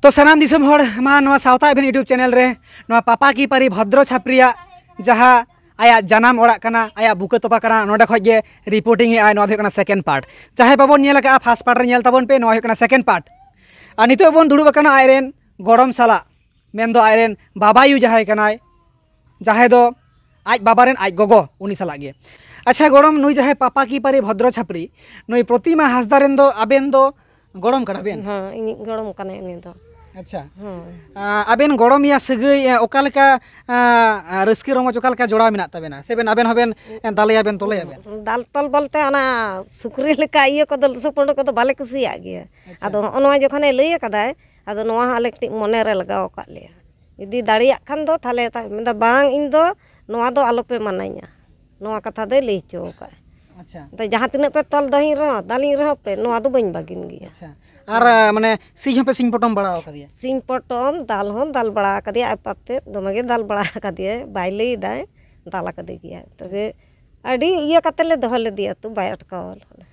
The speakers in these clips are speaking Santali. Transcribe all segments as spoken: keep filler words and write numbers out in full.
ᱛᱚ ᱥᱟᱱᱟᱢ ᱫᱤᱥᱚᱢ ᱦᱚᱲ, ᱢᱟ ᱱᱚᱣᱟ ᱥᱟᱶᱛᱟ ᱮᱵᱷᱮᱱ YouTube ᱪᱮᱱᱮᱞ ᱨᱮ ᱱᱚᱣᱟ ᱯᱟᱯᱟ ᱠᱤ ᱯᱟᱨᱤ ᱵᱷᱚᱫᱨᱚ ᱪᱷᱟᱯᱨᱤᱭᱟᱜ ᱡᱟᱦᱟᱸ ᱟᱭᱟᱜ ᱡᱟᱱᱟᱢ ᱚᱲᱟᱜ ᱠᱟᱱᱟ, ᱟᱭᱟᱜ ᱵᱩᱠᱟᱹ ᱛᱚᱯᱟ ᱠᱟᱱᱟ, ᱱᱚᱸᱰᱮ ᱠᱷᱚᱡ ᱜᱮ ᱨᱤᱯᱳᱨᱴᱤᱝ ᱮᱫ ᱟᱭ᱾ ᱱᱚᱣᱟ ᱫᱚ ᱦᱩᱭᱩᱜ ᱠᱟᱱᱟ ᱥᱮᱠᱮᱱᱰ ᱯᱟᱨᱴ᱾ ᱡᱟᱦᱟᱸᱭ ᱵᱟᱵᱚᱱ ᱧᱮᱞ ᱟᱠᱟᱫᱼᱟ, ᱯᱷᱟᱥᱴ ᱯᱟᱨᱴ ᱨᱮ ᱧᱮᱞ ᱛᱟᱵᱚᱱ ᱯᱮ, ᱱᱚᱣᱟ ᱦᱩᱭᱩᱜ ᱠᱟᱱᱟ ᱥᱮᱠᱮᱱᱰ ᱯᱟᱨᱴ᱾ ᱟᱨ ᱱᱤᱛᱚᱜ ᱵᱚᱱ ᱫᱩᱲᱩᱵ ᱟᱠᱟᱱᱟ ᱟᱡᱨᱮᱱ ᱜᱚᱲᱚᱢ ᱥᱟᱞᱟᱜ, ᱢᱮᱱᱫᱚ ᱟᱡᱨᱮᱱ ᱵᱟᱵᱟᱭᱩ ᱡᱟᱦᱟᱸᱭ ᱠᱟᱱᱟᱭ, ᱡᱟᱦᱟᱸᱭ ᱫᱚ ᱟᱡ ᱵᱟᱵᱟ ᱨᱮᱱ ᱟᱡ ᱜᱚᱜᱚ, ᱩᱱᱤ ᱥᱟᱞᱟᱜ ᱜᱮ᱾ ᱟᱪᱪᱷᱟ ᱜᱚᱲᱚᱢ, ᱱᱩᱭ ᱡᱟᱦᱟᱸᱭ ᱯᱟᱯᱟ ᱠᱤ ᱯᱟᱨᱤ ᱵᱷᱚᱫᱨᱚ ᱪᱷᱟᱯᱨᱤ, ᱱᱩᱭ ᱯᱨᱚᱛᱤᱢᱟ ᱦᱟᱸᱥᱫᱟ ᱨᱮᱱ ᱫᱚ ᱟᱵᱮᱱ ᱫᱚ ᱜᱚᱲᱚᱢ ᱠᱟᱱᱟ ᱵᱮᱱ? ᱦᱮᱸ, ᱤᱧᱤᱡ ᱜᱚᱲᱚᱢ ᱠᱟᱱᱟᱭ ᱩᱱᱤ ᱫᱚ᱾ ᱟᱪᱪᱷᱟ᱾ ᱦᱮᱸ᱾ ᱟᱸ, ᱟᱵᱮᱱ ᱜᱚᱲᱚᱢᱤᱭᱟ ᱥᱟᱹᱜᱟᱹᱭ, ᱮ, ᱚᱠᱟ ᱞᱮᱠᱟ, ᱟᱸ, ᱨᱟᱹᱥᱠᱟᱹ ᱨᱚᱢᱚᱡᱽ ᱚᱠᱟ ᱞᱮᱠᱟ ᱡᱚᱲᱟᱣ ᱢᱮᱱᱟᱜ ᱛᱟᱵᱮᱱᱟ? ᱥᱮ ᱵᱮᱱ, ᱟᱵᱮᱱ ᱦᱚᱸᱵᱮᱱ, ᱮ, ᱫᱟᱞᱮᱭᱟ ᱵᱮᱱ, ᱛᱚᱞᱮᱭᱟ ᱵᱮᱱ? ᱫᱟᱞ ᱛᱚᱞ ᱵᱚᱞᱛᱮ ᱚᱱᱟ ᱥᱩᱠᱨᱤ ᱞᱮᱠᱟ ᱤᱭᱟᱹ ᱠᱚᱫᱚ, ᱥᱩᱯᱟᱹᱲ ᱠᱚᱫᱚ ᱵᱟᱞᱮ ᱠᱩᱥᱤᱭᱟᱜ ᱜᱮᱭᱟ᱾ ᱟᱪᱪᱷᱟ᱾ ᱟᱫᱚ ᱦᱚᱸᱜᱼᱚ ᱱᱚᱣᱟ ᱡᱚᱠᱷᱚᱱᱮ ᱞᱟᱹᱭ ᱟᱠᱟᱫᱟᱭ, ᱟᱫᱚ ᱱᱚᱣᱟ ᱦᱚᱸ ᱟᱞᱮ ᱠᱟᱹᱴᱤᱡ ᱢᱚᱱᱮ ᱨᱮ ᱞᱟᱜᱟᱣ ᱟᱠᱟᱫ ᱞᱮᱭᱟ᱾ ᱡᱩᱫᱤ ᱫᱟᱲᱮᱭᱟᱜ ᱠᱷᱟᱱ ᱫᱚ ᱛᱟᱦᱞᱮ ᱛᱟ-, ᱢᱮᱱᱫᱟ, "ᱵᱟᱝ, ᱤᱧ ᱫᱚ ᱱᱚᱣᱟ ᱫᱚ ᱟᱞᱚᱯᱮ ᱢᱟᱱᱟᱧᱟ", ᱱᱚᱣᱟ ᱠᱟᱛᱷᱟ ᱫᱚᱭ ᱞᱟᱹᱭ ᱦᱚᱪᱚ ᱟᱠᱟᱫᱼᱟ᱾ ᱟᱪᱪᱷᱟ᱾ ᱟᱫᱚ ᱡᱟᱦᱟᱸ ᱛᱤᱱᱟᱹᱜ ᱯᱮ ᱛᱚᱞ ᱫᱚᱦᱤᱧ ᱨᱮᱦᱚᱸ, ᱫᱟᱞᱤᱧ ᱨᱮᱦᱚᱸ ᱯᱮ, ᱱᱚᱣᱟ ᱫᱚ ᱵᱟᱹᱧ ᱵᱟᱹᱜᱤᱱ ᱜᱮᱭᱟ᱾ ᱟᱪᱪᱷᱟ᱾ ᱟᱨ, ᱟ, ᱢᱟᱱᱮ ᱥᱤᱧ ᱦᱚᱸᱯᱮ ᱥᱤᱧ ᱯᱚᱴᱚᱢ ᱵᱟᱲᱟ ᱟᱠᱟᱫᱮᱭᱟ? ᱥᱤᱧ ᱯᱚᱴᱚᱢ, ᱫᱟᱞ ᱦᱚᱸ ᱫᱟᱞ ᱵᱟᱲᱟ ᱟᱠᱟᱫᱮᱭᱟ, ᱟᱯᱟᱛ ᱛᱮᱫ ᱫᱚᱢᱮ ᱜᱮ ᱫᱟᱞ ᱵᱟᱲᱟ ᱟᱠᱟᱫᱮᱭᱟᱭ, ᱵᱟᱭ ᱞᱟᱹᱭ ᱫᱟᱭ, ᱫᱟᱞ ᱟᱠᱟᱫᱮ ᱜᱮᱭᱟ᱾ ᱛᱚᱵᱮ ᱟᱹᱰᱤ ᱤᱭᱟᱹ ᱠᱟᱛᱮ ᱞᱮ ᱫᱚᱦᱚ ᱞᱮᱫᱮᱭᱟ ᱛᱚ, ᱵᱟᱭ ᱟᱴᱠᱟᱣ ᱞᱮᱱᱟ᱾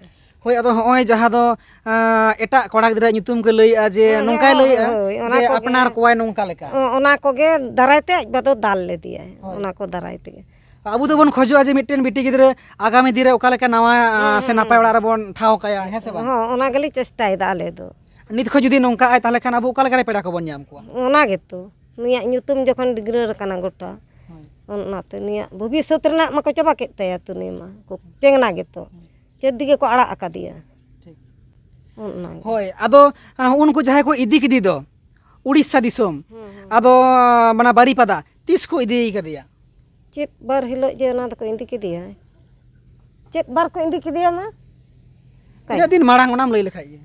ᱦᱳᱭ, ᱟᱫᱚ ᱦᱚᱸᱜᱼᱚᱭ ᱡᱟᱦᱟᱸ ᱫᱚ, ᱟᱸ, ᱮᱴᱟᱜ ᱠᱚᱲᱟ ᱜᱤᱫᱽᱨᱟᱹ ᱧᱩᱛᱩᱢ ᱠᱚ ᱞᱟᱹᱭᱮᱜᱼᱟ ᱡᱮ ᱦᱮᱸ, ᱱᱚᱝᱠᱟᱭ ᱦᱮᱸ, ᱞᱟᱹᱭᱮᱜᱼᱟ ᱦᱳᱭ, ᱚᱱᱟ ᱡᱮ ᱠᱚᱜᱮ᱾ ᱟᱯᱱᱟᱨ ᱠᱚᱣᱟᱭ ᱱᱚᱝᱠᱟ ᱞᱮᱠᱟ᱾ ᱚ-, ᱚᱱᱟ ᱠᱚᱜᱮ ᱫᱟᱨᱟᱭ ᱛᱮ ᱟᱡ ᱵᱟ ᱫᱚ ᱫᱟᱞ ᱞᱮᱫᱮᱭᱟᱭ, ᱦᱳᱭ᱾ ᱚᱱᱟ ᱠᱚ ᱫᱟᱨᱟᱭ ᱛᱮᱜᱮ᱾ ᱟᱵᱚ ᱫᱚᱵᱚᱱ ᱠᱷᱚᱡᱚᱜᱼᱟ ᱡᱮ ᱢᱤᱫᱴᱮᱱ ᱵᱤᱴᱤ ᱜᱤᱫᱽᱨᱟᱹ ᱟᱜᱟᱢᱤ ᱫᱤᱱ ᱨᱮ ᱚᱠᱟ ᱞᱮᱠᱟ ᱱᱟᱣᱟ, ᱦᱩᱸ, ᱟᱸ, ᱥᱮ ᱦᱩᱸ, ᱱᱟᱯᱟᱭ ᱦᱩᱸ᱾ ᱚᱲᱟᱜ ᱨᱮᱵᱚᱱ ᱴᱷᱟᱶ ᱠᱟᱭᱟ, ᱦᱮᱸ ᱥᱮ ᱵᱟᱝ? ᱦᱚᱸ, ᱚᱱᱟ ᱜᱮᱞᱮ ᱪᱮᱥᱴᱟᱭᱮᱫᱟ ᱟᱞᱮ ᱫᱚ᱾ ᱱᱤᱛ ᱠᱷᱚᱱ ᱡᱩᱫᱤ ᱱᱚᱝᱠᱟᱜᱼᱟᱭ, ᱛᱟᱦᱚᱞᱮ ᱠᱷᱟᱱ ᱟᱵᱚ ᱚᱠᱟ ᱞᱮᱠᱟᱨᱮ ᱯᱮᱲᱟ ᱠᱚᱵᱚᱱ ᱧᱟᱢ ᱠᱚᱣᱟ? ᱚᱱᱟ ᱜᱮᱛᱚ, ᱱᱩᱭᱟᱜ ᱧᱩᱛᱩᱢ ᱡᱚᱠᱷᱚᱱ ᱰᱤᱜᱽᱨᱟᱹᱨ ᱟᱠᱟᱱᱟ ᱜᱚᱴᱟ, ᱦᱳᱭ᱾ ᱚᱱᱟᱛᱮ ᱱᱩᱭᱟᱜ ᱵᱷᱚᱵᱤᱥᱥᱚᱛ ᱨᱮᱱᱟᱜ ᱢᱟᱠᱚ ᱪᱟᱵᱟ ᱠᱮᱫ ᱛᱟᱭᱟ ᱛᱚ, ᱱᱩᱭ ᱢᱟ ᱠᱚ ᱪᱮᱝᱱᱟ ᱜᱮᱛᱚ᱾ ᱦᱳᱭ᱾ ᱪᱮᱫ ᱫᱤᱜᱮ ᱠᱚ ᱟᱲᱟᱜ ᱟᱠᱟᱫᱮᱭᱟ᱾ ᱴᱷᱤᱠ᱾ ᱚᱱᱟ ᱜᱮ᱾ ᱦᱳᱭ, ᱟᱫᱚ, ᱟ, ᱩᱱᱠᱩ ᱡᱟᱦᱟᱸᱭ ᱠᱚ ᱤᱫᱤ ᱠᱮᱫᱮ ᱫᱚ ᱩᱲᱤᱥᱥᱟ ᱫᱤᱥᱚᱢ, ᱦᱩᱸ, ᱦᱩᱸ᱾ ᱟᱫᱚ, ᱟ, ᱢᱟᱱᱮ ᱵᱟᱨᱤᱯᱟᱫᱟ, ᱛᱤᱥ ᱠᱚ ᱤᱫᱤ ᱠᱟᱫᱮᱭᱟ? ᱪᱮᱫ ᱵᱟᱨ ᱦᱤᱞᱳᱜ ᱡᱮ ᱚᱱᱟ ᱫᱚᱠᱚ ᱤᱫᱤ ᱠᱮᱫᱮᱭᱟ? ᱪᱮᱫ ᱵᱟᱨ ᱠᱚ ᱤᱫᱤ ᱠᱮᱫᱮᱭᱟ ᱢᱟ? ᱚᱠᱟᱭ? ᱛᱤᱱᱟᱹᱜ ᱫᱤᱱ ᱢᱟᱲᱟᱝ ᱚᱱᱟᱢ ᱞᱟᱹᱭ ᱞᱮᱠᱷᱟᱡ ᱜᱮ᱾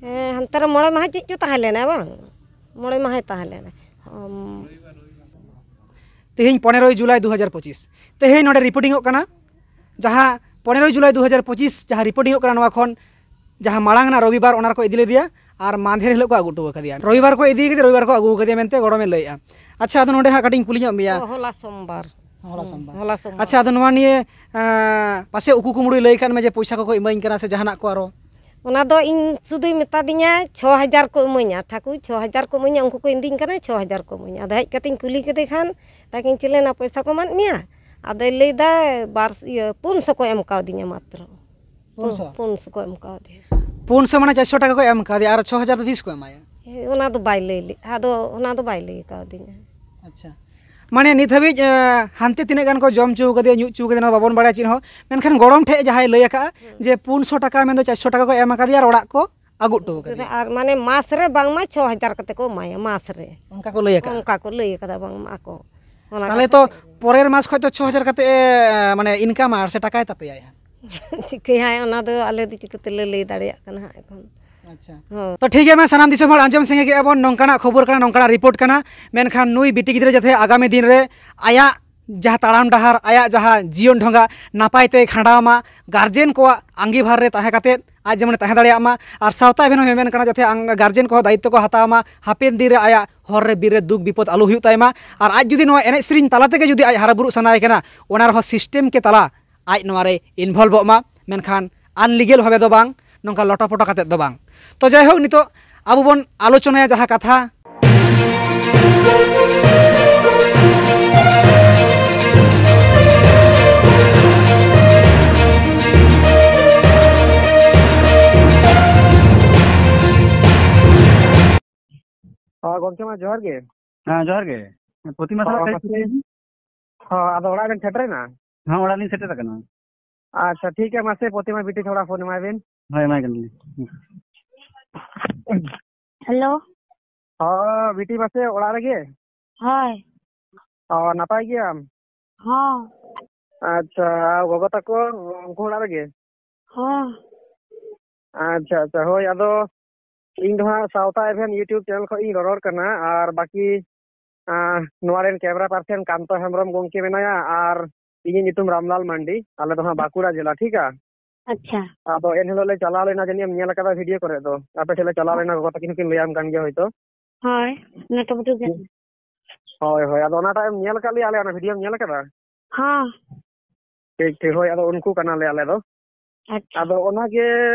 ᱦᱮᱸ, ᱦᱟᱱᱛᱮ ᱨᱮ ᱢᱚᱬᱮ ᱢᱟᱦᱟ ᱪᱮᱫ ᱪᱚ ᱛᱟᱦᱮᱸ ᱞᱮᱱᱟ ᱵᱟᱝ? ᱢᱚᱬᱮ ᱢᱟᱦᱟᱭ ᱛᱟᱦᱮᱸ ᱞᱮᱱᱟ᱾ ᱚᱢ᱾ ᱛᱮᱦᱮᱧ ᱯᱚᱱᱮᱨᱚᱭ ᱡᱩᱞᱟᱭ ᱫᱩ ᱦᱟᱡᱟᱨ ᱯᱚᱸᱪᱤᱥ᱾ ᱛᱮᱦᱮᱧ ᱱᱚᱰᱮ ᱨᱤᱯᱳᱨᱴᱤᱝᱚᱜ ᱠᱟᱱᱟ, ᱡᱟᱦᱟᱸ ᱯᱚᱱᱮᱨᱚᱭ ᱡᱩᱞᱟᱭ ᱫᱩ ᱦᱟᱡᱟᱨ ᱯᱚᱸᱪᱤᱥ ᱡᱟᱦᱟᱸ ᱨᱤᱯᱳᱨᱴᱤᱝᱚᱜ ᱠᱟᱱᱟ ᱱᱚᱣᱟ ᱠᱷᱚᱱ, ᱡᱟᱦᱟᱸ ᱢᱟᱲᱟᱝ ᱨᱮᱱᱟᱜ ᱨᱚᱵᱤᱵᱟᱨ ᱚᱱᱟ ᱨᱮᱠᱚ ᱤᱫᱤ ᱞᱮᱫᱮᱭᱟ, ᱟᱨ ᱢᱟᱫᱷᱮᱨ ᱦᱤᱞᱳᱜ ᱠᱚ ᱟᱹᱜᱩ ᱦᱚᱴᱚ ᱟᱠᱟᱫᱮᱭᱟ᱾ ᱨᱚᱵᱤᱵᱟᱨ ᱠᱚ ᱤᱫᱤ ᱠᱮᱫᱮ, ᱨᱚᱵᱤᱵᱟᱨ ᱠᱚ ᱟᱹᱜᱩ ᱟᱠᱟᱫᱮᱭᱟ ᱢᱮᱱᱛᱮ ᱜᱚᱲᱚᱢᱮ ᱞᱟᱹᱭᱮᱫᱼᱟ᱾ ᱟᱪᱪᱷᱟ, ᱟᱫᱚ ᱱᱚᱰᱮ ᱦᱟᱸᱜ ᱠᱟᱹᱴᱤᱡ ᱤᱧ ᱠᱩᱞᱤ ᱧᱚᱜ ᱢᱮᱭᱟ᱾ ᱚ, ᱦᱚᱞᱟ ᱥᱳᱢᱵᱟᱨ᱾ ᱦᱚᱞᱟ ᱦᱩᱸ, ᱥᱳᱢᱵᱟᱨ᱾ ᱦᱚᱞᱟ ᱥᱳᱢᱵᱟᱨ᱾ ᱟᱪᱪᱷᱟ, ᱟᱫᱚ ᱱᱚᱣᱟ ᱱᱤᱭᱮ, ᱮᱸ, ᱯᱟᱥᱮ ᱩᱠᱩ ᱠᱩᱢᱵᱽᱲᱩᱭ ᱞᱟᱹᱭ ᱠᱟᱫ ᱢᱮ ᱡᱮ ᱯᱚᱭᱥᱟ ᱠᱚᱠᱚ ᱤᱢᱟᱹᱧ ᱠᱟᱱᱟ ᱥᱮ ᱡᱟᱦᱟᱱᱟᱜ ᱠᱚ ᱟᱨᱚ? ᱚᱱᱟ ᱫᱚ ᱤᱧ ᱥᱩᱫᱷᱩᱭ ᱢᱮᱛᱟ ᱫᱤᱧᱟ ᱪᱷᱚ ᱦᱟᱡᱟᱨ ᱠᱚ ᱤᱢᱟᱹᱧᱟ, ᱴᱷᱟᱹᱠᱩᱨ ᱪᱷᱚ ᱦᱟᱡᱟᱨ ᱠᱚ ᱤᱢᱟᱹᱧᱟ, ᱩᱱᱠᱩ ᱠᱚ ᱤᱫᱤᱧ ᱠᱟᱱᱟ ᱪᱷᱚ ᱦᱟᱡᱟᱨ ᱠᱚ ᱤᱢᱟᱹᱧᱟ᱾ ᱟᱫᱚ ᱦᱮᱡ ᱠᱟᱛᱮᱧ ᱠᱩᱞᱤ ᱠᱮᱫᱮ ᱠᱷᱟᱱ ᱢᱮᱛᱟᱭ ᱠᱟᱹᱱᱟᱹᱧ, "ᱪᱮᱞᱮ ᱱᱟ ᱯᱚᱭᱥᱟ ᱠᱚ ᱮᱢᱟᱫ ᱢᱮᱭᱟ?" ᱟᱫᱚᱭ ᱞᱟᱹᱭᱫᱟ, "ᱵᱟᱨ, ᱤᱭᱟᱹ, ᱯᱩᱱ ᱥᱚ ᱠᱚ ᱮᱢ ᱠᱟᱣᱫᱤᱧᱟ ᱢᱟᱛᱨᱚ᱾ ᱯᱩᱱ ᱥᱚ? ᱯᱩᱱ ᱥᱚ ᱠᱚ ᱮᱢ ᱠᱟᱣᱫᱤᱧᱟ᱾ ᱯᱩᱱ ᱥᱚ ᱢᱟᱱᱮ ᱪᱟᱨᱥᱚ ᱴᱟᱠᱟ ᱠᱚ ᱮᱢ ᱠᱟᱣᱫᱮᱭᱟ, ᱟᱨ ᱪᱷᱚ ᱦᱟᱡᱟᱨ ᱫᱚ ᱛᱤᱥ ᱠᱚ ᱮᱢᱟᱭᱟ?" ᱦᱮᱸ, ᱚᱱᱟ ᱫᱚ ᱵᱟᱭ ᱞᱟᱹᱭ ᱞᱮᱫ, ᱟᱫᱚ ᱚᱱᱟ ᱫᱚ ᱵᱟᱭ ᱞᱟᱹᱭ ᱠᱟᱣᱫᱤᱧᱟ᱾ ᱟᱪᱪᱷᱟ, ᱢᱟᱱᱮ ᱱᱤᱛ ᱦᱟᱹᱵᱤᱡ, ᱮ, ᱦᱟᱱᱛᱮ ᱛᱤᱱᱟᱹᱜ ᱜᱟᱱ ᱠᱚ ᱡᱚᱢ ᱦᱚᱪᱚ ᱠᱟᱫᱮᱭᱟ, ᱧᱩ ᱦᱚᱪᱚ ᱠᱟᱫᱮᱭᱟ, ᱚᱱᱟ ᱫᱚ ᱵᱟᱵᱚᱱ ᱵᱟᱲᱟᱭᱟ ᱪᱮᱫ ᱦᱚᱸ, ᱢᱮᱱᱠᱷᱟᱱ ᱜᱚᱲᱚᱢ ᱴᱷᱮᱡ ᱡᱟᱦᱟᱸᱭ ᱞᱟᱹᱭ ᱟᱠᱟᱫᱼᱟ ᱦᱩᱸ᱾ ᱡᱮ ᱯᱩᱱ ᱥᱚ ᱴᱟᱠᱟ ᱢᱮᱱᱫᱚ ᱪᱟᱨᱥᱚ ᱴᱟᱠᱟ ᱠᱚ ᱮᱢ ᱟᱠᱟᱫᱮᱭᱟ ᱟᱨ ᱚᱲᱟᱜ ᱠᱚ ᱟᱹᱜᱩ ᱦᱚᱴᱚ ᱠᱟᱫᱮᱭᱟ᱾ ᱟᱨ ᱢᱟᱱᱮ ᱢᱟᱥ ᱨᱮ ᱵᱟᱝᱢᱟ ᱪᱷᱚ ᱦᱟᱡᱟᱨ ᱠᱟᱛᱮ ᱠᱚ ᱮᱢᱟᱭᱟ, ᱢᱟᱥ ᱨᱮ᱾ ᱚᱱᱠᱟ ᱠᱚ ᱞᱟᱹᱭ ᱟᱠᱟᱫᱼᱟ᱾ ᱚᱱᱠᱟ ᱠᱚ ᱞᱟᱹᱭ ᱟᱠᱟᱫᱟ ᱵᱟᱝᱢᱟ ᱟᱠᱚ᱾ ᱚᱱᱟ ᱛᱟᱦᱚᱞᱮ ᱠᱟᱛᱷᱟ ᱛᱚ ᱠᱟᱱ ᱜᱮᱭᱟ᱾ ᱯᱚᱨᱮᱨ ᱢᱟᱥ ᱠᱷᱚᱡ ᱫᱚ ᱪᱷᱚ ᱦᱟᱡᱟᱨ ᱠᱟᱛᱮ, ᱮ, ᱢᱟᱱᱮ ᱤᱱᱠᱟᱢᱟ ᱥᱮ ᱴᱟᱠᱟᱭ ᱛᱟᱯᱮᱭᱟᱭ ᱦᱟᱸᱜ? ᱪᱤᱠᱟᱹᱭᱟᱭ, ᱚᱱᱟ ᱫᱚ ᱟᱞᱮ ᱫᱚ ᱪᱤᱠᱟᱹ ᱛᱮᱞᱮ ᱞᱟᱹᱭ ᱫᱟᱲᱮᱭᱟᱜ ᱠᱟᱱᱟ ᱦᱟᱸᱜ ᱮᱠᱷᱚᱱ᱾ ᱟᱪᱪᱷᱟ᱾ ᱦᱳᱭ᱾ ᱛᱚ ᱴᱷᱤᱠ ᱜᱮᱭᱟ, ᱢᱟ ᱥᱟᱱᱟᱢ ᱫᱤᱥᱚᱢ ᱦᱚᱲ ᱟᱸᱡᱚᱢ ᱥᱟᱸᱜᱮ ᱠᱮᱜᱼᱟ ᱵᱚᱱ, ᱱᱚᱝᱠᱟᱱᱟᱜ ᱠᱷᱚᱵᱚᱨ ᱠᱟᱱᱟ, ᱱᱚᱝᱠᱟᱱᱟᱜ ᱨᱤᱯᱳᱨᱴ ᱠᱟᱱᱟ, ᱢᱮᱱᱠᱷᱟᱱ ᱱᱩᱭ ᱵᱤᱴᱤ ᱜᱤᱫᱽᱨᱟᱹ ᱡᱟᱛᱮ ᱟᱜᱟᱢᱤ ᱫᱤᱱ ᱨᱮ ᱟᱭᱟᱜ ᱡᱟᱦᱟᱸ ᱛᱟᱲᱟᱢ ᱰᱟᱦᱟᱨ, ᱟᱭᱟᱜ ᱡᱟᱦᱟᱸ ᱡᱤᱭᱚᱱ ᱰᱷᱚᱸᱜᱟ ᱱᱟᱯᱟᱭ ᱛᱮᱭ ᱠᱷᱟᱸᱰᱟᱣ ᱢᱟ, ᱜᱟᱨᱡᱮᱱ ᱠᱚᱣᱟᱜ ᱟᱸᱜᱤᱵᱷᱟᱨ ᱨᱮ ᱛᱟᱦᱮᱸ ᱠᱟᱛᱮᱫ ᱟᱡ ᱡᱮᱢᱚᱱᱮ ᱛᱟᱦᱮᱸ ᱫᱟᱲᱮᱭᱟᱜ ᱢᱟ᱾ ᱟᱨ ᱥᱟᱶᱛᱟ ᱮᱵᱷᱮᱱ ᱦᱚᱸ ᱢᱮᱢᱮᱱ ᱠᱟᱱᱟ ᱡᱟᱛᱮ ᱟᱝ-, ᱜᱟᱨᱡᱮᱱ ᱠᱚᱦᱚᱸ ᱫᱟᱭᱤᱛᱛᱚ ᱠᱚ ᱦᱟᱛᱟᱣ ᱢᱟ, ᱦᱟᱯᱮᱱ ᱫᱤᱱ ᱨᱮ ᱟᱭᱟᱜ ᱦᱚᱨ ᱨᱮ ᱵᱤᱨ ᱨᱮ ᱫᱩᱠ ᱵᱤᱯᱚᱫ ᱟᱞᱚ ᱦᱩᱭᱩᱜ ᱛᱟᱭ ᱢᱟ᱾ ᱟᱨ ᱟᱡ ᱡᱩᱫᱤ ᱱᱚᱣᱟ ᱮᱱᱮᱡ ᱥᱮᱨᱮᱧ ᱛᱟᱞᱟ ᱛᱮᱜᱮ ᱡᱩᱫᱤ ᱟᱡ ᱦᱟᱨᱟ ᱵᱩᱨᱩᱜ ᱥᱟᱱᱟᱭᱮ ᱠᱟᱱᱟ, ᱚᱱᱟ ᱨᱮᱦᱚᱸ ᱥᱤᱥᱴᱮᱢ ᱠᱮ ᱛᱟᱞᱟ ᱟᱡ ᱱᱚᱣᱟ ᱨᱮ ᱤᱱᱵᱷᱚᱞᱵᱷᱚᱜ ᱢᱟ, ᱢᱮᱱᱠᱷᱟᱱ ᱟᱱᱞᱤᱜᱮᱞ ᱵᱷᱟᱵᱮ ᱫᱚ ᱵᱟᱝ, ᱱᱚᱝᱠᱟ ᱞᱚᱴᱚᱯᱚᱴᱚ ᱠᱟᱛᱮᱫ ᱫᱚ ᱵᱟᱝ᱾ ᱛᱚ ᱡᱟᱭᱦᱳᱠ, ᱱᱤᱛᱚᱜ ᱟᱵᱚ ᱵᱚᱱ ᱟᱞᱳᱪᱚᱱᱟᱭᱟ ᱡᱟᱦᱟᱸ ᱠᱟᱛᱷᱟ, ᱦᱚᱸ, ᱜᱚᱢᱠᱮ ᱢᱟ ᱡᱚᱦᱟᱨ ᱜᱮ᱾ ᱦᱮᱸ, ᱡᱚᱦᱟᱨ ᱜᱮ᱾ ᱯᱨᱚᱛᱤᱢᱟ ᱥᱟᱞᱟᱜ ᱦᱚᱸ, ᱠᱟᱹᱡ ᱢᱟᱥᱮ᱾ ᱦᱚᱸ, ᱟᱫᱚ ᱚᱲᱟᱜ ᱵᱮᱱ ᱥᱮᱴᱮᱨᱮᱱᱟ? ᱦᱮᱸ, ᱚᱲᱟᱜ ᱞᱤᱧ ᱥᱮᱴᱮᱨ ᱟᱠᱟᱱᱟ᱾ ᱟᱪᱪᱷᱟ, ᱴᱷᱤᱠ ᱜᱮᱭᱟ, ᱢᱟᱥᱮ ᱯᱨᱚᱛᱤᱢᱟ ᱵᱤᱴᱤ ᱛᱷᱚᱲᱟ ᱯᱷᱳᱱ ᱮᱢᱟᱭ ᱵᱮᱱ᱾ ᱦᱳᱭ, ᱮᱢᱟᱭ ᱠᱟᱱᱟᱞᱤᱧ᱾ ᱦᱮᱞᱳ᱾ ᱦᱚᱸ, ᱵᱤᱴᱤ ᱢᱟᱥᱮ ᱚᱲᱟᱜ ᱨᱮᱜᱮ? ᱦᱳᱭ᱾ ᱚ, ᱱᱟᱯᱟᱭ ᱜᱮᱭᱟᱢ? ᱦᱚᱸ᱾ ᱟᱪᱪᱷᱟ, ᱟᱨ ᱜᱚᱜᱚ ᱛᱟᱠᱚ ᱩᱱᱠᱩ ᱚᱲᱟᱜ ᱨᱮᱜᱮ? ᱦᱚᱸ᱾ ᱟᱪᱪᱷᱟ, ᱟᱪᱪᱷᱟ, ᱦᱳᱭ, ᱟᱫᱚ ᱤᱧ ᱫᱚ ᱦᱟᱸᱜ ᱥᱟᱶᱛᱟ ᱮᱵᱷᱮᱱ YouTube ᱪᱮᱱᱮᱞ ᱠᱷᱚᱱ ᱤᱧ ᱨᱚᱨᱚᱲ ᱠᱟᱱᱟ, ᱟᱨ ᱵᱟᱹᱠᱤ, ᱟᱸ, ᱱᱚᱣᱟ ᱨᱮᱱ ᱠᱮᱢᱮᱨᱟ ᱯᱟᱨᱥᱮᱱ ᱠᱟᱱᱛᱚ ᱦᱮᱢᱵᱨᱚᱢ ᱜᱚᱢᱠᱮ ᱢᱮᱱᱟᱭᱟ, ᱟᱨ ᱤᱧᱟᱹᱜ ᱧᱩᱛᱩᱢ ᱨᱟᱢᱞᱟᱞ ᱢᱟᱱᱰᱤ᱾ ᱟᱞᱮ ᱫᱚ ᱦᱟᱸᱜ ᱵᱟᱸᱠᱩᱲᱟ ᱡᱮᱞᱟ, ᱴᱷᱤᱠᱟ? ᱟᱪᱪᱷᱟ᱾ ᱟᱫᱚ ᱮᱱᱦᱤᱞᱳᱜ ᱞᱮ ᱪᱟᱞᱟᱣ ᱞᱮᱱᱟ, ᱡᱟᱹᱱᱤᱡ ᱮᱢ ᱧᱮᱞ ᱟᱠᱟᱫᱟ ᱵᱷᱤᱰᱤᱭᱳ ᱠᱚᱨᱮ ᱫᱚ᱾ ᱟᱯᱮ ᱴᱷᱮᱱ ᱞᱮ ᱪᱟᱞᱟᱣ ᱞᱮᱱᱟ, ᱜᱚᱜᱚ ᱛᱟᱹᱠᱤᱱ ᱦᱚᱸᱠᱤᱱ ᱞᱟᱹᱭᱟᱢ ᱠᱟᱱ ᱜᱮᱭᱟ ᱦᱳᱭᱛᱳ᱾ ᱦᱳᱭ, ᱱᱮᱴᱣᱟᱨᱠ ᱜᱮ᱾ ᱦᱳᱭ, ᱦᱳᱭ, ᱟᱫᱚ ᱚᱱᱟᱴᱟᱜ ᱮᱢ ᱧᱮᱞ ᱟᱠᱟᱫ ᱞᱮᱭᱟ, ᱟᱞᱮ ᱚᱱᱟ ᱵᱷᱤᱰᱤᱭᱳᱢ ᱧᱮᱞ ᱟᱠᱟᱫᱟ? ᱦᱚᱸ᱾ ᱴᱷᱤᱠ, ᱴᱷᱤᱠ, ᱦᱳᱭ, ᱟᱫᱚ ᱩᱱᱠᱩ ᱠᱟᱱᱟᱞᱮ ᱟᱞᱮ ᱫᱚ᱾ ᱟᱪᱪᱷᱟ᱾ ᱟᱫᱚ ᱚᱱᱟᱜᱮ,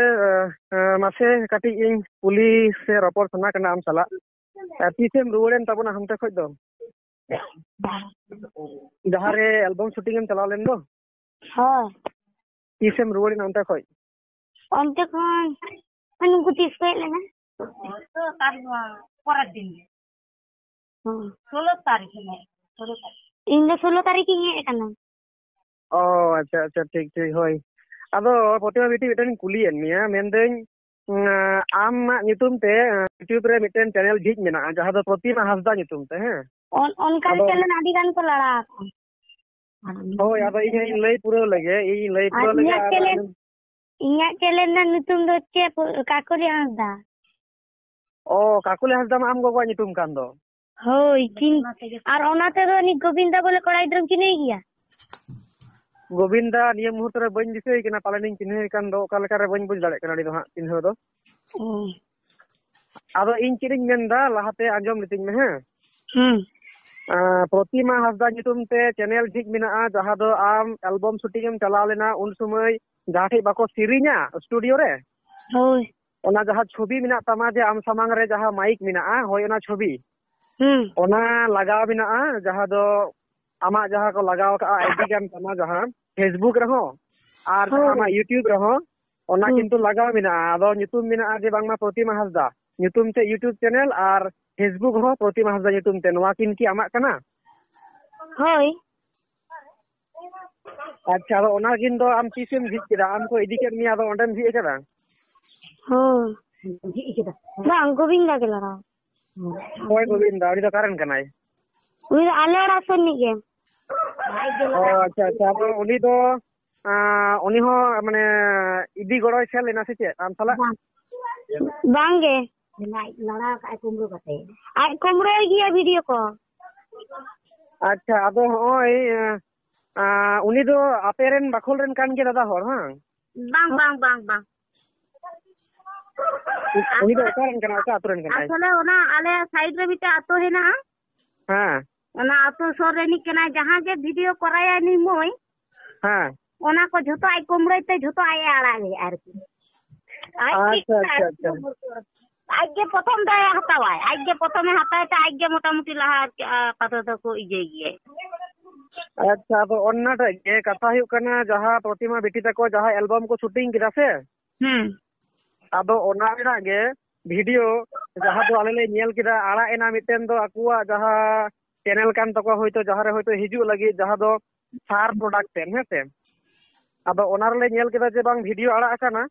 ᱮ, ᱮ, ᱢᱟᱥᱮ ᱠᱟᱹᱴᱤᱡ ᱤᱧ ᱠᱩᱞᱤ ᱥᱮ ᱨᱚᱯᱚᱲ ᱥᱟᱱᱟ ᱠᱟᱱᱟ ᱟᱢ ᱥᱟᱞᱟᱜ᱾ ᱮ, ᱛᱤᱥᱮᱢ ᱨᱩᱣᱟᱹᱲᱮᱱ ᱛᱟᱵᱚᱱᱟ ᱦᱟᱱᱛᱮ ᱠᱷᱚᱡ ᱫᱚ? ᱡᱟᱦᱟᱸ ᱨᱮ ᱮᱞᱵᱟᱢ ᱥᱩᱴᱤᱝ ᱮᱢ ᱪᱟᱞᱟᱣ ᱞᱮᱱ ᱫᱚ? ᱦᱳᱭ᱾ ᱛᱤᱥᱮᱢ ᱨᱩᱣᱟᱹᱲᱮᱱᱟ ᱚᱱᱛᱮ ᱠᱷᱚᱡ? ᱚᱱᱛᱮ ᱠᱷᱚᱱ, ᱦᱮᱸ, ᱱᱩᱠᱩ ᱛᱤᱥ ᱠᱚ ᱦᱮᱡ ᱞᱮᱱᱟ? ᱛᱚ, ᱛᱟᱨ ᱯᱚᱨᱮᱨ ᱫᱤᱱ ᱜᱮ᱾ ᱦᱮᱸ᱾ ᱥᱳᱞᱳ ᱛᱟᱹᱨᱤᱠᱷ ᱦᱤᱞᱳᱜ, ᱥᱳᱞᱳ ᱛᱟᱹᱨᱤᱠᱷ᱾ ᱤᱧ ᱫᱚ ᱥᱳᱞᱳ ᱛᱟᱹᱨᱤᱠᱷ ᱤᱧ ᱦᱮᱡ ᱟᱠᱟᱱᱟ᱾ ᱚ, ᱟᱪᱪᱷᱟ, ᱟᱪᱪᱷᱟ, ᱴᱷᱤᱠ, ᱴᱷᱤᱠ, ᱦᱳᱭ᱾ ᱟᱫᱚ ᱯᱨᱚᱛᱤᱢᱟ ᱵᱤᱴᱤ, ᱢᱤᱫᱴᱮᱱ ᱠᱩᱞᱤᱭᱮᱫ ᱢᱮᱭᱟ, ᱢᱮᱱᱫᱟᱹᱧ, ᱩᱸ, ᱟᱢᱟᱜ ᱧᱩᱛᱩᱢ ᱛᱮ, ᱟᱸ, YouTube ᱨᱮ ᱢᱤᱫᱴᱮᱱ ᱪᱮᱱᱮᱞ ᱡᱷᱤᱡ ᱢᱮᱱᱟᱜᱼᱟ, ᱡᱟᱦᱟᱸ ᱫᱚ ᱯᱨᱚᱛᱤᱢᱟ ᱦᱟᱸᱥᱫᱟ ᱧᱩᱛᱩᱢ ᱛᱮ, ᱦᱮᱸ? ᱚᱱ-, ᱚᱱᱠᱟᱱ ᱟᱫᱚ ᱪᱮᱱᱮᱞ ᱟᱹᱰᱤ ᱜᱟᱱ ᱠᱚ ᱞᱟᱲᱟ ᱟᱠᱚ᱾ ᱦᱳᱭ, ᱟᱫᱚ ᱤᱧ ᱦᱚᱧ ᱞᱟᱹᱭ ᱯᱩᱨᱟᱹᱣ ᱞᱮᱜᱮ, ᱤᱧ ᱞᱟᱹᱭ ᱟᱨ ᱯᱩᱨᱟᱹᱣ ᱞᱮᱜᱮ, ᱤᱧᱟᱹᱜ ᱟᱨ ᱪᱮᱱᱮᱞ, ᱤᱧᱟᱹᱜ ᱪᱮᱱᱮᱞ ᱨᱮᱱᱟᱜ ᱧᱩᱛᱩᱢ ᱫᱚ ᱪᱮᱫ? ᱠᱟᱠᱚᱞᱤ ᱦᱟᱸᱥᱫᱟ᱾ ᱚ, ᱠᱟᱠᱚᱞᱤ ᱦᱟᱸᱥᱫᱟ ᱢᱟ ᱟᱢ ᱜᱚᱜᱚᱣᱟᱜ ᱧᱩᱛᱩᱢ ᱠᱟᱱ ᱫᱚ᱾ ᱦᱳᱭ, ᱪᱤᱱ-, ᱟᱨ ᱚᱱᱟ ᱛᱮᱫᱚ ᱩᱱᱤ ᱜᱳᱵᱤᱱᱫᱟ ᱵᱚᱞᱮ ᱠᱚᱲᱟ ᱜᱤᱫᱽᱨᱟᱹᱢ ᱪᱤᱱᱦᱟᱹᱣ ᱜᱮᱭᱟ? ᱜᱳᱵᱤᱱᱫᱟ ᱱᱤᱭᱟᱹ ᱢᱩᱦᱩᱨᱛᱚ ᱨᱮ ᱵᱟᱹᱧ ᱫᱤᱥᱟᱹᱭ ᱠᱟᱱᱟ, ᱯᱟᱞᱮᱱᱤᱧ ᱪᱤᱱᱦᱟᱹᱣ ᱠᱟᱱ ᱫᱚ, ᱚᱠᱟ ᱞᱮᱠᱟ ᱨᱮ ᱵᱟᱹᱧ ᱵᱩᱡᱽ ᱫᱟᱲᱮᱭᱟᱜ ᱠᱟᱱᱟ ᱩᱱᱤ ᱫᱚ ᱦᱟᱸᱜ ᱪᱤᱱᱦᱟᱹᱣ ᱫᱚ᱾ ᱚ᱾ ᱟᱫᱚ ᱤᱧ ᱪᱮᱫ ᱤᱧ ᱢᱮᱱᱫᱟ, ᱞᱟᱦᱟᱛᱮ ᱟᱸᱡᱚᱢ ᱞᱤᱛᱤᱧ ᱢᱮ, ᱦᱮᱸ? ᱦᱩᱸ᱾ ᱟᱸ, ᱯᱨᱚᱛᱤᱢᱟ ᱦᱟᱸᱥᱫᱟ ᱧᱩᱛᱩᱢ ᱛᱮ ᱪᱮᱱᱮᱞ ᱡᱷᱤᱡ ᱢᱮᱱᱟᱜᱼᱟ, ᱡᱟᱦᱟᱸ ᱫᱚ ᱟᱢ ᱮᱞᱵᱚᱢ ᱥᱩᱴᱤᱝ ᱮᱢ ᱪᱟᱞᱟᱣ ᱞᱮᱱᱟ, ᱩᱱ ᱥᱚᱢᱚᱭ ᱡᱟᱦᱟᱸ ᱴᱷᱮᱡ ᱵᱟᱠᱚ ᱥᱮᱨᱮᱧᱟ ᱥᱴᱩᱰᱤᱭᱳ ᱨᱮ, ᱦᱳᱭ᱾ ᱚᱱᱟ ᱡᱟᱦᱟᱸ ᱪᱷᱚᱵᱤ ᱢᱮᱱᱟᱜ ᱛᱟᱢᱟ ᱡᱮ ᱟᱢ ᱥᱟᱢᱟᱝ ᱨᱮ ᱡᱟᱦᱟᱸ ᱢᱟᱭᱤᱠ ᱢᱮᱱᱟᱜᱼᱟ, ᱦᱳᱭ, ᱚᱱᱟ ᱪᱷᱚᱵᱤ᱾ ᱦᱩᱸ᱾ ᱚᱱᱟ ᱞᱟᱜᱟᱣ ᱢᱮᱱᱟᱜᱼᱟ, ᱡᱟᱦᱟᱸ ᱫᱚ ᱟᱢᱟᱜ ᱡᱟᱦᱟᱸ ᱠᱚ ᱞᱟᱜᱟᱣ ᱠᱟᱜᱼᱟ, ᱟᱭᱰᱤ ᱠᱟᱱ ᱛᱟᱢᱟ ᱡᱟᱦᱟᱸ, Facebook ᱨᱮᱦᱚᱸ ᱟᱨ ᱦᱳᱭ᱾ ᱟᱢᱟᱜ YouTube ᱨᱮᱦᱚᱸ, ᱚᱱᱟ ᱦᱩᱸ᱾ ᱠᱤᱱᱛᱩ ᱞᱟᱜᱟᱣ ᱢᱮᱱᱟᱜᱼᱟ᱾ ᱟᱫᱚ ᱧᱩᱛᱩᱢ ᱢᱮᱱᱟᱜᱼᱟ ᱡᱮ ᱵᱟᱝᱢᱟ ᱯᱨᱚᱛᱤᱢᱟ ᱦᱟᱸᱥᱫᱟ ᱧᱩᱛᱩᱢ ᱛᱮ YouTube ᱪᱮᱱᱮᱞ ᱟᱨ Facebook ᱦᱚᱸ ᱯᱨᱚᱛᱤᱢᱟ ᱦᱟᱸᱥᱫᱟ ᱧᱩᱛᱩᱢ ᱛᱮ᱾ ᱱᱚᱣᱟ ᱠᱤᱱ ᱠᱤ ᱟᱢᱟᱜ ᱠᱟᱱᱟ? ᱦᱳᱭ᱾ ᱟᱪᱪᱷᱟ, ᱟᱫᱚ ᱚᱱᱟ ᱠᱤᱱ ᱫᱚ ᱟᱢ ᱛᱤᱥᱮᱢ ᱡᱷᱤᱡ ᱠᱮᱫᱟ? ᱟᱢ ᱠᱚ ᱤᱫᱤ ᱠᱮᱫ ᱢᱮᱭᱟ, ᱟᱫᱚ ᱚᱸᱰᱮᱢ ᱡᱷᱤᱡ ᱠᱟᱫᱟ? ᱦᱳᱭ᱾ ᱵᱟᱝ, ᱜᱳᱵᱤᱱᱫᱟ ᱜᱮ ᱞᱟᱲᱟᱣ᱾ ᱚᱠᱚᱭ ᱜᱳᱵᱤᱱᱫᱟ? ᱩᱱᱤ ᱫᱚ ᱚᱠᱟᱨᱮᱱ ᱠᱟᱱᱟᱭ? ᱩᱱᱤ ᱫᱚ ᱟᱞᱮ ᱚᱲᱟᱜ ᱥᱩᱨ ᱨᱤᱱᱤᱡ ᱜᱮ᱾ ᱚ, ᱟᱪᱪᱷᱟ, ᱟᱪᱪᱷᱟ᱾ ᱟᱫᱚ ᱩᱱᱤ ᱫᱚ, ᱟᱸ, ᱩᱱᱤ ᱦᱚᱸ, ᱢᱟᱱᱮ, ᱤᱫᱤ ᱜᱚᱲᱚᱭ ᱥᱮᱱ ᱞᱮᱱᱟ ᱥᱮ ᱪᱮᱫ ᱟᱢ ᱥᱟᱞᱟᱜ? ᱵᱟᱝ᱾ ᱵᱟᱝ ᱜᱮ᱾ ᱟᱡ ᱞᱟᱲᱟ ᱠᱟᱜᱼᱟᱭ ᱠᱩᱢᱵᱽᱲᱩ ᱠᱟᱛᱮ᱾ ᱟᱡ ᱠᱩᱢᱵᱽᱲᱩᱭ ᱜᱮᱭᱟ ᱵᱷᱤᱰᱤᱭᱳ ᱠᱚ᱾ ᱟᱪᱪᱷᱟ, ᱟᱫᱚ ᱦᱚᱸᱜᱼᱚᱭ, ᱟᱸ, ᱩᱱᱤ ᱫᱚ ᱟᱯᱮ ᱨᱮᱱ ᱵᱟᱠᱷᱳᱞ ᱨᱮᱱ ᱠᱟᱱ ᱜᱮᱭᱟ ᱫᱟᱫᱟ ᱦᱚᱲ, ᱵᱟᱝ? ᱵᱟᱝ, ᱵᱟᱝ, ᱵᱟᱝ, ᱵᱟᱝ᱾ ᱩᱱᱤ ᱫᱚ ᱚᱠᱟ ᱨᱮᱱ ᱠᱟᱱᱟᱭ? ᱚᱠᱟ ᱟᱹᱛᱩ ᱨᱮᱱ ᱠᱟᱱᱟᱭ? ᱟᱥᱚᱞᱮ ᱚᱱᱟ ᱟᱞᱮ ᱥᱟᱭᱤᱰ ᱨᱮ ᱢᱤᱫᱴᱮᱡ ᱟᱹᱛᱩ ᱦᱮᱱᱟᱜᱼᱟ᱾ ᱦᱮᱸ᱾ ᱚᱱᱟ ᱟᱹᱛᱩ ᱥᱩᱨ ᱨᱤᱱᱤᱡ ᱠᱟᱱᱟᱭ, ᱡᱟᱦᱟᱸ ᱜᱮ ᱵᱷᱤᱰᱤᱭᱳ ᱠᱚᱨᱟᱭᱟᱭ ᱱᱩᱭ ᱢᱟᱹᱭ᱾ ᱦᱮᱸ᱾ ᱚᱱᱟ ᱠᱚ ᱡᱷᱚᱛᱚ ᱟᱡ ᱠᱩᱢᱲᱟᱹᱭ ᱛᱮ ᱡᱷᱚᱛᱚ ᱟᱡ ᱮ ᱟᱲᱟᱜ ᱮᱫᱟ ᱟᱨᱠᱤ᱾ ᱟᱡ ᱟᱪᱪᱷᱟ, ᱟᱪᱪᱷᱟ, ᱟᱪᱪᱷᱟ᱾ ᱟᱡ ᱜᱮ ᱯᱨᱚᱛᱷᱚᱢ ᱫᱚᱭ ᱦᱟᱛᱟᱣᱟᱭ, ᱟᱡ ᱜᱮ ᱯᱨᱚᱛᱷᱚᱢᱮ ᱦᱟᱛᱟᱣ ᱛᱮ ᱟᱡ ᱜᱮ ᱢᱚᱴᱟᱢᱩᱴᱤ ᱞᱟᱦᱟ, ᱟ, ᱟᱯᱟᱛᱚᱛᱚ ᱠᱚ ᱤᱭᱟᱹᱭ ᱜᱮᱭᱟᱭ᱾ ᱟᱪᱪᱷᱟ, ᱟᱫᱚ ᱚᱱᱟᱴᱟᱜ ᱜᱮ ᱠᱟᱛᱷᱟ ᱦᱩᱭᱩᱜ ᱠᱟᱱᱟ, ᱡᱟᱦᱟᱸ ᱯᱨᱚᱛᱤᱢᱟ ᱵᱤᱴᱤ ᱛᱟᱠᱚ ᱡᱟᱦᱟᱸ ᱮᱞᱵᱟᱢ ᱠᱚ ᱥᱩᱴᱤᱝ ᱠᱮᱫᱟ ᱥᱮ, ᱦᱩᱸ᱾ ᱟᱫᱚ ᱚᱱᱟ ᱨᱮᱱᱟᱜ ᱜᱮ ᱵᱷᱤᱰᱤᱭᱳ ᱡᱟᱦᱟᱸ ᱫᱚ ᱟᱞᱮ ᱞᱮ ᱧᱮᱞ ᱠᱮᱫᱟ, ᱟᱲᱟᱜ ᱮᱱᱟ ᱢᱤᱫᱴᱮᱱ ᱫᱚ ᱟᱠᱚᱣᱟᱜ ᱡᱟᱦᱟᱸ ᱪᱮᱱᱮᱞ ᱠᱟᱱ ᱛᱟᱠᱚᱣᱟ, ᱦᱳᱭᱛᱳ ᱡᱟᱦᱟᱸ ᱨᱮ ᱦᱳᱭᱛᱳ ᱦᱤᱡᱩᱜ ᱞᱟᱹᱜᱤᱫ, ᱡᱟᱦᱟᱸ ᱫᱚ ᱥᱟᱨ ᱯᱨᱚᱰᱟᱠᱥᱚᱱ, ᱦᱮᱸ ᱥᱮ? ᱟᱫᱚ ᱚᱱᱟ ᱨᱮᱞᱮ ᱧᱮᱞ ᱠᱮᱫᱟ ᱡᱮ ᱵᱟᱝ ᱵᱷᱤᱰᱤᱭᱳ ᱟᱲᱟᱜ ᱟᱠᱟᱱᱟ᱾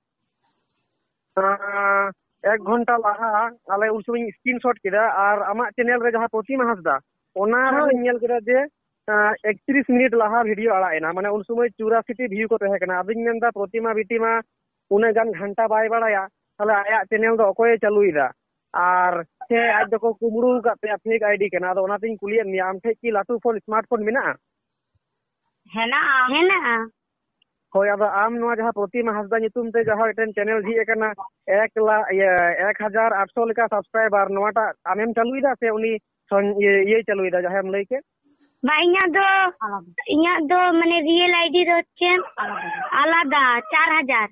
ᱟᱸ, ᱮᱠ ᱜᱷᱚᱱᱴᱟ ᱞᱟᱦᱟ ᱟᱞᱮ ᱩᱱ ᱥᱚᱢᱚᱭ ᱤᱧ ᱥᱠᱨᱤᱱᱥᱚᱴ ᱠᱮᱫᱟ, ᱟᱨ ᱟᱢᱟᱜ ᱪᱮᱱᱮᱞ ᱨᱮ ᱡᱟᱦᱟᱸ ᱯᱨᱚᱛᱤᱢᱟ ᱦᱟᱸᱥᱫᱟ, ᱚᱱᱟ ᱨᱮᱦᱚᱸᱧ ᱧᱮᱞ ᱠᱮᱫᱟ ᱡᱮ, ᱟᱸ, ᱮᱠᱛᱨᱤᱥ ᱢᱤᱱᱤᱴ ᱞᱟᱦᱟ ᱵᱷᱤᱰᱤᱭᱳ ᱟᱲᱟᱜ ᱮᱱᱟ, ᱢᱟᱱᱮ ᱩᱱ ᱥᱚᱢᱚᱭ ᱪᱩᱨᱟᱥᱤ ᱴᱤ ᱵᱷᱤᱭᱩ ᱠᱚ ᱛᱟᱦᱮᱸ ᱠᱟᱱᱟ᱾ ᱟᱫᱚᱧ ᱢᱮᱱᱫᱟ ᱯᱨᱚᱛᱤᱢᱟ ᱵᱤᱴᱤ ᱢᱟ ᱩᱱᱟᱹᱜ ᱜᱟᱱ ᱜᱷᱟᱱᱴᱟ ᱵᱟᱭ ᱵᱟᱲᱟᱭᱟ, ᱛᱟᱦᱞᱮ ᱟᱭᱟᱜ ᱪᱮᱱᱮᱞ ᱫᱚ ᱚᱠᱚᱭᱮ ᱪᱟᱹᱞᱩᱭᱮᱫᱟ? ᱟᱨ ᱥᱮ ᱟᱡ ᱫᱚᱠᱚ ᱠᱩᱢᱵᱽᱲᱩ ᱟᱠᱟᱫ ᱛᱟᱭᱟ, ᱯᱷᱮᱠ ᱟᱭᱰᱤ ᱠᱟᱱᱟ? ᱟᱫᱚ ᱚᱱᱟᱛᱤᱧ ᱠᱩᱞᱤᱭᱮᱫ ᱢᱮᱭᱟ, ᱟᱢ ᱴᱷᱮᱡ ᱠᱤ ᱞᱟᱹᱴᱩ ᱯᱷᱳᱱ, ᱥᱢᱟᱨᱴ ᱯᱷᱳᱱ ᱢᱮᱱᱟᱜᱼᱟ? ᱦᱮᱱᱟᱜᱼᱟ, ᱦᱮᱱᱟᱜᱼᱟ᱾ ᱦᱳᱭ, ᱟᱫᱚ ᱟᱢ ᱱᱚᱣᱟ ᱡᱟᱦᱟᱸ ᱯᱨᱚᱛᱤᱢᱟ ᱦᱟᱸᱥᱫᱟ ᱧᱩᱛᱩᱢ ᱛᱮ ᱡᱟᱦᱟᱸ ᱢᱤᱫᱴᱮᱱ ᱪᱮᱱᱮᱞ ᱡᱷᱤᱡ ᱟᱠᱟᱱᱟ, ᱮᱠ ᱞᱟ-, ᱤᱭᱟᱹ, ᱮᱠ ᱦᱟᱡᱟᱨ ᱟᱴᱥᱚ ᱞᱮᱠᱟ ᱥᱟᱵᱥᱠᱨᱟᱭᱵᱟᱨ, ᱱᱚᱣᱟᱴᱟᱜ ᱟᱢᱮᱢ ᱪᱟᱹᱞᱩᱭᱮᱫᱟ ᱥᱮ ᱩᱱᱤ ᱥᱚᱧ-, ᱤᱭᱟᱹ, ᱤᱭᱟᱹᱭ ᱪᱟᱹᱞᱩᱭᱮᱫᱟ, ᱡᱟᱦᱟᱸᱭᱮᱢ ᱞᱟᱹᱭ ᱠᱮᱫ? ᱵᱟ, ᱤᱧᱟᱹᱜ ᱫᱚ, ᱤᱧᱟᱹᱜ ᱫᱚ ᱢᱟᱱᱮ ᱨᱤᱭᱮᱞ ᱟᱭᱰᱤ ᱫᱚ ᱦᱚᱪᱪᱷᱮ ᱟᱞᱟᱫᱟ, ᱪᱟᱨ ᱦᱟᱡᱟᱨ᱾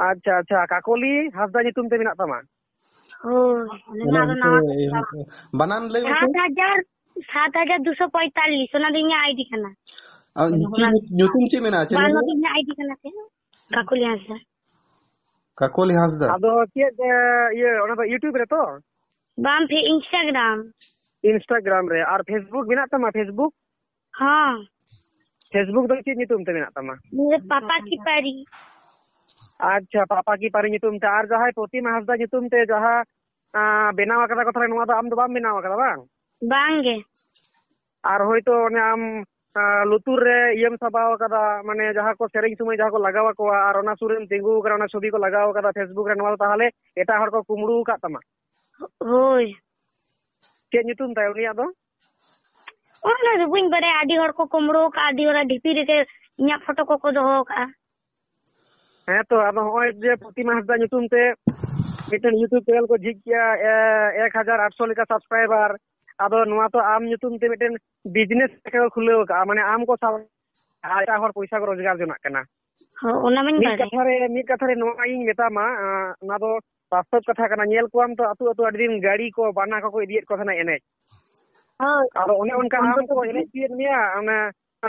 ᱟᱪᱪᱷᱟ, ᱟᱪᱪᱷᱟ, ᱠᱟᱠᱚᱞᱤ ᱦᱟᱸᱥᱫᱟ ᱧᱩᱛᱩᱢ ᱛᱮ ᱢᱮᱱᱟᱜ ᱛᱟᱢᱟ? ᱦᱳᱭ᱾ ᱚᱱᱟ ᱟᱨᱚ ᱱᱟᱣᱟ ᱥᱟᱛ ᱦᱟᱡᱟᱨ, ᱥᱟᱛ ᱦᱟᱡᱟᱨ ᱫᱩᱥᱚ ᱯᱚᱸᱭᱛᱟᱞᱞᱤᱥ, ᱚᱱᱟ ᱫᱚ ᱤᱧᱟᱹᱜ ᱟᱭᱰᱤ ᱠᱟᱱᱟ᱾ ᱟᱨ ᱧᱩᱛᱩᱢ, ᱧᱩᱛᱩᱢ ᱪᱮᱫ ᱢᱮᱱᱟᱜᱼᱟ ᱪᱮᱱᱮᱞ ᱵᱟᱝ, ᱨᱮ? ᱤᱧᱟᱹᱜ ᱟᱭᱰᱤ ᱠᱟᱱᱟ ᱥᱮ? ᱠᱟᱠᱚᱞᱤ ᱦᱟᱸᱥᱫᱟ᱾ ᱠᱟᱠᱚᱞᱤ ᱦᱟᱸᱥᱫᱟ᱾ ᱟᱫᱚ ᱪᱮᱫ, ᱮ, ᱤᱭᱟᱹ, ᱚᱱᱟ ᱫᱚ YouTube ᱨᱮ ᱛᱚ? ᱵᱟᱝ, ᱯᱷᱮ-, Instagram᱾ Instagram ᱨᱮ᱾ ᱟᱨ Facebook ᱢᱮᱱᱟᱜ ᱛᱟᱢᱟ, Facebook? ᱦᱚᱸ᱾ Facebook ᱫᱚ ᱪᱮᱫ ᱧᱩᱛᱩᱢ ᱛᱮ ᱢᱮᱱᱟᱜ ᱛᱟᱢᱟ? ᱤᱧ ᱫᱚ ᱯᱟᱯᱟ ᱠᱤ ᱯᱟᱨᱤ᱾ ᱟᱪᱪᱷᱟ, ᱯᱟᱯᱟ ᱠᱤ ᱯᱟᱨᱤ ᱧᱩᱛᱩᱢ ᱛᱮ᱾ ᱟᱨ ᱡᱟᱦᱟᱸᱭ ᱯᱨᱚᱛᱤᱢᱟ ᱦᱟᱸᱥᱫᱟ ᱧᱩᱛᱩᱢ ᱛᱮ ᱡᱟᱦᱟᱸ, ᱟᱸ, ᱵᱮᱱᱟᱣ ᱟᱠᱟᱫᱟ ᱠᱚ, ᱛᱟᱦᱞᱮ ᱱᱚᱣᱟ ᱫᱚ ᱟᱢ ᱫᱚ ᱵᱟᱢ ᱵᱮᱱᱟᱣ ᱟᱠᱟᱫᱟ ᱵᱟᱝ? ᱵᱟᱝ ᱜᱮ᱾ ᱟᱨ ᱦᱳᱭᱛᱳ ᱚᱱᱮ ᱟᱢ, ᱟᱸ, ᱞᱩᱛᱩᱨ ᱨᱮ ᱤᱭᱟᱹᱢ ᱥᱟᱵᱟᱣ ᱟᱠᱟᱫᱟ, ᱢᱟᱱᱮ ᱡᱟᱦᱟᱸ ᱠᱚ ᱥᱮᱨᱮᱧ ᱥᱚᱢᱚᱭ ᱡᱟᱦᱟᱸ ᱠᱚ ᱞᱟᱜᱟᱣ ᱟᱠᱚᱣᱟ, ᱟᱨ ᱚᱱᱟ ᱥᱩᱨ ᱨᱮᱢ ᱛᱤᱸᱜᱩ ᱟᱠᱟᱱᱟ, ᱚᱱᱟ ᱪᱷᱚᱵᱤ ᱠᱚ ᱞᱟᱜᱟᱣ ᱟᱠᱟᱫᱟ Facebook ᱨᱮ, ᱱᱚᱣᱟ ᱫᱚ ᱛᱟᱦᱞᱮ ᱮᱴᱟᱜ ᱦᱚᱲ ᱠᱚ ᱠᱩᱢᱵᱽᱲᱩ ᱟᱠᱟᱫ ᱛᱟᱢᱟ? ᱦᱳᱭ᱾ ᱪᱮᱫ ᱧᱩᱛᱩᱢ ᱛᱟᱭ ᱩᱱᱤᱭᱟᱜ ᱫᱚ? ᱚᱱᱟ ᱫᱚ ᱵᱟᱹᱧ ᱵᱟᱲᱟᱭᱟ, ᱟᱹᱰᱤ ᱦᱚᱲ ᱠᱚ ᱠᱩᱢᱵᱽᱲᱩ ᱟᱠᱟᱫᱼᱟ, ᱟᱹᱰᱤ ᱦᱚᱲᱟᱜ ᱰᱷᱤᱯᱤ ᱨᱮᱜᱮ ᱤᱧᱟᱹᱜ ᱯᱷᱳᱴᱳ ᱠᱚᱠᱚ ᱫᱚᱦᱚ ᱟᱠᱟᱫᱼᱟ᱾ ᱦᱮᱸ ᱛᱚ, ᱟᱫᱚ ᱦᱚᱸᱜᱼᱚᱭ ᱡᱮ ᱯᱨᱚᱛᱤᱢᱟ ᱦᱟᱸᱥᱫᱟ ᱧᱩᱛᱩᱢ ᱛᱮ ᱢᱤᱫᱴᱮᱱ YouTube ᱪᱮᱱᱮᱞ ᱠᱚ ᱡᱷᱤᱡ ᱠᱮᱜᱼᱟ, ᱮ, ᱮᱠ ᱦᱟᱡᱟᱨ ᱟᱴᱥᱚ ᱞᱮᱠᱟ ᱥᱟᱵᱥᱠᱨᱟᱭᱵᱟᱨ, ᱟᱫᱚ ᱱᱚᱣᱟ ᱛᱚ ᱟᱢ ᱧᱩᱛᱩᱢ ᱛᱮ ᱢᱤᱫᱴᱮᱱ ᱵᱤᱡᱽᱱᱮᱥ ᱞᱮᱠᱟ ᱠᱚ ᱠᱷᱩᱞᱟᱹᱣ ᱟᱠᱟᱫᱼᱟ, ᱢᱟᱱᱮ ᱟᱢ ᱠᱚ ᱥᱟᱶ ᱟᱨ ᱮᱴᱟᱜ ᱦᱚᱲ ᱯᱚᱭᱥᱟ ᱠᱚ ᱨᱳᱡᱽᱜᱟᱨ ᱡᱚᱱᱟᱜ ᱠᱟᱱᱟ᱾ ᱦᱚᱸ, ᱚᱱᱟ ᱢᱟᱧ ᱢᱤᱫ ᱵᱟᱲᱟᱭ᱾ ᱠᱟᱛᱷᱟ ᱨᱮ, ᱢᱤᱫ ᱠᱟᱛᱷᱟ ᱨᱮ ᱱᱚᱣᱟ ᱤᱧ ᱢᱮᱛᱟᱢᱟ, ᱟᱸ, ᱚᱱᱟ ᱫᱚ ᱵᱟᱥᱛᱚᱵ ᱠᱟᱛᱷᱟ ᱠᱟᱱᱟ᱾ ᱧᱮᱞ ᱠᱚᱣᱟᱢ ᱛᱚ, ᱟᱹᱛᱩ ᱟᱹᱛᱩ ᱟᱹᱰᱤ ᱫᱤᱱ ᱜᱟᱹᱲᱤ ᱠᱚ, ᱵᱟᱱᱟ ᱠᱚᱠᱚ ᱤᱫᱤᱭᱮᱫ ᱠᱚ ᱛᱟᱦᱮᱱᱟ ᱮᱱᱮᱡ᱾ ᱦᱳᱭ᱾ ᱟᱫᱚ ᱚᱱᱮ ᱚᱱᱠᱟ ᱟᱢ ᱠᱚ ᱮᱱᱮᱡ ᱦᱚᱪᱚᱭᱮᱫ ᱢᱮᱭᱟ, ᱚᱱᱟ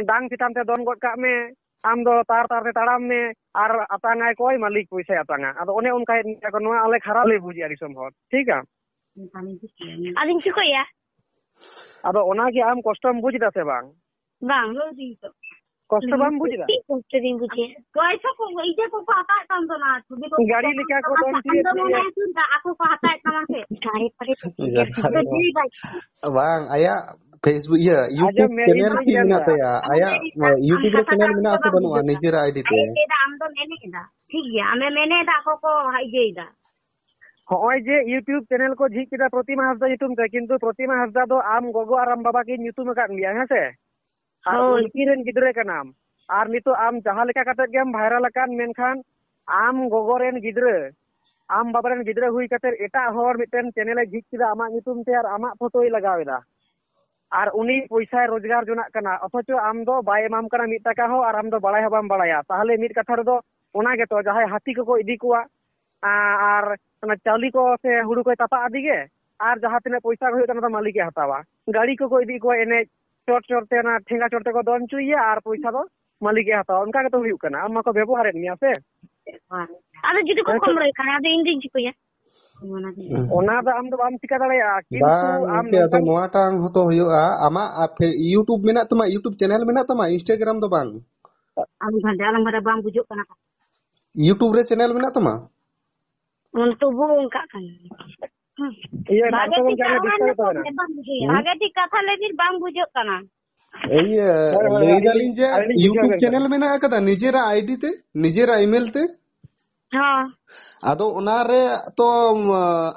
ᱰᱟᱝ ᱪᱮᱛᱟᱱ ᱛᱮ ᱫᱚᱱ ᱜᱚᱫ ᱠᱟᱜ ᱢᱮ, ᱟᱢ ᱫᱚ ᱛᱟᱨ ᱛᱟᱨ ᱛᱮ ᱛᱟᱲᱟᱢ ᱢᱮ, ᱟᱨ ᱟᱛᱟᱝᱟᱭ ᱠᱚᱭ ᱢᱟᱹᱞᱤᱠ ᱯᱚᱭᱥᱟᱭ ᱟᱛᱟᱝᱟ᱾ ᱟᱫᱚ ᱚᱱᱮ ᱚᱱᱠᱟᱭᱮᱫ ᱢᱮᱭᱟ ᱠᱚ, ᱱᱚᱣᱟ ᱟᱞᱮ ᱠᱷᱟᱨᱟᱯ ᱞᱮ ᱵᱩᱡᱮᱜᱼᱟ ᱫᱤᱥᱚᱢ ᱦᱚᱲ, ᱴᱷᱤᱠᱟ? ᱟᱫᱚᱧ ᱪᱤᱠᱟᱹᱭᱟ? ᱟᱫᱚ ᱚᱱᱟᱜᱮ ᱟᱢ ᱠᱚᱥᱴᱚᱢ ᱵᱩᱡᱽ ᱮᱫᱟ ᱥᱮ ᱵᱟᱝ? ᱵᱟᱝ᱾ ᱠᱚᱥᱴᱚ ᱵᱟᱢ ᱵᱩᱡᱽ ᱮᱫᱟ? ᱪᱮᱫ ᱠᱚᱥᱴᱚ ᱨᱤᱧ ᱵᱩᱡᱷᱟᱹᱣᱟ? ᱯᱚᱭᱥᱟ ᱠᱚ, ᱤᱭᱟᱹ ᱠᱚᱠᱚ ᱦᱟᱛᱟᱣᱮᱫ ᱛᱟᱢ ᱫᱚ ᱚᱱᱟ ᱪᱷᱚᱵᱤ ᱠᱚ᱾ ᱜᱟᱹᱰᱤ ᱞᱮᱠᱟ ᱠᱚ ᱫᱚᱱ ᱟᱢ ᱫᱚ ᱦᱚᱪᱚᱭᱮᱫ ᱢᱚᱱᱮ ᱢᱮᱭᱟ᱾ ᱦᱚᱪᱚᱭᱮᱫᱟ ᱟᱠᱚ ᱠᱚ ᱦᱟᱛᱟᱣᱮᱫ ᱛᱟᱢᱟ ᱥᱮ? ᱡᱟᱦᱟᱸᱭ ᱯᱟᱨᱮ ᱪᱷᱟᱹᱛᱤᱠ ᱡᱟᱦᱟᱸᱭ ᱜᱮ᱾ ᱫᱚ ᱡᱤᱣᱤ ᱵᱟᱭ ᱵᱟᱝ, ᱟᱭᱟᱜ Facebook, ᱤᱭᱟᱹ, YouTube ᱟᱸᱡᱚᱢ ᱢᱮ, ᱤᱧ channel ᱫᱚᱧ ᱠᱤ ᱧᱮᱞ ᱢᱮᱱᱟᱜ ᱮᱫᱟ᱾ ᱛᱟᱭᱟ? ᱟᱢ ᱟᱭᱟᱜ, ᱮᱱᱮᱡ ᱮᱫᱟ, ᱟᱸ, YouTube ᱨᱮ ᱟᱢ channel ᱠᱟᱛᱷᱟ ᱢᱮᱱᱟᱜ ᱟᱥᱮ ᱵᱟᱢ ᱵᱟᱹᱱᱩᱜᱼᱟ, ᱵᱩᱡᱷᱟᱹᱣ ᱮᱫᱟ᱾ ᱱᱤᱡᱮᱨᱟᱜ ID ᱛᱮ? ᱟᱡ ᱮ ᱞᱟᱹᱭ ᱮᱫᱟ, ᱟᱢ ᱫᱚᱢ ᱮᱱᱮᱡ ᱮᱫᱟ᱾ ᱴᱷᱤᱠ ᱜᱮᱭᱟ, ᱟᱢᱮᱢ ᱮᱱᱮᱡ ᱮᱫᱟ, ᱟᱠᱚ ᱠᱚ ᱤᱭᱟᱹᱭᱮᱫᱟ᱾ ᱦᱚᱸᱜᱼᱚᱭ ᱡᱮ YouTube channel ᱠᱚ ᱡᱷᱤᱡ ᱠᱮᱫᱟ ᱯᱨᱚᱛᱤᱢᱟ ᱦᱟᱸᱥᱫᱟ ᱧᱩᱛᱩᱢ ᱛᱮ, ᱠᱤᱱᱛᱩ ᱯᱨᱚᱛᱤᱢᱟ ᱦᱟᱸᱥᱫᱟ ᱫᱚ ᱟᱢ ᱜᱚᱜᱚ ᱟᱨ ᱟᱢ ᱵᱟᱵᱟ ᱠᱤᱱ ᱧᱩᱛᱩᱢ ᱟᱠᱟᱫ ᱢᱮᱭᱟ, ᱦᱮᱸ ᱥᱮ? ᱟᱨ ᱦᱳᱭ᱾ ᱩᱱᱠᱤᱱ ᱨᱮᱱ ᱜᱤᱫᱽᱨᱟᱹ ᱠᱟᱱᱟᱢ᱾ ᱟᱨ ᱱᱤᱛᱚᱜ ᱟᱢ ᱡᱟᱦᱟᱸ ᱞᱮᱠᱟ ᱠᱟᱛᱮᱫ ᱜᱮᱢ viral ᱟᱠᱟᱱ, ᱢᱮᱱᱠᱷᱟᱱ ᱟᱢ ᱜᱚᱜᱚ ᱨᱮᱱ ᱜᱤᱫᱽᱨᱟᱹ, ᱟᱢ ᱵᱟᱵᱟ ᱨᱮᱱ ᱜᱤᱫᱽᱨᱟᱹ ᱦᱩᱭ ᱠᱟᱛᱮᱫ ᱮᱴᱟᱜ ᱦᱚᱲ ᱢᱤᱫᱴᱮᱱ channel ᱮ ᱡᱷᱤᱡ ᱠᱮᱫᱟ ᱟᱢᱟᱜ ᱧᱩᱛᱩᱢ ᱛᱮ ᱟᱨ ᱟᱢᱟᱜ ᱯᱷᱳᱴᱳᱭ ᱞᱟᱜᱟᱣ ᱮᱫᱟ᱾ ᱟᱨ ᱩᱱᱤ ᱯᱚᱭᱥᱟᱭ ᱨᱳᱡᱽᱜᱟᱨ ᱡᱚᱱᱟᱜ ᱠᱟᱱᱟ, ᱚᱛᱷᱚᱪᱚ ᱟᱢ ᱫᱚ ᱵᱟᱭ ᱮᱢᱟᱢ ᱠᱟᱱᱟ ᱢᱤᱫ ᱴᱟᱠᱟ ᱦᱚᱸ, ᱟᱨ ᱟᱢ ᱫᱚ ᱵᱟᱲᱟᱭ ᱦᱚᱸ ᱵᱟᱢ ᱵᱟᱲᱟᱭᱟ᱾ ᱛᱟᱦᱚᱞᱮ ᱢᱤᱫ ᱠᱟᱛᱷᱟ ᱨᱮᱫᱚ ᱚᱱᱟ ᱜᱮᱛᱚ, ᱡᱟᱦᱟᱸᱭ ᱦᱟᱹᱛᱤ ᱠᱚᱠᱚ ᱤᱫᱤ ᱠᱚᱣᱟ, ᱟ-, ᱟᱨ ᱚᱱᱟ ᱪᱟᱣᱞᱮ ᱠᱚ ᱥᱮ ᱦᱩᱲᱩ ᱠᱚᱭ ᱛᱟᱯᱟᱜ ᱟᱫᱮ ᱜᱮ, ᱟᱨ ᱡᱟᱦᱟᱸ ᱛᱤᱱᱟᱹᱜ ᱯᱚᱭᱥᱟ ᱠᱚ ᱦᱩᱭᱩᱜ ᱠᱟᱱᱟ, ᱚᱱᱟ ᱫᱚ ᱢᱟᱹᱞᱤᱠᱮ ᱦᱟᱛᱟᱣᱟ᱾ ᱜᱟᱹᱲᱤ ᱠᱚᱠᱚ ᱤᱫᱤ ᱠᱚᱣᱟ ᱮᱱᱮᱡ, ᱪᱚᱴ ᱪᱚᱴ ᱛᱮ ᱚᱱᱟ ᱴᱷᱮᱸᱜᱟ ᱪᱚᱴ ᱛᱮᱠᱚ ᱫᱚᱱ ᱦᱚᱪᱚᱭᱮᱭᱟ ᱟᱨ ᱯᱚᱭᱥᱟ ᱫᱚ ᱢᱟᱹᱞᱤᱠᱮ ᱦᱟᱛᱟᱣᱟ᱾ ᱚᱱᱠᱟ ᱜᱮᱛᱚ ᱦᱩᱭᱩᱜ ᱠᱟᱱᱟ, ᱟᱢ ᱢᱟᱠᱚ ᱵᱮᱵᱚᱦᱟᱨᱮᱫ ᱢᱮᱭᱟ ᱥᱮ᱾ ᱟᱫᱚ ᱡᱩᱫᱤ ᱠᱚ ᱦᱮᱸ ᱥᱮ? ᱠᱚᱢᱲᱚᱭ ᱠᱷᱟᱱ, ᱟᱫᱚ ᱤᱧ ᱫᱩᱧ ᱪᱤᱠᱟᱹᱭᱟ? ᱚᱱᱟ ᱫᱚ ᱟᱢ ᱫᱚ ᱵᱟᱢ ᱪᱤᱠᱟ ᱫᱟᱲᱮᱭᱟᱜᱼᱟ, ᱠᱤᱱᱛᱩ ᱵᱟᱝ ᱟᱢ ᱜᱚᱢᱠᱮ, ᱟᱫᱚ ᱱᱚᱝᱠᱟᱱ ᱱᱚᱣᱟᱴᱟᱝ ᱦᱚᱸᱛᱚ ᱦᱩᱭᱩᱜᱼᱟ᱾ ᱟᱢᱟᱜ ᱟᱯᱮ YouTube ᱢᱮᱱᱟᱜ ᱛᱟᱢᱟ, YouTube channel ᱢᱮᱱᱟᱜ ᱛᱟᱢᱟ, Instagram ᱫᱚ ᱵᱟᱝ? ᱟᱞᱚᱢ ᱜᱷᱟᱱᱴᱟ, ᱟᱞᱚᱢ ᱜᱷᱟᱱᱴᱟ, ᱵᱟᱝ ᱵᱩᱡᱷᱟᱹᱜ ᱠᱟᱱᱟ᱾ YouTube ᱨᱮ channel ᱢᱮᱱᱟᱜ ᱛᱟᱢᱟ? ᱚᱱᱟ ᱛᱚᱵᱩ ᱚᱱᱠᱟᱜ ᱠᱟᱱᱟ᱾ ᱦᱩᱸ᱾ ᱤᱭᱟᱹ, ᱵᱷᱟᱜᱮ ᱱᱟᱝᱴᱚ ᱴᱷᱤᱠ ᱜᱚᱢᱠᱮ, ᱟᱨᱚ ᱠᱟᱛᱷᱟ ᱞᱟᱹᱭ ᱰᱤᱥᱴᱟᱨᱵ ᱵᱮᱱ, ᱛᱟᱵᱮᱱᱟ᱾ ᱵᱟᱝ ᱵᱩᱡᱷᱟᱹᱜᱼᱟ᱾ ᱦᱩᱸ? ᱵᱷᱟᱜᱮ ᱴᱷᱤᱠ ᱠᱟᱛᱷᱟ ᱞᱟᱹᱭ ᱵᱤᱱ, ᱵᱟᱝ ᱵᱩᱡᱷᱟᱹᱜ ᱠᱟᱱᱟ᱾ ᱤᱭᱟᱹ, ᱦᱳᱭ, ᱦᱳᱭ, ᱞᱟᱹᱭ ᱟᱹᱞᱤᱧ, ᱫᱟᱞᱤᱧ ᱡᱮ ᱟᱹᱞᱤᱧ ᱞᱤᱧ YouTube ᱵᱩᱡᱷᱟᱹᱣ ᱪᱮᱱᱮᱞ ᱠᱟᱱᱟ᱾ ᱢᱮᱱᱟᱜ ᱟᱠᱟᱫᱟ ᱱᱤᱡᱮᱨᱟᱜ ᱟᱭᱰᱤ ᱛᱮ, ᱱᱤᱡᱮᱨᱟᱜ ᱤᱢᱮᱞ ᱛᱮ᱾ ᱦᱚᱸ᱾ ᱟᱫᱚ ᱚᱱᱟᱨᱮ ᱛᱚ,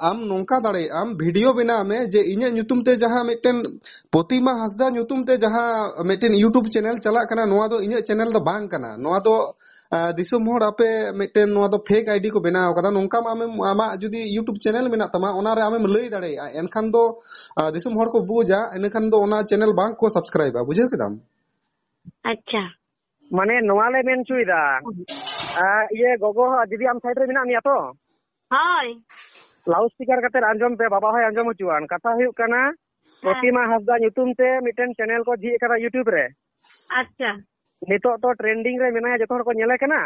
ᱟᱢ ᱱᱚᱝᱠᱟ ᱫᱟᱲᱮᱭᱟᱜ ᱟᱢ, ᱵᱷᱤᱰᱤᱭᱳ ᱵᱮᱱᱟᱣ ᱢᱮ ᱡᱮ ᱤᱧᱟᱹᱜ ᱧᱩᱛᱩᱢ ᱛᱮ ᱡᱟᱦᱟᱸ ᱢᱤᱫᱴᱮᱱ ᱯᱨᱚᱛᱤᱢᱟ ᱦᱟᱸᱥᱫᱟ ᱧᱩᱛᱩᱢ ᱛᱮ ᱡᱟᱦᱟᱸ ᱢᱤᱫᱴᱮᱱ YouTube ᱪᱮᱱᱮᱞ ᱪᱟᱞᱟᱜ ᱠᱟᱱᱟ, ᱱᱚᱣᱟ ᱫᱚ ᱤᱧᱟᱹᱜ ᱪᱮᱱᱮᱞ ᱫᱚ ᱵᱟᱝ ᱠᱟᱱᱟ᱾ ᱱᱚᱣᱟ ᱫᱚ, ᱟ, ᱫᱤᱥᱚᱢ ᱦᱚᱲ ᱟᱯᱮ ᱢᱤᱫᱴᱮᱱ ᱱᱚᱣᱟ ᱫᱚ ᱯᱷᱮᱠ ᱟᱭᱰᱤ ᱠᱚ ᱵᱮᱱᱟᱣ ᱠᱟᱫᱟ, ᱱᱚᱝᱠᱟᱢ ᱟᱢᱮᱢ, ᱟᱢᱟᱜ ᱡᱩᱫᱤ YouTube ᱪᱮᱱᱮᱞ ᱢᱮᱱᱟᱜ ᱛᱟᱢᱟ, ᱚᱱᱟᱨᱮ ᱟᱢᱮᱢ ᱞᱟᱹᱭ ᱫᱟᱲᱮᱭᱟᱜᱼᱟ᱾ ᱮᱱᱠᱷᱟᱱ ᱫᱚ, ᱟ, ᱫᱤᱥᱚᱢ ᱦᱚᱲ ᱠᱚ ᱵᱩᱡᱟ, ᱤᱱᱟᱹᱠᱷᱟᱱ ᱫᱚ ᱚᱱᱟ ᱪᱮᱱᱮᱞ ᱵᱟᱝ ᱠᱚ ᱥᱟᱵᱥᱠᱨᱟᱭᱤᱵᱟ᱾ ᱵᱩᱡᱷᱟᱹᱣ ᱠᱮᱫᱟᱢ? ᱟᱪᱪᱷᱟ᱾ ᱢᱟᱱᱮ ᱱᱚᱣᱟ ᱞᱮ ᱢᱮᱱ ᱦᱚᱪᱚᱭᱮᱫᱟ᱾ ᱟᱨ ᱤᱭᱟᱹ ᱜᱚᱜᱚ ᱦᱚᱸ ᱫᱤᱫᱤ ᱟᱢ ᱥᱟᱭᱤᱰ ᱨᱮ ᱢᱮᱱᱟᱜ ᱢᱮᱭᱟ ᱛᱚ? ᱦᱳᱭ᱾ ᱞᱟᱣᱩᱰ ᱥᱯᱤᱠᱟᱨ ᱠᱟᱛᱮ ᱟᱸᱡᱚᱢ ᱯᱮ, ᱵᱟᱵᱟ ᱦᱚᱸᱭ ᱟᱸᱡᱚᱢ ᱦᱚᱪᱚᱣᱟᱱ᱾ ᱠᱟᱛᱷᱟ ᱦᱩᱭᱩᱜ ᱠᱟᱱᱟ, ᱯᱨᱚᱛᱤᱢᱟ ᱦᱟᱸᱥᱫᱟ ᱧᱩᱛᱩᱢ ᱛᱮ ᱢᱤᱫᱴᱮᱱ ᱪᱮᱱᱮᱞ ᱠᱚ ᱡᱷᱤᱡ ᱟᱠᱟᱫᱟ YouTube ᱨᱮ᱾ ᱟᱪᱪᱷᱟ᱾ ᱱᱤᱛᱚᱜ ᱛᱚ ᱴᱨᱮᱱᱰᱤᱝ ᱨᱮ ᱢᱮᱱᱟᱭᱟ, ᱡᱚᱛᱚ ᱦᱚᱲ ᱠᱚ ᱧᱮᱞᱮ ᱠᱟᱱᱟ᱾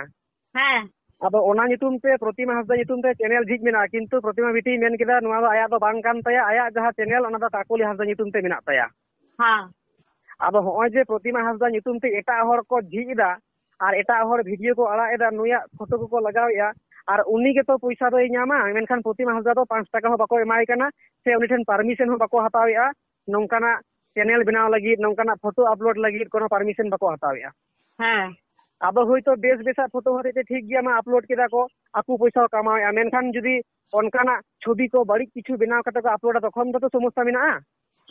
ᱦᱮᱸ᱾ ᱟᱫᱚ ᱚᱱᱟ ᱧᱩᱛᱩᱢ ᱛᱮ, ᱯᱨᱚᱛᱤᱢᱟ ᱦᱟᱸᱥᱫᱟ ᱧᱩᱛᱩᱢ ᱛᱮ ᱪᱮᱱᱮᱞ ᱡᱷᱤᱡ ᱢᱮᱱᱟᱜᱼᱟ, ᱠᱤᱱᱛᱩ ᱯᱨᱚᱛᱤᱢᱟ ᱵᱤᱴᱤᱭ ᱢᱮᱱ ᱠᱮᱫᱟ ᱱᱚᱣᱟ ᱫᱚ ᱟᱭᱟᱜ ᱫᱚ ᱵᱟᱝ ᱠᱟᱱ ᱛᱟᱭᱟ, ᱟᱭᱟᱜ ᱡᱟᱦᱟᱸ ᱪᱮᱱᱮᱞ ᱚᱱᱟ ᱫᱚ ᱠᱟᱠᱚᱞᱤ ᱦᱟᱸᱥᱫᱟ ᱧᱩᱛᱩᱢ ᱛᱮ ᱢᱮᱱᱟᱜ ᱛᱟᱭᱟ᱾ ᱦᱮᱸ᱾ ᱟᱫᱚ ᱦᱚᱸᱜᱼᱚᱭ ᱡᱮ ᱯᱨᱚᱛᱤᱢᱟ ᱦᱟᱸᱥᱫᱟ ᱧᱩᱛᱩᱢ ᱛᱮ ᱮᱴᱟᱜ ᱦᱚᱲ ᱠᱚ ᱡᱷᱤᱡ ᱮᱫᱟ ᱟᱨ ᱮᱴᱟᱜ ᱦᱚᱲ ᱵᱷᱤᱰᱤᱭᱳ ᱠᱚ ᱟᱲᱟᱜ ᱮᱫᱟ, ᱱᱩᱭᱟᱜ ᱯᱷᱳᱴᱳ ᱠᱚᱠᱚ ᱞᱟᱜᱟᱣᱮᱫᱼᱟ, ᱟᱨ ᱩᱱᱤ ᱜᱮᱛᱚ ᱯᱚᱭᱥᱟ ᱫᱚᱭ ᱧᱟᱢᱟ, ᱢᱮᱱᱠᱷᱟᱱ ᱯᱨᱚᱛᱤᱢᱟ ᱦᱟᱸᱥᱫᱟ ᱫᱚ ᱯᱟᱸᱪ ᱴᱟᱠᱟ ᱦᱚᱸ ᱵᱟᱠᱚ ᱮᱢᱟᱭ ᱠᱟᱱᱟ, ᱥᱮ ᱩᱱᱤ ᱴᱷᱮᱱ ᱯᱟᱨᱢᱤᱥᱚᱱ ᱦᱚᱸ ᱵᱟᱠᱚ ᱦᱟᱛᱟᱣᱮᱫᱼᱟ᱾ ᱱᱚᱝᱠᱟᱱᱟᱜ ᱪᱮᱱᱮᱞ ᱵᱮᱱᱟᱣ ᱞᱟᱹᱜᱤᱫ, ᱱᱚᱝᱠᱟᱱᱟᱜ ᱯᱷᱳᱴᱳ ᱟᱯᱞᱳᱰ ᱞᱟᱹᱜᱤᱫ ᱠᱳᱱᱳ ᱯᱟᱨᱢᱤᱥᱚᱱ ᱵᱟᱠᱚ ᱦᱟᱛᱟᱣᱮᱫᱼᱟ᱾ ᱦᱮᱸ᱾ ᱟᱫᱚ ᱦᱳᱭᱛᱳ ᱵᱮᱥ ᱵᱮᱥᱟᱜ ᱯᱷᱳᱴᱳ ᱦᱚᱛᱮᱡ ᱛᱮ ᱴᱷᱤᱠ ᱜᱮᱭᱟ, ᱢᱟ ᱟᱯᱞᱳᱰ ᱠᱮᱫᱟ ᱠᱚ, ᱟᱠᱚ ᱯᱚᱭᱥᱟ ᱠᱚ ᱠᱟᱢᱟᱣᱮᱫᱼᱟ, ᱢᱮᱱᱠᱷᱟᱱ ᱡᱩᱫᱤ ᱚᱱᱠᱟᱱᱟᱜ ᱪᱷᱚᱵᱤ ᱠᱚ ᱵᱟᱹᱲᱤᱡ ᱠᱤᱪᱷᱩ ᱵᱮᱱᱟᱣ ᱠᱟᱛᱮ ᱠᱚ ᱟᱯᱞᱳᱰᱟ, ᱛᱚᱠᱷᱚᱱ ᱫᱚ ᱛᱚ ᱥᱚᱢᱚᱥᱥᱟ ᱢᱮᱱᱟᱜᱼᱟ᱾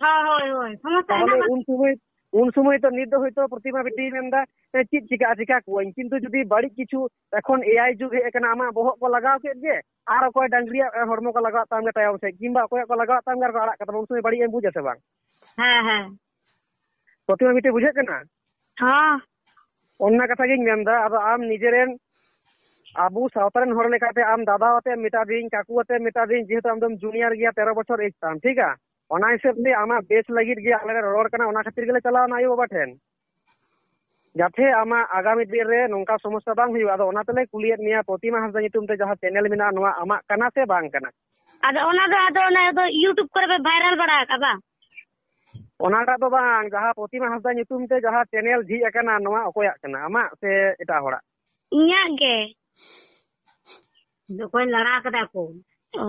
ᱦᱳᱭ, ᱦᱳᱭ, ᱦᱳᱭ, ᱥᱚᱢᱚᱥᱥᱟ ᱛᱟᱦᱚᱞᱮ ᱢᱮᱱᱟᱜᱼᱟ᱾ ᱩᱱ ᱥᱚᱢᱚᱭ, ᱩᱱ ᱥᱚᱢᱚᱭ ᱛᱚ ᱱᱤᱛ ᱫᱚ ᱦᱳᱭᱛᱳ ᱯᱨᱚᱛᱤᱢᱟ ᱵᱤᱴᱤᱭ ᱢᱮᱱᱫᱟ, "ᱮ, ᱪᱮᱫ ᱪᱤᱠᱟᱹᱜᱼᱟ, ᱪᱤᱠᱟ ᱠᱚᱣᱟᱹᱧ?" ᱠᱤᱱᱛᱩ ᱡᱩᱫᱤ ᱵᱟᱹᱲᱤᱡ ᱠᱤᱪᱷᱩ, ᱮᱠᱷᱚᱱ ᱮ ᱟᱭ ᱡᱩᱜᱽ ᱦᱮᱡ ᱟᱠᱟᱱᱟ, ᱟᱢᱟᱜ ᱵᱚᱦᱚᱜ ᱠᱚ ᱞᱟᱜᱟᱣ ᱠᱮᱫ ᱜᱮ, ᱟᱨ ᱚᱠᱚᱭ ᱰᱟᱝᱨᱤᱭᱟᱜ, ᱮ, ᱦᱚᱲᱢᱚ ᱠᱚ ᱞᱟᱜᱟᱣᱟᱜ ᱛᱟᱢ ᱜᱮ ᱛᱟᱭᱚᱢ ᱥᱮᱫ, ᱠᱤᱝᱵᱟ ᱚᱠᱚᱭᱟᱜ ᱠᱚ ᱞᱟᱜᱟᱣᱟᱜ ᱛᱟᱢ ᱜᱮ ᱟᱨ ᱠᱚ ᱟᱲᱟᱜ ᱠᱟᱛᱟᱢᱟ, ᱩᱱ ᱥᱚᱢᱚᱭ ᱵᱟᱹᱲᱤᱡ ᱮᱢ ᱵᱩᱡᱟ ᱥᱮ ᱵᱟᱝ? ᱦᱮᱸ, ᱦᱮᱸ᱾ ᱯᱨᱚᱛᱤᱢᱟ ᱵᱤᱴᱤ, ᱵᱩᱡᱷᱟᱹᱜ ᱠᱟᱱᱟ? ᱦᱚᱸ᱾ ᱚᱱᱟ ᱠᱟᱛᱷᱟ ᱜᱤᱧ ᱢᱮᱱᱫᱟ, ᱟᱫᱚ ᱟᱢ ᱱᱤᱡᱮᱨᱮᱱ ᱟᱵᱚ ᱥᱟᱶᱛᱟ ᱨᱮᱱ ᱦᱚᱲ ᱞᱮᱠᱟᱛᱮ ᱟᱢ ᱫᱟᱫᱟ ᱟᱛᱮ ᱢᱮᱛᱟ ᱫᱤᱧ, ᱠᱟᱠᱩ ᱟᱛᱮ ᱢᱮᱛᱟ ᱫᱤᱧ, ᱡᱮᱦᱮᱛᱩ ᱟᱢ ᱫᱚᱢ ᱡᱩᱱᱤᱭᱟᱨ ᱜᱮᱭᱟ, ᱛᱮᱨᱚ ᱵᱚᱪᱷᱚᱨ ᱮᱡᱽ ᱛᱟᱢ, ᱴᱷᱤᱠ ᱟ? ᱚᱱᱟ ᱦᱤᱥᱟᱹᱵ ᱛᱮ ᱟᱢᱟᱜ ᱵᱮᱥ ᱞᱟᱹᱜᱤᱫ ᱜᱮ ᱟᱞᱮ ᱞᱮ ᱨᱚᱲ ᱠᱟᱱᱟ, ᱚᱱᱟ ᱠᱷᱟᱹᱛᱤᱨ ᱜᱮᱞᱮ ᱪᱟᱞᱟᱣᱱᱟ ᱟᱭᱳ ᱵᱟᱵᱟ ᱴᱷᱮᱱ, ᱡᱟᱛᱮ ᱟᱢᱟᱜ ᱟᱜᱟᱢᱤ ᱫᱤᱱ ᱨᱮ ᱱᱚᱝᱠᱟ ᱥᱚᱢᱚᱥᱥᱟ ᱵᱟᱝ ᱦᱩᱭᱩᱜᱼᱟ᱾ ᱟᱫᱚ ᱚᱱᱟ ᱛᱮᱞᱮ ᱠᱩᱞᱤᱭᱮᱫ ᱢᱮᱭᱟ, ᱯᱨᱚᱛᱤᱢᱟ ᱦᱟᱸᱥᱫᱟ ᱧᱩᱛᱩᱢ ᱛᱮ ᱡᱟᱦᱟᱸ ᱪᱮᱱᱮᱞ ᱢᱮᱱᱟᱜᱼᱟ, ᱱᱚᱣᱟ ᱟᱢᱟᱜ ᱠᱟᱱᱟ ᱥᱮ ᱵᱟᱝ ᱠᱟᱱᱟ? ᱟᱫᱚ ᱚᱱᱟ ᱫᱚ, ᱟᱫᱚ ᱚᱱᱟ ᱫᱚ YouTube ᱠᱚᱨᱮ ᱯᱮ ᱵᱷᱟᱭᱨᱟᱞ ᱵᱟᱲᱟ ᱟᱠᱟᱫᱟ ᱵᱟᱝ? ᱚᱱᱟᱴᱟᱜ ᱫᱚ ᱵᱟᱝ, ᱡᱟᱦᱟᱸ ᱯᱨᱚᱛᱤᱢᱟ ᱦᱟᱸᱥᱫᱟ ᱧᱩᱛᱩᱢ ᱛᱮ ᱡᱟᱦᱟᱸ ᱪᱮᱱᱮᱞ ᱡᱷᱤᱡ ᱟᱠᱟᱱᱟ, ᱱᱚᱣᱟ ᱚᱠᱚᱭᱟᱜ ᱠᱟᱱᱟ, ᱟᱢᱟᱜ ᱥᱮ ᱮᱴᱟᱜ ᱦᱚᱲᱟᱜ? ᱤᱧᱟᱹᱜ ᱜᱮ᱾ ᱚᱠᱚᱭ ᱞᱟᱲᱟ ᱠᱟᱫᱟ ᱠᱚ? ᱚ᱾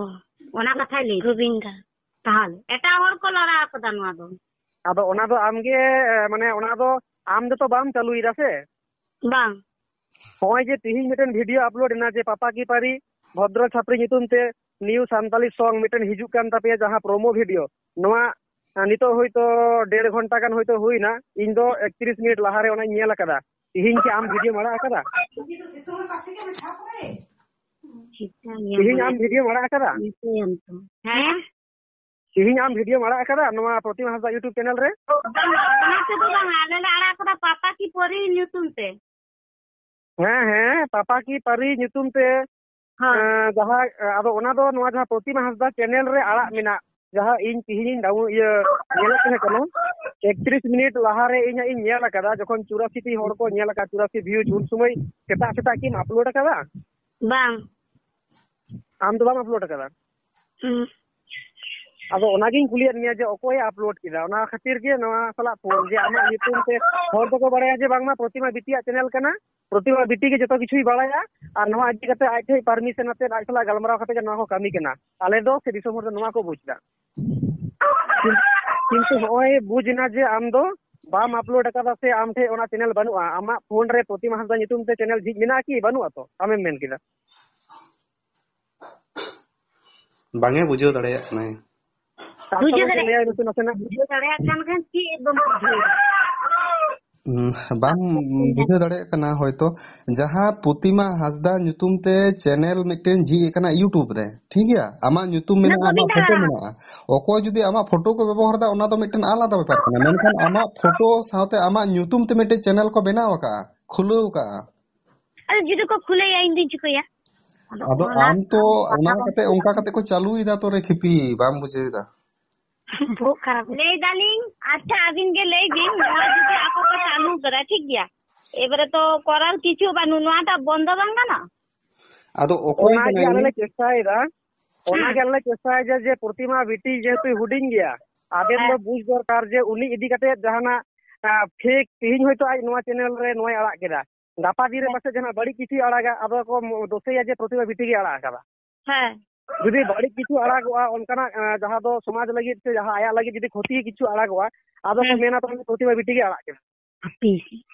ᱚᱱᱟ ᱠᱟᱛᱷᱟᱭ ᱞᱟᱹᱭ᱾ ᱜᱳᱵᱤᱱᱫᱟ᱾ ᱛᱟᱦᱚᱞᱮ ᱮᱴᱟᱜ ᱦᱚᱲ ᱠᱚ ᱞᱟᱲᱟ ᱠᱟᱫᱟ ᱱᱚᱣᱟ ᱫᱚ᱾ ᱟᱫᱚ ᱚᱱᱟ ᱫᱚ ᱟᱢᱜᱮ, ᱢᱟᱱᱮ ᱚᱱᱟ ᱫᱚ ᱟᱢ ᱫᱚᱛᱚ ᱵᱟᱢ ᱪᱟᱹᱞᱩᱭᱮᱫᱟ ᱥᱮ? ᱵᱟᱝ᱾ ᱱᱚᱜᱼᱚᱭ ᱡᱮ ᱛᱤᱦᱤᱧ ᱢᱤᱫᱴᱮᱱ ᱵᱷᱤᱰᱤᱭᱳ ᱟᱯᱞᱳᱰ ᱮᱱᱟ ᱡᱮ ᱯᱟᱯᱟ ᱠᱤ ᱯᱟᱨᱤ ᱵᱷᱚᱫᱨᱚ ᱪᱷᱟᱯᱨᱤ ᱧᱩᱛᱩᱢ ᱛᱮ ᱱᱤᱭᱩ ᱥᱟᱱᱛᱟᱞᱤ ᱥᱚᱝ ᱢᱤᱫᱴᱮᱱ ᱦᱤᱡᱩᱜ ᱠᱟᱱ ᱛᱟᱯᱮᱭᱟ, ᱡᱟᱦᱟᱸ ᱯᱨᱳᱢᱳ ᱵᱷᱤᱰᱤᱭᱳ, ᱱᱚᱣᱟ, ᱟ, ᱱᱤᱛᱚᱜ ᱦᱳᱭᱛᱳ ᱰᱮᱲ ᱜᱷᱚᱱᱴᱟ ᱜᱟᱱ ᱦᱳᱭᱛᱳ ᱦᱩᱭᱱᱟ, ᱤᱧ ᱫᱚ ᱮᱠᱛᱨᱤᱥ ᱢᱤᱱᱤᱴ ᱞᱟᱦᱟᱨᱮ ᱚᱱᱟᱧ ᱧᱮᱞ ᱟᱠᱟᱫᱟ᱾ ᱛᱤᱦᱤᱧ ᱠᱤ ᱟᱢ ᱵᱷᱤᱰᱤᱭᱳᱢ ᱟᱲᱟᱜ ᱟᱠᱟᱫᱟ? ᱴᱷᱤᱠ ᱜᱮᱭᱟ, ᱛᱤᱦᱤᱧ ᱟᱢ ᱵᱷᱤᱰᱤᱭᱳᱢ ᱟᱲᱟᱜ ᱟᱠᱟᱫᱟ? ᱦᱮᱸ? ᱛᱮᱦᱮᱧ ᱟᱢ ᱵᱷᱤᱰᱤᱭᱳᱢ ᱟᱲᱟᱜ ᱟᱠᱟᱫᱟ ᱱᱚᱣᱟ ᱯᱨᱚᱛᱤᱢᱟ ᱦᱟᱸᱥᱫᱟ YouTube ᱪᱮᱱᱮᱞ ᱨᱮ? ᱵᱟᱝ, ᱚᱱᱟ ᱛᱮᱫᱚ ᱵᱟᱝ, ᱟᱞᱮ ᱞᱮ ᱟᱲᱟᱜ ᱟᱠᱟᱫᱟ ᱯᱟᱯᱟ ᱠᱤ ᱯᱟᱹᱨᱤ ᱧᱩᱛᱩᱢ ᱛᱮ᱾ ᱦᱮᱸ, ᱦᱮᱸ, ᱯᱟᱯᱟ ᱠᱤ ᱯᱟᱹᱨᱤ ᱧᱩᱛᱩᱢ ᱛᱮ᱾ ᱦᱮᱸ᱾ ᱮᱸ, ᱡᱟᱦᱟᱸ, ᱮᱸ, ᱟᱫᱚ ᱚᱱᱟ ᱫᱚ ᱱᱚᱣᱟ ᱡᱟᱦᱟᱸ ᱯᱨᱚᱛᱤᱢᱟ ᱦᱟᱸᱥᱫᱟ ᱪᱮᱱᱮᱞ ᱨᱮ ᱟᱲᱟᱜ ᱢᱮᱱᱟᱜ, ᱡᱟᱦᱟᱸ ᱤᱧ ᱛᱤᱦᱤᱧᱤᱧ ᱰᱟᱣᱩ-, ᱤᱭᱟᱹ, ᱧᱮᱞᱮᱫ ᱛᱟᱦᱮᱸ ᱠᱟᱱᱟ, ᱮᱠᱛᱨᱤᱥ ᱢᱤᱱᱤᱴ ᱞᱟᱦᱟᱨᱮ ᱤᱧ ᱦᱟᱸᱜ ᱤᱧ ᱧᱮᱞ ᱟᱠᱟᱫᱟ, ᱡᱚᱠᱷᱚᱱ ᱪᱩᱨᱟᱥᱤ ᱴᱤ ᱦᱚᱲ ᱠᱚ ᱧᱮᱞ ᱟᱠᱟᱫᱟ, ᱪᱩᱨᱟᱥᱤ ᱵᱷᱤᱭᱩᱡᱽ, ᱩᱱ ᱥᱚᱢᱚᱭ ᱥᱮᱛᱟᱜ ᱥᱮᱛᱟᱜ ᱠᱤᱢ ᱟᱯᱞᱳᱰ ᱟᱠᱟᱫᱟ? ᱵᱟᱝ᱾ ᱟᱢ ᱫᱚ ᱵᱟᱢ ᱟᱯᱞᱳᱰ ᱟᱠᱟᱫᱟ? ᱦᱩᱸ᱾ ᱟᱫᱚ ᱚᱱᱟᱜᱤᱧ ᱠᱩᱞᱤᱭᱮᱫ ᱢᱮᱭᱟ ᱡᱮ ᱚᱠᱚᱭᱮ ᱟᱯᱞᱳᱰ ᱠᱮᱫᱟ, ᱚᱱᱟ ᱠᱷᱟᱹᱛᱤᱨ ᱜᱮ ᱱᱚᱣᱟ ᱥᱟᱞᱟᱜ ᱯᱷᱳᱱ, ᱡᱮ ᱟᱢᱟᱜ ᱧᱩᱛᱩᱢ ᱛᱮ ᱦᱚᱲ ᱫᱚᱠᱚ ᱵᱟᱲᱟᱭᱟ ᱡᱮ ᱵᱟᱝᱢᱟ ᱯᱨᱚᱛᱤᱢᱟ ᱵᱤᱴᱤᱭᱟᱜ ᱪᱮᱱᱮᱞ ᱠᱟᱱᱟ, ᱯᱨᱚᱛᱤᱢᱟ ᱵᱤᱴᱤ ᱜᱮ ᱡᱚᱛᱚ ᱠᱤᱪᱷᱩᱭ ᱵᱟᱲᱟᱭᱟ, ᱟᱨ ᱱᱚᱣᱟ ᱤᱫᱤ ᱠᱟᱛᱮ ᱟᱡ ᱴᱷᱮᱡ ᱯᱟᱨᱢᱤᱥᱚᱱ ᱟᱛᱮ ᱟᱡ ᱥᱟᱞᱟᱜ ᱜᱟᱞᱢᱟᱨᱟᱣ ᱠᱟᱛᱮ ᱜᱮ ᱱᱚᱣᱟ ᱠᱚ ᱠᱟᱹᱢᱤ ᱠᱟᱱᱟ᱾ ᱟᱞᱮ ᱫᱚ ᱥᱮ ᱫᱤᱥᱚᱢ ᱦᱚᱲ ᱫᱚ ᱱᱚᱣᱟ ᱠᱚ ᱵᱩᱡᱽ ᱮᱫᱟ᱾ ᱠᱤᱱᱛᱩ ᱱᱚᱜᱼᱚᱭ ᱵᱩᱡᱽ ᱮᱱᱟ ᱡᱮ ᱟᱢ ᱫᱚ ᱵᱟᱢ ᱟᱯᱞᱳᱰ ᱟᱠᱟᱫᱟ ᱥᱮ ᱟᱢ ᱴᱷᱮᱡ ᱚᱱᱟ ᱪᱮᱱᱮᱞ ᱵᱟᱹᱱᱩᱜᱼᱟ, ᱟᱢᱟᱜ ᱯᱷᱳᱱ ᱨᱮ ᱯᱨᱚᱛᱤᱢᱟ ᱦᱟᱸᱥᱫᱟ ᱧᱩᱛᱩᱢ ᱛᱮ ᱪᱮᱱᱮᱞ ᱡᱷᱤᱡ ᱢᱮᱱᱟᱜᱼᱟ ᱠᱤ ᱵᱟᱹᱱᱩᱜᱼᱟ? ᱛᱚ ᱟᱢᱮᱢ ᱢᱮᱱ ᱠᱮᱫᱟ᱾ ᱵᱟᱝ ᱮ ᱵᱩᱡᱷᱟᱹᱣ ᱫᱟᱲᱮᱭᱟᱜ ᱠᱟᱱᱟᱭ᱾ ᱵᱩᱡᱷᱟᱹᱣ ᱥᱟᱱᱛᱟᱲ ᱫᱟᱲᱮᱭᱟᱜ ᱞᱟᱹᱭᱟᱭ ᱢᱮᱥᱮ ᱱᱟᱥᱮᱱᱟᱜ᱾ ᱵᱩᱡᱷᱟᱹᱣ ᱫᱟᱲᱮᱭᱟᱜ ᱠᱟᱱ ᱠᱷᱟᱱ ᱪᱮᱫ ᱵᱟᱢ ᱵᱩᱡᱷᱟᱹᱣ ᱫᱟ? ᱦᱩᱸ, ᱵᱟᱢ ᱵᱩᱡᱷᱟᱹᱣ ᱫᱟᱲᱮᱭᱟᱜ ᱠᱟᱱᱟ ᱦᱚᱭᱛᱚ᱾ ᱡᱟᱦᱟᱸ ᱯᱨᱚᱛᱤᱢᱟ ᱦᱟᱸᱥᱫᱟ ᱧᱩᱛᱩᱢ ᱛᱮ ᱪᱮᱱᱮᱞ ᱢᱤᱫᱴᱮᱱ ᱡᱷᱤᱡ ᱟᱠᱟᱱᱟ YouTube ᱨᱮ, ᱴᱷᱤᱠ ᱜᱮᱭᱟ? ᱟᱢᱟᱜ ᱧᱩᱛᱩᱢ ᱚᱱᱟ ᱢᱮᱱᱟᱜᱼᱟ, ᱠᱚ ᱟᱢᱟᱜ ᱯᱷᱳᱴᱳ ᱢᱮᱱᱟᱜᱼᱟ᱾ ᱢᱮᱱᱟᱜᱼᱟ᱾ ᱚᱠᱚᱭ ᱡᱩᱫᱤ ᱟᱢᱟᱜ ᱯᱷᱳᱴᱳ ᱠᱚ ᱵᱮᱵᱚᱦᱟᱨ ᱮᱫᱟ, ᱚᱱᱟ ᱫᱚ ᱢᱤᱫᱴᱮᱱ ᱟᱞᱟᱫᱟ ᱵᱮᱯᱟᱨ ᱠᱟᱱᱟ, ᱢᱮᱱᱠᱷᱟᱱ ᱟᱢᱟᱜ ᱯᱷᱳᱴᱳ ᱥᱟᱶᱛᱮ ᱟᱢᱟᱜ ᱧᱩᱛᱩᱢ ᱛᱮ ᱢᱤᱫᱴᱮᱱ ᱪᱮᱱᱮᱞ ᱠᱚ ᱵᱮᱱᱟᱣ ᱟᱠᱟᱫᱼᱟ, ᱠᱷᱩᱞᱟᱹᱣ ᱟᱠᱟᱫᱼᱟ᱾ ᱟᱫᱚ ᱡᱩᱫᱤ ᱠᱚ ᱠᱷᱩᱞᱟᱹᱭᱟ, ᱤᱧ ᱫᱩᱧ ᱪᱤᱠᱟᱹᱭᱟ? ᱟᱫᱚ ᱚᱱᱟ ᱟᱢ ᱛᱚ ᱚᱱᱟ ᱠᱟᱛᱮ, ᱚᱱᱠᱟ ᱠᱟᱛᱮ ᱠᱚ ᱪᱟᱹᱞᱩᱭᱮᱫᱟ ᱛᱚ ᱨᱮ ᱠᱷᱤᱯᱤ, ᱵᱟᱢ ᱵᱩᱡᱷᱟᱹᱣᱮᱫᱟ? ᱵᱚᱦᱚᱜ ᱠᱷᱟᱨᱟᱯ᱾ ᱞᱟᱹᱭ ᱫᱟᱞᱤᱧ, ᱟᱪᱪᱷᱟ, ᱟᱹᱵᱤᱱ ᱜᱮ ᱞᱟᱹᱭ ᱵᱤᱱ, ᱱᱚᱣᱟ ᱡᱩᱫᱤ ᱟᱠᱚ ᱠᱚ ᱪᱟᱹᱞᱩ ᱠᱟᱫᱟ, ᱴᱷᱤᱠ ᱜᱮᱭᱟ, ᱮᱵᱟᱨᱮ ᱛᱚ ᱠᱚᱨᱟᱨ ᱠᱤᱪᱷᱩ ᱵᱟᱹᱱᱩᱜ, ᱱᱚᱣᱟᱴᱟᱜ ᱵᱚᱱᱫᱚ ᱵᱟᱝ ᱜᱟᱱᱚᱜᱼᱟ? ᱟᱫᱚ ᱚᱠᱚᱭ ᱚᱱᱟ ᱠᱟᱱᱟᱭ ᱜᱮ ᱟᱞᱮ ᱩᱱᱤ? ᱞᱮ ᱪᱮᱥᱴᱟᱭᱮᱫᱟ, ᱚᱱᱟ ᱦᱮᱸ᱾ ᱜᱮ ᱟᱞᱮ ᱞᱮ ᱪᱮᱥᱴᱟᱭᱮᱫᱟ ᱡᱮ ᱯᱨᱚᱛᱤᱢᱟ ᱵᱤᱴᱤ ᱡᱮᱦᱮᱛᱩ ᱦᱩᱰᱤᱧ ᱜᱮᱭᱟ, ᱟᱵᱮᱱ ᱫᱚ ᱦᱮᱸ᱾ ᱵᱩᱡᱽ ᱫᱚᱨᱠᱟᱨ ᱡᱮ ᱩᱱᱤ ᱤᱫᱤ ᱠᱟᱛᱮ ᱡᱟᱦᱟᱱᱟᱜ, ᱟᱸ, ᱯᱷᱮᱠ, ᱛᱮᱦᱮᱧ ᱦᱚᱭᱛᱳ ᱟᱡ ᱱᱚᱣᱟ ᱪᱮᱱᱮᱞ ᱨᱮ ᱱᱚᱣᱟᱭ ᱟᱲᱟᱜ ᱠᱮᱫᱟ, ᱜᱟᱯᱟ ᱫᱤᱱ ᱨᱮ ᱦᱮᱸ᱾ ᱯᱟᱥᱮᱡ ᱡᱟᱦᱟᱱᱟᱜ ᱵᱟᱹᱲᱤᱡ ᱠᱤᱪᱷᱩᱭ ᱟᱲᱟᱜᱟ, ᱟᱫᱚ ᱠᱚ ᱢᱚ-, ᱫᱳᱥᱮᱭᱟ ᱡᱮ ᱯᱨᱚᱛᱤᱢᱟ ᱵᱤᱴᱤ ᱜᱮ ᱟᱲᱟᱜ ᱟᱠᱟᱫᱟ᱾ ᱦᱮᱸ᱾ ᱡᱩᱫᱤ ᱵᱟᱹᱲᱤᱡ ᱠᱤᱪᱷᱩ ᱟᱲᱟᱜᱚᱜᱼᱟ, ᱚᱱᱠᱟᱱᱟᱜ, ᱟᱸ, ᱡᱟᱦᱟᱸ ᱫᱚ ᱥᱚᱢᱟᱡᱽ ᱞᱟᱹᱜᱤᱫ ᱥᱮ ᱡᱟᱦᱟᱸ ᱟᱭᱟᱜ ᱞᱟᱹᱜᱤᱫ ᱡᱩᱫᱤ ᱠᱷᱚᱛᱤ ᱠᱤᱪᱷᱩ ᱟᱲᱟᱜᱚᱜᱼᱟ, ᱟᱫᱚ ᱠᱚ ᱦᱮᱸ᱾ ᱢᱮᱱᱟ, "ᱛᱟᱦᱚᱞᱮ ᱯᱨᱚᱛᱤᱢᱟ ᱵᱤᱴᱤ ᱜᱮ ᱟᱲᱟᱜ ᱠᱮᱫᱟ᱾" ᱦᱟᱯᱮ,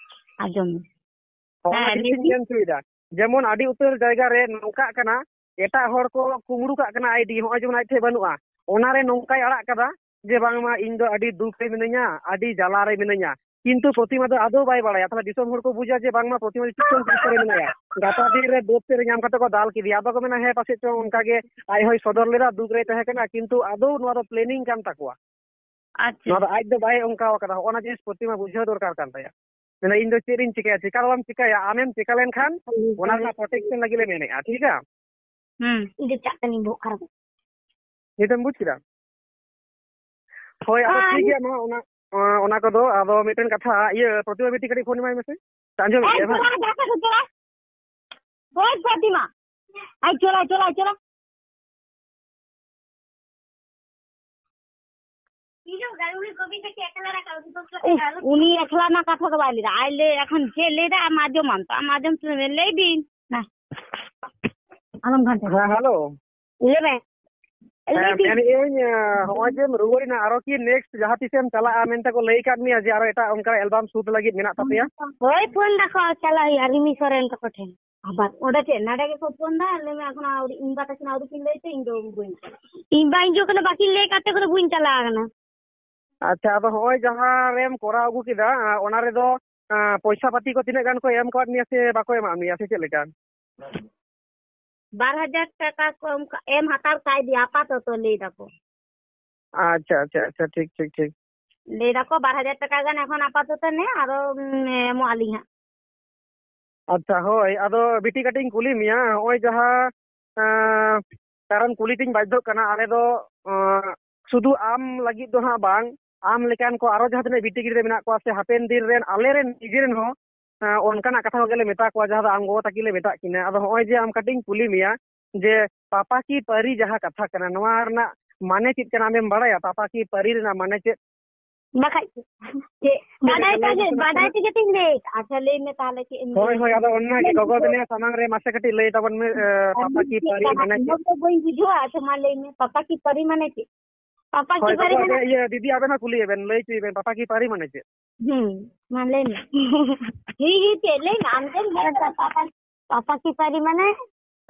ᱟᱸᱡᱚᱢ ᱢᱮ᱾ ᱦᱚᱸ, ᱚᱱᱟ ᱦᱮᱸ, ᱞᱟᱹᱭ ᱠᱷᱟᱹᱛᱤᱨ ᱛᱤᱧ ᱵᱤᱱ᱾ ᱢᱮᱱ ᱦᱚᱪᱚᱭᱮᱫᱟ᱾ ᱡᱮᱢᱚᱱ ᱟᱹᱰᱤ ᱩᱛᱟᱹᱨ ᱡᱟᱭᱜᱟ ᱨᱮ ᱱᱚᱝᱠᱟᱜ ᱠᱟᱱᱟ, ᱮᱴᱟᱜ ᱦᱚᱲ ᱠᱚ ᱠᱩᱢᱵᱽᱲᱩ ᱠᱟᱜ ᱠᱟᱱᱟ ᱟᱭᱰᱤ, ᱦᱚᱸᱜᱼᱚᱭ ᱡᱮᱢᱚᱱ ᱟᱡ ᱴᱷᱮᱡ ᱵᱟᱹᱱᱩᱜᱼᱟ, ᱚᱱᱟ ᱨᱮ ᱱᱚᱝᱠᱟᱭ ᱟᱲᱟᱜ ᱠᱟᱫᱟ ᱡᱮ, "ᱵᱟᱝᱢᱟ ᱤᱧ ᱫᱚ ᱟᱹᱰᱤ ᱫᱩᱠ ᱨᱮ ᱢᱤᱱᱟᱹᱧᱟ, ᱟᱹᱰᱤ ᱡᱟᱞᱟ ᱨᱮ ᱢᱤᱱᱟᱹᱧᱟ, ᱠᱤᱱᱛᱩ ᱯᱨᱚᱛᱤᱢᱟ ᱫᱚ ᱟᱫᱚ ᱵᱟᱭ ᱵᱟᱲᱟᱭᱟ᱾ ᱛᱟᱦᱚᱞᱮ ᱫᱤᱥᱚᱢ ᱦᱚᱲ ᱠᱚ ᱵᱩᱡᱟ ᱡᱮ ᱵᱟᱝᱢᱟ ᱯᱨᱚᱛᱤᱢᱟ ᱫᱚ ᱪᱮᱫ ᱪᱚᱝ ᱪᱤᱱᱛᱟᱹ ᱨᱮ ᱢᱮᱱᱟᱭᱟ᱾ ᱜᱟᱯᱟ ᱫᱤᱱ ᱨᱮ ᱵᱟᱹᱫᱽ ᱥᱮᱫ ᱨᱮ ᱧᱟᱢ ᱠᱟᱛᱮ ᱠᱚ ᱫᱟᱞ ᱠᱮᱫᱮᱭᱟ᱾ ᱟᱫᱚ ᱠᱚ ᱢᱮᱱᱟ, ᱦᱮᱸ, ᱯᱟᱥᱮᱡ ᱪᱚᱝ ᱚᱱᱠᱟ ᱜᱮ ᱟᱡ ᱦᱚᱸᱭ ᱥᱚᱫᱚᱨ ᱞᱮᱫᱟ, ᱫᱩᱠ ᱨᱮᱭ ᱛᱟᱦᱮᱸ ᱠᱟᱱᱟ, ᱠᱤᱱᱛᱩ ᱟᱫᱚ ᱱᱚᱣᱟ ᱫᱚ planning ᱠᱟᱱ ᱛᱟᱠᱚᱣᱟ᱾ ᱟᱪᱪᱷᱟ᱾ ᱱᱚᱣᱟ ᱫᱚ ᱟᱡ ᱫᱚ ᱵᱟᱭ ᱚᱱᱠᱟ ᱟᱠᱟᱫᱟ᱾ ᱦᱚᱸᱜᱼᱚ ᱱᱟ ᱡᱤᱱᱤᱥ ᱯᱨᱚᱛᱤᱢᱟ ᱵᱩᱡᱷᱟᱹᱣ ᱫᱚᱨᱠᱟᱨ ᱠᱟᱱ ᱛᱟᱭᱟ᱾ ᱢᱮᱱᱟ, ᱤᱧ ᱫᱚ ᱪᱮᱫ ᱤᱧ ᱪᱤᱠᱟᱹᱭᱟ? ᱪᱤᱠᱟ ᱫᱚ ᱵᱟᱢ ᱪᱤᱠᱟᱹᱭᱟ᱾ ᱟᱢᱮᱢ ᱪᱤᱠᱟ ᱞᱮᱱᱠᱷᱟᱱ ᱚᱱᱟ ᱨᱮᱱᱟᱜ protection ᱞᱟᱹᱜᱤᱫ ᱞᱮ ᱢᱮᱱᱮᱫᱼᱟ, ᱴᱷᱤᱠ ᱜᱮᱭᱟ? ᱦᱩᱸ᱾ ᱤᱧ ᱫᱚ ᱪᱟᱜ ᱠᱟᱹᱱᱟᱹᱧ, ᱵᱚᱦᱚᱜ ᱠᱷᱟᱨᱟᱯ᱾ ᱱᱤᱛᱮᱢ ᱵᱩᱡ ᱠᱮᱫᱟ? ᱦᱳᱭ, ᱟᱫᱚ ᱟᱨ ᱴᱷᱤᱠ ᱜᱮᱭᱟ, ᱢᱟ ᱚᱱᱟ, ᱚᱱᱟ ᱠᱚᱫᱚ᱾ ᱟᱫᱚ ᱢᱤᱫᱴᱮᱱ ᱠᱟᱛᱷᱟ, ᱤᱭᱟᱹ, ᱯᱨᱚᱛᱤᱢᱟ ᱵᱤᱴᱤ ᱠᱟᱹᱴᱤᱡ ᱯᱷᱳᱱ ᱮᱢᱟᱭ ᱢᱮᱥᱮ᱾ ᱟᱸᱡᱚᱢᱮᱫ ᱮᱭ ᱜᱮᱭᱟ, ᱦᱳᱭ᱾ ᱪᱚᱞᱟ, ᱫᱟᱠᱟ ᱠᱚ ᱪᱚᱞᱟ᱾ ᱦᱳᱭ, ᱯᱨᱚᱛᱤᱢᱟ᱾ ᱟᱭ, ᱪᱚᱞᱟ, ᱪᱚᱞᱟ, ᱪᱚᱞᱟ᱾ ᱩᱦ, ᱩᱱᱤ ᱮᱠᱞᱟ ᱨᱮᱱᱟᱜ ᱠᱟᱛᱷᱟ ᱫᱚ ᱵᱟᱭ ᱞᱟᱹᱭᱫᱟ᱾ ᱟᱡ ᱞᱟᱹᱭ, ᱮᱠᱷᱚᱱ ᱪᱮᱫ ᱞᱟᱹᱭᱫᱟ, ᱟᱢ ᱟᱸᱡᱚᱢᱟᱢ ᱛᱚ, ᱟᱢ ᱟᱸᱡᱚᱢ ᱛᱮ ᱞᱟᱹᱭ ᱵᱤᱱ᱾ ᱦᱮᱸ᱾ ᱟᱞᱚᱢ ᱜᱷᱟᱱᱴᱟ᱾ ᱦᱮᱸ, ᱦᱮᱞᱳ᱾ ᱞᱟᱹᱭ ᱢᱮ᱾ ᱞᱟᱹᱭ ᱦᱮᱸ, ᱵᱤᱱ᱾ ᱢᱮᱱᱮᱫ ᱟᱹᱧ, ᱟᱸ, ᱦᱚᱸᱜᱼᱚᱭ ᱡᱮᱢ ᱨᱩᱣᱟᱹᱲᱮᱱᱟ, ᱟᱨᱚ ᱠᱤ next ᱡᱟᱦᱟᱸ ᱛᱤᱥᱮᱢ ᱪᱟᱞᱟᱜᱼᱟ ᱢᱮᱱᱛᱮ ᱠᱚ ᱞᱟᱹᱭ ᱟᱠᱟᱫ ᱢᱮᱭᱟ ᱡᱮ ᱟᱨᱚ ᱮᱴᱟᱜ ᱚᱱᱠᱟ album shoot ᱞᱟᱹᱜᱤᱫ ᱢᱮᱱᱟᱜ ᱛᱟᱯᱮᱭᱟ? ᱦᱳᱭ, ᱯᱷᱳᱱ ᱫᱟᱠᱚ, ᱪᱟᱞᱟᱜ ᱦᱩᱭᱩᱜᱼᱟ ᱨᱤᱢᱤ ᱥᱚᱨᱮᱱ ᱛᱟᱠᱚ ᱴᱷᱮᱱ᱾ ᱟᱵᱟᱨ ᱚᱸᱰᱮ ᱪᱮᱫ ᱱᱟᱰᱮ ᱜᱮᱠᱚ ᱯᱷᱳᱱ ᱫᱟ, ᱞᱟᱹᱭ ᱢᱮ, ᱮᱠᱷᱚᱱ ᱟᱹᱣᱨᱤ, ᱤᱧ ᱵᱟ ᱛᱟᱹᱠᱤᱱ ᱟᱹᱣᱨᱤ ᱠᱤᱱ ᱞᱟᱹᱭ ᱛᱮ ᱤᱧ ᱫᱚ ᱵᱟᱹᱧ ᱪᱟᱞᱟᱜᱼᱟ᱾ ᱤᱧ ᱵᱟ ᱤᱧ ᱡᱚ ᱠᱟᱱᱟ, ᱵᱟᱹᱠᱤᱱ ᱞᱟᱹᱭ ᱠᱟᱛᱮ ᱠᱚᱫᱚ ᱵᱟᱹᱧ ᱪᱟᱞᱟᱣ ᱠᱟᱱᱟ᱾ ᱟᱪᱪᱷᱟ, ᱟᱫᱚ ᱦᱚᱸᱜᱼᱚᱭ ᱡᱟᱦᱟᱸ ᱨᱮᱢ ᱠᱚᱨᱟᱣ ᱟᱹᱜᱩ ᱠᱮᱫᱟ, ᱟᱸ, ᱚᱱᱟ ᱨᱮᱫᱚ, ᱟᱸ, ᱯᱚᱭᱥᱟ ᱯᱟᱹᱛᱤ ᱠᱚ ᱛᱤᱱᱟᱹᱜ ᱜᱟᱱ ᱠᱚ ᱮᱢ ᱠᱟᱣᱟᱫ ᱢᱮᱭᱟ ᱥᱮ ᱵᱟᱠᱚ ᱮᱢᱟᱜ ᱢᱮᱭᱟ ᱥᱮ ᱪᱮᱫ ᱞᱮᱠᱟ? ᱵᱟᱨ ᱦᱟᱡᱟᱨ ᱴᱟᱠᱟ ᱠᱚ ᱮᱢ ᱠᱟ-, ᱮᱢ ᱦᱟᱛᱟᱲ ᱠᱟᱭ ᱫᱤᱭᱟ ᱟᱯᱟᱛᱚᱛᱚ, ᱞᱟᱹᱭ ᱫᱟᱠᱚ᱾ ᱟᱪᱪᱷᱟ, ᱟᱪᱪᱷᱟ, ᱟᱪᱪᱷᱟ, ᱴᱷᱤᱠ, ᱴᱷᱤᱠ, ᱴᱷᱤᱠ᱾ ᱞᱟᱹᱭ ᱫᱟᱠᱚ ᱵᱟᱨ ᱦᱟᱡᱟᱨ ᱴᱟᱠᱟ ᱜᱟᱱ ᱮᱠᱷᱚᱱ ᱟᱯᱟᱛᱚᱛᱚ ᱱᱮ, ᱟᱨᱚ, ᱩᱢ, ᱮᱢᱚᱜ ᱟᱹᱞᱤᱧ ᱦᱟᱸᱜ᱾ ᱟᱪᱪᱷᱟ, ᱦᱳᱭ, ᱟᱫᱚ ᱵᱤᱴᱤ ᱠᱟᱹᱴᱤᱡ ᱤᱧ ᱠᱩᱞᱤ ᱢᱮᱭᱟ, ᱱᱚᱜᱼᱚᱭ ᱡᱟᱦᱟᱸ, ᱮᱸ, ᱠᱟᱨᱚᱱ ᱠᱩᱞᱤ ᱛᱤᱧ ᱵᱟᱫᱽᱫᱷᱚᱜ ᱠᱟᱱᱟ, ᱟᱞᱮ ᱫᱚ, ᱮᱸ, ᱥᱩᱫᱷᱩ ᱟᱢ ᱞᱟᱹᱜᱤᱫ ᱫᱚ ᱦᱟᱸᱜ ᱵᱟᱝ, ᱟᱢ ᱞᱮᱠᱟᱱ ᱠᱚ ᱟᱨᱚ ᱡᱟᱦᱟᱸ ᱛᱤᱱᱟᱹᱜ ᱵᱤᱴᱤ ᱜᱤᱫᱽᱨᱟᱹ ᱢᱮᱱᱟᱜ ᱠᱚᱣᱟ ᱥᱮ ᱦᱟᱯᱮᱱ ᱫᱤᱱ ᱨᱮᱱ ᱟᱞᱮ ᱨᱮᱱ ᱱᱤᱡᱮ ᱨᱮᱱ ᱦᱚᱸ, ᱮᱸ, ᱚᱱᱠᱟᱱᱟᱜ ᱠᱟᱛᱷᱟ ᱠᱚᱜᱮ ᱞᱮ ᱢᱮᱛᱟ ᱠᱚᱣᱟ, ᱡᱟᱦᱟᱸ ᱫᱚ ᱟᱢ ᱜᱚᱜᱚ ᱛᱟᱹᱠᱤᱱ ᱞᱮ ᱢᱮᱛᱟᱜ ᱠᱤᱱᱟ᱾ ᱟᱫᱚ ᱦᱚᱸᱜᱼᱚᱭ ᱡᱮ ᱟᱢ ᱠᱟᱹᱴᱤᱡ ᱤᱧ ᱠᱩᱞᱤ ᱢᱮᱭᱟ ᱡᱮ ᱯᱟᱯᱟ ᱠᱤ ᱯᱟᱹᱨᱤ ᱡᱟᱦᱟᱸ ᱠᱟᱛᱷᱟ ᱠᱟᱱᱟ, ᱱᱚᱣᱟ ᱨᱮᱱᱟᱜ ᱢᱟᱱᱮ ᱪᱮᱫ ᱠᱟᱱᱟ, ᱟᱢᱮᱢ ᱵᱟᱲᱟᱭᱟ? ᱯᱟᱯᱟ ᱠᱤ ᱯᱟᱹᱨᱤ ᱨᱮᱱᱟᱜ ᱢᱟᱱᱮ ᱪᱮᱫ? ᱵᱟᱠᱷᱟᱡ ᱪᱮᱫ? ᱪᱮᱫ ᱵᱟᱰᱟᱭ ᱞᱮᱠᱟ ᱛᱮᱜᱮ, ᱞᱟᱹᱭ ᱵᱟᱰᱟᱭ ᱛᱮᱜᱮ ᱛᱤᱧ ᱞᱟᱹᱭ ᱠᱟᱜᱼᱟ᱾ ᱟᱪᱪᱷᱟ, ᱞᱟᱹᱭ ᱢᱮ ᱛᱟᱦᱚᱞᱮ, ᱪᱮᱫ ᱮᱢ ᱞᱟᱹᱭ ᱦᱳᱭ, ᱦᱳᱭ, ᱟᱫᱚ ᱚᱱᱟ ᱜᱮ ᱜᱚᱜᱚ ᱵᱩᱡᱷᱟᱹᱣᱟ? ᱛᱟᱹᱠᱤᱱ ᱥᱟᱢᱟᱝ ᱨᱮ ᱢᱟᱥᱮ ᱠᱟᱹᱴᱤᱡ ᱞᱟᱹᱭ ᱛᱟᱵᱚᱱ ᱢᱮ, ᱮ, ᱯᱟᱯᱟ ᱠᱤ ᱯᱟᱹᱨᱤ ᱢᱟᱱᱮ ᱪᱮᱫ? ᱤᱧ ᱫᱚ ᱵᱟᱹᱧ ᱵᱩᱡᱷᱟᱹᱣᱟ᱾ ᱟᱪᱪᱷᱟ, ᱢᱟ ᱞᱟᱹᱭ ᱢᱮ, ᱯᱟᱯᱟ ᱠᱤ ᱯᱟᱹᱨᱤ ᱢᱟᱱᱮ ᱪᱮᱫ? ᱯᱟᱯᱟ ᱠᱤ ᱦᱳᱭ, ᱯᱟᱹᱨᱤ ᱜᱚᱜᱚ, ᱢᱟᱱᱮ ᱟᱯᱮ, ᱤᱭᱟᱹ, ᱫᱤᱫᱤ, ᱟᱵᱮᱱ ᱦᱚᱸ ᱠᱩᱞᱤᱭᱮ ᱵᱮᱱ, ᱞᱟᱹᱭ ᱦᱚᱪᱚᱭ ᱵᱮᱱ, ᱯᱟᱯᱟ ᱠᱤ ᱯᱟᱹᱨᱤ ᱢᱟᱱᱮ ᱪᱮᱫ? ᱦᱩᱸ, ᱢᱟ ᱞᱟᱹᱭ ᱢᱮ᱾ ᱦᱤ, ᱦᱤ, ᱪᱮᱫ? ᱞᱟᱹᱭ ᱢᱮ, ᱟᱢ ᱪᱮᱫ ᱮᱢ ᱞᱟᱹᱭ ᱫᱟ? ᱯᱟᱯᱟ, ᱯᱟᱯᱟ ᱠᱤ ᱯᱟᱹᱨᱤ ᱢᱟᱱᱮ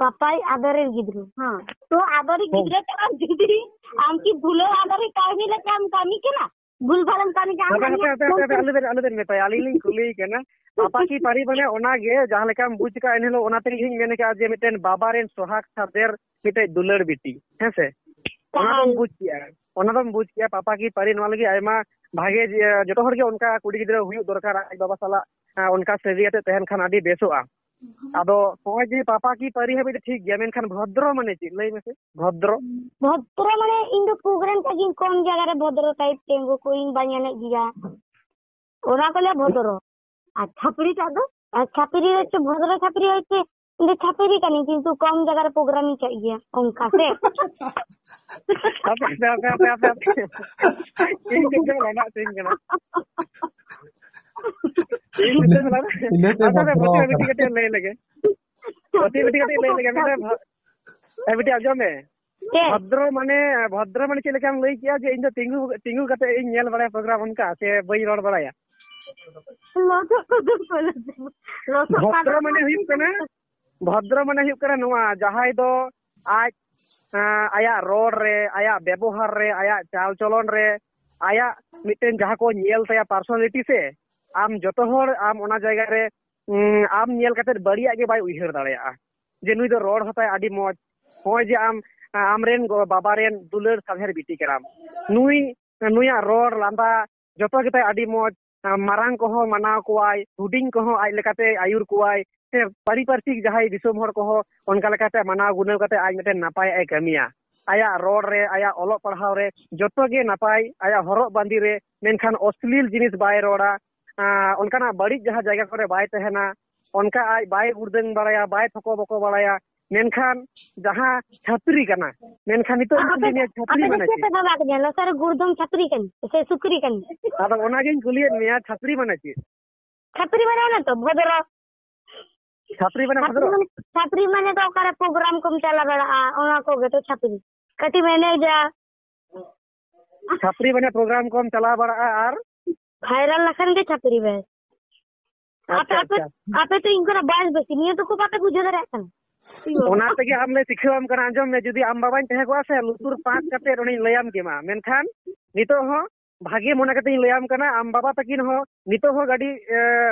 ᱯᱟᱯᱟᱭ ᱟᱫᱚᱨᱮᱨ ᱜᱤᱫᱽᱨᱟᱹ᱾ ᱦᱮᱸ, ᱛᱚ ᱟᱫᱚᱨᱤᱡ ᱦᱮᱸ᱾ ᱜᱤᱫᱽᱨᱟᱹ ᱠᱟᱱᱟᱢ ᱡᱩᱫᱤ, ᱟᱢ ᱠᱤ ᱵᱷᱩᱞᱟᱹᱣ ᱟᱫᱚᱨᱤᱡ ᱠᱟᱹᱦᱱᱤ ᱞᱮᱠᱟᱢ ᱠᱟᱹᱢᱤ ᱠᱟᱱᱟ? ᱵᱷᱩᱞ ᱵᱷᱟᱞᱮᱢ ᱠᱟᱹᱢᱤ ᱠᱟᱱ ᱦᱟᱯᱮ, ᱦᱟᱯᱮ, ᱦᱟᱯᱮ, ᱦᱟᱯᱮ, ᱟᱞᱚᱵᱮᱱ, ᱟᱞᱚᱵᱮᱱ ᱢᱮᱛᱟᱭᱟ, ᱟᱹᱞᱤᱧ ᱞᱤᱧ ᱠᱩᱞᱤᱭᱮ ᱠᱟᱱᱟ᱾ ᱯᱟᱯᱟᱠᱤ ᱯᱟᱹᱨᱤ ᱢᱟᱱᱮ ᱚᱱᱟᱜᱮ, ᱡᱟᱦᱟᱸ ᱞᱮᱠᱟᱢ ᱵᱩᱡᱽ ᱠᱟᱜᱼᱟ, ᱮᱱᱦᱤᱞᱳᱜ ᱚᱱᱟ ᱛᱮᱜᱮ ᱤᱧ ᱢᱮᱱ ᱠᱟᱜᱼᱟ ᱡᱮ ᱢᱤᱫᱴᱮᱱ ᱵᱟᱵᱟ ᱨᱮᱱ ᱥᱚᱦᱟᱜᱽ ᱥᱟᱫᱮᱨ ᱢᱤᱫᱴᱮᱡ ᱫᱩᱞᱟᱹᱲ ᱵᱤᱴᱤ, ᱦᱮᱸ ᱥᱮ? ᱚᱱᱟ ᱫᱚᱢ ᱵᱩᱡᱽ ᱠᱮᱜᱼᱟ, ᱚᱱᱟ ᱫᱚᱢ ᱵᱩᱡᱽ ᱠᱮᱜᱼᱟ᱾ ᱯᱟᱯᱟᱠᱤ ᱯᱟᱹᱨᱤ ᱱᱚᱣᱟ ᱞᱟᱹᱜᱤᱫ ᱟᱭᱢᱟ ᱵᱷᱟᱜᱮ, ᱡᱮ, ᱡᱚᱛᱚ ᱦᱚᱲ ᱜᱮ ᱚᱱᱠᱟ ᱠᱩᱲᱤ ᱜᱤᱫᱽᱨᱟᱹ ᱦᱩᱭᱩᱜ ᱫᱚᱨᱠᱟᱨ, ᱟᱡ ᱵᱟᱵᱟ ᱥᱟᱞᱟᱜ, ᱟᱸ, ᱚᱱᱠᱟ ᱥᱟᱹᱜᱟᱹᱭ ᱟᱛᱮ ᱛᱟᱦᱮᱱ ᱠᱷᱟᱱ ᱟᱹᱰᱤ ᱵᱮᱥᱚᱜᱼᱟ᱾ ᱟᱫᱚ ᱱᱚᱜᱼᱚᱭ ᱡᱮ ᱯᱟᱯᱟᱠᱤ ᱯᱟᱹᱨᱤ ᱦᱟᱹᱵᱤᱡ ᱫᱚ ᱴᱷᱤᱠ ᱜᱮᱭᱟ, ᱢᱮᱱᱠᱷᱟᱱ ᱵᱷᱚᱫᱨᱚ ᱢᱟᱱᱮ ᱪᱮᱫ? ᱞᱟᱹᱭ ᱢᱮᱥᱮ, ᱵᱷᱚᱫᱨᱚ᱾ ᱵᱷᱚᱫᱨᱚ ᱢᱟᱱᱮ ᱤᱧ ᱫᱚ ᱯᱨᱳᱜᱨᱟᱢ ᱠᱟᱜ ᱜᱤᱧ ᱠᱚᱢ ᱡᱟᱭᱜᱟ ᱨᱮ, ᱵᱷᱚᱫᱨᱚ ᱴᱟᱭᱤᱯ ᱛᱤᱸᱜᱩ ᱠᱚ, ᱤᱧ ᱵᱟᱹᱧ ᱮᱱᱮᱡ ᱜᱮᱭᱟ, ᱚᱱᱟ ᱠᱚ ᱞᱟᱹᱭᱟ ᱵᱷᱚᱫᱨᱚ᱾ ᱟᱨ ᱪᱷᱟᱯᱨᱤ ᱴᱟᱜ ᱫᱚ? ᱟᱨ ᱪᱷᱟᱯᱨᱤ ᱦᱚᱪᱪᱷᱮ ᱵᱷᱚᱫᱨᱚ ᱪᱷᱟᱯᱨᱤ ᱦᱚᱪᱪᱷᱮ, ᱤᱧ ᱫᱚ ᱪᱷᱟᱯᱨᱤ ᱠᱟᱹᱱᱟᱹᱧ, ᱠᱤᱱᱛᱩ ᱠᱚᱢ ᱡᱟᱭᱜᱟ ᱨᱮ ᱯᱨᱳᱜᱨᱟᱢ ᱤᱧ ᱠᱟᱜ ᱜᱮᱭᱟ, ᱚᱱᱠᱟ ᱥᱮ? ᱦᱟᱯᱮ, ᱦᱟᱯᱮ, ᱦᱟᱯᱮ, ᱦᱟᱯᱮ, ᱦᱟᱯᱮ᱾ ᱤᱧ ᱴᱷᱮᱱ ᱫᱚ ᱞᱟᱜᱟᱜ ᱛᱤᱧ ᱠᱟᱱᱟ᱾ ᱤᱧ ᱴᱷᱮᱱ ᱫᱚ ᱞᱟᱜᱟᱜ᱾ ᱤᱱᱟᱹᱛᱮ ᱟᱪᱪᱷᱟ, ᱦᱟᱯᱮ, ᱵᱷᱚᱫᱨᱚ ᱵᱟᱹᱴᱤ, ᱵᱟᱹᱴᱤ ᱠᱟᱱᱟ᱾ ᱠᱟᱹᱴᱤᱡ ᱞᱟᱹᱭ ᱞᱮᱜᱮ᱾ ᱵᱟᱹᱴᱤ, ᱵᱟᱹᱴᱤ ᱠᱟᱹᱴᱤᱡ ᱞᱟᱹᱭ ᱞᱮᱜᱮ᱾ ᱢᱤᱫᱴᱮᱱ ᱵᱷᱟ-, ᱮ, ᱵᱤᱴᱤ, ᱟᱸᱡᱚᱢ ᱢᱮ᱾ ᱪᱮᱫ? ᱵᱷᱚᱫᱨᱚ ᱢᱟᱱᱮ, ᱵᱷᱚᱫᱨᱚ ᱢᱟᱱᱮ ᱪᱮᱫ ᱞᱮᱠᱟᱢ ᱞᱟᱹᱭ ᱠᱮᱜᱼᱟ ᱡᱮ ᱤᱧ ᱫᱚ ᱛᱤᱸᱜᱩ, ᱛᱤᱸᱜᱩ ᱠᱟᱛᱮ ᱤᱧ ᱧᱮᱞ ᱵᱟᱲᱟᱭᱟ ᱯᱨᱳᱜᱨᱟᱢ, ᱚᱱᱠᱟ ᱥᱮ ᱵᱟᱹᱧ ᱨᱚᱲ ᱵᱟᱲᱟᱭᱟ? ᱞᱚᱥᱚᱫ ᱠᱚᱫᱚ ᱠᱚ ᱞᱚᱥᱚᱫ᱾ ᱞᱚᱥᱚᱫ ᱵᱷᱚᱫᱨᱚ ᱠᱟᱫᱟ᱾ ᱢᱟᱱᱮ ᱦᱩᱭᱩᱜ ᱠᱟᱱᱟ, ᱵᱷᱚᱫᱨᱚ ᱢᱟᱱᱮ ᱦᱩᱭᱩᱜ ᱠᱟᱱᱟ ᱱᱚᱣᱟ, ᱡᱟᱦᱟᱸᱭ ᱫᱚ ᱟᱡ, ᱟᱸ, ᱟᱭᱟᱜ ᱨᱚᱲ ᱨᱮ, ᱟᱭᱟᱜ ᱵᱮᱵᱚᱦᱟᱨ ᱨᱮ, ᱟᱭᱟᱜ ᱪᱟᱞ ᱪᱚᱞᱚᱱ ᱨᱮ, ᱟᱭᱟᱜ ᱢᱤᱫᱴᱮᱱ ᱡᱟᱦᱟᱸ ᱠᱚ ᱧᱮᱞ ᱛᱟᱭᱟ personality ᱥᱮ, ᱟᱢ ᱡᱚᱛᱚ ᱦᱚᱲ ᱟᱢ ᱚᱱᱟ ᱡᱟᱭᱜᱟ ᱨᱮ, ᱩᱸ, ᱟᱢ ᱧᱮᱞ ᱠᱟᱛᱮ ᱵᱟᱹᱲᱤᱡᱟᱜ ᱜᱮ ᱵᱟᱭ ᱩᱭᱦᱟᱹᱨ ᱫᱟᱲᱮᱭᱟᱜᱼᱟ᱾ ᱡᱮ ᱱᱩᱭ ᱫᱚ ᱨᱚᱲ ᱦᱚᱸᱛᱟᱭ ᱟᱹᱰᱤ ᱢᱚᱡᱽ, ᱱᱚᱜᱼᱚᱭ ᱡᱮ ᱟᱢ, ᱟᱢᱨᱮᱱ ᱜᱚ-, ᱵᱟᱵᱟ ᱨᱮᱱ ᱫᱩᱞᱟᱹᱲ ᱥᱟᱫᱷᱮᱨ ᱵᱤᱴᱤ ᱠᱟᱱᱟᱢ, ᱱᱩᱭ, ᱱᱩᱭᱟᱜ ᱨᱚᱲ ᱞᱟᱸᱫᱟ ᱡᱚᱛᱚ ᱜᱮᱛᱟᱭ ᱟᱹᱰᱤ ᱢᱚᱡᱽ, ᱟᱸ, ᱢᱟᱨᱟᱝ ᱠᱚᱦᱚᱸ ᱢᱟᱱᱟᱣ ᱠᱚᱣᱟᱭ, ᱦᱩᱰᱤᱧ ᱠᱚᱦᱚᱸ ᱟᱡ ᱞᱮᱠᱟᱛᱮ ᱟᱹᱭᱩᱨ ᱠᱚᱣᱟᱭ, ᱥᱮ ᱯᱟᱹᱨᱤᱯᱟᱹᱨᱥᱤᱠ ᱡᱟᱦᱟᱸᱭ ᱫᱤᱥᱚᱢ ᱦᱚᱲ ᱠᱚᱦᱚᱸ ᱚᱱᱠᱟ ᱞᱮᱠᱟᱛᱮ ᱢᱟᱱᱟᱣ ᱜᱩᱱᱟᱹᱣ ᱠᱟᱛᱮ ᱟᱡ ᱢᱤᱫᱴᱮᱱ ᱱᱟᱯᱟᱭᱟᱜ ᱮ ᱠᱟᱹᱢᱤᱭᱟ᱾ ᱟᱭᱟᱜ ᱨᱚᱲ ᱨᱮ, ᱟᱭᱟᱜ ᱚᱞᱚᱜ ᱯᱟᱲᱦᱟᱣ ᱨᱮ ᱡᱚᱛᱚ ᱜᱮ ᱱᱟᱯᱟᱭ, ᱟᱭᱟᱜ ᱦᱚᱨᱚᱜ ᱵᱟᱸᱫᱮ ᱨᱮ, ᱢᱮᱱᱠᱷᱟᱱ ᱚᱥᱞᱤᱞ ᱡᱤᱱᱤᱥ ᱵᱟᱭ ᱨᱚᱲᱟ, ᱟᱸ, ᱚᱱᱠᱟᱱᱟᱜ ᱵᱟᱹᱲᱤᱡ ᱡᱟᱦᱟᱸ ᱡᱟᱭᱜᱟ ᱠᱚᱨᱮ ᱵᱟᱭ ᱛᱟᱦᱮᱱᱟ, ᱚᱱᱠᱟ ᱟᱡ ᱵᱟᱭ ᱜᱩᱲᱫᱟᱹᱝ ᱵᱟᱲᱟᱭᱟ, ᱵᱟᱭ ᱛᱷᱚᱠᱚ ᱵᱚᱠᱚ ᱵᱟᱲᱟᱭᱟ, ᱢᱮᱱᱠᱷᱟᱱ ᱡᱟᱦᱟᱸ ᱪᱷᱟᱹᱯᱨᱤ ᱠᱟᱱᱟ, ᱢᱮᱱᱠᱷᱟᱱ ᱱᱤᱛᱚᱜ ᱤᱧ ᱟᱯᱮ ᱞᱟᱹᱭᱟ ᱫᱚ, ᱪᱷᱟᱹᱯᱨᱤ ᱟᱯᱮ ᱫᱚ ᱢᱟᱱᱮ ᱪᱮᱫ ᱯᱮ ᱪᱮᱫ? ᱫᱟᱫᱟ ᱠᱟᱱᱟ? ᱞᱚᱥᱟ ᱨᱮ ᱜᱩᱲᱫᱚᱢ ᱪᱷᱟᱹᱯᱨᱤ ᱠᱟᱱᱟ ᱥᱮ ᱥᱩᱠᱨᱤ ᱠᱟᱱᱟ? ᱟᱫᱚ ᱚᱱᱟᱜᱤᱧ ᱠᱩᱞᱤᱭᱮᱫ ᱢᱮᱭᱟ, ᱪᱷᱟᱹᱯᱨᱤ ᱢᱟᱱᱮ ᱪᱮᱫ? ᱪᱷᱟᱹᱯᱨᱤ ᱢᱟᱱᱮ ᱚᱱᱮ ᱛᱚ ᱵᱷᱚᱫᱨᱚ᱾ ᱪᱷᱟᱹᱯᱨᱤ ᱢᱟᱱᱮ ᱪᱷᱟᱹᱯᱨᱤ ᱵᱷᱚᱫᱨᱚ? ᱢᱟᱱᱮ, ᱪᱷᱟᱹᱯᱨᱤ ᱢᱟᱱᱮ ᱫᱚ ᱚᱠᱟᱨᱮ ᱯᱨᱳᱜᱨᱟᱢ ᱠᱚᱢ ᱪᱟᱞᱟᱣ ᱵᱟᱲᱟᱜᱼᱟ, ᱚᱱᱟ ᱠᱚᱜᱮ ᱛᱚ ᱪᱷᱟᱹᱯᱨᱤ᱾ ᱠᱟᱹᱴᱤᱡ ᱢᱮᱱᱮᱡᱟ᱾ ᱪᱷᱟᱹᱯᱨᱤ ᱢᱟᱱᱮ ᱯᱨᱳᱜᱨᱟᱢ ᱠᱚᱢ ᱪᱟᱞᱟᱣ ᱵᱟᱲᱟᱜᱼᱟ ᱟᱨ? ᱵᱷᱟᱭᱨᱟᱞ ᱞᱮᱠᱷᱟᱱ ᱜᱮ ᱪᱷᱟᱹᱯᱨᱤ ᱵᱮᱥ᱾ ᱟᱯᱮ, ᱟᱪᱪᱷᱟ, ᱟᱯᱮ, ᱟᱪᱪᱷᱟ᱾ ᱟᱯᱮ ᱛᱚ ᱤᱧ ᱠᱷᱚᱱᱟᱜ ᱵᱚᱭᱮᱥ ᱵᱮᱥᱤ, ᱱᱤᱭᱟᱹ ᱛᱩᱠᱩ ᱵᱟᱯᱮ ᱵᱩᱡᱷᱟᱹᱣ ᱫᱟᱲᱮᱭᱟᱜ ᱠᱟᱱᱟ᱾ ᱚᱱᱟ ᱛᱮᱜᱮ ᱟᱢ ᱞᱮ ᱥᱤᱠᱷᱟᱹᱣᱟᱢ ᱠᱟᱱᱟ, ᱟᱸᱡᱚᱢ ᱢᱮ, ᱡᱩᱫᱤ ᱟᱢ ᱵᱟᱵᱟᱧ ᱛᱟᱦᱮᱸ ᱠᱚᱜᱼᱟ ᱥᱮ, ᱞᱩᱛᱩᱨ ᱯᱟᱸᱠ ᱠᱟᱛᱮ ᱚᱸᱰᱮᱧ ᱞᱟᱹᱭᱟᱢ ᱠᱮᱢᱟ, ᱢᱮᱱᱠᱷᱟᱱ ᱱᱤᱛᱚᱜ ᱦᱚᱸ ᱵᱷᱟᱜᱮ ᱢᱚᱱᱮ ᱠᱟᱛᱮᱧ ᱞᱟᱹᱭᱟᱢ ᱠᱟᱱᱟ, ᱟᱢ ᱵᱟᱵᱟ ᱛᱟᱹᱠᱤᱱ ᱦᱚᱸ ᱱᱤᱛᱚᱜ ᱦᱚᱸ ᱜᱟᱹᱰᱤ ᱮ,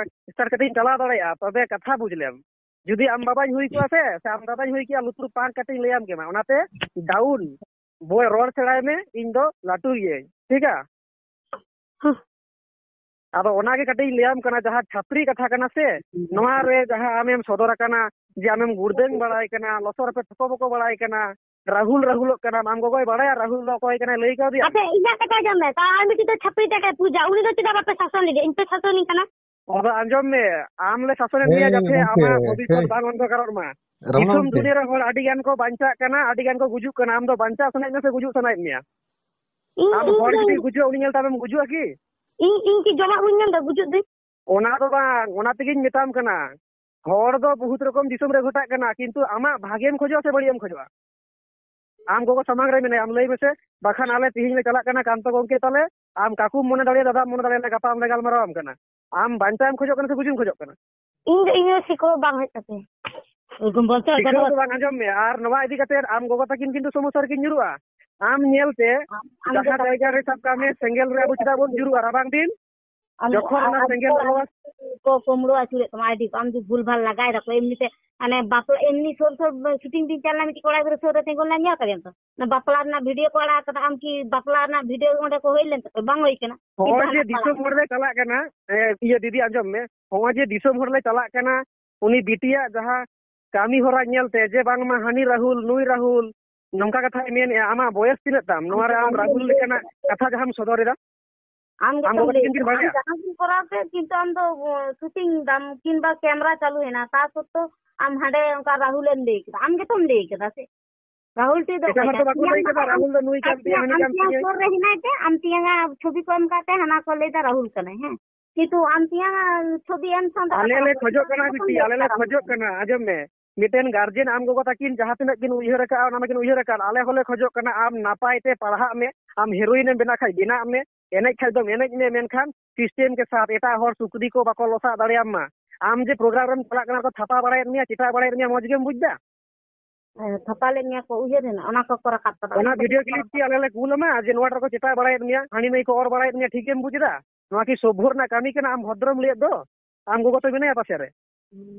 start ᱠᱟᱛᱮᱧ ᱪᱟᱞᱟᱣ ᱫᱟᱲᱮᱭᱟᱜᱼᱟ᱾ ᱛᱚᱵᱮ ᱠᱟᱛᱷᱟ ᱵᱩᱡᱽ ᱞᱮᱢ, ᱡᱩᱫᱤ ᱟᱢ ᱵᱟᱵᱟᱧ ᱦᱩᱭ ᱠᱚᱜᱼᱟ ᱥᱮ, ᱥᱮ ᱟᱢ ᱫᱟᱫᱟᱧ ᱦᱩᱭ ᱠᱮᱭᱟ, ᱞᱩᱛᱩᱨ ᱯᱟᱸᱠ ᱠᱟᱛᱮᱧ ᱞᱟᱹᱭᱟᱢ ᱠᱮᱢᱟ᱾ ᱚᱱᱟᱛᱮ down ᱵᱚᱭ ᱨᱚᱲ ᱥᱮᱬᱟᱭ ᱢᱮ, ᱤᱧ ᱫᱚ ᱞᱟᱹᱴᱩ ᱜᱤᱭᱟᱹᱧ, ᱴᱷᱤᱠᱟ? ᱦᱩᱸ᱾ ᱟᱫᱚ ᱚᱱᱟᱜᱮ ᱠᱟᱹᱴᱤᱡ ᱤᱧ ᱞᱟᱹᱭᱟᱢ ᱠᱟᱱᱟ, ᱡᱟᱦᱟᱸ ᱪᱷᱟᱹᱯᱨᱤ ᱠᱟᱛᱷᱟ ᱠᱟᱱᱟ ᱥᱮ, ᱱᱚᱣᱟ ᱨᱮ ᱡᱟᱦᱟᱸ ᱟᱢᱮᱢ ᱥᱚᱫᱚᱨ ᱟᱠᱟᱱᱟ ᱡᱮ ᱟᱢᱮᱢ ᱜᱩᱲᱫᱟᱹᱝ ᱵᱟᱲᱟᱭ ᱠᱟᱱᱟ, ᱞᱚᱥᱚᱫ ᱨᱮᱯᱮ ᱛᱷᱚᱠᱚ ᱵᱚᱠᱚ ᱵᱟᱲᱟᱭ ᱠᱟᱱᱟ, ᱨᱟᱦᱩᱞ ᱨᱟᱦᱩᱞᱚᱜ ᱠᱟᱱᱟᱢ, ᱟᱢ ᱜᱚᱜᱚᱭ ᱵᱟᱲᱟᱭᱟ ᱨᱟᱦᱩᱞ ᱫᱚ ᱚᱠᱚᱭ ᱠᱟᱱᱟᱭ, ᱞᱟᱹᱭ ᱠᱟᱣᱫᱮᱭᱟ? ᱟᱯᱮ ᱤᱧᱟᱹᱜ ᱠᱟᱛᱷᱟ ᱟᱸᱡᱚᱢ ᱢᱮ, ᱛᱟ ᱟᱨ ᱢᱤᱫᱴᱤᱡ ᱫᱚ ᱪᱷᱟᱹᱯᱨᱤ ᱴᱟᱴᱟᱭ ᱯᱩᱡᱟ, ᱩᱱᱤ ᱫᱚ ᱪᱮᱫᱟᱜ ᱵᱟᱯᱮ ᱥᱟᱥᱚᱱ ᱞᱮᱫᱮᱭᱟ? ᱤᱧ ᱯᱮ ᱥᱟᱥᱚᱱᱤᱧ ᱠᱟᱱᱟ᱾ ᱟᱫᱚ ᱟᱸᱡᱚᱢ ᱢᱮ, ᱟᱢ ᱞᱮ ᱥᱟᱥᱚᱱᱮᱫ ᱢᱮᱭᱟ ᱦᱮᱸ, ᱡᱟᱛᱮ ᱜᱚᱢᱠᱮ, ᱟᱢᱟᱜ ᱵᱷᱚᱵᱤᱥᱥᱚᱛ ᱦᱮᱸ᱾ ᱵᱟᱝ ᱚᱱᱫᱷᱚᱠᱟᱨᱚᱜ ᱢᱟ᱾ ᱨᱟᱵᱚᱬ ᱫᱤᱥᱚᱢ ᱜᱚᱢᱠᱮ᱾ ᱫᱩᱱᱤᱭᱟᱹ ᱨᱮ ᱦᱚᱲ ᱟᱹᱰᱤ ᱜᱟᱱ ᱠᱚ ᱵᱟᱧᱪᱟᱜ ᱠᱟᱱᱟ, ᱟᱹᱰᱤ ᱜᱟᱱ ᱠᱚ ᱜᱩᱡᱩᱜ ᱠᱟᱱᱟ, ᱟᱢ ᱫᱚ ᱵᱟᱧᱪᱟᱜ ᱥᱟᱱᱟᱭᱮᱫ ᱢᱮᱭᱟ ᱥᱮ ᱜᱩᱡᱩᱜ ᱥᱟᱱᱟᱭᱮᱫ ᱢᱮᱭᱟ? ᱤᱧ, ᱟᱢ ᱤᱧ ᱦᱚᱲ ᱫᱚ ᱡᱩᱫᱤ ᱜᱩᱡᱩᱜᱼᱟ, ᱩᱱᱤ ᱧᱮᱞ ᱛᱮ ᱟᱢᱮᱢ ᱜᱩᱡᱩᱜᱼᱟ ᱠᱤ? ᱤᱧ, ᱤᱧ ᱠᱤ ᱡᱚᱢᱟᱜ ᱵᱟᱹᱧ ᱧᱟᱢ ᱮᱫᱟ, ᱜᱩᱡᱩᱜ ᱫᱟᱹᱧ? ᱚᱱᱟ ᱫᱚ ᱵᱟᱝ, ᱚᱱᱟ ᱛᱮᱜᱤᱧ ᱢᱮᱛᱟᱢ ᱠᱟᱱᱟ᱾ ᱦᱚᱲ ᱫᱚ ᱵᱚᱦᱩᱛ ᱨᱚᱠᱚᱢ ᱫᱤᱥᱚᱢ ᱨᱮ ᱜᱷᱚᱴᱟᱜ ᱠᱟᱱᱟ, ᱠᱤᱱᱛᱩ ᱟᱢᱟᱜ ᱵᱷᱟᱜᱮᱢ ᱠᱷᱚᱡᱚᱜᱼᱟ ᱥᱮ ᱵᱟᱹᱲᱤᱡ ᱮᱢ ᱠᱷᱚᱡᱚᱜᱼᱟ? ᱟᱢ ᱜᱚᱜᱚ ᱥᱟᱢᱟᱝ ᱨᱮ ᱢᱮᱱᱟᱭᱟ, ᱟᱢ ᱞᱟᱹᱭ ᱢᱮᱥᱮ, ᱵᱟᱠᱷᱟᱱ ᱟᱞᱮ ᱛᱤᱦᱤᱧ ᱞᱮ ᱪᱟᱞᱟᱜ ᱠᱟᱱᱟ ᱠᱟᱱᱛᱚ ᱜᱚᱢᱠᱮ ᱛᱟᱞᱮ, ᱟᱢ ᱠᱟᱠᱩᱢ ᱢᱚᱱᱮ ᱫᱟᱲᱮᱭᱟᱫᱟ, ᱫᱟᱫᱟᱢ ᱢᱚᱱᱮ ᱫᱟᱲᱮᱭᱟᱫᱟ, ᱜᱟᱯᱟ ᱟᱢ ᱞᱮ ᱜᱟᱞᱢᱟᱨᱟᱣ ᱟᱢ ᱠᱟᱱᱟ᱾ ᱟᱢ ᱵᱟᱧᱪᱟᱣ ᱮᱢ ᱠᱷᱚᱡᱚᱜ ᱠᱟᱱᱟ ᱥᱮ ᱜᱩᱡᱩᱜ ᱮᱢ ᱠᱷᱚᱡᱚᱜ ᱠᱟᱱᱟ? ᱤᱧ ᱫᱚ ᱤᱧᱟᱹᱜ ᱥᱤᱠᱷᱟᱹᱣ ᱵᱟᱝ ᱦᱩᱭᱩᱜ ᱛᱟᱯᱮᱭᱟ᱾ ᱮᱨᱚᱠᱚᱢ ᱵᱚᱞᱛᱮ ᱥᱤᱠᱷᱟᱹᱣ ᱜᱟᱱᱚᱜᱼᱟ᱾ ᱫᱚ ᱵᱟᱝ, ᱟᱸᱡᱚᱢ ᱢᱮ, ᱟᱨ ᱱᱚᱣᱟ ᱤᱫᱤ ᱠᱟᱛᱮ ᱟᱢ ᱜᱚᱜᱚ ᱛᱟᱹᱠᱤᱱ ᱠᱤᱱᱛᱩ ᱥᱚᱢᱚᱥᱥᱟ ᱨᱮᱠᱤᱱ ᱧᱩᱨᱩᱜᱼᱟ᱾ ᱟᱢ ᱧᱮᱞᱛᱮ ᱟᱢ ᱡᱟᱦᱟᱸ ᱫᱚ ᱡᱟᱭᱜᱟ ᱨᱮ, ᱥᱟᱵ ᱠᱟᱜ ᱢᱮ, ᱥᱮᱸᱜᱮᱞ ᱨᱮ ᱟᱵᱚ ᱪᱮᱫᱟᱜ ᱵᱚᱱ ᱧᱩᱨᱩᱜᱼᱟ ᱨᱟᱵᱟᱝ ᱫᱤᱱ? ᱟᱢ ᱡᱚᱠᱷᱚᱱ ᱚᱱᱟ ᱟᱢ ᱥᱮᱸᱜᱮᱞ ᱫᱚ ᱞᱚᱞᱚ ᱠᱚ ᱠᱩᱢᱵᱽᱲᱩ ᱟᱹᱪᱩᱨᱮᱫ ᱛᱟᱢᱟ ᱟᱭᱰᱤ ᱠᱚ, ᱟᱢ ᱫᱚ ᱵᱷᱩᱞ ᱵᱷᱟᱞ ᱞᱟᱜᱟᱭ ᱫᱟᱠᱚ᱾ ᱮᱢᱱᱤ ᱛᱮ ᱦᱟᱱᱮ ᱵᱟᱯᱞᱟ, ᱮᱢᱱᱤ ᱥᱩᱨ ᱥᱩᱨ shooting ᱴᱤᱝ ᱪᱟᱞᱟᱣ ᱞᱮᱱᱟ, ᱢᱤᱫᱴᱤᱡ ᱠᱚᱲᱟ ᱜᱤᱫᱽᱨᱟᱹ ᱥᱩᱨ ᱨᱮ ᱛᱤᱸᱜᱩ ᱞᱮᱱᱟ, ᱧᱮᱞ ᱠᱟᱫᱮᱭᱟᱢ ᱛᱚ? ᱚᱱᱟ ᱵᱟᱯᱞᱟ ᱨᱮᱱᱟᱜ video ᱠᱚ ᱟᱲᱟᱜ ᱠᱟᱫᱟ, ᱟᱢ ᱠᱤ ᱵᱟᱯᱞᱟ ᱨᱮᱱᱟᱜ video ᱚᱸᱰᱮ ᱠᱚ ᱦᱩᱭ ᱞᱮᱱ ᱛᱟᱯᱮ? ᱵᱟᱝ ᱦᱩᱭ ᱠᱟᱱᱟ᱾ ᱦᱚᱸᱜᱼᱚᱭ ᱠᱤᱱᱛᱩ ᱡᱮ ᱦᱟᱱᱟ ᱫᱤᱥᱚᱢ ᱦᱚᱲ ᱞᱮ ᱪᱟᱞᱟᱜ ᱠᱟᱱᱟ, ᱮ, ᱤᱭᱟᱹ ᱫᱤᱫᱤ ᱟᱸᱡᱚᱢ ᱢᱮ, ᱦᱚᱸᱜᱼᱚᱭ ᱡᱮ ᱫᱤᱥᱚᱢ ᱦᱚᱲ ᱞᱮ ᱪᱟᱞᱟᱜ ᱠᱟᱱᱟ, ᱩᱱᱤ ᱵᱤᱴᱤᱭᱟᱜ ᱡᱟᱦᱟᱸ ᱠᱟᱹᱢᱤ ᱦᱚᱨᱟ ᱧᱮᱞᱛᱮ ᱡᱮ ᱵᱟᱝᱢᱟ ᱦᱟᱹᱱᱤ ᱨᱟᱦᱩᱞ, ᱱᱩᱭ ᱨᱟᱦᱩᱞ, ᱱᱚᱝᱠᱟ ᱠᱟᱛᱷᱟᱭ ᱢᱮᱱᱮᱜᱼᱟ᱾ ᱟᱢᱟᱜ ᱵᱚᱭᱮᱥ ᱛᱤᱱᱟᱹᱜ ᱛᱟᱢ? ᱱᱚᱣᱟ ᱨᱮ ᱟᱢ ᱨᱟᱦᱩᱞ ᱞᱮᱠᱟᱱᱟᱜ ᱠᱟᱛᱷᱟ ᱡᱟᱦᱟᱸᱢ ᱥᱚᱫᱚᱨ ᱮᱫᱟ? ᱟᱢ ᱟᱢ ᱜᱮᱛᱚᱢ ᱜᱚᱜᱚ ᱞᱟᱹᱭ ᱛᱟᱹᱠᱤᱱ ᱠᱤᱱ ᱠᱮᱫᱟ᱾ ᱟᱢ ᱵᱟᱲᱟᱭᱟ? ᱡᱟᱦᱟᱸ ᱜᱮᱢ ᱠᱚᱨᱟᱣ ᱠᱮᱫ, ᱠᱤᱱᱛᱩ ᱟᱢ ᱫᱚ, ᱚ, shooting ᱫᱟᱢ ᱠᱤᱝᱵᱟ camera ᱪᱟᱹᱞᱩᱭᱮᱱᱟ, ᱛᱟ ᱥᱚᱛᱛᱮᱣ ᱟᱢ ᱦᱟᱸᱰᱮ ᱚᱱᱠᱟ ᱨᱟᱦᱩᱞᱮᱢ ᱞᱟᱹᱭ ᱠᱮᱫᱟ᱾ ᱟᱢ ᱜᱮᱛᱚᱢ ᱞᱟᱹᱭ ᱠᱮᱫᱟ ᱥᱮ? ᱨᱟᱦᱩᱞ ᱴᱷᱤᱠ ᱫᱚ ᱮᱴᱟᱜ ᱦᱚᱲ ᱚᱠᱚᱭᱴᱟᱜ? ᱫᱚ ᱵᱟᱠᱚ ᱞᱟᱹᱭ ᱠᱮᱫᱟ, ᱨᱟᱦᱩᱞ ᱫᱚ ᱱᱩᱭ ᱟᱢ ᱠᱟᱱ ᱛᱤᱧᱟ, ᱛᱤᱧᱟᱹ, ᱦᱟᱹᱱᱤ ᱟᱢ ᱠᱟᱱ ᱛᱤᱧᱟᱹ ᱛᱤᱧᱟᱹ᱾ ᱥᱩᱨ ᱨᱮ ᱦᱮᱱᱟᱭ ᱛᱮ, ᱟᱢ ᱛᱤᱭᱟᱝ ᱟᱜ ᱪᱷᱚᱵᱤ ᱠᱚ ᱮᱢ ᱠᱟᱛᱮ ᱦᱟᱱᱟ ᱠᱚ ᱞᱟᱹᱭ ᱫᱟ ᱨᱟᱦᱩᱞ ᱠᱟᱱᱟᱭ, ᱦᱮᱸ? ᱠᱤᱱᱛᱩ ᱟᱢ ᱛᱤᱭᱟᱝ ᱟᱜ ᱪᱷᱚᱵᱤ ᱮᱢ ᱥᱟᱶ ᱫᱚ ᱟᱞᱮ ᱚᱠᱚᱭᱴᱟᱜ ᱞᱮ ᱵᱟᱠᱚ ᱞᱟᱹᱭ ᱠᱷᱚᱡᱚᱜ ᱠᱟᱱᱟ ᱠᱟᱱᱟ? ᱵᱤᱴᱤ, ᱟᱞᱮ ᱞᱮ ᱠᱷᱚᱡᱚᱜ ᱠᱟᱱᱟ, ᱟᱸᱡᱚᱢ ᱢᱮ, ᱢᱤᱫᱴᱮᱱ guardian ᱟᱢ ᱜᱚᱜᱚ ᱛᱟᱹᱠᱤᱱ ᱡᱟᱦᱟᱸ ᱛᱤᱱᱟᱹᱜ ᱠᱤᱱ ᱩᱭᱦᱟᱹᱨ ᱟᱠᱟᱫᱼᱟ, ᱚᱱᱟ ᱢᱟᱠᱤᱱ ᱩᱭᱦᱟᱹᱨ ᱟᱠᱟᱫ, ᱟᱞᱮ ᱦᱚᱸᱞᱮ ᱠᱷᱚᱡᱚᱜ ᱠᱟᱱᱟ ᱟᱢ ᱱᱟᱯᱟᱭ ᱛᱮ ᱯᱟᱲᱦᱟᱜ ᱢᱮ, ᱟᱢ heroine ᱮᱢ ᱵᱮᱱᱟᱜ ᱠᱷᱟᱡ ᱵᱮᱱᱟᱜ ᱢᱮ, ᱮᱱᱮᱡ ᱠᱷᱟᱡ ᱫᱚᱢ ᱮᱱᱮᱡ ᱢᱮ, ᱢᱮᱱᱠᱷᱟᱱ system ᱠᱮ ᱥᱟᱛᱷ ᱮᱴᱟᱜ ᱦᱚᱲ ᱥᱩᱠᱨᱤ ᱠᱚ ᱵᱟᱠᱚ ᱞᱚᱥᱟᱜ ᱫᱟᱲᱮᱭᱟᱢ ᱢᱟ᱾ ᱟᱢ ᱡᱮ program ᱨᱮᱢ ᱪᱟᱞᱟᱜ ᱠᱟᱱᱟ, ᱠᱚ ᱛᱷᱟᱯᱟ ᱵᱟᱲᱟᱭᱮᱫ ᱢᱮᱭᱟ, ᱪᱮᱴᱟᱜ ᱵᱟᱲᱟᱭᱮᱫ ᱢᱮᱭᱟ, ᱢᱚᱡᱽ ᱜᱮᱢ ᱵᱩᱡᱽ ᱫᱟ? ᱛᱷᱟᱯᱟ ᱞᱮᱫ ᱢᱮᱭᱟ ᱠᱚ, ᱩᱭᱦᱟᱹᱨ ᱦᱮᱱᱟᱜ, ᱚᱱᱟ ᱠᱚ ᱠᱚ ᱨᱟᱠᱟᱵ ᱠᱟᱫᱟ᱾ ᱚᱱᱟ ᱵᱷᱤᱰᱤᱭᱳ ᱠᱞᱤᱯ ᱠᱤ ᱟᱞᱮ ᱞᱮ ᱠᱩᱞ ᱟᱢᱟ ᱡᱮ ᱱᱚᱣᱟ ᱨᱮᱠᱚ ᱪᱮᱴᱟ ᱵᱟᱲᱟᱭᱮᱫ ᱢᱮᱭᱟ, ᱦᱟᱹᱱᱤ ᱱᱟᱹᱭ ᱠᱚ ᱚᱨ ᱵᱟᱲᱟᱭᱮᱫ ᱢᱮᱭᱟ, ᱴᱷᱤᱠ ᱜᱮᱢ ᱵᱩᱡ ᱮᱫᱟ? ᱱᱚᱣᱟ ᱠᱤ ᱥᱚᱵᱷᱚ ᱨᱮᱱᱟᱜ ᱠᱟᱹᱢᱤ ᱠᱟᱱᱟ? ᱟᱢ ᱵᱷᱚᱫᱨᱚᱢ ᱞᱟᱹᱭᱮᱫ ᱫᱚ, ᱟᱢ ᱜᱚᱜᱚ ᱛᱚ ᱢᱮᱱᱟᱭᱟ ᱯᱟᱥᱮ ᱨᱮ᱾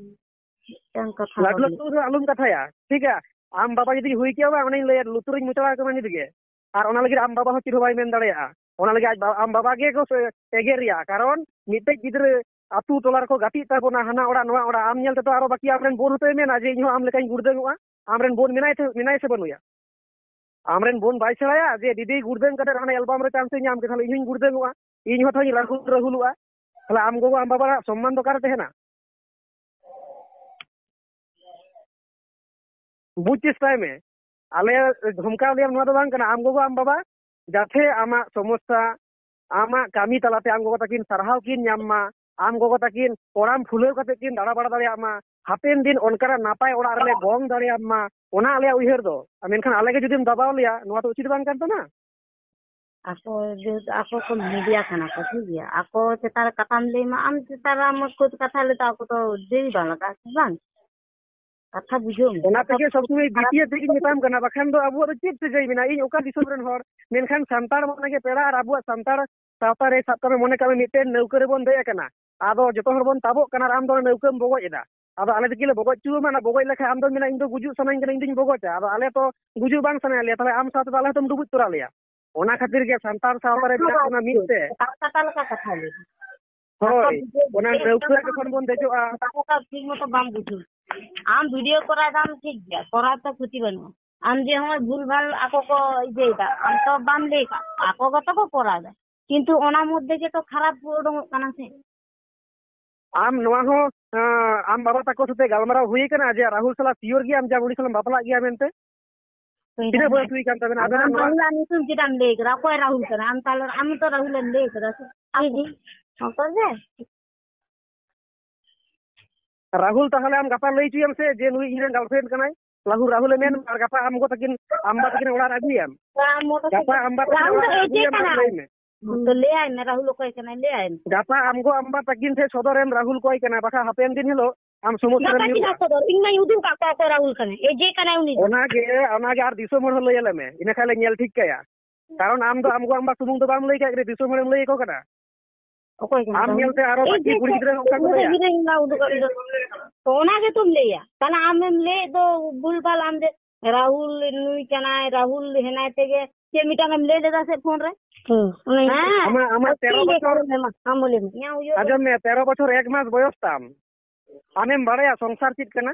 ᱢᱤᱫᱴᱟᱝ ᱠᱟᱛᱷᱟ ᱞᱟᱹᱴᱩ ᱵᱟᱹᱜᱤ᱾ ᱞᱟᱹᱴᱩ ᱨᱮ ᱟᱞᱚᱢ ᱠᱟᱛᱷᱟᱭᱟ, ᱴᱷᱤᱠ ᱜᱮᱭᱟ? ᱟᱢ ᱵᱟᱵᱟ ᱡᱩᱫᱤ ᱦᱩᱭ ᱠᱮᱭᱟ ᱵᱟᱝ, ᱚᱱᱟᱧ ᱞᱟᱹᱭᱟ, ᱞᱩᱛᱩᱨᱤᱧ ᱢᱚᱪᱲᱟ ᱟᱠᱟᱱᱟ ᱱᱤᱛ ᱜᱮ᱾ ᱟᱨ ᱚᱱᱟ ᱞᱟᱹᱜᱤᱫ ᱟᱢ ᱵᱟᱵᱟ ᱦᱚᱸ ᱪᱮᱫ ᱦᱚᱸ ᱵᱟᱭ ᱢᱮᱱ ᱫᱟᱲᱮᱭᱟᱜᱼᱟ᱾ ᱚᱱᱟ ᱞᱟᱹᱜᱤᱫ ᱟᱡ ᱵᱟ-, ᱟᱢ ᱵᱟᱵᱟ ᱜᱮ ᱠᱚ ᱥᱮ-, ᱮᱜᱮᱨᱮᱭᱟ, ᱠᱟᱨᱚᱱ ᱢᱤᱫᱴᱮᱡ ᱜᱤᱫᱽᱨᱟᱹ ᱟᱹᱛᱩ ᱴᱚᱞᱟ ᱨᱮᱠᱚ ᱜᱟᱛᱮᱜ ᱛᱟᱵᱚᱱᱟ, ᱦᱟᱱᱟ ᱚᱲᱟᱜ ᱱᱚᱣᱟ ᱚᱲᱟᱜ, ᱟᱢ ᱧᱮᱞ ᱛᱮᱫᱚ ᱟᱨᱚ ᱵᱟᱹᱠᱤ ᱟᱢᱨᱮᱱ ᱵᱳᱱ ᱦᱚᱸᱛᱚᱭ ᱢᱮᱱᱟ ᱡᱮ ᱤᱧ ᱦᱚᱸ ᱟᱢ ᱞᱮᱠᱟᱧ ᱜᱩᱲᱫᱟᱹᱝᱚᱜᱼᱟ᱾ ᱟᱢᱨᱮᱱ ᱵᱳᱱ ᱢᱮᱱᱟᱭ ᱛᱮ, ᱢᱮᱱᱟᱭ ᱥᱮ ᱵᱟᱹᱱᱩᱭᱟ? ᱟᱢᱨᱮᱱ ᱵᱳᱱ ᱵᱟᱭ ᱥᱮᱬᱟᱭᱟ ᱡᱮ ᱫᱤᱫᱤ ᱜᱩᱲᱫᱟᱹᱝ ᱠᱟᱛᱮ ᱚᱱᱟ ᱮᱞᱵᱟᱢ ᱨᱮ ᱪᱟᱱᱥ ᱮ ᱧᱟᱢ ᱠᱮᱫᱟ, ᱛᱟᱦᱞᱮ ᱤᱧ ᱦᱚᱸᱧ ᱜᱩᱲᱫᱟᱹᱝᱚᱜᱼᱟ, ᱤᱧ ᱦᱚᱸ ᱛᱟᱦᱞᱮᱧ ᱨᱟᱦᱩᱞ ᱨᱟᱦᱩᱞᱚᱜᱼᱟ᱾ ᱛᱟᱦᱞᱮ ᱟᱢ ᱜᱚᱜᱚ ᱟᱢ ᱵᱟᱵᱟᱣᱟᱜ ᱥᱚᱢᱢᱟᱱ ᱫᱚ ᱚᱠᱟᱨᱮ ᱛᱟᱦᱮᱱᱟ? ᱵᱩᱡᱽ ᱪᱮᱥᱴᱟᱭ ᱢᱮ, ᱟᱞᱮ ᱫᱷᱚᱢᱠᱟᱣ ᱞᱮᱭᱟᱢ ᱱᱚᱣᱟ ᱫᱚ ᱵᱟᱝ ᱠᱟᱱᱟ᱾ ᱟᱢ ᱜᱚᱜᱚ ᱟᱢ ᱵᱟᱵᱟ ᱡᱟᱛᱮ ᱟᱢᱟᱜ ᱥᱚᱢᱚᱥᱥᱟ, ᱟᱢᱟᱜ ᱠᱟᱹᱢᱤ ᱛᱟᱞᱟᱛᱮ ᱟᱢ ᱜᱚᱜᱚ ᱛᱟᱹᱠᱤᱱ ᱥᱟᱨᱦᱟᱣ ᱠᱤᱱ ᱧᱟᱢ ᱢᱟ, ᱟᱢ ᱜᱚᱜᱚ ᱛᱟᱹᱠᱤᱱ ᱠᱚᱲᱟᱢ ᱯᱷᱩᱞᱟᱹᱣ ᱠᱟᱛᱮ ᱠᱤᱱ ᱫᱟᱬᱟ ᱵᱟᱲᱟ ᱫᱟᱲᱮᱭᱟᱜ ᱢᱟ, ᱦᱟᱯᱮᱱ ᱫᱤᱱ ᱚᱱᱠᱟᱱᱟᱜ ᱱᱟᱯᱟᱭ ᱚᱲᱟᱜ ᱨᱮᱞᱮ ᱜᱚᱝ ᱫᱟᱲᱮᱭᱟᱢ ᱢᱟ, ᱚᱱᱟ ᱟᱞᱮᱭᱟᱜ ᱩᱭᱦᱟᱹᱨ ᱫᱚ᱾ ᱢᱮᱱᱠᱷᱟᱱ ᱟᱞᱮ ᱜᱮ ᱡᱩᱫᱤᱢ ᱫᱟᱵᱟᱣ ᱞᱮᱭᱟ, ᱱᱚᱣᱟ ᱫᱚ ᱩᱪᱤᱛ ᱵᱟᱝ ᱠᱟᱱ ᱛᱟᱢᱟ᱾ ᱟᱠᱚ ᱡᱮᱦᱮᱛᱩ ᱟᱠᱚ ᱠᱚ ᱢᱤᱰᱤᱭᱟ ᱠᱟᱱᱟ ᱠᱚ, ᱴᱷᱤᱠ ᱜᱮᱭᱟ, ᱟᱠᱚ ᱪᱮᱛᱟᱱ ᱨᱮ ᱠᱟᱛᱷᱟᱢ ᱞᱟᱹᱭ ᱢᱟ, ᱟᱢ ᱪᱮᱛᱟᱱ ᱨᱮ ᱟᱢ ᱠᱷᱩᱫ ᱠᱟᱛᱷᱟ ᱞᱟᱹᱭ ᱫᱚ ᱟᱠᱚ ᱫᱚ ᱞᱟᱹᱭ ᱵᱟᱝ ᱞᱟᱜᱟᱜᱼᱟ ᱥᱮ ᱵᱟᱝ? ᱠᱟᱛᱷᱟ ᱵᱩᱡᱷᱟᱹᱣ ᱢᱮ᱾ ᱚᱱᱟ ᱛᱮᱜᱮ ᱥᱚᱵ ᱥᱚᱢᱚᱭ ᱵᱤᱴᱤᱭᱟᱹ ᱛᱮᱜᱮᱧ ᱢᱮᱛᱟᱢ ᱠᱟᱱᱟ, ᱵᱟᱠᱷᱟᱱ ᱫᱚ ᱟᱵᱚᱣᱟᱜ ᱫᱚ ᱪᱮᱫ ᱥᱟᱹᱜᱟᱹᱭ ᱢᱮᱱᱟᱜᱼᱟ? ᱤᱧ ᱚᱠᱟ ᱫᱤᱥᱚᱢ ᱨᱮᱱ ᱦᱚᱲ, ᱢᱮᱱᱠᱷᱟᱱ ᱥᱟᱱᱛᱟᱲ ᱢᱟᱱᱮ ᱜᱮ ᱯᱮᱲᱟ, ᱟᱨ ᱟᱵᱚᱣᱟᱜ ᱥᱟᱱᱛᱟᱲ ᱥᱟᱶᱛᱟ ᱨᱮ ᱥᱟᱵ ᱠᱟᱜ ᱢᱮ, ᱢᱚᱱᱮ ᱠᱟᱜ ᱢᱮ ᱢᱤᱫᱴᱮᱱ ᱱᱟᱹᱣᱠᱟᱹ ᱨᱮᱵᱚᱱ ᱫᱮᱡ ᱟᱠᱟᱱᱟ, ᱟᱫᱚ ᱡᱚᱛᱚ ᱦᱚᱲ ᱵᱚᱱ ᱛᱟᱵᱚᱜ ᱠᱟᱱᱟ ᱟᱨ ᱟᱢ ᱫᱚ ᱚᱱᱟ ᱱᱟᱹᱣᱠᱟᱹᱢ ᱵᱚᱜᱚᱡ ᱮᱫᱟ᱾ ᱟᱫᱚ ᱟᱞᱮ ᱫᱚ ᱪᱮᱫ ᱞᱮ ᱵᱚᱜᱚᱡ ᱦᱚᱪᱚ ᱟᱢᱟ? ᱚᱱᱟ ᱵᱚᱜᱚᱡ ᱞᱮᱠᱷᱟᱱ ᱟᱢ ᱫᱚᱢ ᱢᱮᱱᱟ, "ᱤᱧ ᱫᱚ ᱜᱩᱡᱩᱜ ᱥᱟᱱᱟᱧ ᱠᱟᱱᱟ, ᱤᱧ ᱫᱚᱧ ᱵᱚᱜᱚᱡᱟ", ᱟᱫᱚ ᱟᱞᱮ ᱛᱚ ᱜᱩᱡᱩᱜ ᱵᱟᱝ ᱥᱟᱱᱟᱭᱮᱫ ᱞᱮᱭᱟ, ᱛᱟᱦᱞᱮ ᱟᱢ ᱥᱟᱶ ᱛᱮᱫᱚ ᱟᱞᱮ ᱦᱚᱸᱛᱚᱢ ᱰᱩᱵᱩᱡ ᱛᱚᱨᱟ ᱞᱮᱭᱟ᱾ ᱚᱱᱟ ᱠᱷᱟᱹᱛᱤᱨ ᱜᱮ ᱥᱟᱱᱛᱟᱲ ᱥᱟᱶᱛᱟ ᱨᱮ ᱢᱮᱱᱟᱜ ᱵᱚᱱᱟ ᱢᱤᱫ ᱛᱮ᱾ ᱠᱟᱛᱷᱟ ᱞᱮᱠᱟ ᱠᱟᱛᱷᱟ ᱞᱟᱹᱭ᱾ ᱦᱳᱭ, ᱚᱱᱟ ᱱᱟᱹᱣᱠᱟᱹ ᱨᱮ ᱡᱚᱠᱷᱚᱱ ᱵᱚᱱ ᱫᱮᱡᱚᱜᱼᱟ᱾ ᱠᱟᱛᱷᱟ ᱴᱷᱤᱠ ᱢᱚᱛᱚ ᱵᱟᱢ ᱵᱩᱡᱷᱟᱹᱣ᱾ ᱟᱢ ᱵᱷᱤᱰᱤᱭᱳ ᱠᱚᱨᱟᱣ ᱫᱟᱢ ᱴᱷᱤᱠ ᱜᱮᱭᱟ, ᱠᱚᱨᱟᱣ ᱛᱮ ᱠᱷᱚᱛᱤ ᱵᱟᱹᱱᱩᱜᱼᱟ᱾ ᱟᱢ ᱡᱮ ᱦᱚᱸᱜᱼᱚᱭ ᱵᱷᱩᱞ ᱵᱷᱟᱞ ᱟᱠᱚ ᱠᱚ ᱤᱭᱟᱹᱭᱮᱫᱟ, ᱟᱢ ᱛᱚ ᱵᱟᱢ ᱞᱟᱹᱭ ᱠᱟᱜ, ᱟᱠᱚ ᱜᱮᱛᱚ ᱠᱚ ᱠᱚᱨᱟᱣ ᱮᱫᱟ, ᱠᱤᱱᱛᱩ ᱚᱱᱟ ᱢᱚᱫᱽᱫᱷᱮ ᱜᱮᱛᱚ ᱠᱷᱟᱨᱟᱯ ᱩᱰᱩᱝᱚᱜ ᱠᱟᱱᱟ ᱥᱮ᱾ ᱟᱢ ᱱᱚᱣᱟ ᱦᱚᱸ, ᱟᱸ, ᱟᱢ ᱵᱟᱵᱟ ᱛᱟᱠᱚ ᱥᱟᱛᱮ ᱜᱟᱞᱢᱟᱨᱟᱣ ᱦᱩᱭ ᱠᱟᱱᱟ ᱡᱮ ᱨᱟᱦᱩᱞ ᱥᱟᱞᱟᱜ ᱥᱤᱭᱳᱨ ᱜᱮᱭᱟᱢ ᱡᱮ ᱟᱢ ᱩᱱᱤ ᱥᱟᱞᱟᱜ ᱵᱟᱯᱞᱟᱜ ᱜᱮᱭᱟ ᱢᱮᱱᱛᱮ? ᱦᱩᱭ ᱛᱤᱱᱟᱹᱜ ᱠᱟᱱᱟ᱾ ᱵᱚᱭᱚᱥ ᱦᱩᱭ ᱠᱟᱱ ᱛᱟᱵᱮᱱᱟ ᱟᱵᱮᱱᱟᱜ ᱟᱢ ᱱᱚᱣᱟ? ᱵᱟᱹᱦᱩᱣᱟᱜ ᱧᱩᱛᱩᱢ ᱪᱮᱫᱟᱜ ᱮᱢ ᱞᱟᱹᱭ ᱠᱟᱫᱟ? ᱚᱠᱚᱭ ᱨᱟᱦᱩᱞ ᱠᱟᱱᱟ? ᱟᱢ ᱛᱟᱦᱞᱮ, ᱟᱢ ᱛᱚ ᱨᱟᱦᱩᱞ ᱮᱢ ᱞᱟᱹᱭ ᱠᱟᱫᱟ ᱥᱮ? ᱦᱚᱸ ᱛᱚᱵᱮ᱾ ᱨᱟᱦᱩᱞ, ᱛᱟᱦᱞᱮ ᱟᱢ ᱜᱟᱯᱟ ᱞᱟᱹᱭ ᱦᱚᱪᱚᱭᱮᱢ ᱥᱮ ᱡᱮ ᱱᱩᱭ ᱤᱧ ᱨᱮᱱ girlfriend ᱠᱟᱱᱟᱭ᱾ ᱨᱟᱦᱩᱞ, ᱨᱟᱦᱩᱞᱮ ᱢᱮᱱ, ᱟᱨ ᱜᱟᱯᱟ ᱟᱢ ᱜᱚ ᱛᱟᱹᱠᱤᱱ, ᱟᱢ ᱵᱟ ᱛᱟᱹᱠᱤᱱ ᱚᱲᱟᱜ ᱨᱮ ᱟᱹᱜᱩᱭᱮᱢ᱾ ᱟᱢ ᱢᱚᱴᱚᱨ ᱜᱟᱯᱟ ᱥᱟᱭᱠᱮᱞ ᱟᱢ ᱵᱟ ᱛᱟᱹᱠᱤᱱ ᱨᱟᱦᱩᱞ ᱫᱚ ᱚᱲᱟᱜ ᱨᱮ ᱮᱡᱮ ᱟᱹᱜᱩᱭᱮᱢ ᱟᱨ ᱠᱟᱱᱟ᱾ ᱞᱟᱹᱭ ᱢᱮ᱾ ᱛᱚ ᱞᱟᱹᱭᱟᱭ ᱢᱮ, ᱨᱟᱦᱩᱞ ᱚᱠᱚᱭ ᱠᱟᱱᱟᱭ, ᱞᱟᱹᱭᱟᱭ ᱢᱮ᱾ ᱜᱟᱯᱟ ᱟᱢ ᱜᱚ ᱟᱢ ᱵᱟ ᱛᱟᱹᱠᱤᱱ ᱴᱷᱮᱱ ᱥᱚᱫᱚᱨᱮᱢ ᱨᱟᱦᱩᱞ ᱚᱠᱚᱭ ᱠᱟᱱᱟ, ᱵᱟᱠᱷᱟᱱ ᱦᱟᱯᱮᱱ ᱫᱤᱱ ᱦᱤᱞᱳᱜ ᱟᱢ ᱥᱚᱢᱚᱥᱥᱟ ᱨᱮᱢ ᱧᱩᱨᱩᱜᱼᱟ᱾ ᱤᱧ ᱢᱟᱧ ᱩᱫᱩᱜ ᱠᱟᱜ ᱠᱚᱣᱟ ᱚᱠᱚᱭ ᱨᱟᱦᱩᱞ ᱠᱟᱱᱟᱭ, ᱮ ᱡᱮ ᱠᱟᱱᱟᱭ ᱩᱱᱤ ᱫᱚ᱾ ᱚᱱᱟᱜᱮ, ᱚᱱᱟᱜᱮ ᱟᱨ ᱫᱤᱥᱚᱢ ᱦᱚᱲ ᱦᱚᱸ ᱞᱟᱹᱭ ᱟᱞᱮ ᱢᱮ, ᱤᱱᱟᱹ ᱠᱷᱟᱱ ᱞᱮ ᱧᱮᱞ ᱴᱷᱤᱠ ᱠᱟᱭᱟ᱾ ᱠᱟᱨᱚᱱ ᱟᱢ ᱫᱚ ᱟᱢ ᱜᱚ ᱟᱢ ᱵᱟ ᱥᱩᱢᱩᱝ ᱫᱚ ᱵᱟᱢ ᱞᱟᱹᱭ ᱠᱟᱜ ᱨᱮ, ᱫᱤᱥᱚᱢ ᱦᱚᱲᱮᱢ ᱞᱟᱹᱭ ᱟᱠᱚ ᱠᱟᱱᱟ᱾ ᱚᱠᱚᱭ ᱠᱟᱱᱟ ᱟᱢ ᱧᱮᱞᱛᱮ ᱟᱨᱚ ᱮ ᱵᱟᱹᱠᱤ ᱡᱮ ᱠᱩᱲᱤ ᱜᱤᱫᱽᱨᱟᱹ ᱦᱚᱸ ᱚᱱᱠᱟ ᱠᱚ ᱞᱟᱹᱭᱟ᱾ ᱦᱤᱨᱳᱭᱤᱱ ᱢᱟ ᱩᱫᱩᱜ ᱟᱹᱰᱤ ᱫᱚ᱾ ᱛᱚ ᱚᱱᱟ ᱜᱮᱛᱚᱢ ᱞᱟᱹᱭᱟ᱾ ᱛᱟᱦᱞᱮ ᱟᱢᱮᱢ ᱞᱟᱹᱭᱮᱫ ᱫᱚ ᱵᱷᱩᱞ ᱵᱷᱟᱞ, ᱟᱢ ᱡᱮ ᱨᱟᱦᱩᱞ ᱱᱩᱭ ᱠᱟᱱᱟᱭ, ᱨᱟᱦᱩᱞ ᱦᱮᱱᱟᱭ ᱛᱮᱜᱮ ᱪᱮᱫ ᱢᱤᱫᱴᱟᱝ ᱮᱢ ᱞᱟᱹᱭ ᱞᱮᱫᱟ ᱥᱮ ᱯᱷᱳᱱ ᱨᱮ? ᱦᱩᱸ, ᱚᱱᱟ ᱦᱮᱸ᱾ ᱟᱢᱟᱜ, ᱟᱢᱟᱜ ᱛᱮᱨᱚ ᱵᱚᱪᱷᱚᱨ ᱟᱢ ᱞᱟᱹᱭ ᱢᱮ, ᱟᱢ ᱞᱟᱹᱭ ᱢᱮ᱾ ᱤᱧᱟᱹᱜ ᱩᱭᱦᱟᱹᱨ ᱨᱮ ᱟᱸᱡᱚᱢ ᱢᱮ, ᱛᱮᱨᱚ ᱵᱚᱪᱷᱚᱨ ᱮᱠ ᱢᱟᱥ ᱵᱚᱭᱚᱥ ᱛᱟᱢ᱾ ᱟᱢᱮᱢ ᱵᱟᱲᱟᱭᱟ ᱥᱚᱝᱥᱟᱨ ᱪᱮᱫ ᱠᱟᱱᱟ?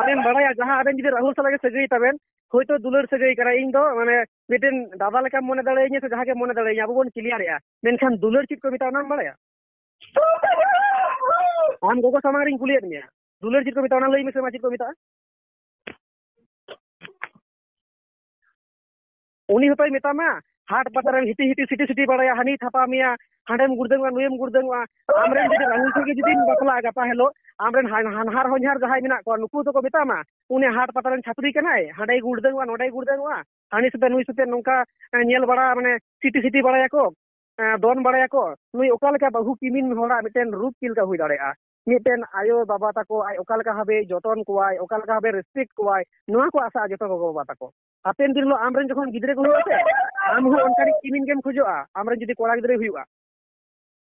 ᱟᱢᱮᱢ ᱵᱟᱲᱟᱭᱟ ᱡᱟᱦᱟᱸ ᱟᱵᱮᱱ ᱡᱩᱫᱤ ᱨᱟᱦᱩᱞ ᱥᱟᱞᱟᱜ ᱜᱮ ᱥᱟᱹᱜᱟᱹᱭ ᱛᱟᱵᱮᱱ, ᱦᱳᱭᱛᱳ ᱫᱩᱞᱟᱹᱲ ᱥᱟᱹᱜᱟᱹᱭ ᱠᱟᱱᱟ, ᱤᱧ ᱫᱚ ᱢᱟᱱᱮ ᱢᱤᱫᱴᱮᱱ ᱫᱟᱫᱟ ᱞᱮᱠᱟᱢ ᱢᱚᱱᱮ ᱫᱟᱲᱮᱭᱟᱹᱧᱟ ᱥᱮ ᱡᱟᱦᱟᱸ ᱜᱮᱢ ᱢᱚᱱᱮ ᱫᱟᱲᱮᱭᱟᱹᱧᱟ, ᱟᱵᱚ ᱵᱚᱱ ᱠᱞᱤᱭᱟᱨᱮᱜᱼᱟ᱾ ᱢᱮᱱᱠᱷᱟᱱ ᱫᱩᱞᱟᱹᱲ ᱪᱮᱫ ᱠᱚ ᱢᱮᱛᱟᱜᱼᱟ ᱚᱱᱟᱢ ᱵᱟᱲᱟᱭᱟ? ᱟᱢ ᱜᱚᱜᱚ ᱥᱟᱢᱟᱝ ᱨᱤᱧ ᱠᱩᱞᱤᱭᱮᱫ ᱢᱮᱭᱟ, ᱫᱩᱞᱟᱹᱲ ᱪᱮᱫ ᱠᱚ ᱢᱮᱛᱟᱜᱼᱟ ᱚᱱᱟ ᱞᱟᱹᱭ ᱢᱮᱥᱮ ᱢᱟ, ᱪᱮᱫ ᱠᱚ ᱢᱮᱛᱟᱜᱼᱟ? ᱩᱱᱤ ᱦᱚᱸᱛᱚᱭ ᱢᱮᱛᱟᱢᱟ, ᱦᱟᱴ ᱯᱟᱛᱟ ᱨᱮᱢ ᱦᱤᱴᱤ ᱦᱤᱴᱤ ᱥᱤᱴᱤ ᱥᱤᱴᱤ ᱵᱟᱲᱟᱭᱟ, ᱦᱟᱹᱱᱤᱭ ᱛᱷᱟᱯᱟ ᱢᱮᱭᱟ, ᱦᱟᱸᱰᱮᱢ ᱜᱩᱲᱫᱟᱹᱝᱚᱜᱼᱟ, ᱱᱩᱭᱮᱢ ᱜᱩᱲᱫᱟᱹᱝᱚᱜᱼᱟ᱾ ᱟᱢᱨᱮᱱ ᱡᱩᱫᱤ ᱨᱟᱦᱩᱞ ᱴᱷᱮᱱ ᱜᱮ ᱡᱩᱫᱤᱢ ᱵᱟᱯᱞᱟᱜᱼᱟ ᱜᱟᱯᱟ ᱦᱤᱞᱳᱜ, ᱟᱢᱨᱮᱱ ᱦᱟᱱ-, ᱦᱟᱱᱦᱟᱨ ᱦᱚᱧᱦᱟᱨ ᱡᱟᱦᱟᱸᱭ ᱢᱮᱱᱟᱜ ᱠᱚᱣᱟ, ᱱᱩᱠᱩ ᱫᱚᱠᱚ ᱢᱮᱛᱟᱢᱟ, "ᱩᱱᱤ ᱦᱟᱴ ᱯᱟᱛᱟ ᱨᱮᱱ ᱪᱷᱟᱹᱯᱨᱤ ᱠᱟᱱᱟᱭ, ᱦᱟᱸᱰᱮᱭ ᱜᱩᱲᱫᱟᱹᱝᱚᱜᱼᱟ, ᱱᱚᱸᱰᱮᱭ ᱜᱩᱲᱫᱟᱹᱝᱚᱜᱼᱟ, ᱦᱟᱹᱱᱤ ᱥᱟᱛᱮ ᱱᱩᱭ ᱥᱟᱛᱮ ᱱᱚᱝᱠᱟ, ᱮ, ᱧᱮᱞ ᱵᱟᱲᱟ, ᱢᱟᱱᱮ ᱥᱤᱴᱤ ᱥᱤᱴᱤ ᱵᱟᱲᱟᱭᱟᱠᱚ, ᱮ, ᱫᱚᱱ ᱵᱟᱲᱟᱭᱟᱠᱚ, ᱱᱩᱭ ᱚᱠᱟ ᱞᱮᱠᱟ ᱵᱟᱹᱦᱩ ᱠᱤᱢᱤᱱ ᱦᱚᱲᱟᱜ ᱢᱤᱫᱴᱮᱱ ᱨᱩᱯ ᱪᱮᱫ ᱞᱮᱠᱟ ᱦᱩᱭ ᱫᱟᱲᱮᱭᱟᱜᱼᱟ?" ᱢᱤᱫᱴᱮᱱ ᱟᱭᱳ ᱵᱟᱵᱟ ᱛᱟᱠᱚ ᱟᱡ ᱚᱠᱟ ᱞᱮᱠᱟ ᱵᱷᱟᱵᱮᱭ ᱡᱚᱛᱚᱱ ᱠᱚᱣᱟᱭ, ᱚᱠᱟ ᱞᱮᱠᱟ ᱵᱷᱟᱵᱮ ᱨᱮᱥᱯᱮᱠᱴ ᱠᱚᱣᱟᱭ, ᱱᱚᱣᱟ ᱠᱚ ᱟᱥᱟᱜᱼᱟ ᱡᱚᱛᱚ ᱜᱚᱜᱚ ᱵᱟᱵᱟ ᱛᱟᱠᱚ᱾ ᱦᱟᱯᱮᱱ ᱫᱤᱱ ᱦᱤᱞᱳᱜ ᱟᱢᱨᱮᱱ ᱡᱚᱠᱷᱚᱱ ᱜᱤᱫᱽᱨᱟᱹ ᱠᱚ ᱦᱩᱭᱩᱜᱼᱟ ᱥᱮ, ᱟᱢ ᱦᱚᱸ ᱚᱱᱠᱟᱱᱤᱡ ᱠᱤᱢᱤᱱ ᱜᱮᱢ ᱠᱷᱚᱡᱚᱜᱼᱟ, ᱟᱢᱨᱮᱱ ᱡᱩᱫᱤ ᱠᱚᱲᱟ ᱜᱤᱫᱽᱨᱟᱹᱭ ᱦᱩᱭᱩᱜᱼᱟ᱾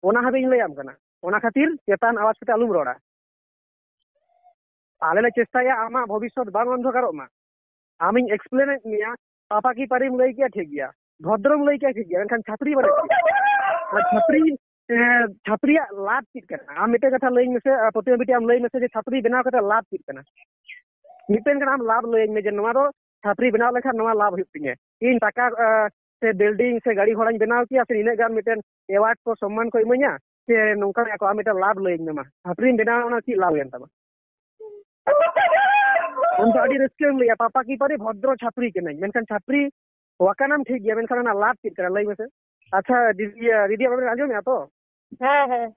ᱚᱱᱟ ᱦᱟᱹᱵᱤᱡ ᱤᱧ ᱞᱟᱹᱭᱟᱢ ᱠᱟᱱᱟ᱾ ᱚᱱᱟ ᱠᱷᱟᱹᱛᱤᱨ ᱪᱮᱛᱟᱱ ᱟᱣᱟᱡ ᱠᱟᱛᱮ ᱟᱞᱚᱢ ᱨᱚᱲᱟ᱾ ᱟᱞᱮ ᱞᱮ ᱪᱮᱥᱴᱟᱭᱟ ᱟᱢᱟᱜ ᱵᱷᱚᱵᱤᱥᱥᱚᱛ ᱵᱟᱝ ᱚᱱᱫᱷᱚᱠᱟᱨᱚᱜ ᱢᱟ᱾ ᱟᱢᱤᱧ explain ᱮᱫ ᱢᱮᱭᱟ, ᱯᱟᱯᱟᱠᱤ ᱯᱟᱨᱤᱢ ᱞᱟᱹᱭ ᱠᱮᱭᱟ ᱴᱷᱤᱠ ᱜᱮᱭᱟ, ᱵᱷᱚᱫᱨᱚᱢ ᱞᱟᱹᱭ ᱠᱮᱭᱟ ᱴᱷᱤᱠ ᱜᱮᱭᱟ, ᱢᱮᱱᱠᱷᱟᱱ ᱪᱷᱟᱹᱯᱨᱤ ᱵᱟᱹᱱᱩᱜ ᱠᱮᱭᱟ᱾ ᱟᱨ ᱪᱷᱟᱹᱯᱨᱤ, ᱮ, ᱪᱷᱟᱹᱯᱨᱤᱭᱟᱜ ᱞᱟᱵᱷ ᱪᱮᱫ ᱠᱟᱱᱟ? ᱟᱢ ᱢᱤᱫᱴᱮᱱ ᱠᱟᱛᱷᱟ ᱞᱟᱹᱭᱟᱹᱧ ᱢᱮᱥᱮ, ᱟᱨ ᱯᱟᱹᱛᱭᱟᱹᱣ ᱵᱤᱴᱤ ᱟᱢ ᱞᱟᱹᱭ ᱢᱮᱥᱮ ᱡᱮ ᱪᱷᱟᱹᱯᱨᱤ ᱵᱮᱱᱟᱣ ᱠᱟᱛᱮ ᱞᱟᱵᱷ ᱪᱮᱫ ᱠᱟᱱᱟ? ᱢᱤᱫᱴᱮᱱ ᱠᱟᱱᱟ ᱟᱢ ᱞᱟᱵᱷ ᱞᱟᱹᱭᱟᱹᱧ ᱢᱮ ᱡᱮ ᱱᱚᱣᱟ ᱫᱚ ᱪᱷᱟᱹᱯᱨᱤ ᱵᱮᱱᱟᱣ ᱞᱮᱠᱷᱟᱱ ᱱᱚᱣᱟ ᱞᱟᱵᱷ ᱦᱩᱭᱩᱜ ᱛᱤᱧᱟᱹ, ᱤᱧ ᱴᱟᱠᱟ, ᱮ, ᱥᱮ building ᱥᱮ ᱜᱟᱹᱰᱤ ᱜᱷᱚᱲᱟᱧ ᱵᱮᱱᱟᱣ ᱠᱮᱭᱟ, ᱥᱮ ᱱᱤᱱᱟᱹᱜ ᱜᱟᱱ ᱢᱤᱫᱴᱮᱱ award ᱠᱚ ᱥᱚᱢᱢᱟᱱ ᱠᱚ ᱤᱢᱟᱹᱧᱟ, ᱥᱮ ᱱᱚᱝᱠᱟ ᱟᱠᱚ ᱟᱢ ᱢᱤᱫᱴᱮᱱ ᱞᱟᱵᱷ ᱞᱟᱹᱭᱟᱹᱧ ᱢᱮ ᱢᱟ, ᱪᱷᱟᱹᱯᱨᱤᱢ ᱵᱮᱱᱟᱣ ᱚᱱᱟ ᱪᱮᱫ ᱞᱟᱵᱷ ᱦᱩᱭᱮᱱ ᱛᱟᱢᱟ? ᱟᱢ ᱫᱚ ᱟᱹᱰᱤ ᱨᱟᱹᱥᱠᱟᱹᱢ ᱞᱟᱹᱭᱟ, "ᱯᱟᱯᱟ ᱠᱤ ᱯᱟᱨᱮ ᱵᱷᱚᱫᱨᱚ ᱪᱷᱟᱯᱨᱤ ᱠᱟᱹᱱᱟᱹᱧ", ᱢᱮᱱᱠᱷᱟᱱ ᱪᱷᱟᱯᱨᱤ ᱟᱠᱟᱱᱟᱢ ᱴᱷᱤᱠ ᱜᱮᱭᱟ, ᱢᱮᱱᱠᱷᱟᱱ ᱚᱱᱟ ᱞᱟᱵᱷ ᱪᱮᱫ ᱠᱟᱱᱟ ᱞᱟᱹᱭ ᱢᱮᱥᱮ? ᱟᱪᱪᱷᱟ ᱫᱤᱫᱤ, ᱫᱤᱫᱤ ᱟᱵᱮᱱ ᱵᱮᱱ ᱟᱸᱡᱚᱢᱮᱫᱼᱟ ᱛᱚ? ᱦᱮᱸ, ᱦᱮᱸ᱾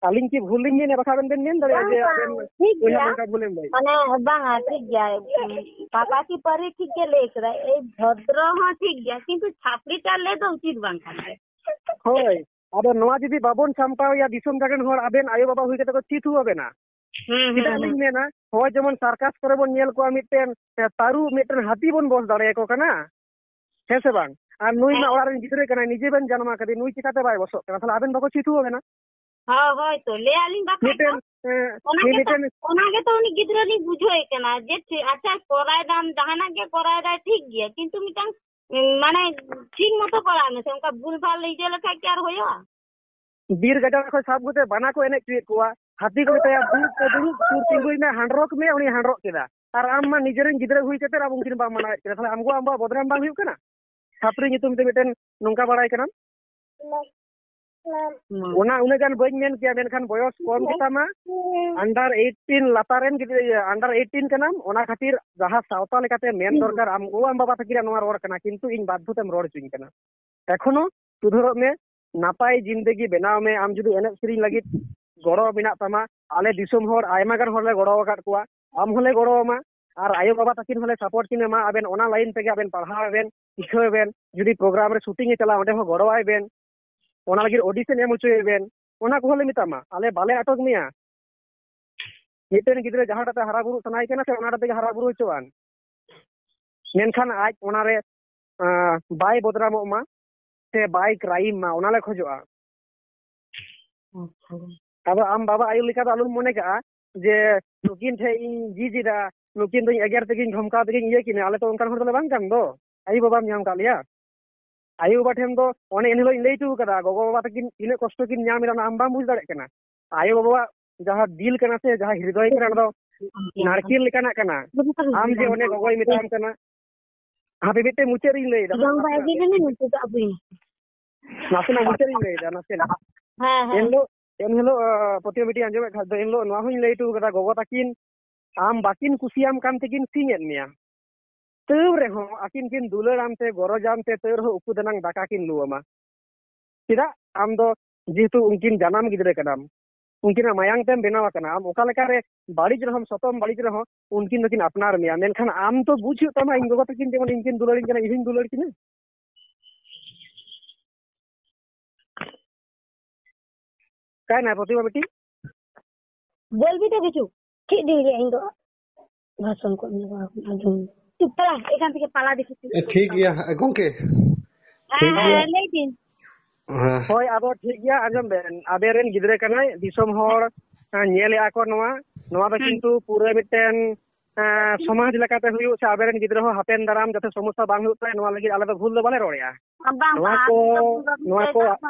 ᱟᱹᱞᱤᱧ ᱠᱤ ᱵᱷᱩᱞ ᱞᱤᱧ ᱢᱮᱱᱮᱫᱼᱟ? ᱵᱟᱠᱷᱟᱱ ᱟᱵᱮᱱ ᱵᱮᱱ ᱢᱮᱱ ᱫᱟᱲᱮᱭᱟᱜᱼᱟ ᱵᱟᱝ, ᱡᱮ ᱵᱟᱝ, ᱟᱵᱮᱱ ᱴᱷᱤᱠ ᱵᱚᱭᱦᱟ ᱜᱮᱭᱟ᱾ ᱱᱚᱝᱠᱟ ᱵᱷᱩᱞᱮᱢ ᱞᱟᱹᱭ᱾ ᱢᱟᱱᱮ ᱵᱟᱝᱟ, ᱴᱷᱤᱠ ᱜᱮᱭᱟ᱾ ᱯᱟᱯᱟ ᱠᱤ ᱯᱟᱨᱮ ᱴᱷᱤᱠ ᱜᱮ ᱞᱟᱹᱭ ᱠᱮᱫᱟᱭ, ᱮᱭ ᱵᱷᱚᱫᱨᱚ ᱦᱚᱸ ᱴᱷᱤᱠ ᱜᱮᱭᱟ, ᱠᱤᱱᱛᱩ ᱪᱷᱟᱯᱨᱤ ᱴᱟᱜ ᱞᱟᱹᱭ ᱫᱚ ᱩᱪᱤᱛ ᱵᱟᱝ ᱠᱟᱱᱟ᱾ ᱦᱳᱭ, ᱟᱫᱚ ᱱᱚᱣᱟ ᱡᱩᱫᱤ ᱵᱟᱵᱚᱱ ᱥᱟᱢᱴᱟᱣᱮᱭᱟ, ᱫᱤᱥᱚᱢ ᱡᱟᱜᱟᱱ ᱦᱚᱲ ᱟᱵᱮᱱ ᱟᱭᱳ ᱵᱟᱵᱟ ᱦᱩᱭ ᱠᱟᱛᱮ ᱠᱚ ᱪᱮᱫ ᱦᱚᱸ ᱟᱵᱮᱱᱟ᱾ ᱦᱩᱸ, ᱦᱩᱸ, ᱪᱮᱫᱟᱜ ᱦᱩᱸ᱾ ᱞᱤᱧ ᱢᱮᱱᱟ, ᱦᱚᱸᱜᱼᱚᱭ ᱡᱮᱢᱚᱱ circus ᱠᱚᱨᱮ ᱵᱚᱱ ᱧᱮᱞ ᱠᱚᱣᱟ, ᱢᱤᱫᱴᱮᱱ, ᱮ, ᱛᱟᱹᱨᱩᱵ ᱢᱤᱫᱴᱮᱱ ᱦᱟᱹᱛᱤ ᱵᱚᱱ ᱵᱚᱥ ᱫᱟᱲᱮᱭᱟᱠᱚ ᱠᱟᱱᱟ, ᱦᱮᱸ ᱥᱮ ᱵᱟᱝ? ᱟᱨ ᱱᱩᱭ ᱢᱟ ᱦᱮᱸ᱾ ᱚᱲᱟᱜ ᱨᱮᱱ ᱜᱤᱫᱽᱨᱟᱹ ᱠᱟᱱᱟᱭ, ᱱᱤᱡᱮ ᱵᱮᱱ ᱡᱟᱱᱟᱢ ᱟᱠᱟᱫᱮ, ᱱᱩᱭ ᱪᱤᱠᱟᱹᱛᱮ ᱵᱟᱭ ᱵᱚᱥᱚᱜ ᱠᱟᱱᱟ? ᱛᱟᱦᱞᱮ ᱟᱵᱮᱱ ᱵᱟᱠᱚ ᱪᱮᱫ ᱦᱚᱸ ᱟᱵᱮᱱᱟ᱾ ᱦᱳᱭ, ᱦᱳᱭ ᱛᱚ, ᱞᱟᱹᱭᱟᱜ ᱞᱤᱧ ᱵᱟᱠᱷᱟᱡ ᱫᱚ᱾ ᱢᱤᱫᱴᱮᱱ, ᱮ, ᱚᱱᱟ ᱢᱤ-, ᱜᱮᱛᱚ, ᱢᱤᱫᱴᱮᱱ ᱚᱱᱟ ᱜᱮᱛᱚ ᱩᱱᱤ ᱜᱤᱫᱽᱨᱟᱹ ᱞᱤᱧ ᱵᱩᱡᱷᱟᱹᱣᱮ ᱠᱟᱱᱟ ᱡᱮ, ᱴᱷᱤᱠ, ᱟᱪᱪᱷᱟ, ᱠᱚᱨᱟᱣ ᱫᱟᱢ, ᱡᱟᱦᱟᱱᱟᱜ ᱜᱮ ᱠᱚᱨᱟᱣ ᱫᱟᱭ, ᱴᱷᱤᱠ ᱜᱮᱭᱟ, ᱠᱤᱱᱛᱩ ᱢᱤᱫᱴᱟᱝ, ᱩᱸ, ᱢᱟᱱᱮ, ᱴᱷᱤᱠ ᱢᱚᱛᱚ ᱠᱚᱨᱟᱣ ᱢᱮᱥᱮ, ᱚᱱᱠᱟ ᱵᱷᱩᱞ ᱵᱷᱟᱞ ᱤᱭᱟᱹ ᱞᱮᱠᱷᱟᱡ ᱠᱤ ᱟᱨ ᱦᱩᱭᱩᱜᱼᱟ? ᱵᱤᱨ ᱜᱟᱡᱟᱲ ᱠᱷᱚᱱ ᱥᱟᱵ ᱠᱟᱛᱮ ᱵᱟᱱᱟ ᱠᱚ ᱮᱱᱮᱡ ᱦᱚᱪᱚᱭᱮᱫ ᱠᱚᱣᱟ᱾ ᱦᱟᱹᱛᱤ ᱠᱚ ᱢᱮᱛᱟᱭᱟ, "ᱫᱩᱲᱩᱵ ᱛᱚ ᱫᱩᱲᱩᱵ, ᱥᱩᱨ ᱛᱤᱸᱜᱩᱭ ᱢᱮ, ᱦᱟᱸᱰᱨᱚᱜ ᱢᱮ", ᱩᱱᱤ ᱦᱟᱸᱰᱨᱚᱜ ᱠᱮᱫᱟ᱾ ᱟᱨ ᱟᱢ ᱢᱟ ᱱᱤᱡᱮᱨᱮᱱ ᱜᱤᱫᱽᱨᱟᱹ ᱦᱩᱭ ᱠᱟᱛᱮ ᱟᱵᱚ ᱩᱱᱠᱤᱱ ᱵᱟᱢ ᱢᱟᱱᱟᱣᱮᱫ ᱠᱤᱱᱟ, ᱛᱟᱦᱞᱮ ᱟᱢ ᱜᱚ ᱟᱢ ᱵᱟᱵᱟ ᱵᱚᱫᱱᱟᱢ ᱵᱟᱝ ᱦᱩᱭᱩᱜ ᱠᱟᱱᱟ? ᱪᱷᱟᱯᱨᱤ ᱧᱩᱛᱩᱢ ᱛᱮ ᱢᱤᱫᱴᱮᱱ ᱱᱚᱝᱠᱟ ᱵᱟᱲᱟᱭ ᱠᱟᱱᱟᱢ᱾ ᱚᱱᱟ ᱩᱱᱟᱹᱜ ᱜᱟᱱ ᱵᱟᱹᱧ ᱢᱮᱱ ᱠᱮᱭᱟ, ᱢᱮᱱᱠᱷᱟᱱ ᱵᱚᱭᱚᱥ ᱠᱚᱢ ᱜᱮᱛᱟᱢᱟ, under eighteen ᱞᱟᱛᱟᱨ ᱨᱮᱱ ᱜᱤᱫᱽᱨᱟᱹ, ᱤᱭᱟᱹ, under eighteen ᱠᱟᱱᱟᱢ, ᱚᱱᱟ ᱠᱷᱟᱹᱛᱤᱨ ᱡᱟᱦᱟᱸ ᱥᱟᱶᱛᱟ ᱞᱮᱠᱟᱛᱮ ᱢᱮᱱ ᱫᱚᱨᱠᱟᱨ, ᱟᱢ ᱜᱚ ᱟᱢ ᱵᱟᱵᱟ ᱛᱟᱹᱠᱤᱱᱟᱜ ᱱᱚᱣᱟ ᱨᱚᱲ ᱠᱟᱱᱟ, ᱠᱤᱱᱛᱩ ᱤᱧ ᱵᱟᱫᱫᱷᱚ ᱛᱮᱢ ᱨᱚᱲ ᱦᱚᱪᱚᱧ ᱠᱟᱱᱟ᱾ ᱮᱠᱷᱚᱱᱳ ᱥᱩᱫᱷᱟᱹᱨᱚᱜ ᱢᱮ, ᱱᱟᱯᱟᱭ ᱡᱤᱱᱫᱮᱜᱤ ᱵᱮᱱᱟᱣ ᱢᱮ᱾ ᱟᱢ ᱡᱩᱫᱤ ᱮᱱᱮᱡ ᱥᱮᱨᱮᱧ ᱞᱟᱹᱜᱤᱫ ᱜᱚᱲᱚ ᱢᱮᱱᱟᱜ ᱛᱟᱢᱟ, ᱟᱞᱮ ᱫᱤᱥᱚᱢ ᱦᱚᱲ ᱟᱭᱢᱟ ᱜᱟᱱ ᱦᱚᱲ ᱞᱮ ᱜᱚᱲᱚ ᱟᱠᱟᱫ ᱠᱚᱣᱟ, ᱟᱢ ᱦᱚᱸᱞᱮ ᱜᱚᱲᱚ ᱟᱢᱟ, ᱟᱨ ᱟᱭᱳ ᱵᱟᱵᱟ ᱛᱟᱹᱠᱤᱱ ᱦᱚᱸᱞᱮ support ᱠᱤᱱ ᱮᱢᱟ᱾ ᱟᱵᱮᱱ ᱚᱱᱟ line ᱛᱮᱜᱮ ᱟᱵᱮᱱ ᱯᱟᱲᱦᱟᱣ ᱟᱵᱮᱱ, ᱥᱤᱠᱷᱟᱹᱣ ᱟᱵᱮᱱ, ᱡᱩᱫᱤ program ᱨᱮ shooting ᱮ ᱪᱟᱞᱟᱜᱼᱟ, ᱚᱸᱰᱮ ᱦᱚᱸ ᱜᱚᱲᱚᱣᱟᱭ ᱵᱮᱱ, ᱚᱱᱟ ᱞᱟᱹᱜᱤᱫ audition ᱮᱢ ᱦᱚᱪᱚᱭᱮ ᱵᱮᱱ, ᱚᱱᱟ ᱠᱚᱦᱚᱸ ᱞᱮ ᱢᱮᱛᱟᱢᱟ᱾ ᱟᱞᱮ ᱵᱟᱞᱮ ᱟᱴᱚᱠ ᱢᱮᱭᱟ, ᱢᱤᱫᱴᱮᱱ ᱜᱤᱫᱽᱨᱟᱹ ᱡᱟᱦᱟᱸᱴᱟᱜ ᱛᱮ ᱦᱟᱨᱟ ᱵᱩᱨᱩᱜ ᱥᱟᱱᱟᱭᱮ ᱠᱟᱱᱟ ᱥᱮ, ᱚᱱᱟᱴᱟᱜ ᱛᱮᱜᱮ ᱦᱟᱨᱟ ᱵᱩᱨᱩ ᱦᱚᱪᱚᱣᱟᱱ, ᱢᱮᱱᱠᱷᱟᱱ ᱟᱡ ᱚᱱᱟᱨᱮ, ᱟᱸ, ᱵᱟᱭ ᱵᱚᱫᱱᱟᱢᱚᱜ ᱢᱟ ᱥᱮ ᱵᱟᱭ crime ᱢᱟ, ᱚᱱᱟ ᱞᱮ ᱠᱷᱚᱡᱚᱜᱼᱟ᱾ ᱟᱪᱪᱷᱟ᱾ ᱟᱫᱚ ᱟᱢ ᱵᱟᱵᱟ ᱟᱭᱳ ᱞᱮᱠᱟ ᱫᱚ ᱟᱞᱚᱢ ᱢᱚᱱᱮ ᱠᱟᱜᱼᱟ ᱡᱮ ᱱᱩᱠᱤᱱ ᱴᱷᱮᱡ ᱤᱧ ᱡᱤᱫ ᱮᱫᱟ, ᱱᱩᱠᱤᱱ ᱫᱚᱧ ᱮᱜᱮᱨ ᱛᱮᱜᱮᱧ ᱫᱷᱚᱢᱠᱟᱣ ᱛᱮᱜᱮᱧ ᱤᱭᱟᱹ ᱠᱤᱱᱟ᱾ ᱟᱞᱮ ᱛᱚ ᱚᱱᱠᱟᱱ ᱦᱚᱲ ᱫᱚᱞᱮ ᱵᱟᱝ ᱠᱟᱱ ᱫᱚ, ᱟᱭᱳ ᱵᱟᱵᱟᱢ ᱧᱟᱢ ᱠᱟᱜ ᱞᱮᱭᱟ᱾ ᱟᱭᱳ ᱵᱟᱵᱟ ᱴᱷᱮᱱ ᱫᱚ ᱚᱱᱮ ᱮᱱᱦᱤᱞᱳᱜ ᱤᱧ ᱞᱟᱹᱭ ᱦᱚᱴᱚ ᱠᱟᱫᱟ, ᱜᱚᱜᱚ ᱵᱟᱵᱟ ᱛᱟᱹᱠᱤᱱ ᱛᱤᱱᱟᱹᱜ ᱠᱚᱥᱴᱚ ᱠᱤᱱ ᱧᱟᱢ ᱮᱫᱟ, ᱚᱱᱟ ᱟᱢ ᱵᱟᱢ ᱵᱩᱡᱽ ᱫᱟᱲᱮᱭᱟᱜ ᱠᱟᱱᱟ᱾ ᱟᱭᱳ ᱵᱟᱵᱟᱣᱟᱜ ᱡᱟᱦᱟᱸ ᱫᱤᱞ ᱠᱟᱱᱟ ᱥᱮ, ᱡᱟᱦᱟᱸ ᱦᱨᱤᱫᱚᱭ ᱠᱟᱱᱟ, ᱚᱱᱟ ᱫᱚ ᱱᱟᱲᱠᱮᱞ ᱞᱮᱠᱟᱱᱟᱜ ᱠᱟᱱᱟ᱾ ᱟᱢ ᱡᱮ ᱚᱱᱮ ᱜᱚᱜᱚᱭ ᱢᱮᱛᱟᱢ ᱠᱟᱱᱟ, ᱦᱟᱯᱮ ᱢᱤᱫᱴᱮᱡ ᱢᱩᱪᱟᱹᱫ ᱨᱤᱧ ᱞᱟᱹᱭ ᱮᱫᱟ, ᱵᱟᱝ, ᱵᱟᱭ ᱤᱫᱤ ᱞᱮᱱᱟ, ᱱᱤᱛᱚᱜ ᱫᱚ ᱟᱹᱜᱩᱭᱟ᱾ ᱱᱟᱥᱮᱱᱟᱜ ᱢᱩᱪᱟᱹᱫ ᱨᱤᱧ ᱞᱟᱹᱭ ᱮᱫᱟ, ᱱᱟᱥᱮᱱᱟᱜ᱾ ᱦᱮᱸ, ᱦᱮᱸ᱾ ᱮᱱᱦᱤᱞᱳᱜ, ᱮᱱᱦᱤᱞᱳᱜ, ᱟᱸ, ᱯᱟᱹᱛᱭᱟᱹ ᱢᱤᱫᱴᱤᱡ ᱟᱸᱡᱚᱢᱮᱫ ᱠᱷᱟᱡ ᱫᱚ, ᱮᱱᱦᱤᱞᱳᱜ ᱱᱚᱣᱟ ᱦᱚᱸᱧ ᱞᱟᱹᱭ ᱦᱚᱴᱚ ᱠᱟᱫᱟ, ᱜᱚᱜᱚ ᱛᱟᱹᱠᱤᱱ ᱟᱢ ᱵᱟᱹᱠᱤᱱ ᱠᱩᱥᱤᱭᱟᱢ ᱠᱟᱱ ᱛᱮᱠᱤᱱ ᱥᱤᱧ ᱮᱫ ᱢᱮᱭᱟ᱾ ᱛᱟᱹᱣ ᱨᱮᱦᱚᱸ ᱟᱹᱠᱤᱱ ᱠᱤᱱ ᱫᱩᱞᱟᱹᱲᱟᱢ ᱛᱮ, ᱜᱚᱨᱚᱡᱟᱢ ᱛᱮ, ᱛᱟᱹᱣ ᱨᱮᱦᱚᱸ ᱩᱠᱩ ᱫᱟᱱᱟᱝ ᱫᱟᱠᱟ ᱠᱤᱱ ᱞᱩ ᱟᱢᱟ᱾ ᱪᱮᱫᱟᱜ? ᱟᱢ ᱫᱚ ᱡᱮᱦᱮᱛᱩ ᱩᱱᱠᱤᱱ ᱡᱟᱱᱟᱢ ᱜᱤᱫᱽᱨᱟᱹ ᱠᱟᱱᱟᱢ, ᱩᱱᱠᱤᱱᱟᱜ ᱢᱟᱭᱟᱝ ᱛᱮᱢ ᱵᱮᱱᱟᱣ ᱟᱠᱟᱱᱟ᱾ ᱟᱢ ᱚᱠᱟ ᱞᱮᱠᱟᱨᱮ ᱵᱟᱹᱲᱤᱡ ᱨᱮᱦᱚᱸᱢ, ᱥᱚᱛᱚᱢ ᱵᱟᱹᱲᱤᱡ ᱨᱮᱦᱚᱸ, ᱩᱱᱠᱤᱱ ᱫᱚᱠᱤᱱ ᱟᱯᱱᱟᱨ ᱢᱮᱭᱟ᱾ ᱢᱮᱱᱠᱷᱟᱱ ᱟᱢ ᱛᱚ ᱵᱩᱡᱽ ᱦᱩᱭᱩᱜ ᱛᱟᱢᱟ, ᱤᱧ ᱜᱚᱜᱚ ᱛᱟᱹᱠᱤᱱ ᱡᱮᱢᱚᱱ ᱤᱧ ᱠᱤᱱ ᱫᱩᱞᱟᱹᱲᱤᱧ ᱠᱟᱱᱟ, ᱤᱧ ᱦᱚᱸᱧ ᱫᱩᱞᱟᱹᱲ ᱠᱤᱱᱟ᱾ ᱚᱠᱟᱭᱮᱱᱟᱭ ᱯᱨᱚᱛᱤᱢᱟ ᱵᱤᱴᱤ? ᱵᱚᱞ ᱵᱤᱴᱤ ᱠᱤᱪᱷᱩ ᱪᱮᱫ ᱫᱤᱱ ᱨᱮ ᱤᱧ ᱫᱚ ᱵᱷᱟᱥᱚᱱ ᱠᱚ ᱮᱢ ᱞᱟᱜᱟᱣ ᱠᱟᱱᱟ, ᱟᱸᱡᱚᱢ ᱢᱮ᱾ ᱪᱩᱯ ᱛᱟᱲᱟ, ᱮᱠᱟᱱ ᱛᱮᱜᱮ ᱯᱟᱞᱟ ᱫᱮᱠᱷᱤ ᱪᱮᱫ ᱮ, ᱴᱷᱤᱠ ᱜᱮᱭᱟ, ᱮ, ᱜᱚᱝᱠᱮ᱾ ᱦᱮᱸ, ᱴᱷᱤᱠ ᱜᱮᱭᱟ᱾ ᱦᱮᱸ, ᱞᱟᱹᱭ ᱵᱤᱱ᱾ ᱦᱮᱸ᱾ ᱦᱳᱭ, ᱟᱫᱚ ᱴᱷᱤᱠ ᱜᱮᱭᱟ, ᱟᱸᱡᱚᱢ ᱵᱮᱱ᱾ ᱟᱵᱮᱱ ᱨᱮᱱ ᱜᱤᱫᱽᱨᱟᱹ ᱠᱟᱱᱟᱭ, ᱫᱤᱥᱚᱢ ᱦᱚᱲ, ᱮ, ᱧᱮᱞᱮᱜᱼᱟ ᱠᱚ ᱱᱚᱣᱟ᱾ ᱱᱚᱣᱟ ᱫᱚ ᱦᱩᱸ᱾ ᱠᱤᱱᱛᱩ ᱯᱩᱨᱟᱹ ᱢᱤᱫᱴᱮᱱ, ᱮ, ᱥᱚᱢᱟᱡᱽ ᱞᱮᱠᱟᱛᱮ ᱦᱩᱭᱩᱜ ᱥᱮ ᱟᱵᱮᱱ ᱨᱮᱱ ᱜᱤᱫᱽᱨᱟᱹ ᱦᱚᱸ ᱦᱟᱯᱮᱱ ᱫᱟᱨᱟᱢ ᱡᱟᱛᱮ ᱥᱚᱢᱚᱥᱥᱟ ᱵᱟᱝ ᱦᱩᱭᱩᱜ ᱛᱟᱭ, ᱱᱚᱣᱟ ᱞᱟᱹᱜᱤᱫ ᱟᱞᱮ ᱫᱚ ᱵᱷᱩᱞ ᱫᱚ ᱵᱟᱞᱮ ᱨᱚᱲᱮᱜᱼᱟ᱾ ᱵᱟᱝ, ᱱᱚᱣᱟ ᱵᱟᱝ, ᱠᱚ, ᱟᱹᱵᱤᱱ ᱫᱚ ᱱᱚᱣᱟ ᱠᱚ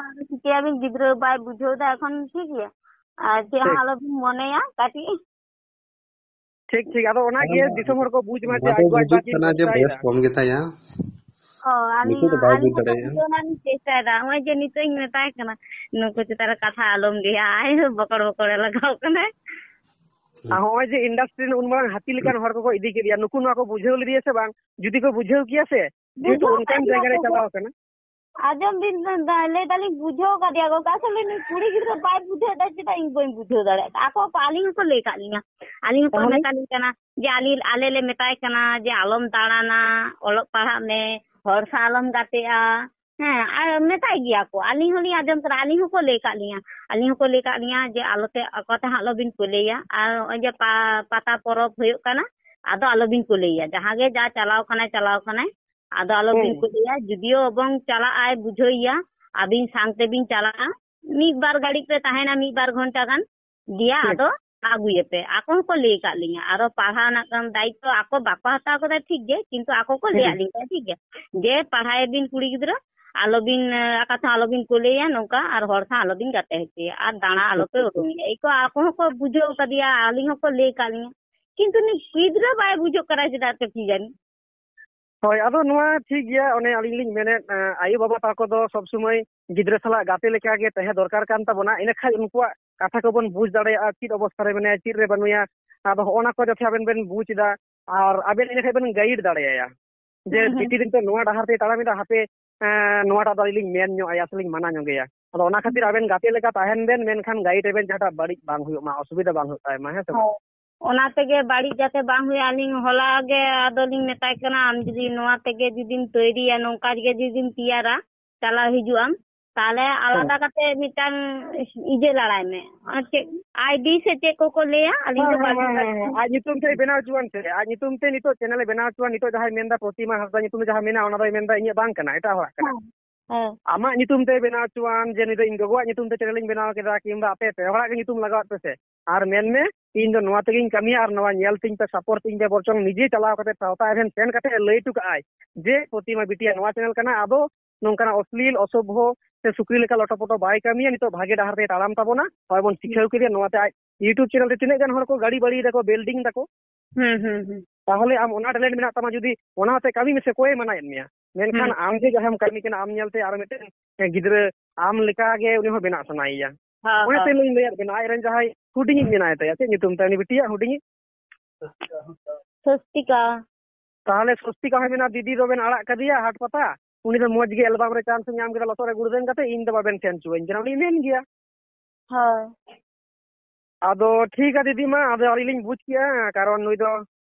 ᱪᱤᱠᱟᱹᱭᱟᱵᱤᱱ, ᱜᱤᱫᱽᱨᱟᱹ ᱵᱟᱭ ᱵᱩᱡᱷᱟᱹᱣ ᱫᱟ ᱮᱠᱷᱚᱱ, ᱴᱷᱤᱠ ᱜᱮᱭᱟ? ᱟᱨ ᱪᱮᱫ ᱦᱚᱸ ᱴᱷᱤᱠ᱾ ᱟᱞᱚᱵᱤᱱ ᱢᱚᱱᱮᱭᱟ ᱠᱟᱹᱴᱤᱡ᱾ ᱴᱷᱤᱠ, ᱴᱷᱤᱠ᱾ ᱟᱫᱚ ᱚᱱᱟᱜᱮ ᱦᱮᱸ, ᱫᱤᱥᱚᱢ ᱦᱚᱲ ᱠᱚ ᱵᱩᱡᱽ ᱢᱟ ᱚᱱᱟ ᱡᱮ ᱫᱚ ᱟᱡ ᱜᱚ ᱟᱡ ᱵᱩᱡᱩᱜ ᱵᱟᱵᱟᱭ ᱠᱟᱱᱟ ᱡᱮ ᱪᱮᱥᱴᱟᱭᱮᱫᱟ᱾ ᱵᱚᱭᱮᱥ ᱠᱚᱢ ᱜᱮᱛᱟᱭᱟ᱾ ᱚ, ᱟᱹᱞᱤᱧ, ᱱᱤᱛᱚᱜ ᱫᱚ ᱵᱟᱭ ᱟᱹᱞᱤᱧ ᱵᱩᱡᱽ ᱦᱚᱸ ᱫᱟᱲᱮᱭᱟᱜᱼᱟ᱾ ᱵᱩᱡᱷᱟᱹᱣ ᱨᱮᱱᱟᱜ ᱞᱤᱧ ᱪᱮᱥᱴᱟᱭᱮᱫᱟ᱾ ᱱᱚᱜᱼᱚᱭ ᱡᱮ ᱱᱤᱛᱚᱜ ᱤᱧ ᱢᱮᱛᱟᱭ ᱠᱟᱱᱟ, ᱱᱩᱠᱩ ᱪᱮᱛᱟᱱ ᱨᱮ ᱠᱟᱛᱷᱟ ᱟᱞᱚᱢ ᱞᱟᱹᱭᱟ, ᱟᱡ ᱦᱚᱸ ᱵᱚᱠᱚᱲ ᱵᱚᱠᱚᱲᱮ ᱞᱟᱜᱟᱣ ᱠᱟᱱᱟᱭ᱾ ᱟᱨ ᱦᱚᱸᱜᱼᱚᱭ ᱡᱮ industry ᱨᱮᱱ ᱩᱱ ᱢᱟᱨᱟᱝ ᱦᱟᱹᱛᱤ ᱞᱮᱠᱟᱱ ᱦᱚᱲ ᱠᱚᱠᱚ ᱤᱫᱤ ᱠᱮᱫᱮᱭᱟ, ᱱᱩᱠᱩ ᱱᱚᱣᱟ ᱠᱚ ᱵᱩᱡᱷᱟᱹᱣ ᱞᱮᱫᱮᱭᱟ ᱥᱮ ᱵᱟᱝ? ᱡᱩᱫᱤ ᱠᱚ ᱵᱩᱡᱷᱟᱹᱣ ᱠᱮᱭᱟ ᱥᱮ, ᱡᱮᱦᱮᱛᱩ ᱵᱩᱡᱷᱟᱹᱣ ᱚᱱᱠᱟᱱ ᱠᱟᱫᱮᱭᱟ ᱡᱟᱭᱜᱟ ᱨᱮ ᱠᱚ᱾ ᱪᱟᱞᱟᱣ ᱟᱠᱟᱱᱟ᱾ ᱟᱸᱡᱚᱢ ᱵᱤᱱ, ᱞᱟᱹᱭ ᱫᱟᱞᱤᱧ ᱵᱩᱡᱷᱟᱹᱣ ᱠᱟᱫᱮᱭᱟ ᱠᱚ, ᱟᱥᱚᱞᱮ ᱱᱩᱭ ᱠᱩᱲᱤ ᱜᱤᱫᱽᱨᱟᱹ ᱵᱟᱭ ᱵᱩᱡᱷᱟᱹᱣ ᱮᱫᱟ, ᱪᱮᱫᱟᱜ ᱤᱧ ᱵᱟᱹᱧ ᱵᱩᱡᱷᱟᱹᱣ ᱫᱟᱲᱮᱭᱟᱜ ᱠᱟᱱᱟ? ᱟᱠᱚ ᱠᱚ, ᱟᱹᱞᱤᱧ ᱦᱚᱸᱠᱚ ᱞᱟᱹᱭ ᱠᱟᱫ ᱞᱤᱧᱟ, ᱟᱹᱞᱤᱧ ᱦᱚᱸᱠᱚ ᱛᱟᱦᱚᱞᱮ? ᱢᱮᱛᱟ ᱞᱤᱧ ᱠᱟᱱᱟ ᱡᱮ ᱟᱞᱮ, ᱟᱞᱮ ᱞᱮ ᱢᱮᱛᱟᱭ ᱠᱟᱱᱟ ᱡᱮ ᱟᱞᱚᱢ ᱫᱟᱬᱟᱱᱟ, ᱚᱞᱚᱜ ᱯᱟᱲᱦᱟᱜ ᱢᱮ, ᱦᱚᱲ ᱥᱟᱶ ᱟᱞᱚᱢ ᱜᱟᱛᱮᱜᱼᱟ᱾ ᱦᱮᱸ, ᱟᱨ ᱢᱮᱛᱟᱭ ᱜᱮᱭᱟ ᱠᱚ, ᱟᱹᱞᱤᱧ ᱦᱚᱸᱞᱤᱧ ᱟᱸᱡᱚᱢ ᱠᱟᱫᱟ, ᱟᱹᱞᱤᱧ ᱦᱚᱸᱠᱚ ᱞᱟᱹᱭ ᱠᱟᱫ ᱞᱤᱧᱟ, ᱟᱹᱞᱤᱧ ᱦᱚᱸᱠᱚ ᱞᱟᱹᱭ ᱠᱟᱫ ᱞᱤᱧᱟ ᱡᱮ ᱟᱞᱚᱛᱮ, ᱟᱠᱚ ᱛᱮ ᱦᱟᱸᱜ ᱟᱞᱚᱵᱤᱱ ᱠᱩᱞᱮᱭᱟ᱾ ᱟᱨ ᱱᱚᱜᱼᱚᱭ ᱡᱮ ᱯᱟ-, ᱯᱟᱛᱟ ᱯᱚᱨᱚᱵᱽ ᱦᱩᱭᱩᱜ ᱠᱟᱱᱟ, ᱟᱫᱚ ᱟᱞᱚᱵᱤᱱ ᱠᱩᱞᱮᱭᱟ, ᱡᱟᱦᱟᱸ ᱜᱮ ᱡᱟ ᱪᱟᱞᱟᱣ ᱠᱟᱱᱟᱭ, ᱪᱟᱞᱟᱣ ᱠᱟᱱᱟᱭ, ᱟᱫᱚ ᱟᱞᱚᱵᱤᱱ ᱦᱩᱸ᱾ ᱠᱩᱞᱮᱭᱟ᱾ ᱡᱩᱫᱤᱭᱳ ᱮᱵᱚᱝ ᱪᱟᱞᱟᱜ ᱟᱭ, ᱵᱩᱡᱷᱟᱹᱣᱮᱭᱟ, ᱟᱹᱵᱤᱱ ᱥᱟᱝ ᱛᱮᱵᱤᱱ ᱪᱟᱞᱟᱜᱼᱟ, ᱢᱤᱫ ᱵᱟᱨ ᱜᱷᱟᱹᱲᱤᱡ ᱯᱮ ᱛᱟᱦᱮᱱᱟ, ᱢᱤᱫ ᱵᱟᱨ ᱜᱷᱚᱱᱴᱟ ᱜᱟᱱ, ᱫᱤᱭᱟ ᱦᱩᱸ᱾ ᱟᱫᱚ ᱟᱹᱜᱩᱭᱮᱯᱮ᱾ ᱟᱠᱚ ᱦᱚᱸᱠᱚ ᱞᱟᱹᱭ ᱟᱠᱟᱫ ᱞᱤᱧᱟ, ᱟᱨᱚ ᱯᱟᱲᱦᱟᱣ ᱨᱮᱱᱟᱜ ᱫᱟᱭᱤᱛᱛᱚ ᱟᱠᱚ ᱵᱟᱠᱚ ᱦᱟᱛᱟᱣ ᱠᱟᱫᱟ, ᱴᱷᱤᱠ ᱜᱮ, ᱠᱤᱱᱛᱩ ᱟᱠᱚ ᱠᱚ ᱞᱟᱹᱭᱟᱫ ᱦᱩᱸ᱾ ᱞᱤᱧ ᱛᱟᱦᱮᱸᱫ, ᱴᱷᱤᱠ ᱜᱮ, ᱡᱮ ᱯᱟᱲᱦᱟᱣᱮ ᱵᱤᱱ ᱠᱩᱲᱤ ᱜᱤᱫᱽᱨᱟᱹ, ᱟᱞᱚᱵᱤᱱ, ᱟᱸ, ᱟᱠᱟ ᱛᱮᱦᱚᱸ ᱟᱞᱚᱵᱤᱱ ᱠᱩᱞᱮᱭᱟ ᱱᱚᱝᱠᱟ, ᱟᱨ ᱦᱚᱲ ᱥᱟᱶ ᱟᱞᱚᱵᱤᱱ ᱜᱟᱛᱮ ᱦᱚᱪᱚᱭᱟ, ᱟᱨ ᱫᱟᱬᱟ ᱟᱞᱚᱯᱮ ᱩᱰᱩᱝᱮᱭᱟ᱾ ᱮᱭ ᱠᱚ ᱟᱠᱚ ᱦᱚᱸᱠᱚ ᱵᱩᱡᱷᱟᱹᱣ ᱠᱟᱫᱮᱭᱟ, ᱟᱹᱞᱤᱧ ᱦᱚᱸᱠᱚ ᱞᱟᱹᱭ ᱟᱠᱟᱫ ᱞᱤᱧᱟ, ᱠᱤᱱᱛᱩ ᱩᱱᱤ ᱜᱤᱫᱽᱨᱟᱹ ᱵᱟᱭ ᱵᱩᱡᱷᱟᱹᱜ ᱠᱟᱱᱟ ᱪᱮᱫᱟᱜ ᱪᱚ ᱠᱤ ᱡᱟᱹᱱᱤ᱾ ᱦᱳᱭ, ᱟᱫᱚ ᱱᱚᱣᱟ ᱴᱷᱤᱠ ᱜᱮᱭᱟ, ᱚᱱᱮ ᱟᱹᱞᱤᱧ ᱞᱤᱧ ᱢᱮᱱᱮᱫ, ᱮᱸ, ᱟᱭᱳ ᱵᱟᱵᱟ ᱛᱟᱠᱚ ᱫᱚ ᱥᱚᱵᱽ ᱥᱚᱢᱚᱭ ᱜᱤᱫᱽᱨᱟᱹ ᱥᱟᱞᱟᱜ ᱜᱟᱛᱮ ᱞᱮᱠᱟ ᱜᱮ ᱛᱟᱦᱮᱸ ᱫᱚᱨᱠᱟᱨ ᱠᱟᱱ ᱛᱟᱵᱚᱱᱟ, ᱤᱱᱟᱹ ᱠᱷᱟᱡ ᱩᱱᱠᱩᱣᱟᱜ ᱠᱟᱛᱷᱟ ᱠᱚᱵᱚᱱ ᱵᱩᱡᱽ ᱫᱟᱲᱮᱭᱟᱜᱼᱟ, ᱪᱮᱫ ᱚᱵᱚᱥᱛᱷᱟ ᱨᱮ ᱢᱮᱱᱟᱭᱟ, ᱪᱮᱫ ᱨᱮ ᱵᱟᱹᱱᱩᱭᱟ᱾ ᱟᱫᱚ ᱦᱚᱸᱜᱼᱚ ᱱᱟ ᱠᱚ ᱡᱟᱛᱮ ᱟᱵᱮᱱ ᱵᱮᱱ ᱵᱩᱡᱽ ᱮᱫᱟ, ᱟᱨ ᱟᱵᱮᱱ ᱤᱱᱟᱹ ᱠᱷᱟᱡ ᱵᱮᱱ ᱜᱟᱭᱤᱰ ᱫᱟᱲᱮᱭᱟᱭᱟ ᱡᱮ, ᱦᱩᱸ, ᱦᱩᱸ᱾ ᱵᱤᱴᱤ ᱫᱚ ᱱᱤᱛᱚᱜ ᱱᱚᱣᱟ ᱰᱟᱦᱟᱨ ᱛᱮᱭ ᱛᱟᱲᱟᱢ ᱮᱫᱟ, ᱦᱟᱯᱮ, ᱮᱸ, ᱱᱚᱣᱟᱴᱟᱜ ᱫᱚ ᱟᱹᱞᱤᱧ ᱞᱤᱧ ᱢᱮᱱ ᱧᱚᱜ ᱟᱭᱟ ᱥᱮ ᱞᱤᱧ ᱢᱟᱱᱟ ᱧᱚᱜᱮᱭᱟ᱾ ᱟᱫᱚ ᱚᱱᱟ ᱠᱷᱟᱹᱛᱤᱨ ᱦᱩᱸ᱾ ᱟᱵᱮᱱ ᱜᱟᱛᱮ ᱞᱮᱠᱟ ᱛᱟᱦᱮᱱ ᱵᱮᱱ, ᱢᱮᱱᱠᱷᱟᱱ ᱜᱟᱭᱤᱰ ᱨᱮᱵᱮᱱ ᱡᱟᱦᱟᱸᱴᱟᱜ ᱵᱟᱹᱲᱤᱡ ᱵᱟᱝ ᱦᱩᱭᱩᱜ ᱢᱟ, ᱚᱥᱩᱵᱤᱫᱷᱟ ᱵᱟᱝ ᱦᱩᱭᱩᱜ ᱛᱟᱭ ᱢᱟ, ᱦᱮᱸ ᱥᱮ ᱵᱟᱝ? ᱦᱳᱭ᱾ ᱚᱱᱟ ᱛᱮᱜᱮ ᱵᱟᱹᱲᱤᱡ ᱡᱟᱛᱮ ᱵᱟᱝ ᱦᱩᱭᱩᱜ, ᱟᱹᱞᱤᱧ ᱦᱚᱞᱟ ᱜᱮ ᱟᱫᱚᱞᱤᱧ ᱢᱮᱛᱟᱭ ᱠᱟᱱᱟ, ᱟᱢ ᱡᱩᱫᱤ ᱱᱚᱣᱟ ᱛᱮᱜᱮ ᱡᱩᱫᱤᱢ ᱛᱳᱭᱨᱤᱭᱟ, ᱱᱚᱝᱠᱟ ᱜᱮ ᱡᱩᱫᱤᱢ ᱛᱮᱭᱟᱨᱟ, ᱪᱟᱞᱟᱣ ᱦᱤᱡᱩᱜ ᱟᱢ, ᱛᱟᱦᱞᱮ ᱟᱞᱟᱫᱟ ᱠᱟᱛᱮ ᱢᱤᱫᱴᱟᱝ ᱤᱭᱟᱹ ᱞᱟᱲᱟᱭ ᱢᱮ᱾ ᱟᱨ ᱪᱮᱫ ᱟᱭᱰᱤ ᱥᱮ ᱪᱮᱫ ᱠᱚᱠᱚ ᱞᱟᱹᱭᱟ, ᱟᱹᱞᱤᱧ ᱫᱚ ᱦᱮᱸ, ᱦᱮᱸ, ᱵᱟᱹᱞᱤᱧ ᱦᱮᱸ, ᱵᱟᱲᱟᱭᱟ᱾ ᱦᱮᱸ᱾ ᱟᱡ ᱧᱩᱛᱩᱢ ᱛᱮ ᱵᱮᱱᱟᱣ ᱦᱚᱪᱚᱣᱟᱱ ᱥᱮ, ᱟᱡ ᱧᱩᱛᱩᱢ ᱛᱮ ᱱᱤᱛᱚᱜ ᱪᱮᱱᱮᱞ ᱮ ᱵᱮᱱᱟᱣ ᱦᱚᱪᱚᱣᱟᱱ, ᱱᱤᱛᱚᱜ ᱡᱟᱦᱟᱸᱭ ᱢᱮᱱᱫᱟ ᱯᱨᱚᱛᱤᱢᱟ ᱦᱟᱸᱥᱫᱟ ᱧᱩᱛᱩᱢ ᱛᱮ ᱡᱟᱦᱟᱸ ᱢᱮᱱᱟᱜᱼᱟ, ᱚᱱᱟ ᱫᱚᱭ ᱢᱮᱱᱫᱟ ᱤᱧᱟᱹᱜ ᱵᱟᱝ ᱠᱟᱱᱟ, ᱮᱴᱟᱜ ᱦᱚᱲᱟᱜ ᱠᱟᱱᱟ᱾ ᱦᱮᱸ, ᱦᱮᱸ᱾ ᱟᱢᱟᱜ ᱧᱩᱛᱩᱢ ᱛᱮ ᱵᱮᱱᱟᱣ ᱦᱚᱪᱚᱣᱟᱱ, ᱡᱮ ᱱᱩᱭ ᱫᱚ ᱤᱧ ᱜᱚᱜᱚᱣᱟᱜ ᱧᱩᱛᱩᱢ ᱛᱮ ᱪᱮᱱᱮᱞ ᱤᱧ ᱵᱮᱱᱟᱣ ᱠᱮᱫᱟ, ᱠᱤᱝᱵᱟ ᱟᱯᱮ ᱯᱮ ᱦᱚᱲᱟᱜ ᱜᱮ ᱧᱩᱛᱩᱢ ᱞᱟᱜᱟᱣᱟᱜ ᱯᱮ ᱥᱮ, ᱟᱨ ᱢᱮᱱ ᱢᱮ, ᱤᱧ ᱫᱚ ᱱᱚᱣᱟ ᱛᱮᱜᱤᱧ ᱠᱟᱹᱢᱤᱭᱟ ᱟᱨ ᱱᱚᱣᱟ ᱧᱮᱞ ᱛᱤᱧ ᱯᱮ, ᱥᱟᱯᱳᱨᱴ ᱛᱤᱧ ᱯᱮ, ᱵᱚᱨᱪᱚᱝ ᱱᱤᱡᱮ ᱪᱟᱞᱟᱣ ᱠᱟᱛᱮ ᱥᱟᱶᱛᱟ ᱮᱵᱷᱮᱱ ᱥᱮᱱ ᱠᱟᱛᱮ ᱞᱟᱹᱭ ᱦᱚᱴᱚ ᱠᱟᱜᱼᱟᱭ ᱡᱮ ᱯᱨᱚᱛᱤᱢᱟ ᱵᱤᱴᱤᱭᱟᱜ ᱱᱚᱣᱟ ᱪᱮᱱᱮᱞ ᱠᱟᱱᱟ, ᱟᱫᱚ ᱱᱚᱝᱠᱟᱱᱟᱜ ᱚᱥᱞᱤᱞ, ᱚᱥᱚᱵᱷᱚ ᱥᱮ ᱥᱩᱠᱨᱤ ᱞᱮᱠᱟ ᱞᱚᱴᱚᱯᱚᱴᱚ ᱵᱟᱭ ᱠᱟᱹᱢᱤᱭᱟ, ᱱᱤᱛᱚᱜ ᱵᱷᱟᱜᱮ ᱰᱟᱦᱟᱨ ᱛᱮᱭ ᱛᱟᱲᱟᱢ ᱛᱟᱵᱚᱱᱟ᱾ ᱦᱚᱸᱜᱼᱚᱭ ᱵᱚᱱ ᱥᱤᱠᱷᱟᱹᱣ ᱠᱮᱫᱮᱭᱟ, ᱱᱚᱣᱟᱛᱮ ᱟᱡ YouTube ᱪᱮᱱᱮᱞ ᱨᱮ ᱛᱤᱱᱟᱹᱜ ᱜᱟᱱ ᱦᱚᱲ ᱠᱚ ᱜᱟᱹᱰᱤ ᱵᱟᱹᱲᱤᱭ ᱫᱟᱠᱚ, ᱵᱤᱞᱰᱤᱝ ᱫᱟᱠᱚ᱾ ᱦᱩᱸ, ᱦᱩᱸ, ᱦᱩᱸ᱾ ᱛᱟᱦᱚᱞᱮ ᱟᱢ ᱚᱱᱟ ᱴᱮᱞᱮᱱᱴ ᱢᱮᱱᱟᱜ ᱛᱟᱢᱟ, ᱡᱩᱫᱤ ᱚᱱᱟᱛᱮ ᱠᱟᱹᱢᱤ ᱢᱮᱥᱮ, ᱚᱠᱚᱭᱮ ᱢᱟᱱᱟᱭᱮᱫ ᱢᱮᱭᱟ? ᱢᱮᱱᱠᱷᱟᱱ ᱦᱩᱸ᱾ ᱟᱢ ᱡᱮ ᱡᱟᱦᱟᱸᱢ ᱠᱟᱹᱢᱤ ᱠᱟᱱᱟ, ᱟᱢ ᱧᱮᱞᱛᱮ ᱟᱨ ᱢᱤᱫᱴᱮᱱ ᱜᱤᱫᱽᱨᱟᱹ ᱟᱢ ᱞᱮᱠᱟᱜᱮ ᱩᱱᱤ ᱦᱚᱸ ᱵᱮᱱᱟᱜ ᱥᱟᱱᱟᱭᱮᱭᱟ᱾ ᱦᱮᱸ, ᱚᱱᱟᱛᱮ ᱦᱮᱸ᱾ ᱞᱤᱧ ᱞᱟᱹᱭᱟᱫ ᱵᱮᱱᱟ, ᱟᱡᱨᱮᱱ ᱡᱟᱦᱟᱸᱭ ᱦᱩᱰᱤᱧᱤᱡ ᱢᱮᱱᱟᱭ ᱛᱟᱭᱟ, ᱪᱮᱫ ᱧᱩᱛᱩᱢ ᱛᱟᱭ ᱩᱱᱤ ᱵᱤᱴᱤᱭᱟᱜ ᱦᱩᱰᱤᱧᱤᱡ? ᱥᱚᱥᱛᱤᱠᱟ᱾ ᱛᱟᱦᱚᱞᱮ ᱥᱚᱥᱛᱤᱠᱟ ᱦᱚᱸᱭ ᱢᱮᱱᱟ, ᱫᱤᱫᱤ ᱫᱚᱵᱮᱱ ᱟᱲᱟᱜ ᱠᱟᱫᱮᱭᱟ ᱦᱟᱴ ᱯᱟᱛᱟ, ᱩᱱᱤ ᱫᱚ ᱢᱚᱡᱽ ᱜᱮ ᱮᱞᱵᱟᱢ ᱨᱮ ᱪᱟᱱᱥ ᱮ ᱧᱟᱢ ᱠᱮᱫᱟ, ᱞᱚᱥᱚᱫ ᱨᱮ ᱜᱩᱲᱫᱟᱹᱝ ᱠᱟᱛᱮ ᱤᱧ ᱫᱚ ᱵᱟᱵᱮᱱ ᱥᱮᱱ ᱦᱚᱪᱚᱣᱟᱹᱧ ᱠᱟᱱᱟ, ᱩᱱᱤᱭ ᱢᱮᱱ ᱜᱮᱭᱟ᱾ ᱦᱳᱭ᱾ ᱟᱫᱚ ᱴᱷᱤᱠ ᱜᱮᱭᱟ ᱫᱤᱫᱤ ᱢᱟ, ᱟᱫᱚ ᱟᱹᱞᱤᱧ ᱞᱤᱧ ᱵᱩᱡᱽ ᱠᱮᱜᱼᱟ, ᱠᱟᱨᱚᱱ ᱱᱩᱭ ᱫᱚ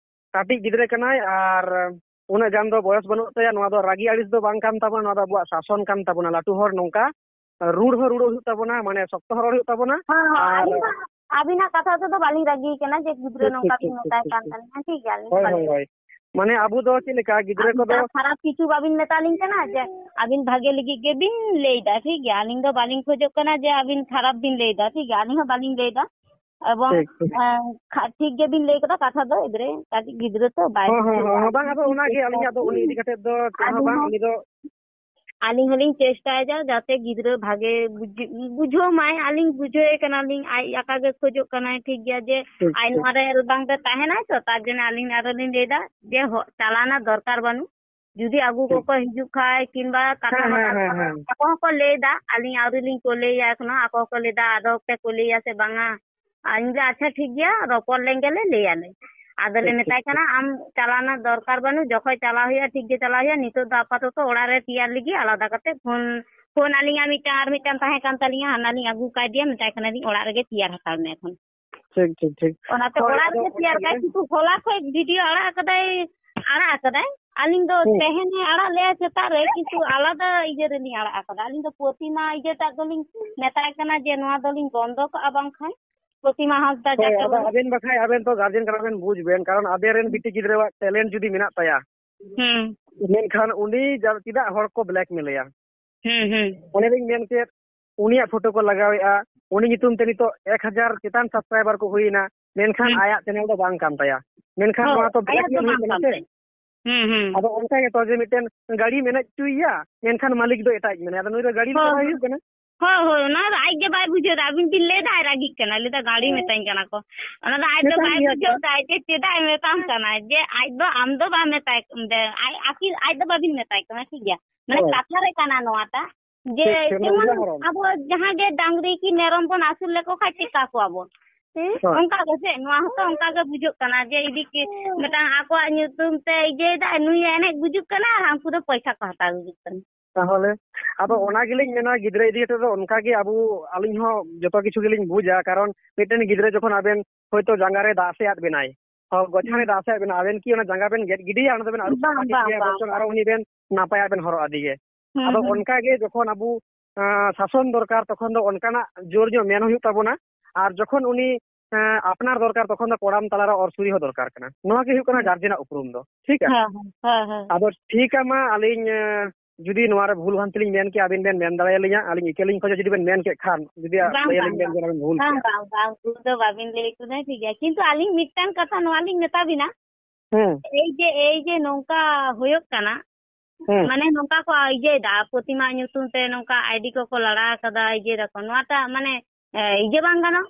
ᱠᱟᱹᱴᱤᱡ ᱜᱤᱫᱽᱨᱟᱹ ᱠᱟᱱᱟᱭ ᱟᱨ ᱩᱱᱟᱹᱜ ᱜᱟᱱ ᱫᱚ ᱵᱚᱭᱚᱥ ᱵᱟᱹᱱᱩᱜ ᱛᱟᱭᱟ᱾ ᱱᱚᱣᱟ ᱫᱚ ᱨᱟᱹᱜᱤ ᱟᱹᱲᱤᱥ ᱫᱚ ᱵᱟᱝ ᱠᱟᱱ ᱛᱟᱵᱚᱱᱟ, ᱱᱚᱣᱟ ᱫᱚ ᱟᱵᱚᱣᱟᱜ ᱥᱟᱥᱚᱱ ᱠᱟᱱ ᱛᱟᱵᱚᱱᱟ᱾ ᱞᱟᱹᱴᱩ ᱦᱚᱲ ᱱᱚᱝᱠᱟ ᱨᱩᱲ ᱦᱚᱸ ᱨᱩᱲ ᱦᱩᱭᱩᱜ ᱛᱟᱵᱚᱱᱟ, ᱢᱟᱱᱮ ᱥᱚᱠᱛᱚ ᱦᱚᱸ ᱨᱚᱲ ᱦᱩᱭᱩᱜ ᱛᱟᱵᱚᱱᱟ᱾ ᱦᱮᱸ, ᱦᱮᱸ, ᱟᱨ ᱟᱹᱞᱤᱧ ᱫᱚ ᱟᱹᱵᱤᱱᱟᱜ ᱠᱟᱛᱷᱟ ᱛᱮᱫᱚ ᱵᱟᱹᱞᱤᱧ ᱨᱟᱹᱜᱤ ᱠᱟᱱᱟ ᱡᱮ ᱜᱤᱫᱽᱨᱟᱹ ᱴᱷᱤᱠ, ᱱᱚᱝᱠᱟ ᱴᱷᱤᱠ, ᱵᱤᱱ ᱴᱷᱤᱠ, ᱢᱮᱛᱟᱭ ᱴᱷᱤᱠ, ᱠᱟᱱ ᱴᱷᱤᱠ᱾ ᱛᱟᱹᱞᱤᱧᱟ, ᱴᱷᱤᱠ ᱜᱮᱭᱟ, ᱟᱹᱞᱤᱧ ᱫᱚ ᱦᱳᱭ, ᱦᱳᱭ, ᱵᱟᱹᱞᱤᱧ ᱦᱳᱭ᱾ ᱢᱟᱱᱮ ᱟᱵᱚ ᱫᱚ ᱪᱮᱫ ᱞᱮᱠᱟ ᱜᱤᱫᱽᱨᱟᱹ ᱟᱹᱵᱤᱱ ᱠᱚᱫᱚ ᱫᱚ ᱠᱷᱟᱨᱟᱯ ᱠᱤᱪᱷᱩ ᱵᱟᱵᱤᱱ ᱢᱮᱛᱟ ᱞᱤᱧ ᱠᱟᱱᱟ ᱡᱮ ᱟᱹᱵᱤᱱ ᱵᱷᱟᱜᱮ ᱞᱟᱹᱜᱤᱫ ᱜᱮᱵᱤᱱ ᱞᱟᱹᱭᱫᱟ, ᱴᱷᱤᱠ ᱜᱮᱭᱟ? ᱟᱹᱞᱤᱧ ᱫᱚ ᱵᱟᱹᱞᱤᱧ ᱠᱷᱚᱡᱚᱜ ᱠᱟᱱᱟ ᱡᱮ ᱟᱹᱵᱤᱱ ᱠᱷᱟᱨᱟᱯ ᱵᱤᱱ ᱞᱟᱹᱭᱫᱟ, ᱴᱷᱤᱠ ᱜᱮᱭᱟ? ᱟᱹᱞᱤᱧ ᱦᱚᱸ ᱵᱟᱹᱞᱤᱧ ᱞᱟᱹᱭᱫᱟ᱾ ᱮᱵᱚᱝ, ᱴᱷᱤᱠ, ᱴᱷᱤᱠ᱾ ᱮᱸ, ᱠᱷᱟ-, ᱴᱷᱤᱠ ᱜᱮᱵᱤᱱ ᱞᱟᱹᱭ ᱠᱟᱫᱟ, ᱠᱟᱛᱷᱟ ᱫᱚ ᱮᱵᱟᱨᱮ ᱠᱟᱹᱴᱤᱡ ᱜᱤᱫᱽᱨᱟᱹ ᱛᱚ ᱵᱟᱭ ᱦᱚᱸ, ᱦᱚᱸ, ᱵᱩᱡᱷᱟᱹᱣᱟ᱾ ᱦᱚᱸ, ᱦᱚᱸ, ᱵᱟᱝ, ᱟᱫᱚ ᱚᱱᱟᱜᱮ ᱟᱹᱞᱤᱧᱟᱜ ᱫᱚ ᱩᱱᱤ ᱤᱫᱤ ᱠᱟᱛᱮ ᱫᱚ ᱪᱮᱫ ᱦᱚᱸ ᱟᱹᱞᱤᱧ ᱵᱟᱝ, ᱦᱚᱸ, ᱩᱱᱤ ᱫᱚ ᱟᱹᱞᱤᱧ ᱦᱚᱸᱞᱤᱧ ᱪᱮᱥᱴᱟᱭᱮᱫᱟ ᱡᱟᱛᱮ ᱜᱤᱫᱽᱨᱟᱹ ᱵᱷᱟᱜᱮ ᱵᱩᱡᱷ-, ᱵᱩᱡᱷᱟᱹᱣ ᱢᱟᱭ᱾ ᱟᱹᱞᱤᱧ ᱵᱩᱡᱷᱟᱹᱣᱮ ᱠᱟᱱᱟᱞᱤᱧ, ᱟᱡ ᱟᱠᱟ ᱜᱮ ᱠᱷᱚᱡᱚᱜ ᱠᱟᱱᱟᱭ, ᱴᱷᱤᱠ ᱜᱮᱭᱟ, ᱡᱮ ᱴᱷᱤᱠ, ᱟᱡ ᱴᱷᱤᱠ᱾ ᱱᱚᱣᱟ ᱨᱮ ᱮᱞᱵᱟᱢ ᱨᱮ ᱛᱟᱦᱮᱱᱟᱭ ᱛᱚ, ᱛᱟᱨ ᱡᱚᱱᱱᱚ ᱟᱹᱞᱤᱧ ᱟᱨᱚ ᱞᱤᱧ ᱞᱟᱹᱭᱫᱟ ᱡᱮ ᱦᱚ-, ᱪᱟᱞᱟᱣ ᱨᱮᱱᱟᱜ ᱫᱚᱨᱠᱟᱨ ᱵᱟᱹᱱᱩᱜ᱾ ᱡᱩᱫᱤ ᱟᱹᱜᱩ ᱴᱷᱤᱠ᱾ ᱠᱚᱠᱚ ᱦᱤᱡᱩᱜ ᱠᱷᱟᱡ ᱠᱤᱝᱵᱟ ᱠᱟᱛᱷᱟ ᱦᱮᱸ, ᱦᱮᱸ, ᱵᱟᱛᱟᱣ ᱦᱮᱸ, ᱠᱚ, ᱦᱮᱸ᱾ ᱟᱠᱚ ᱦᱚᱸᱠᱚ ᱞᱟᱹᱭᱫᱟ, ᱟᱹᱞᱤᱧ ᱟᱹᱣᱨᱤ ᱞᱤᱧ ᱠᱩᱞᱮᱭᱟ ᱮᱠᱷᱚᱱᱳ, ᱟᱠᱚ ᱦᱚᱸᱠᱚ ᱞᱟᱹᱭᱫᱟ ᱟᱫᱚ ᱯᱮ ᱠᱩᱞᱮᱭᱟ ᱥᱮ ᱵᱟᱝᱟ᱾ ᱟᱨ ᱤᱧ ᱞᱟᱹᱭᱫᱟ, "ᱟᱪᱪᱷᱟ ᱴᱷᱤᱠ ᱜᱮᱭᱟ, ᱨᱚᱯᱚᱲ ᱞᱮᱱ ᱜᱮᱞᱮ ᱞᱟᱹᱭᱟᱞᱮ᱾" ᱟᱫᱚᱞᱮ ᱴᱷᱤᱠ, ᱴᱷᱤᱠ, ᱢᱮᱛᱟᱭ ᱴᱷᱤᱠ᱾ ᱠᱟᱱᱟ, "ᱟᱢ ᱪᱟᱞᱟᱣ ᱨᱮᱱᱟᱜ ᱫᱚᱨᱠᱟᱨ ᱵᱟᱹᱱᱩᱜ, ᱡᱚᱠᱷᱚᱡ ᱪᱟᱞᱟᱣ ᱦᱩᱭᱩᱜᱼᱟ ᱴᱷᱤᱠ ᱜᱮ ᱪᱟᱞᱟᱣ ᱦᱩᱭᱩᱜᱼᱟ, ᱱᱤᱛᱚᱜ ᱫᱚ ᱟᱯᱟᱛᱚᱛᱚ ᱚᱲᱟᱜ ᱨᱮ ᱛᱮᱭᱟᱨ ᱞᱟᱹᱜᱤᱫ ᱟᱞᱟᱫᱟ ᱠᱟᱛᱮ ᱯᱷᱳᱱ, ᱯᱷᱳᱱ ᱟᱹᱞᱤᱧᱟ ᱢᱤᱫᱴᱟᱝ, ᱟᱨ ᱢᱤᱫᱴᱟᱝ ᱛᱟᱦᱮᱸ ᱠᱟᱱ ᱛᱟᱹᱞᱤᱧᱟ, ᱦᱟᱱᱟ ᱞᱤᱧ ᱟᱹᱜᱩ ᱠᱟᱭ ᱫᱤᱭᱟ, ᱢᱮᱛᱟᱭ ᱠᱟᱱᱟᱞᱤᱧ ᱚᱲᱟᱜ ᱨᱮᱜᱮ ᱛᱮᱭᱟᱨ ᱦᱟᱛᱟᱲ ᱢᱮ ᱮᱠᱷᱚᱱ᱾" ᱴᱷᱤᱠ, ᱴᱷᱤᱠ, ᱴᱷᱤᱠ᱾ ᱚᱱᱟᱛᱮ ᱦᱳᱭ, ᱚᱲᱟᱜ ᱟᱫᱚ ᱨᱮᱜᱮ ᱛᱮᱭᱟᱨ ᱚᱱᱟᱜᱮ᱾ ᱠᱟᱭ, ᱠᱤᱱᱛᱩ ᱦᱚᱞᱟ ᱠᱷᱚᱡ ᱵᱷᱤᱰᱤᱭᱳ ᱟᱲᱟᱜ ᱟᱠᱟᱫᱟᱭ, ᱟᱲᱟᱜ ᱟᱠᱟᱫᱟᱭ᱾ ᱟᱹᱞᱤᱧ ᱫᱚ ᱦᱩᱸ᱾ ᱛᱮᱦᱮᱧ ᱮ ᱟᱲᱟᱜ ᱞᱮᱜᱼᱟ ᱥᱮᱛᱟᱜ ᱨᱮ, ᱠᱤᱱᱛᱩ ᱟᱞᱟᱫᱟ ᱤᱭᱟᱹ ᱨᱮᱞᱤᱧ ᱟᱲᱟᱜ ᱟᱠᱟᱫᱟ᱾ ᱟᱹᱞᱤᱧ ᱫᱚ ᱯᱨᱚᱛᱤᱢᱟ ᱤᱭᱟᱹᱴᱟᱜ ᱫᱚᱞᱤᱧ ᱢᱮᱛᱟᱭ ᱠᱟᱱᱟ ᱡᱮ ᱱᱚᱣᱟ ᱫᱚᱞᱤᱧ ᱵᱚᱱᱫᱚ ᱠᱟᱜᱼᱟ, ᱵᱟᱝᱠᱷᱟᱱ ᱯᱨᱚᱛᱤᱢᱟ ᱦᱟᱸᱥᱫᱟ ᱦᱳᱭ, ᱡᱟᱠᱮ ᱟᱫᱚ ᱵᱚᱞᱮ ᱟᱵᱮᱱ ᱵᱟᱠᱷᱟᱡ ᱟᱵᱮᱱ ᱛᱚ guardian ᱠᱟᱱᱟ ᱵᱮᱱ, ᱵᱩᱡᱽ ᱵᱮᱱ, ᱠᱟᱨᱚᱱ ᱟᱵᱮᱱ ᱨᱮᱱ ᱵᱤᱴᱤ ᱜᱤᱫᱽᱨᱟᱹᱣᱟᱜ talent ᱡᱩᱫᱤ ᱢᱮᱱᱟᱜ ᱛᱟᱭᱟ, ᱦᱩᱸ᱾ ᱢᱮᱱᱠᱷᱟᱱ ᱩᱱᱤ ᱡᱟ-, ᱪᱮᱫᱟᱜ ᱦᱚᱲ ᱠᱚ blackmail ᱮᱭᱟ? ᱦᱩᱸ, ᱦᱩᱸ᱾ ᱚᱱᱮ ᱞᱤᱧ ᱢᱮᱱ ᱠᱮᱫ, ᱩᱱᱤᱭᱟᱜ photo ᱠᱚ ᱞᱟᱜᱟᱣᱮᱫᱼᱟ, ᱩᱱᱤ ᱧᱩᱛᱩᱢ ᱛᱮ ᱱᱤᱛᱚᱜ ᱮᱠ ᱦᱟᱡᱟᱨ ᱪᱮᱛᱟᱱ subscriber ᱠᱚ ᱦᱩᱭᱮᱱᱟ, ᱢᱮᱱᱠᱷᱟᱱ ᱦᱩᱸ᱾ ᱟᱭᱟᱜ channel ᱫᱚ ᱵᱟᱝ ᱠᱟᱱ ᱛᱟᱭᱟ, ᱢᱮᱱᱠᱷᱟᱱ ᱦᱳᱭ, ᱱᱚᱣᱟ ᱛᱚ ᱟᱭᱟᱜ ᱫᱚ blackmail ᱦᱩᱭᱩᱜ ᱵᱟᱝ ᱠᱟᱱᱟ ᱠᱟᱱ ᱥᱮ? ᱛᱟᱭᱟ᱾ ᱦᱩᱸ, ᱦᱩᱸ᱾ ᱟᱫᱚ ᱚᱱᱠᱟ ᱜᱮᱛᱚ ᱡᱮ ᱢᱤᱫᱴᱮᱱ ᱜᱟᱹᱰᱤ ᱢᱮᱱᱟᱜ ᱦᱚᱪᱚᱭᱮᱭᱟ, ᱢᱮᱱᱠᱷᱟᱱ ᱢᱟᱹᱞᱤᱠ ᱫᱚ ᱮᱴᱟᱜ ᱢᱮᱱᱟᱭᱟ, ᱟᱫᱚ ᱱᱩᱭ ᱫᱚ ᱜᱟᱹᱰᱤ ᱦᱳᱭ᱾ ᱞᱮᱠᱟ ᱵᱟᱭ ᱦᱩᱭᱩᱜ ᱠᱟᱱᱟ᱾ ᱦᱳᱭ, ᱦᱳᱭ, ᱚᱱᱟ ᱫᱚ ᱟᱡ ᱜᱮ ᱵᱟᱭ ᱵᱩᱡᱷᱟᱹᱣ ᱮᱫᱟ᱾ ᱟᱹᱵᱤᱱ ᱵᱤᱱ ᱞᱟᱹᱭ ᱮᱫᱟ ᱜᱟᱹᱲᱤ ᱦᱮᱸ᱾ ᱢᱮᱛᱟᱹᱧ ᱠᱟᱱᱟ ᱠᱚ᱾ ᱚᱱᱟ ᱫᱚ ᱟᱡ ᱫᱚ ᱢᱮᱛᱟᱭ ᱵᱟᱭ ᱜᱮᱭᱟ ᱠᱚ᱾ ᱵᱩᱡᱷᱟᱹᱣ ᱮᱫᱟ ᱡᱮ ᱪᱮᱫᱟᱜ ᱮ ᱢᱮᱛᱟᱢ ᱠᱟᱱᱟ, ᱡᱮ ᱟᱡ ᱫᱚ ᱟᱢ ᱫᱚ ᱵᱟᱢ ᱢᱮᱛᱟᱭ, ᱟᱡ, ᱟᱹᱠᱤᱱ, ᱟᱡ ᱫᱚ ᱵᱟᱵᱤᱱ ᱢᱮᱛᱟᱭ ᱠᱟᱱᱟ, ᱴᱷᱤᱠ ᱜᱮᱭᱟ? ᱢᱟᱱᱮ ᱦᱳᱭ᱾ ᱠᱟᱛᱷᱟ ᱨᱮ ᱠᱟᱱᱟ ᱱᱚᱣᱟᱴᱟᱜ, ᱡᱮ ᱴᱷᱤᱠ, ᱴᱷᱤᱠ, ᱡᱮᱢᱚᱱ ᱚᱱᱟ ᱦᱚᱸ᱾ ᱟᱵᱚ ᱡᱟᱦᱟᱸ ᱜᱮ ᱰᱟᱝᱨᱤ ᱠᱤ ᱢᱮᱨᱚᱢ ᱵᱚᱱ ᱟᱹᱥᱩᱞ ᱞᱮᱠᱚ ᱠᱷᱟᱡ ᱪᱮᱠᱟ ᱠᱚᱣᱟ ᱵᱚᱱ? ᱦᱮᱸ? ᱦᱳᱭ᱾ ᱚᱱᱠᱟ ᱜᱮ ᱥᱮ? ᱱᱚᱣᱟ ᱦᱚᱸᱛᱚ ᱚᱱᱠᱟ ᱜᱮ ᱵᱩᱡᱷᱟᱹᱜ ᱠᱟᱱᱟ ᱡᱮ ᱤᱫᱤ ᱠᱮ-, ᱢᱤᱫᱴᱟᱝ ᱟᱠᱚᱣᱟᱜ ᱧᱩᱛᱩᱢ ᱛᱮ ᱤᱭᱟᱹᱭᱮᱫᱟ, ᱱᱩᱭ ᱮ ᱮᱱᱮᱡ ᱜᱩᱡᱩᱜ ᱠᱟᱱᱟ ᱟᱨ ᱦᱟᱱᱠᱩ ᱫᱚ ᱯᱚᱭᱥᱟ ᱠᱚ ᱦᱟᱛᱟᱣ ᱜᱩᱡᱩᱜ ᱠᱟᱱᱟ᱾ ᱛᱟᱦᱚᱞᱮ ᱟᱫᱚ ᱦᱩᱸ᱾ ᱚᱱᱟ ᱜᱮᱞᱤᱧ ᱢᱮᱱᱟ, ᱜᱤᱫᱽᱨᱟᱹ ᱤᱫᱤ ᱠᱟᱛᱮ ᱫᱚ ᱚᱱᱠᱟ ᱜᱮ ᱟᱵᱚ, ᱟᱹᱞᱤᱧ ᱦᱚᱸ ᱡᱚᱛᱚ ᱠᱤᱪᱷᱩ ᱜᱮᱞᱤᱧ ᱵᱩᱡᱟ, ᱠᱟᱨᱚᱱ ᱢᱤᱫᱴᱮᱱ ᱜᱤᱫᱽᱨᱟᱹ ᱡᱚᱠᱷᱚᱱ ᱟᱵᱮᱱ ᱦᱚᱭᱛᱳ ᱡᱟᱸᱜᱟ ᱨᱮ ᱫᱟᱜ ᱥᱮ ᱟᱫ ᱵᱮᱱᱟᱭ, ᱦᱚᱸ, ᱜᱚᱪᱷᱟ ᱨᱮ ᱦᱩᱸ᱾ ᱫᱟᱜ ᱥᱮ ᱟᱫ ᱵᱮᱱᱟ, ᱟᱵᱮᱱ ᱠᱤ ᱚᱱᱟ ᱡᱟᱸᱜᱟ ᱵᱮᱱ ᱜᱮᱫ ᱜᱤᱰᱤᱭᱟ? ᱚᱱᱟ ᱫᱚᱵᱮᱱ ᱟᱹᱨᱩᱵ ᱵᱟᱝ, ᱥᱟᱯᱷᱟ ᱠᱮᱫ ᱵᱟᱝ, ᱜᱮᱭᱟ, ᱵᱟᱝ, ᱵᱚᱨᱪᱚᱝ ᱵᱟᱝ᱾ ᱟᱨᱚ ᱩᱱᱤ ᱵᱮᱱ ᱱᱟᱯᱟᱭᱟᱜ ᱵᱮᱱ ᱦᱚᱨᱚᱜ ᱟᱫᱮ ᱜᱮ᱾ ᱦᱩᱸ, ᱟᱫᱚ ᱦᱩᱸ, ᱚᱱᱠᱟ ᱦᱩᱸ᱾ ᱜᱮ ᱡᱚᱠᱷᱚᱱ ᱟᱵᱚ, ᱟᱸ, ᱥᱟᱥᱚᱱ ᱫᱚᱨᱠᱟᱨ, ᱛᱚᱠᱷᱚᱱ ᱫᱚ ᱚᱱᱠᱟᱱᱟᱜ ᱡᱳᱨ ᱧᱚᱜ ᱢᱮᱱ ᱦᱩᱭᱩᱜ ᱛᱟᱵᱚᱱᱟ᱾ ᱟᱨ ᱡᱚᱠᱷᱚᱱ ᱩᱱᱤ, ᱟᱸ, ᱟᱯᱱᱟᱨ ᱫᱚᱨᱠᱟᱨ, ᱛᱚᱠᱷᱚᱱ ᱫᱚ ᱠᱚᱲᱟᱢ ᱛᱟᱞᱟᱨᱮ ᱚᱨ ᱥᱩᱨᱤ ᱦᱚᱸ ᱫᱚᱨᱠᱟᱨ ᱠᱟᱱᱟ᱾ ᱱᱚᱣᱟ ᱜᱮ ᱦᱩᱭᱩᱜ ᱠᱟᱱᱟ ᱦᱩᱸ᱾ ᱜᱟᱨᱡᱮᱱᱟᱜ ᱩᱯᱨᱩᱢ ᱫᱚ, ᱴᱷᱤᱠᱟ? ᱦᱮᱸ, ᱦᱮᱸ, ᱦᱮᱸ, ᱦᱮᱸ᱾ ᱟᱫᱚ ᱴᱷᱤᱠᱟ, ᱢᱟ ᱟᱹᱞᱤᱧ, ᱟᱸ, ᱡᱩᱫᱤ ᱱᱚᱣᱟ ᱨᱮ ᱵᱷᱩᱞ ᱵᱷᱟᱱᱛᱤ ᱞᱤᱧ ᱢᱮᱱ ᱠᱮᱜᱼᱟ, ᱟᱹᱵᱤᱱ ᱵᱮᱱ ᱢᱮᱱ ᱫᱟᱲᱮᱭᱟᱞᱤᱧᱟ, ᱟᱹᱞᱤᱧ ᱤᱠᱟᱹ ᱞᱤᱧ ᱠᱷᱚᱡᱟ, ᱡᱩᱫᱤ ᱵᱮᱱ ᱢᱮᱱ ᱠᱮᱫ ᱠᱷᱟᱱ, ᱡᱩᱫᱤ ᱵᱟᱝ, ᱞᱟᱹᱭ ᱵᱟᱝ, ᱟᱹᱞᱤᱧ ᱵᱮᱱ ᱵᱟᱝ᱾ ᱡᱮ ᱚᱱᱟ ᱵᱮᱱ ᱵᱷᱩᱞ ᱵᱟᱝ, ᱠᱮᱜᱼᱟ᱾ ᱵᱟᱝ, ᱵᱷᱩᱞ ᱫᱚ ᱵᱟᱵᱤᱱ ᱞᱟᱹᱭ ᱠᱟᱫᱟ, ᱴᱷᱤᱠ ᱜᱮᱭᱟ, ᱠᱤᱱᱛᱩ ᱟᱹᱞᱤᱧ ᱢᱤᱫᱴᱟᱝ ᱠᱟᱛᱷᱟ ᱱᱚᱣᱟ ᱞᱤᱧ ᱢᱮᱛᱟ ᱵᱤᱱᱟ, ᱦᱮᱸ᱾ ᱮᱭ ᱡᱮ, ᱮᱭ ᱡᱮ ᱱᱚᱝᱠᱟ ᱦᱩᱭᱩᱜ ᱠᱟᱱᱟ, ᱦᱮᱸ᱾ ᱢᱟᱱᱮ ᱱᱚᱝᱠᱟ ᱠᱚ ᱤᱭᱟᱹᱭᱮᱫᱟ, ᱯᱨᱚᱛᱤᱢᱟ ᱧᱩᱛᱩᱢ ᱛᱮ ᱱᱚᱝᱠᱟ ᱟᱭᱰᱤ ᱠᱚᱠᱚ ᱞᱟᱲᱟ ᱟᱠᱟᱫᱟ, ᱤᱭᱟᱹᱭ ᱫᱟᱠᱚ, ᱱᱚᱣᱟᱴᱟᱜ ᱢᱟᱱᱮ, ᱮ, ᱤᱭᱟᱹ ᱵᱟᱝ ᱜᱟᱱᱚᱜ?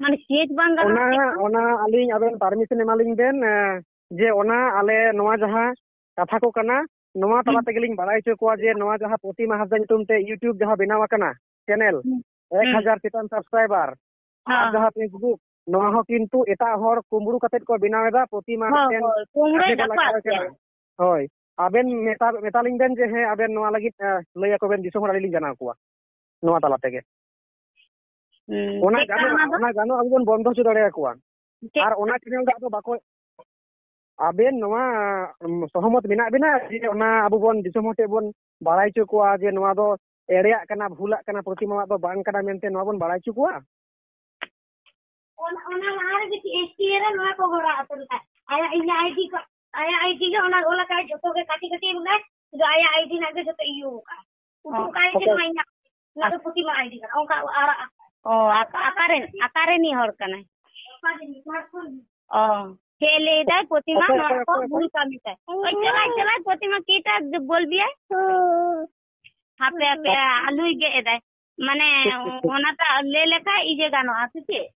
ᱢᱟᱱᱮ ᱪᱮᱠ ᱵᱟᱝ ᱜᱟᱱᱚᱜ ᱚᱱᱟ, ᱪᱮᱫ ᱦᱚᱸ? ᱚᱱᱟ ᱟᱹᱞᱤᱧ ᱟᱵᱮᱱ permission ᱮᱢᱟᱞᱤᱧ ᱵᱮᱱ, ᱮ, ᱡᱮ ᱚᱱᱟ ᱟᱞᱮ ᱱᱚᱣᱟ ᱡᱟᱦᱟᱸ ᱠᱟᱛᱷᱟ ᱠᱚ ᱠᱟᱱᱟ, ᱱᱚᱣᱟ ᱛᱟᱞᱟ ᱦᱩᱸ᱾ ᱛᱮᱜᱮᱞᱤᱧ ᱵᱟᱲᱟᱭ ᱦᱚᱪᱚ ᱠᱚᱣᱟ ᱡᱮ ᱱᱚᱣᱟ ᱡᱟᱦᱟᱸ ᱯᱨᱚᱛᱤᱢᱟ ᱦᱟᱸᱥᱫᱟ ᱧᱩᱛᱩᱢ ᱛᱮ YouTube ᱡᱟᱦᱟᱸ ᱵᱮᱱᱟᱣ ᱟᱠᱟᱱᱟ, channel, ᱦᱩᱸ᱾ ᱮᱠ ᱦᱩᱸ᱾ ᱦᱟᱡᱟᱨ ᱪᱮᱛᱟᱱ subscriber, ᱟᱨ ᱦᱚᱸ᱾ ᱡᱟᱦᱟᱸ Facebook, ᱱᱚᱣᱟ ᱦᱚᱸ ᱠᱤᱱᱛᱩ ᱮᱴᱟᱜ ᱦᱚᱲ ᱠᱩᱢᱵᱽᱲᱩ ᱠᱟᱛᱮᱫ ᱠᱚ ᱵᱮᱱᱟᱣ ᱮᱫᱟ, ᱯᱨᱚᱛᱤᱢᱟ ᱦᱳᱭ, ᱢᱤᱫᱴᱮᱱ ᱦᱳᱭ, ᱠᱩᱢᱵᱽᱲᱩᱭ ᱟᱡᱮ ᱠᱚ ᱫᱟᱠᱚ ᱞᱟᱜᱟᱣ ᱟᱨ ᱪᱮᱫ᱾ ᱠᱟᱱᱟ᱾ ᱦᱳᱭ, ᱟᱵᱮᱱ ᱢᱮᱛᱟ, ᱢᱮᱛᱟᱞᱤᱧ ᱵᱮᱱ ᱡᱮ ᱦᱮᱸ, ᱟᱵᱮᱱ ᱱᱚᱣᱟ ᱞᱟᱹᱜᱤᱫ, ᱮ, ᱞᱟᱹᱭ ᱟᱠᱚ ᱵᱮᱱ, ᱫᱤᱥᱚᱢ ᱦᱚᱲ ᱟᱹᱞᱤᱧ ᱞᱤᱧ ᱡᱟᱱᱟᱣ ᱠᱚᱣᱟ ᱱᱚᱣᱟ ᱛᱟᱞᱟ ᱛᱮᱜᱮ᱾ ᱦᱩᱸ, ᱚᱱᱟ ᱪᱮᱫ ᱜᱟᱱᱚᱜᱼᱟ, ᱠᱟᱱᱟ ᱫᱚ? ᱚᱱᱟ ᱜᱟᱱᱚᱜᱼᱟ, ᱟᱵᱚ ᱵᱚᱱ ᱵᱚᱱᱫᱚ ᱦᱚᱪᱚ ᱫᱟᱲᱮᱭᱟᱠᱚᱣᱟ᱾ ᱪᱮᱫ? ᱟᱨ ᱚᱱᱟ channel ᱫᱚ ᱟᱫᱚ ᱵᱟᱠᱚ ᱟᱵᱮᱱ ᱱᱚᱣᱟ, ᱩᱢ, ᱥᱚᱦᱚᱢᱚᱛ ᱢᱮᱱᱟᱜ ᱵᱮᱱᱟ ᱡᱮ ᱚᱱᱟ ᱟᱵᱚ ᱵᱚᱱ ᱫᱤᱥᱚᱢ ᱦᱚᱲ ᱴᱷᱮᱱ ᱵᱚᱱ ᱵᱟᱲᱟᱭ ᱦᱚᱪᱚ ᱠᱚᱣᱟ ᱡᱮ ᱱᱚᱣᱟ ᱫᱚ ᱮᱲᱮᱭᱟᱜ ᱠᱟᱱᱟ, ᱵᱷᱩᱞᱟᱜ ᱠᱟᱱᱟ, ᱯᱨᱚᱛᱤᱢᱟᱣᱟᱜ ᱫᱚ ᱵᱟᱝ ᱠᱟᱱᱟ ᱢᱮᱱᱛᱮ ᱱᱚᱣᱟ ᱵᱚᱱ ᱵᱟᱲᱟᱭ ᱦᱚᱪᱚ ᱠᱚᱣᱟ? ᱚᱱᱟ, ᱚᱱᱟ ᱞᱟᱦᱟ ᱨᱮᱜᱮ ᱪᱮᱫ ᱮᱥ ᱴᱤ ᱮ ᱨᱮ ᱱᱚᱣᱟ ᱠᱚ ᱜᱚᱲᱟ ᱟᱛᱚ ᱞᱮᱠᱟ᱾ ᱟᱭᱟᱜ, ᱤᱧᱟᱹᱜ ᱟᱭ ᱰᱤ ᱠᱚ, ᱟᱭᱟᱜ ᱟᱭ ᱰᱤ ᱜᱮ ᱚᱱᱟ ᱚᱞ ᱟᱠᱟᱫ ᱡᱚᱛᱚ ᱜᱮ ᱠᱟᱹᱴᱤᱡ ᱠᱟᱹᱴᱤᱡ ᱵᱚᱞᱮ, ᱥᱩᱫᱷᱩ ᱟᱭᱟᱜ ᱟᱭ ᱰᱤ ᱨᱮᱱᱟᱜ ᱜᱮ ᱡᱚᱛᱚ ᱤᱭᱟᱹ ᱟᱠᱟᱫ᱾ ᱩᱫᱩᱜ ᱟᱠᱟᱫ ᱡᱮ ᱱᱚᱣᱟ ᱤᱧᱟᱹᱜ, ᱱᱚᱣᱟ ᱫᱚ ᱯᱨᱚᱛᱤᱢᱟ ᱟᱭ ᱰᱤ ᱠᱟᱱᱟ, ᱚᱱᱠᱟ ᱟᱨᱟᱜ ᱟᱠᱟᱫ᱾ ᱚ, ᱟᱠᱟ-, ᱟᱠᱟᱨᱮᱱ, ᱟᱠᱟᱨᱮᱱᱤᱡ ᱦᱚᱲ ᱠᱟᱱᱟᱭ? ᱚᱠᱟ ᱨᱮᱱᱤᱡ? ᱡᱷᱟᱲᱠᱷᱚᱸᱰ ᱨᱤᱱᱤᱡ᱾ ᱚ, ᱪᱮᱫ ᱞᱟᱹᱭ ᱫᱟᱭ ᱯᱨᱚᱛᱤᱢᱟ ᱚᱠᱚᱭ, ᱱᱚᱣᱟ ᱚᱠᱚᱭ, ᱠᱚ ᱚᱠᱚᱭ? ᱵᱷᱩᱞ ᱠᱟᱹᱢᱤ ᱛᱟᱭ? ᱳᱭ ᱪᱟᱞᱟᱜ, ᱪᱟᱞᱟᱜ ᱯᱨᱚᱛᱤᱢᱟ ᱠᱤᱴᱟ ᱵᱚᱞ ᱵᱤᱭᱟᱭ᱾ ᱦᱟᱯᱮ, ᱦᱟᱯᱮ, ᱟᱞᱩᱭ ᱜᱮᱫ ᱮᱫᱟᱭ᱾ ᱢᱟᱱᱮ, ᱴᱷᱤᱠ, ᱴᱷᱤᱠ, ᱴᱷᱤᱠ᱾ ᱚᱱᱟᱴᱟᱜ ᱞᱟᱹᱭ ᱞᱮᱠᱷᱟᱡ ᱤᱭᱟᱹ ᱜᱟᱱᱚᱜᱼᱟ, ᱥᱮ ᱪᱮᱫ?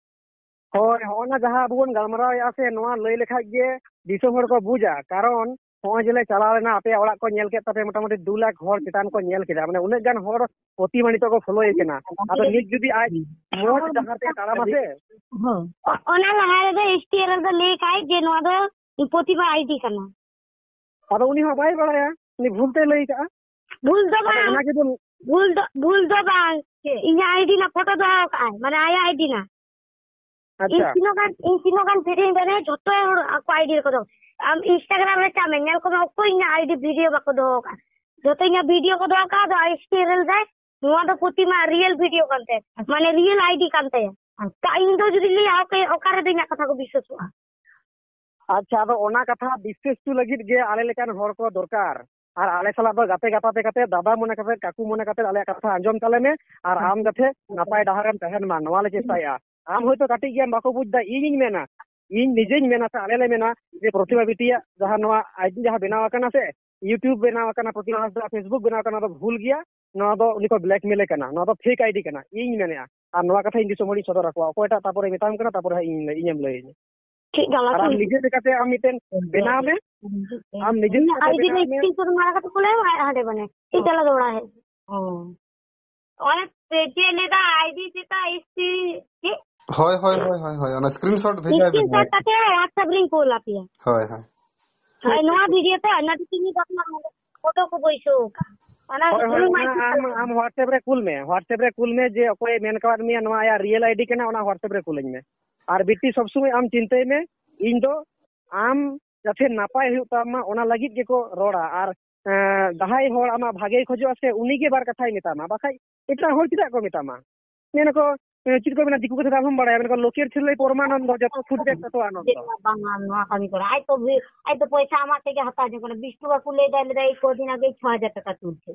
ᱦᱳᱭ, ᱦᱚᱸᱜᱼᱚ ᱱᱟ ᱡᱟᱦᱟᱸ ᱟᱵᱚ ᱵᱚᱱ ᱜᱟᱞᱢᱟᱨᱟᱣᱮᱫᱼᱟ ᱥᱮ, ᱱᱚᱣᱟ ᱞᱟᱹᱭ ᱞᱮᱠᱷᱟᱡ ᱜᱮ ᱫᱤᱥᱚᱢ ᱦᱚᱲ ᱠᱚ ᱵᱩᱡᱟ᱾ ᱠᱟᱨᱚᱱ ᱦᱚᱸᱜᱼᱚᱭ ᱡᱮᱞᱮ ᱪᱟᱞᱟᱣ ᱞᱮᱱᱟ, ᱟᱯᱮᱭᱟᱜ ᱚᱲᱟᱜ ᱠᱚ ᱧᱮᱞ ᱠᱮᱫ ᱛᱟᱯᱮ, ᱢᱚᱴᱟᱢᱩᱴᱤ ᱫᱩ ᱞᱟᱠᱷ ᱦᱚᱲ ᱪᱮᱛᱟᱱ ᱠᱚ ᱧᱮᱞ ᱠᱮᱫᱟ᱾ ᱢᱟᱱᱮ, ᱩᱱᱟᱹᱜ ᱜᱟᱱ ᱦᱚᱲ ᱯᱨᱚᱛᱤᱢᱟ ᱱᱤᱛᱚᱜ ᱠᱚ ᱯᱷᱚᱞᱳᱭᱮ ᱠᱟᱱᱟ᱾ ᱟᱫᱚ ᱱᱤᱛ ᱡᱩᱫᱤ ᱟᱡ ᱢᱚᱡᱽ ᱰᱟᱦᱟᱨ ᱛᱮ ᱛᱟᱲᱟᱢᱟ ᱥᱮ᱾ ᱦᱚᱸ᱾ ᱚᱱᱟ ᱞᱟᱦᱟ ᱨᱮᱫᱚ ᱮᱥ ᱴᱤ ᱮ ᱨᱮᱫᱚ ᱞᱟᱹᱭ ᱠᱷᱟᱡ ᱡᱮ ᱱᱚᱣᱟ ᱫᱚ ᱯᱨᱚᱛᱤᱢᱟ ᱟᱭ ᱰᱤ ᱠᱟᱱᱟ᱾ ᱟᱫᱚ ᱩᱱᱤ ᱦᱚᱸ ᱵᱟᱭ ᱵᱟᱲᱟᱭᱟ, ᱩᱱᱤ ᱵᱷᱩᱞ ᱛᱮᱭ ᱞᱟᱹᱭ ᱠᱟᱜᱼᱟ᱾ ᱵᱷᱩᱞ ᱫᱚ ᱟᱫᱚ ᱵᱟᱝ, ᱚᱱᱟ ᱜᱮ ᱡᱮ ᱵᱷᱩᱞ ᱫᱚ, ᱵᱷᱩᱞ ᱫᱚ ᱵᱟᱝ᱾ ᱪᱮᱫ? ᱤᱧᱟᱹᱜ ᱟᱭ ᱰᱤ ᱨᱮᱱᱟᱜ ᱯᱷᱳᱴᱳ ᱫᱚᱦᱚ ᱠᱟᱜᱼᱟᱭ, ᱢᱟᱱᱮ ᱟᱭᱟᱜ ᱟᱭ ᱰᱤ ᱨᱮᱱᱟᱜ᱾ ᱤᱧ ᱟᱪᱪᱷᱟ᱾ ᱛᱤᱱᱟᱹᱜ ᱜᱟᱱ, ᱤᱧ ᱛᱤᱱᱟᱹᱜ ᱜᱟᱱ ᱵᱷᱤᱰᱤᱭᱳᱧ ᱵᱮᱱᱟᱣᱟ, ᱡᱷᱚᱛᱚ ᱦᱚᱲ ᱟᱠᱚ ᱟᱭ ᱰᱤ ᱨᱮᱠᱚ ᱫᱚᱦᱚ᱾ ᱟᱢ ᱤᱱᱥᱴᱟᱜᱨᱟᱢ ᱨᱮ ᱪᱟᱜ ᱢᱮ, ᱧᱮᱞ ᱠᱚᱢᱮ, ᱚᱠᱚᱭ ᱤᱧᱟᱹᱜ ᱟᱭ ᱰᱤ ᱵᱷᱤᱰᱤᱭᱳ ᱵᱟᱠᱚ ᱫᱚᱦᱚ ᱠᱟᱜᱼᱟ᱾ ᱡᱷᱚᱛᱚ ᱤᱧᱟᱹᱜ ᱵᱷᱤᱰᱤᱭᱳ ᱠᱚ ᱫᱚᱦᱚ ᱠᱟᱜᱼᱟ, ᱟᱫᱚ ᱟᱭ ᱮᱥ ᱴᱤ ᱨᱮᱞ ᱫᱟᱭ, ᱱᱚᱣᱟ ᱫᱚ ᱯᱨᱚᱛᱤᱢᱟ ᱨᱤᱭᱮᱞ ᱵᱷᱤᱰᱤᱭᱳ ᱠᱟᱱ ᱛᱟᱭᱟ, ᱢᱟᱱᱮ ᱨᱤᱭᱮᱞ ᱟᱭ ᱰᱤ ᱠᱟᱱ ᱛᱟᱭᱟ᱾ ᱟᱪᱪᱷᱟ᱾ ᱛᱟ ᱤᱧ ᱫᱚ ᱡᱩᱫᱤ ᱞᱟᱹᱭᱟ, ᱚᱠᱚᱭ, ᱚᱠᱟ ᱨᱮᱫᱚ ᱤᱧᱟᱹᱜ ᱠᱟᱛᱷᱟ ᱠᱚ ᱵᱤᱥᱥᱟᱹᱥᱚᱜᱼᱟ? ᱟᱪᱪᱷᱟ, ᱟᱫᱚ ᱚᱱᱟ ᱠᱟᱛᱷᱟ ᱵᱤᱥᱥᱟᱹᱥ ᱦᱚᱪᱚ ᱞᱟᱹᱜᱤᱫ ᱜᱮ ᱟᱞᱮ ᱞᱮᱠᱟᱱ ᱦᱚᱲ ᱠᱚ ᱫᱚᱨᱠᱟᱨ᱾ ᱟᱨ ᱟᱞᱮ ᱥᱟᱞᱟᱜ ᱫᱚ ᱜᱟᱛᱮ ᱜᱟᱯᱟᱛᱮ ᱠᱟᱛᱮ, ᱫᱟᱫᱟ ᱢᱚᱱᱮ ᱠᱟᱛᱮ, ᱠᱟᱠᱩ ᱢᱚᱱᱮ ᱠᱟᱛᱮ ᱟᱞᱮᱭᱟᱜ ᱠᱟᱛᱷᱟ ᱟᱸᱡᱚᱢ ᱛᱟᱞᱮ ᱢᱮ᱾ ᱟᱨ ᱟᱢ ᱡᱟᱛᱮ ᱱᱟᱯᱟᱭ ᱰᱟᱦᱟᱨ ᱨᱮᱢ ᱛᱟᱦᱮᱱ ᱢᱟ, ᱱᱚᱣᱟ ᱞᱮ ᱪᱮᱥᱴᱟᱭᱮᱫᱼᱟ᱾ ᱟᱢ ᱦᱚᱭᱛᱳ ᱠᱟᱹᱴᱤᱡ ᱜᱮᱭᱟᱢ, ᱵᱟᱠᱚ ᱵᱩᱡᱽ ᱫᱟ, ᱤᱧᱤᱧ ᱢᱮᱱᱟ, ᱤᱧ ᱱᱤᱡᱮᱧ ᱢᱮᱱᱟ ᱥᱮ ᱟᱞᱮ ᱞᱮ ᱢᱮᱱᱟ ᱡᱮ ᱯᱨᱚᱛᱤᱢᱟ ᱵᱤᱴᱤᱭᱟᱜ ᱡᱟᱦᱟᱸ ᱱᱚᱣᱟ ᱟᱭ ᱰᱤ ᱡᱟᱦᱟᱸ ᱵᱮᱱᱟᱣ ᱟᱠᱟᱱᱟ ᱥᱮ, YouTube ᱵᱮᱱᱟᱣ ᱟᱠᱟᱱᱟ, ᱯᱨᱚᱛᱤᱢᱟ ᱦᱟᱸᱥᱫᱟ Facebook ᱵᱮᱱᱟᱣ ᱟᱠᱟᱱᱟ, ᱱᱚᱣᱟ ᱫᱚ ᱵᱷᱩᱞ ᱜᱮᱭᱟ, ᱱᱚᱣᱟ ᱫᱚ ᱩᱱᱤ ᱠᱚ blackmail ᱮ ᱠᱟᱱᱟ, ᱱᱚᱣᱟ ᱫᱚ fake ᱟᱭ ᱰᱤ ᱠᱟᱱᱟ, ᱤᱧ ᱢᱮᱱᱮᱫᱼᱟ᱾ ᱟᱨ ᱱᱚᱣᱟ ᱠᱟᱛᱷᱟ ᱤᱧ ᱫᱤᱥᱚᱢ ᱦᱚᱲᱤᱧ ᱥᱚᱫᱚᱨ ᱟᱠᱚᱣᱟ, ᱚᱠᱚᱭᱴᱟᱜ ᱛᱟᱯᱚᱨᱮ ᱢᱮᱛᱟᱢ ᱠᱟᱱᱟ, ᱛᱟᱯᱚᱨᱮ ᱦᱟᱸᱜ ᱤᱧ, ᱤᱧᱮᱢ ᱞᱟᱹᱭᱟᱹᱧᱟ᱾ ᱴᱷᱤᱠ ᱜᱮᱭᱟ, ᱟᱨ ᱟᱢ ᱞᱟᱹᱠᱤ᱾ ᱱᱤᱡᱮ ᱞᱮᱠᱟᱛᱮ ᱟᱢ ᱢᱤᱫᱴᱮᱱ ᱵᱮᱱᱟᱣ ᱢᱮ, ᱟᱢ ᱱᱤᱡᱮ ᱤᱧᱟᱹᱜ ᱞᱮᱠᱟᱛᱮ ᱟᱭ ᱰᱤ ᱨᱮ ᱵᱮᱱᱟᱣ ᱢᱮ᱾ ᱥᱠᱨᱤᱱ ᱥᱚᱴ ᱢᱟᱨᱟ ᱠᱟᱛᱮ ᱠᱩᱞᱟᱭ ᱢᱮ, ᱟᱡ ᱦᱟᱸᱰᱮ ᱵᱟᱱᱟᱭ᱾ ᱤᱧ ᱪᱟᱞᱟᱣ ᱫᱚ ᱚᱲᱟᱜ ᱦᱮᱡ᱾ ᱚ᱾ ᱚᱱᱮ ᱪᱮᱫ ᱞᱟᱹᱭᱫᱟ, ᱟᱭ ᱰᱤ ᱪᱮᱛᱟ ᱮᱥ ᱴᱤ ᱪᱮᱫ? ᱦᱳᱭ, ᱦᱳᱭ, ᱦᱳᱭ, ᱦᱳᱭ, ᱦᱳᱭ, ᱚᱱᱟ ᱥᱠᱨᱤᱱ ᱥᱚᱴ ᱵᱷᱮᱡᱟᱭ ᱵᱮᱱ᱾ ᱥᱠᱨᱤᱱ ᱥᱚᱴ ᱠᱟᱛᱮ WhatsApp ᱨᱤᱧ ᱠᱩᱞ ᱟᱯᱮᱭᱟ᱾ ᱦᱳᱭ, ᱦᱳᱭ᱾ ᱦᱳᱭ, ᱱᱚᱣᱟ ᱵᱷᱤᱰᱤᱭᱳ ᱛᱮ ᱚᱱᱟ ᱫᱚ ᱛᱤᱱ ᱵᱟᱯᱞᱟ ᱯᱷᱳᱴᱳ ᱠᱚ ᱵᱟᱹᱭᱥᱟᱹᱣ ᱟᱠᱟᱫ᱾ ᱚᱱᱟ ᱦᱳᱭ, ᱦᱳᱭ, ᱥᱠᱨᱤᱱ ᱚᱱᱟ ᱟᱢ, ᱟᱢ WhatsApp ᱨᱮ ᱠᱩᱞ ᱢᱮ, WhatsApp ᱨᱮ ᱠᱩᱞ ᱢᱮ ᱡᱮ ᱚᱠᱚᱭᱮ ᱢᱮᱱ ᱠᱟᱣᱟᱫ ᱢᱮᱭᱟ ᱱᱚᱣᱟ ᱟᱭᱟᱜ ᱨᱤᱭᱮᱞ ᱟᱭ ᱰᱤ ᱠᱟᱱᱟ, ᱚᱱᱟ WhatsApp ᱨᱮ ᱠᱩᱞᱟᱹᱧ ᱢᱮ᱾ ᱟᱨ ᱵᱤᱴᱤ, ᱥᱚᱵ ᱥᱚᱢᱚᱭ ᱟᱢ ᱪᱤᱱᱛᱟᱹᱭ ᱢᱮ, ᱤᱧ ᱫᱚ ᱟᱢ ᱡᱟᱛᱮ ᱱᱟᱯᱟᱭ ᱦᱩᱭᱩᱜ ᱛᱟᱢ ᱢᱟ, ᱚᱱᱟ ᱞᱟᱹᱜᱤᱫ ᱜᱮᱠᱚ ᱨᱚᱲᱟ᱾ ᱟᱨ ᱮᱸ, ᱡᱟᱦᱟᱸᱭ ᱦᱚᱲ ᱟᱢᱟᱜ ᱵᱷᱟᱜᱮᱭ ᱠᱷᱚᱡᱚᱜᱼᱟ ᱥᱮ, ᱩᱱᱤᱜᱮ ᱵᱟᱨ ᱠᱟᱛᱷᱟᱭ ᱢᱮᱛᱟᱢᱟ, ᱵᱟᱠᱷᱟᱡ ᱮᱴᱟᱜ ᱦᱚᱲ ᱪᱮᱫᱟᱜ ᱠᱚ ᱢᱮᱛᱟᱢᱟ? ᱢᱮᱱᱟᱠᱚ, ᱮᱸ, ᱪᱮᱫ ᱠᱚ ᱢᱮᱱᱟ, ᱫᱤᱠᱩ ᱠᱟᱛᱷᱟ ᱟᱨᱦᱚᱸᱢ ᱵᱟᱲᱟᱭᱟ, ᱢᱮᱱᱟᱠᱚ, "ᱞᱳᱠᱮᱨ ᱪᱷᱮᱞᱮ ᱯᱚᱨᱢᱟᱱᱚᱱᱫᱚ, ᱡᱚᱛᱚ ᱯᱷᱩᱴ ᱵᱮᱜᱽ ᱛᱚᱛᱚ ᱟᱱᱚᱱᱫᱚ᱾" ᱵᱟᱝ, ᱟᱢ ᱱᱚᱣᱟ ᱠᱟᱹᱢᱤ ᱠᱚᱨᱟ᱾ ᱟᱡ ᱛᱚ ᱵᱤ-, ᱟᱡ ᱛᱚ ᱯᱚᱭᱥᱟ ᱟᱢᱟᱜ ᱛᱮᱜᱮ ᱦᱟᱛᱟᱣ ᱡᱚᱝ ᱠᱟᱱᱟ᱾ ᱵᱤᱥᱴᱩ ᱵᱟᱹᱵᱩ ᱞᱟᱹᱭ ᱫᱟᱭ, ᱞᱟᱹᱭ ᱫᱟᱭ, ᱮᱭ ᱠᱚᱫᱤᱱ ᱟᱜᱮ ᱪᱷᱚ ᱦᱟᱡᱟᱨ ᱴᱟᱠᱟ ᱛᱩᱞ ᱛᱮ᱾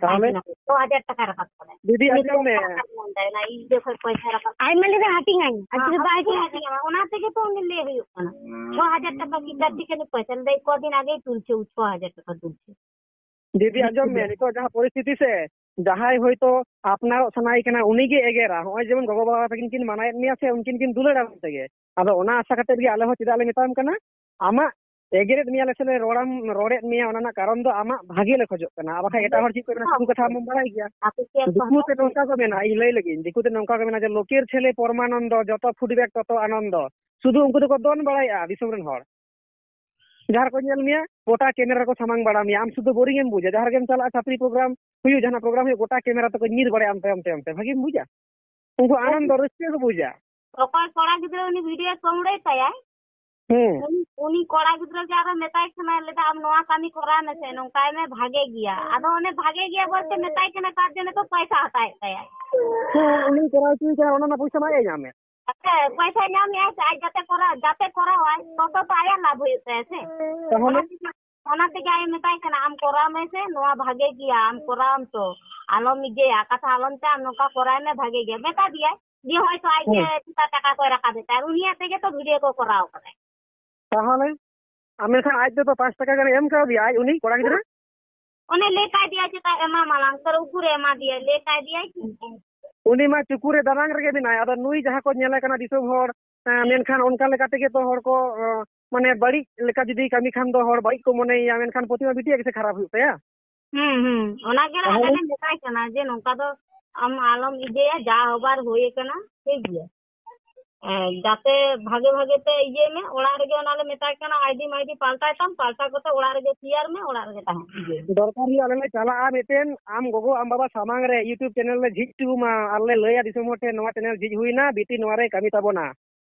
ᱛᱟᱦᱚᱞᱮ? ᱪᱷᱚ ᱦᱟᱡᱟᱨ ᱴᱟᱠᱟ ᱨᱟᱠᱟᱵ ᱠᱟᱫᱟᱭ᱾ ᱫᱤᱫᱤ, ᱩᱱᱤ ᱟᱸᱡᱚᱢ ᱢᱮ᱾ ᱯᱚᱭᱥᱟ ᱢᱮᱱᱫᱟᱭ, ᱚᱱᱟ ᱤᱧ ᱡᱚᱠᱷᱚᱱ ᱯᱚᱭᱥᱟ ᱨᱟᱠᱟᱵ ᱟᱡ ᱢᱟ ᱞᱟᱹᱭ ᱫᱟ, "ᱦᱟᱹᱴᱤᱧ ᱟᱹᱧ, ᱟᱨ ᱡᱩᱫᱤ ᱵᱟᱭ ᱦᱟᱹᱴᱤᱧ ᱟᱹᱧ, ᱚᱱᱟ ᱛᱮᱜᱮ ᱛᱚ ᱩᱱᱤ ᱞᱟᱹᱭ ᱦᱩᱭᱩᱜ ᱠᱟᱱᱟ, ᱪᱷᱚ ᱦᱟᱡᱟᱨ ᱴᱟᱠᱟ ᱠᱤ ᱠᱟᱹᱴᱤᱡ ᱠᱟᱹᱴᱤᱡ ᱯᱚᱭᱥᱟ?" ᱞᱟᱹᱭ ᱫᱟᱭ, "ᱠᱚᱫᱤᱱ ᱟᱜᱮᱭ ᱛᱩᱞ ᱪᱷᱮ, ᱪᱷᱚ ᱦᱟᱡᱟᱨ ᱴᱟᱠᱟ ᱛᱩᱞ ᱪᱷᱮ᱾" ᱫᱤᱫᱤ, ᱟᱸᱡᱚᱢ ᱢᱮ, ᱱᱤᱛᱚᱜ ᱡᱟᱦᱟᱸ ᱯᱚᱨᱤᱥᱛᱷᱤᱛᱤ ᱥᱮ, ᱡᱟᱦᱟᱸᱭ ᱦᱚᱭᱛᱚ ᱟᱯᱱᱟᱨᱚᱜ ᱥᱟᱱᱟᱭᱮ ᱠᱟᱱᱟ, ᱩᱱᱤᱜᱮ ᱮᱜᱮᱨᱟ᱾ ᱦᱚᱸᱜᱼᱚᱭ ᱡᱮᱢᱚᱱ ᱜᱚᱜᱚ ᱵᱟᱵᱟ ᱛᱟᱹᱠᱤᱱ ᱠᱤᱱ ᱢᱟᱱᱟᱭᱮᱫ ᱢᱮᱭᱟ ᱥᱮ, ᱩᱱᱠᱤᱱ ᱠᱤᱱ ᱫᱩᱞᱟᱹᱲᱟᱢ ᱛᱮᱜᱮ᱾ ᱟᱫᱚ ᱚᱱᱟ ᱟᱥᱟ ᱠᱟᱛᱮ ᱜᱮ ᱟᱞᱮ ᱦᱚᱸ ᱪᱮᱫᱟᱜ ᱞᱮ ᱢᱮᱛᱟᱢ ᱠᱟᱱᱟ, ᱟᱢᱟᱜ ᱮᱜᱮᱨᱮᱫ ᱢᱮᱭᱟ ᱞᱮ ᱥᱮ ᱞᱮ ᱨᱚᱲᱟᱢ, ᱨᱚᱲᱮᱫ ᱢᱮᱭᱟ, ᱚᱱᱟ ᱨᱮᱱᱟᱜ ᱠᱟᱨᱚᱱ ᱫᱚ ᱟᱢᱟᱜ ᱵᱷᱟᱜᱮ ᱞᱮ ᱠᱷᱚᱡᱚᱜ ᱠᱟᱱᱟ᱾ ᱟᱨ ᱵᱟᱠᱷᱟᱡ ᱮᱴᱟᱜ ᱦᱚᱲ ᱪᱮᱫ ᱠᱚ ᱢᱮᱱᱟ, ᱥᱟᱹᱨᱩ ᱠᱟᱛᱷᱟ ᱟᱢᱮᱢ ᱵᱟᱲᱟᱭ ᱜᱮᱭᱟ᱾ ᱟᱯᱮ ᱪᱮᱫ ᱫᱤᱠᱩ ᱛᱮ ᱱᱚᱝᱠᱟ ᱠᱚ ᱢᱮᱱᱟ, ᱤᱧ ᱞᱟᱹᱭ ᱞᱮᱜᱤᱧ, ᱫᱤᱠᱩ ᱛᱮ ᱱᱚᱝᱠᱟ ᱠᱚ ᱢᱮᱱᱟ ᱡᱮ, "ᱞᱳᱠᱮᱨ ᱪᱷᱮᱞᱮ ᱯᱚᱨᱢᱟᱱᱚᱱᱫᱚ, ᱡᱚᱛᱚ ᱯᱷᱩᱴ ᱵᱮᱜᱽ ᱛᱚᱛᱚ ᱟᱱᱚᱱᱫᱚ᱾" ᱥᱩᱫᱷᱩ ᱩᱱᱠᱩ ᱫᱚᱠᱚ ᱫᱚᱱ ᱵᱟᱲᱟᱭᱮᱜᱼᱟ ᱫᱤᱥᱚᱢ ᱨᱮᱱ ᱦᱚᱲ᱾ ᱡᱟᱦᱟᱸ ᱨᱮᱠᱚ ᱧᱮᱞ ᱢᱮᱭᱟ, ᱜᱚᱴᱟ ᱠᱮᱢᱮᱨᱟ ᱨᱮᱠᱚ ᱥᱟᱢᱟᱝ ᱵᱟᱲᱟ ᱢᱮᱭᱟ᱾ ᱟᱢ ᱥᱩᱫᱷᱩ ᱵᱳᱨᱤᱝ ᱮᱢ ᱵᱩᱡᱟ᱾ ᱡᱟᱦᱟᱸ ᱨᱮᱜᱮᱢ ᱪᱟᱞᱟᱜᱼᱟ, ᱪᱷᱟᱹᱯᱨᱤ ᱯᱨᱳᱜᱨᱟᱢ ᱦᱩᱭᱩᱜ, ᱡᱟᱦᱟᱱᱟᱜ ᱯᱨᱳᱜᱨᱟᱢ ᱦᱩᱭᱩᱜ, ᱜᱚᱴᱟ ᱠᱮᱢᱮᱨᱟ ᱛᱮᱠᱚ ᱧᱤᱨ ᱵᱟᱲᱟᱭᱟ ᱟᱢ ᱛᱟᱭᱚᱢ ᱛᱟᱭᱚᱢ ᱛᱮ᱾ ᱵᱷᱟᱜᱤᱢ ᱵᱩᱡᱟ? ᱩᱱᱠᱩ ᱟᱱᱚᱱᱫᱚ, ᱨᱟᱹᱥᱠᱟᱹ ᱠᱚ ᱵᱩᱡᱟ᱾ ᱚᱠᱚᱭ ᱠᱚᱲᱟ ᱜᱤᱫᱽᱨᱟᱹ ᱩᱱᱤ ᱵᱷᱤᱰᱤᱭᱳ ᱥᱚᱢᱲᱮ ᱛᱟᱭᱟᱭ? ᱦᱮᱸ᱾ ᱩᱱᱤ, ᱩᱱᱤ ᱠᱚᱲᱟ ᱜᱤᱫᱽᱨᱟᱹ ᱜᱮ ᱟᱨᱚ ᱢᱮᱛᱟᱭ ᱠᱟᱱᱟᱭ, ᱞᱟᱹᱭᱫᱟ, "ᱟᱢ ᱱᱚᱣᱟ ᱠᱟᱹᱢᱤ ᱠᱚᱨᱟᱣ ᱢᱮᱥᱮ, ᱱᱚᱝᱠᱟᱭ ᱢᱮ, ᱵᱷᱟᱜᱮ ᱜᱮᱭᱟ᱾" ᱟᱫᱚ ᱚᱱᱮ ᱵᱷᱟᱜᱮ ᱜᱮᱭᱟ ᱵᱚᱞᱛᱮ ᱢᱮᱛᱟᱭ ᱠᱟᱱᱟ, ᱛᱟᱨ ᱡᱚᱱᱱᱚ ᱛᱚ ᱯᱚᱭᱥᱟ ᱦᱟᱛᱟᱣᱮᱫ ᱛᱟᱭᱟᱭ᱾ ᱦᱮᱸ, ᱩᱱᱤ ᱠᱚᱨᱟᱣ ᱦᱚᱪᱚᱭᱮ ᱠᱟᱱᱟ, ᱚᱱᱟ ᱨᱮᱱᱟᱜ ᱯᱚᱭᱥᱟ ᱢᱟ ᱟᱡ ᱮ ᱧᱟᱢᱮᱫ᱾ ᱦᱮᱸ, ᱯᱚᱭᱥᱟᱭ ᱧᱟᱢᱮᱫᱼᱟᱭ ᱥᱮ ᱟᱡ ᱡᱟᱛᱮ ᱠᱚᱨᱟᱣ, ᱡᱟᱛᱮ ᱠᱚᱨᱟᱣᱟᱭ, ᱛᱚᱛᱚ ᱛᱚ ᱟᱭᱟᱜ ᱞᱟᱵᱷ ᱦᱩᱭᱩᱜ ᱛᱟᱭᱟ ᱥᱮ᱾ ᱛᱟᱦᱚᱞᱮ? ᱚᱱᱟ ᱛᱮᱜᱮ, ᱚᱱᱟ ᱛᱮᱜᱮ ᱟᱡ ᱢᱮᱛᱟᱭ ᱠᱟᱱᱟ, "ᱟᱢ ᱠᱚᱨᱟᱣ ᱢᱮ ᱥᱮ, ᱱᱚᱣᱟ ᱵᱷᱟᱜᱮ ᱜᱮᱭᱟ, ᱟᱢ ᱠᱚᱨᱟᱣ ᱟᱢ ᱛᱚ, ᱟᱞᱚᱢ ᱤᱭᱟᱹᱭᱟ, ᱠᱟᱛᱷᱟ ᱟᱞᱚᱢ ᱪᱟ, ᱟᱢ ᱱᱚᱝᱠᱟ ᱠᱚᱨᱟᱣ ᱢᱮ, ᱵᱷᱟᱜᱮ ᱜᱮᱭᱟ᱾" ᱢᱮᱛᱟ ᱫᱮᱭᱟᱭ ᱡᱮ ᱦᱚᱭᱛᱚ ᱟᱡ ᱜᱮ ᱦᱮᱸ᱾ ᱪᱮᱛᱟᱱ ᱴᱟᱠᱟ ᱠᱚᱭ ᱨᱟᱠᱟᱵᱮᱫ ᱛᱟᱭᱟ, ᱟᱨ ᱩᱱᱤᱭᱟᱜ ᱛᱮᱜᱮ ᱛᱚ ᱵᱷᱤᱰᱤᱭᱳ ᱠᱚ ᱠᱚᱨᱟᱣ ᱠᱟᱫᱟᱭ᱾ ᱛᱟᱦᱚᱞᱮ? ᱟᱨ ᱢᱮᱱᱠᱷᱟᱱ ᱟᱡ ᱫᱚ ᱛᱚ ᱯᱟᱸᱪ ᱴᱟᱠᱟ ᱜᱟᱱᱮ ᱮᱢ ᱠᱟᱣᱫᱮᱭᱟ, ᱟᱡ ᱩᱱᱤ ᱠᱚᱲᱟ ᱜᱤᱫᱽᱨᱟᱹ? ᱚᱱᱮ ᱞᱟᱹᱭ ᱠᱟᱭ ᱫᱮᱭᱟ ᱪᱮᱛᱟ ᱮᱢᱟ ᱢᱟᱞᱟᱝ, ᱛᱚ ᱩᱠᱩᱨᱮ ᱮᱢᱟ ᱫᱮᱭᱟ, ᱞᱟᱹᱭ ᱠᱟᱭ ᱫᱮᱭᱟᱭ ᱠᱤ? ᱩᱱᱤ ᱢᱟ ᱪᱩᱠᱩᱨᱮ ᱫᱟᱱᱟᱝ ᱨᱮᱜᱮ ᱢᱮᱱᱟᱭ᱾ ᱟᱫᱚ ᱱᱩᱭ ᱡᱟᱦᱟᱸ ᱠᱚ ᱧᱮᱞᱮ ᱠᱟᱱᱟ ᱫᱤᱥᱚᱢ ᱦᱚᱲ, ᱮᱸ, ᱢᱮᱱᱠᱷᱟᱱ ᱚᱱᱠᱟ ᱞᱮᱠᱟ ᱛᱮᱜᱮ ᱛᱚ ᱦᱚᱲ ᱠᱚ, ᱮᱸ, ᱢᱟᱱᱮ ᱵᱟᱹᱲᱤᱡ ᱞᱮᱠᱟ ᱡᱩᱫᱤ ᱠᱟᱹᱢᱤ ᱠᱷᱟᱱ ᱫᱚ ᱦᱚᱲ ᱵᱟᱹᱲᱤᱡ ᱠᱚ ᱢᱚᱱᱮᱭᱮᱭᱟ, ᱢᱮᱱᱠᱷᱟᱱ ᱯᱨᱚᱛᱤᱢᱟ ᱵᱤᱴᱤᱭᱟᱜ ᱜᱮᱥᱮ ᱠᱷᱟᱨᱟᱯ ᱦᱩᱭᱩᱜ ᱛᱟᱭᱟ᱾ ᱦᱩᱸ, ᱦᱩᱸ, ᱚᱱᱟ ᱜᱮ ᱛᱟᱦᱚᱞᱮ? ᱟᱞᱮ ᱞᱮ ᱢᱮᱛᱟᱭ ᱠᱟᱱᱟ ᱡᱮ ᱱᱚᱝᱠᱟ ᱫᱚ ᱟᱢ ᱟᱞᱚᱢ ᱤᱭᱟᱹᱭᱟ, ᱡᱟ ᱦᱚᱵᱟᱨ ᱦᱩᱭ ᱟᱠᱟᱱᱟ, ᱴᱷᱤᱠ ᱜᱮᱭᱟ᱾ ᱮᱸ, ᱡᱟᱛᱮ ᱵᱷᱟᱜᱮ ᱵᱷᱟᱜᱮ ᱛᱮ ᱤᱭᱟᱹᱭ ᱢᱮ, ᱚᱲᱟᱜ ᱨᱮᱜᱮ ᱚᱱᱟ ᱞᱮ ᱢᱮᱛᱟᱭ ᱠᱟᱱᱟ, ᱟᱭᱰᱤ ᱢᱟᱭᱰᱤ ᱯᱟᱞᱴᱟᱭ ᱛᱟᱢ, ᱯᱟᱞᱴᱟ ᱠᱟᱛᱮ ᱚᱲᱟᱜ ᱨᱮᱜᱮ ᱛᱮᱭᱟᱨ ᱢᱮ, ᱚᱲᱟᱜ ᱨᱮᱜᱮ ᱛᱟᱦᱮᱸ ᱤᱭᱟᱹᱭ ᱢᱮ᱾ ᱫᱚᱨᱠᱟᱨ ᱦᱩᱭᱩᱜᱼᱟ, ᱟᱞᱮ ᱞᱮ ᱪᱟᱞᱟᱜᱼᱟ ᱢᱤᱫᱴᱮᱱ, ᱟᱢ ᱜᱚᱜᱚ ᱟᱢ ᱵᱟᱵᱟ ᱥᱟᱢᱟᱝ ᱨᱮ YouTube ᱪᱮᱱᱮᱞ ᱞᱮ ᱡᱷᱤᱡ ᱦᱚᱪᱚ ᱟᱢᱟ, ᱟᱨ ᱞᱮ ᱞᱟᱹᱭᱟ ᱫᱤᱥᱚᱢ ᱦᱚᱲ ᱴᱷᱮᱱ, "ᱱᱚᱣᱟ ᱪᱮᱱᱮᱞ ᱡᱷᱤᱡ ᱦᱩᱭᱱᱟ, ᱵᱤᱴᱤ ᱱᱚᱣᱟ ᱨᱮ ᱠᱟᱹᱢᱤ ᱛᱟᱵᱚᱱᱟ᱾"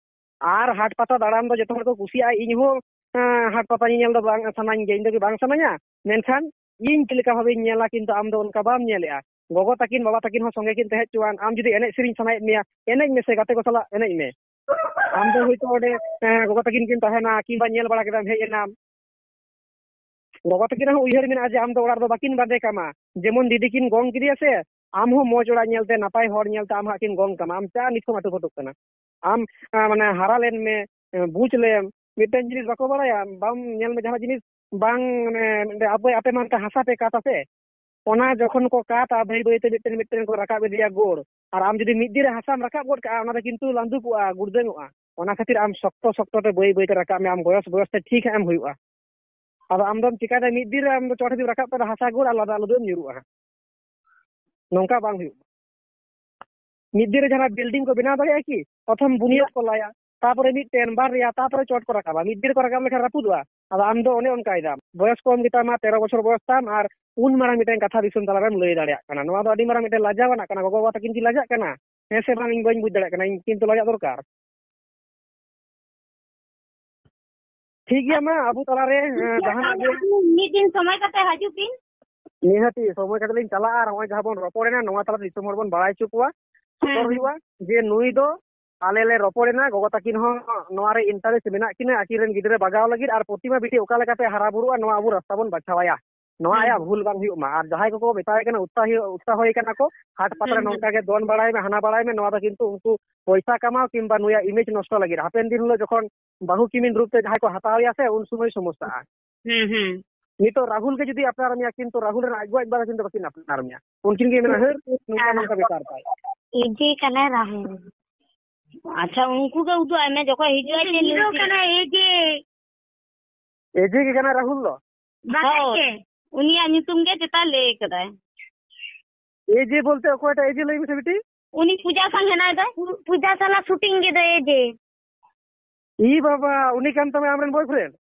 ᱟᱨ ᱦᱟᱴ ᱯᱟᱛᱟ ᱫᱟᱬᱟᱱ ᱫᱚ ᱡᱚᱛᱚ ᱦᱚᱲ ᱠᱚ ᱠᱩᱥᱤᱭᱟᱜᱼᱟ, ᱤᱧ ᱦᱚᱸ ᱦᱟᱴ ᱯᱟᱛᱟ ᱧᱮᱧᱮᱞ ᱫᱚ ᱵᱟᱝ ᱥᱟᱱᱟᱧ ᱜᱮᱭᱟ, ᱤᱧ ᱫᱚ ᱵᱟᱝ ᱥᱟᱱᱟᱧᱟ, ᱢᱮᱱᱠᱷᱟᱱ ᱤᱧ ᱪᱮᱫ ᱞᱮᱠᱟ ᱵᱷᱟᱵᱮᱧ ᱧᱮᱞᱟ, ᱠᱤᱱᱛᱩ ᱟᱢ ᱫᱚ ᱚᱱᱠᱟ ᱵᱟᱢ ᱧᱮᱞᱮᱜᱼᱟ᱾ ᱜᱚᱜᱚ ᱛᱟᱹᱠᱤᱱ ᱵᱟᱵᱟ ᱛᱟᱹᱠᱤᱱ ᱦᱚᱸ ᱥᱚᱸᱜᱮ ᱠᱤᱱ ᱛᱟᱦᱮᱸ ᱦᱚᱪᱚᱣᱟᱱ, ᱟᱢ ᱡᱩᱫᱤ ᱮᱱᱮᱡ ᱥᱮᱨᱮᱧ ᱥᱟᱱᱟᱭᱮᱫ ᱢᱮᱭᱟ, ᱮᱱᱮᱡ ᱢᱮᱥᱮ, ᱜᱟᱛᱮ ᱠᱚ ᱥᱟᱞᱟᱜ ᱮᱱᱮᱡ ᱢᱮ᱾ ᱟᱢ ᱫᱚ ᱦᱚᱭᱛᱳ ᱚᱸᱰᱮ ᱜᱚᱜᱚ ᱛᱟᱹᱠᱤᱱ ᱠᱤᱱ ᱛᱟᱦᱮᱱᱟ, ᱠᱤᱝᱵᱟ ᱧᱮᱞ ᱵᱟᱲᱟ ᱠᱮᱫᱟᱢ, ᱦᱮᱡ ᱮᱱᱟᱢ, ᱜᱚᱜᱚ ᱛᱟᱹᱠᱤᱱᱟᱜ ᱦᱚᱸ ᱩᱭᱦᱟᱹᱨ ᱢᱮᱱᱟᱜᱼᱟ ᱡᱮ ᱟᱢ ᱫᱚ ᱚᱲᱟᱜ ᱨᱮᱫᱚ ᱵᱟᱹᱠᱤᱱ ᱵᱟᱸᱫᱮ ᱠᱟᱢᱟ᱾ ᱡᱮᱢᱚᱱ ᱫᱤᱫᱤ ᱠᱤᱱ ᱜᱚᱝ ᱠᱮᱫᱮᱭᱟ ᱥᱮ, ᱟᱢ ᱦᱚᱸ ᱢᱚᱡᱽ ᱚᱲᱟᱜ ᱧᱮᱞᱛᱮ, ᱱᱟᱯᱟᱭ ᱦᱚᱲ ᱧᱮᱞᱛᱮ ᱟᱢ ᱦᱟᱸᱜ ᱠᱤᱱ ᱜᱚᱝ ᱠᱟᱢᱟ᱾ ᱟᱢ ᱪᱟ ᱱᱤᱛ ᱠᱷᱚᱱ ᱟᱹᱴᱩ ᱯᱟᱹᱴᱩᱜ ᱠᱟᱱᱟ᱾ ᱟᱢ ᱢᱟᱱᱮ ᱦᱟᱨᱟ ᱞᱮᱱ ᱢᱮ, ᱵᱩᱡᱽ ᱞᱮᱢ᱾ ᱢᱤᱫᱴᱮᱱ ᱡᱤᱱᱤᱥ ᱵᱟᱠᱚ ᱵᱟᱲᱟᱭᱟ, ᱵᱟᱢ ᱧᱮᱞ ᱢᱮ, ᱡᱟᱦᱟᱸ ᱡᱤᱱᱤᱥ ᱵᱟᱝ ᱢᱟᱱᱮ ᱟᱯᱮ ᱟᱯᱮ ᱢᱟ ᱦᱟᱥᱟ ᱯᱮ ᱠᱟᱛᱟ ᱥᱮ, ᱚᱱᱟ ᱡᱚᱠᱷᱚᱱ ᱠᱚ ᱠᱟᱛᱟ, ᱵᱟᱹᱭ ᱵᱟᱹᱭᱛᱮ ᱢᱤᱫᱴᱮᱱ ᱢᱤᱫᱴᱮᱱ ᱠᱚ ᱨᱟᱠᱟᱵ ᱤᱫᱤᱭᱟ ᱜᱳᱲ᱾ ᱟᱨ ᱟᱢ ᱡᱩᱫᱤ ᱢᱤᱫ ᱫᱤᱱ ᱨᱮ ᱦᱟᱥᱟᱢ ᱨᱟᱠᱟᱵ ᱜᱚᱫ ᱠᱟᱜᱼᱟ, ᱚᱱᱟ ᱫᱚ ᱠᱤᱱᱛᱩ ᱞᱟᱸᱫᱩᱠᱚᱜᱼᱟ, ᱜᱩᱲᱫᱟᱹᱝᱚᱜᱼᱟ᱾ ᱚᱱᱟ ᱠᱷᱟᱹᱛᱤᱨ ᱟᱢ ᱥᱚᱠᱛᱚ ᱥᱚᱠᱛᱚ ᱛᱮ ᱵᱟᱹᱭ ᱵᱟᱹᱭᱛᱮ ᱨᱟᱠᱟᱵ ᱢᱮ, ᱟᱢ ᱵᱚᱭᱚᱥ ᱵᱚᱭᱚᱥ ᱛᱮ ᱴᱷᱤᱠ ᱦᱟᱸᱜ ᱮᱢ ᱦᱩᱭᱩᱜᱼᱟ᱾ ᱟᱫᱚ ᱟᱢ ᱫᱚᱢ ᱪᱤᱠᱟᱭᱫᱟ, ᱢᱤᱫ ᱫᱤᱱ ᱨᱮ ᱟᱢ ᱫᱚ ᱪᱚᱴ ᱦᱟᱹᱵᱤᱡ ᱨᱟᱠᱟᱵ ᱠᱟᱛᱮ ᱦᱟᱥᱟ ᱜᱳᱲ ᱟᱨ ᱞᱟᱫᱟ ᱟᱞᱩ ᱫᱚᱢ ᱧᱩᱨᱩᱜᱼᱟ ᱦᱟᱸᱜ᱾ ᱱᱚᱝᱠᱟ ᱵᱟᱝ ᱦᱩᱭᱩᱜᱼᱟ᱾ ᱢᱤᱫ ᱫᱤᱱ ᱨᱮ ᱡᱟᱦᱟᱸ ᱵᱤᱞᱰᱤᱝ ᱠᱚ ᱵᱮᱱᱟᱣ ᱫᱟᱲᱮᱭᱟᱜᱼᱟ ᱠᱤ? ᱯᱨᱚᱛᱷᱚᱢ ᱵᱩᱱᱤᱭᱟᱹᱫ ᱠᱚ ᱞᱟᱭᱟ, ᱛᱟᱯᱚᱨᱮ ᱢᱤᱫᱴᱮᱱ ᱵᱟᱨᱭᱟ, ᱛᱟᱯᱚᱨᱮ ᱪᱚᱴ ᱠᱚ ᱨᱟᱠᱟᱵᱟ᱾ ᱢᱤᱫ ᱫᱤᱱ ᱨᱮᱠᱚ ᱨᱟᱠᱟᱵ ᱞᱮᱠᱷᱟᱱ ᱨᱟᱹᱯᱩᱫᱚᱜᱼᱟ᱾ ᱟᱫᱚ ᱟᱢ ᱫᱚ ᱚᱱᱮ ᱚᱱᱠᱟᱭ ᱫᱟᱢ, ᱵᱚᱭᱚᱥ ᱠᱚᱢ ᱜᱮᱛᱟᱢᱟ, ᱛᱮᱨᱚ ᱵᱚᱪᱷᱚᱨ ᱵᱚᱭᱚᱥ ᱛᱟᱢ, ᱟᱨ ᱩᱱ ᱢᱟᱨᱟᱝ ᱢᱤᱫᱴᱮᱱ ᱠᱟᱛᱷᱟ ᱫᱤᱥᱚᱢ ᱛᱟᱞᱟᱨᱮᱢ ᱞᱟᱹᱭ ᱫᱟᱲᱮᱭᱟᱜ ᱠᱟᱱᱟ᱾ ᱱᱚᱣᱟ ᱫᱚ ᱟᱹᱰᱤ ᱢᱟᱨᱟᱝ ᱢᱤᱫᱴᱮᱱ ᱞᱟᱡᱟᱣ ᱟᱱᱟᱜ ᱠᱟᱱᱟ᱾ ᱜᱚᱜᱚ ᱵᱟᱵᱟ ᱛᱟᱹᱠᱤᱱ ᱠᱤᱱ ᱞᱟᱡᱟᱜ ᱠᱟᱱᱟ? ᱦᱮᱸ ᱥᱮ ᱵᱟᱝ, ᱤᱧ ᱵᱟᱹᱧ ᱵᱩᱡᱽ ᱫᱟᱲᱮᱭᱟᱜ ᱠᱟᱱᱟ, ᱤᱧ ᱠᱤᱱᱛᱩ ᱞᱟᱡᱟᱜ ᱫᱚᱨᱠᱟᱨ᱾ ᱴᱷᱤᱠ ᱜᱮᱭᱟ, ᱢᱟ ᱟᱵᱚ ᱛᱟᱞᱟᱨᱮ, ᱮᱸ, ᱡᱟᱦᱟᱱᱟᱜ ᱜᱮ᱾ ᱢᱤᱫ ᱫᱤᱱ ᱥᱚᱢᱚᱭ ᱠᱟᱛᱮ ᱦᱤᱡᱩᱜ ᱵᱤᱱ᱾ ᱱᱤᱦᱟᱹᱛᱤ ᱥᱚᱢᱚᱭ ᱠᱟᱛᱮ ᱞᱤᱧ ᱪᱟᱞᱟᱜᱼᱟ, ᱟᱨ ᱱᱚᱜᱼᱚᱭ ᱡᱟᱦᱟᱸ ᱵᱚᱱ ᱨᱚᱯᱚᱲᱮᱱᱟ, ᱱᱚᱣᱟ ᱛᱟᱞᱟ ᱫᱤᱥᱚᱢ ᱦᱚᱲ ᱵᱚᱱ ᱵᱟᱲᱟᱭ ᱦᱚᱪᱚ ᱠᱚᱣᱟ, ᱥᱚᱫᱚᱨ ᱦᱩᱭᱩᱜᱼᱟ ᱡᱮ ᱱᱩᱭ ᱫᱚ, ᱟᱞᱮ ᱞᱮ ᱨᱚᱯᱚᱲᱮᱱᱟ, ᱜᱚᱜᱚ ᱛᱟᱹᱠᱤᱱ ᱦᱚᱸ ᱱᱚᱣᱟ ᱨᱮ interest ᱢᱮᱱᱟᱜ ᱠᱤᱱᱟ, ᱟᱹᱠᱤᱱ ᱨᱮᱱ ᱜᱤᱫᱽᱨᱟᱹ ᱵᱟᱜᱟᱣ ᱞᱟᱹᱜᱤᱫ, ᱟᱨ ᱯᱨᱚᱛᱤᱢᱟ ᱵᱤᱴᱤ ᱚᱠᱟ ᱞᱮᱠᱟᱛᱮ ᱦᱟᱨᱟ ᱵᱩᱨᱩᱜᱼᱟ, ᱱᱚᱣᱟ ᱟᱵᱚ ᱨᱟᱥᱛᱟ ᱵᱚᱱ ᱵᱟᱪᱷᱟᱣᱟᱭᱟ᱾ ᱱᱚᱣᱟ ᱦᱩᱸ᱾ ᱟᱭᱟᱜ ᱵᱷᱩᱞ ᱵᱟᱝ ᱦᱩᱭᱩᱜ ᱢᱟ᱾ ᱟᱨ ᱡᱟᱦᱟᱸᱭ ᱠᱚᱠᱚ ᱢᱮᱛᱟᱭ ᱠᱟᱱᱟ, ᱩᱛᱥᱟᱦᱤ-, ᱩᱛᱥᱟᱦᱚᱭᱮ ᱠᱟᱱᱟ ᱠᱚ, ᱦᱟᱴ ᱯᱟᱛᱟ ᱨᱮ ᱦᱩᱸ, ᱦᱩᱸ᱾ ᱱᱚᱝᱠᱟ ᱜᱮ ᱫᱚᱱ ᱵᱟᱲᱟᱭ ᱢᱮ, ᱦᱟᱱᱟ ᱵᱟᱲᱟᱭ ᱢᱮ, ᱱᱚᱣᱟ ᱫᱚ ᱠᱤᱱᱛᱩ ᱩᱱᱠᱩ ᱯᱚᱭᱥᱟ ᱠᱟᱢᱟᱣ ᱠᱤᱝᱵᱟ ᱱᱩᱭᱟᱜ image ᱱᱚᱥᱴᱚ ᱞᱟᱹᱜᱤᱫ᱾ ᱦᱟᱯᱮᱱ ᱫᱤᱱ ᱦᱤᱞᱳᱜ ᱡᱚᱠᱷᱚᱱ ᱵᱟᱹᱦᱩ ᱠᱤᱢᱤᱱ ᱨᱩᱯ ᱛᱮ ᱡᱟᱦᱟᱸᱭ ᱠᱚ ᱦᱟᱛᱟᱣ ᱮᱭᱟ ᱥᱮ, ᱩᱱ ᱥᱚᱢᱚᱭ ᱥᱚᱢᱚᱥᱥᱟᱜᱼᱟ᱾ ᱦᱩᱸ, ᱦᱩᱸ᱾ ᱱᱤᱛᱚᱜ ᱨᱟᱦᱩᱞ ᱜᱮ ᱡᱩᱫᱤ ᱟᱯᱱᱟᱨ ᱢᱮᱭᱟ, ᱠᱤᱱᱛᱩ ᱨᱟᱦᱩᱞ ᱨᱮᱱ ᱟᱡ ᱜᱚ ᱟᱡ ᱵᱟ ᱫᱚ ᱠᱤᱱᱛᱩ ᱵᱟᱹᱠᱤᱱ ᱟᱯᱱᱟᱨ ᱢᱮᱭᱟ᱾ ᱩᱱᱠᱤᱱ ᱜᱮ ᱢᱮᱱᱟ, "ᱦᱟᱹᱨ, ᱱᱚᱝᱠᱟ ᱱᱚᱝᱠᱟ ᱵᱮᱯᱟᱨ ᱛᱟᱭ᱾" ᱮᱡᱮ ᱠᱟᱱᱟᱭ ᱨᱟᱦᱩᱞ᱾ ᱟᱪᱪᱷᱟ, ᱩᱱᱠᱩ ᱜᱮ ᱩᱫᱩᱜ ᱟᱭ ᱢᱮ, ᱡᱚᱠᱷᱚᱱ ᱦᱤᱡᱩᱜ ᱟᱭ, ᱪᱮᱫ ᱦᱤᱡᱩᱜ ᱞᱟᱹᱭ ᱠᱟᱱᱟᱭ, ᱮᱡᱮ᱾ ᱮᱡᱮ ᱜᱮ ᱠᱟᱱᱟᱭ ᱨᱟᱦᱩᱞ ᱫᱚ? ᱵᱟᱠᱷᱟᱡ ᱦᱳᱭ᱾ ᱪᱮᱫ? ᱩᱱᱤᱭᱟᱜ ᱧᱩᱛᱩᱢ ᱜᱮ ᱪᱮᱛᱟᱱ ᱞᱟᱹᱭ ᱠᱟᱫᱟᱭ᱾ ᱮᱡᱮ ᱵᱚᱞᱛᱮ ᱚᱠᱚᱭᱴᱟᱜ ᱮᱡᱮ, ᱞᱟᱹᱭ ᱢᱮᱥᱮ ᱵᱤᱴᱤ? ᱩᱱᱤ ᱯᱩᱡᱟ ᱥᱟᱝ ᱦᱮᱱᱟᱭ ᱫᱚ᱾ ᱯᱩ-, ᱯᱩᱡᱟ ᱥᱟᱞᱟᱜ shooting ᱜᱮ ᱫᱚ ᱮᱡᱮ᱾ ᱤ ᱵᱟᱵᱟ, ᱩᱱᱤ ᱠᱟᱱ ᱛᱟᱢᱟᱭ ᱟᱢᱨᱮᱱ boyfriend?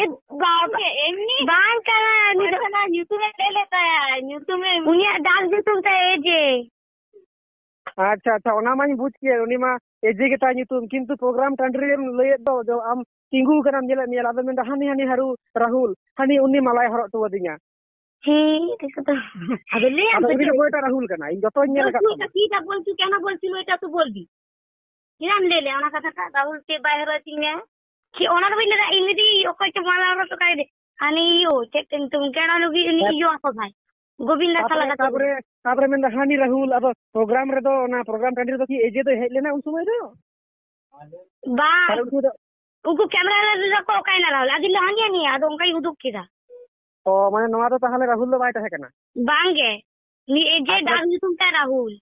ᱮ ᱵᱟᱵᱟ, ᱮᱢᱱᱤ ᱵᱟᱝ ᱠᱟᱱᱟ, ᱩᱱᱤ ᱫᱚ ᱵᱟᱝ ᱠᱟᱱᱟ, ᱧᱩᱛᱩᱢᱮ ᱞᱟᱹᱭ ᱞᱮᱫ ᱛᱟᱭᱟ, ᱧᱩᱛᱩᱢᱮ ᱩᱱᱤᱭᱟᱜ ᱰᱟᱠ ᱧᱩᱛᱩᱢ ᱛᱟᱭ ᱮᱡᱮ᱾ ᱟᱪᱪᱷᱟ, ᱟᱪᱪᱷᱟ, ᱚᱱᱟ ᱢᱟᱧ ᱵᱩᱡᱽ ᱠᱮᱫ, ᱩᱱᱤ ᱢᱟ ᱮᱡᱮ ᱜᱮᱛᱟᱭ ᱧᱩᱛᱩᱢ, ᱠᱤᱱᱛᱩ ᱯᱨᱳᱜᱨᱟᱢ ᱴᱟᱺᱰᱤ ᱨᱮᱢ ᱞᱟᱹᱭᱮᱫ ᱫᱚ, ᱡᱮ ᱟᱢ ᱛᱤᱸᱜᱩ ᱟᱠᱟᱱᱟᱢ, ᱧᱮᱞᱮᱫ ᱢᱮᱭᱟ, ᱟᱫᱚ ᱢᱮᱱᱫᱟ, "ᱦᱟᱹᱱᱤ, ᱦᱟᱹᱱᱤ ᱦᱟᱹᱨᱩ, ᱨᱟᱦᱩᱞ, ᱦᱟᱹᱱᱤ ᱩᱱᱤ ᱢᱟᱞᱟᱭ ᱦᱚᱨᱚᱜ ᱦᱚᱴᱚ ᱟᱹᱫᱤᱧᱟ᱾" ᱦᱮᱸ, ᱴᱷᱤᱠ ᱠᱟᱛᱷᱟ᱾ ᱟᱫᱚ ᱞᱟᱹᱭᱟᱢ ᱟᱫᱚ ᱥᱮ ᱩᱱᱤ ᱫᱚ ᱪᱮᱫ? ᱚᱠᱚᱭᱴᱟᱜ ᱨᱟᱦᱩᱞ ᱠᱟᱱᱟᱭ? ᱤᱧ ᱡᱚᱛᱚᱧ ᱧᱮᱞ ᱟᱠᱟᱫ ᱛᱟᱢᱟ᱾ ᱪᱮᱫᱟᱜ ᱵᱚᱞᱪᱩ, ᱠᱮᱱ ᱵᱚᱞᱪᱩ, ᱱᱩᱭᱴᱟ ᱛᱚ ᱵᱚᱞ ᱫᱤ᱾ ᱪᱮᱫᱟᱜ ᱮᱢ ᱞᱟᱹᱭ ᱞᱮᱭᱟ ᱚᱱᱟ ᱠᱟᱛᱷᱟ ᱴᱟᱜ? ᱨᱟᱦᱩᱞ ᱪᱮᱫ ᱵᱟᱭ ᱦᱚᱨᱚᱜ ᱦᱚᱪᱚᱧ ᱢᱮᱭᱟ? ᱪᱮᱫ ᱚᱱᱟ ᱫᱚ ᱵᱟᱹᱧ ᱞᱟᱹᱭ ᱫᱟ, ᱤᱧ ᱫᱤᱫᱤ ᱚᱠᱚᱭ ᱪᱚ ᱢᱟᱞᱟ ᱦᱚᱨᱚᱜ ᱦᱚᱴᱚ ᱠᱟᱭ ᱫᱮ᱾ ᱦᱟᱹᱱᱤ ᱤᱭᱟᱹ, ᱪᱮᱫ ᱛᱮ ᱧᱩᱛᱩᱢ, ᱜᱮᱲᱟ ᱞᱩᱜᱤ ᱩᱱᱤ ᱦᱮᱸ᱾ ᱤᱭᱟᱹ ᱟᱠᱚ ᱵᱷᱟᱭ᱾ ᱜᱳᱵᱤᱱᱫᱟ ᱥᱟᱞᱟ ᱛᱟᱯᱚᱨᱮ, ᱠᱟᱛᱮ᱾ ᱛᱟᱯᱚᱨᱮ, ᱛᱟᱯᱚᱨᱮ ᱢᱮᱱᱫᱟ, "ᱦᱟᱹᱱᱤ ᱨᱟᱦᱩᱞ, ᱟᱫᱚ ᱯᱨᱳᱜᱨᱟᱢ ᱨᱮᱫᱚ, ᱚᱱᱟ ᱯᱨᱳᱜᱨᱟᱢ ᱴᱟᱺᱰᱤ ᱨᱮᱫᱚ ᱠᱤ ᱮᱡᱮ ᱫᱚᱭ ᱦᱮᱡ ᱞᱮᱱᱟ ᱩᱱ ᱥᱚᱢᱚᱭ ᱫᱚ?" ᱵᱟᱝ᱾ ᱛᱟᱦᱞᱮ ᱩᱱᱠᱩ ᱫᱚ ᱩᱱᱠᱩ ᱠᱮᱢᱨᱟ ᱨᱮ ᱞᱟᱹᱭ ᱫᱟᱠᱚ, "ᱚᱠᱟᱭᱱᱟ ᱨᱟᱦᱩᱞ?" ᱟᱫᱚ ᱞᱟᱹᱭ, "ᱦᱟᱹᱱᱤ, ᱦᱟᱹᱱᱤ", ᱟᱫᱚ ᱚᱱᱠᱟᱧ ᱩᱫᱩᱜ ᱠᱮᱫᱟ᱾ ᱚ, ᱢᱟᱱᱮ ᱱᱚᱣᱟ ᱫᱚ ᱛᱟᱦᱞᱮ ᱨᱟᱦᱩᱞ ᱫᱚ ᱵᱟᱭ ᱛᱟᱦᱮᱸ ᱠᱟᱱᱟ? ᱵᱟᱝ ᱜᱮ᱾ ᱩᱱᱤ ᱮᱡᱮ ᱟᱪᱪᱷᱟ᱾ ᱫᱟᱜ ᱧᱩᱛᱩᱢ ᱛᱟᱭ ᱨᱟᱦᱩᱞ᱾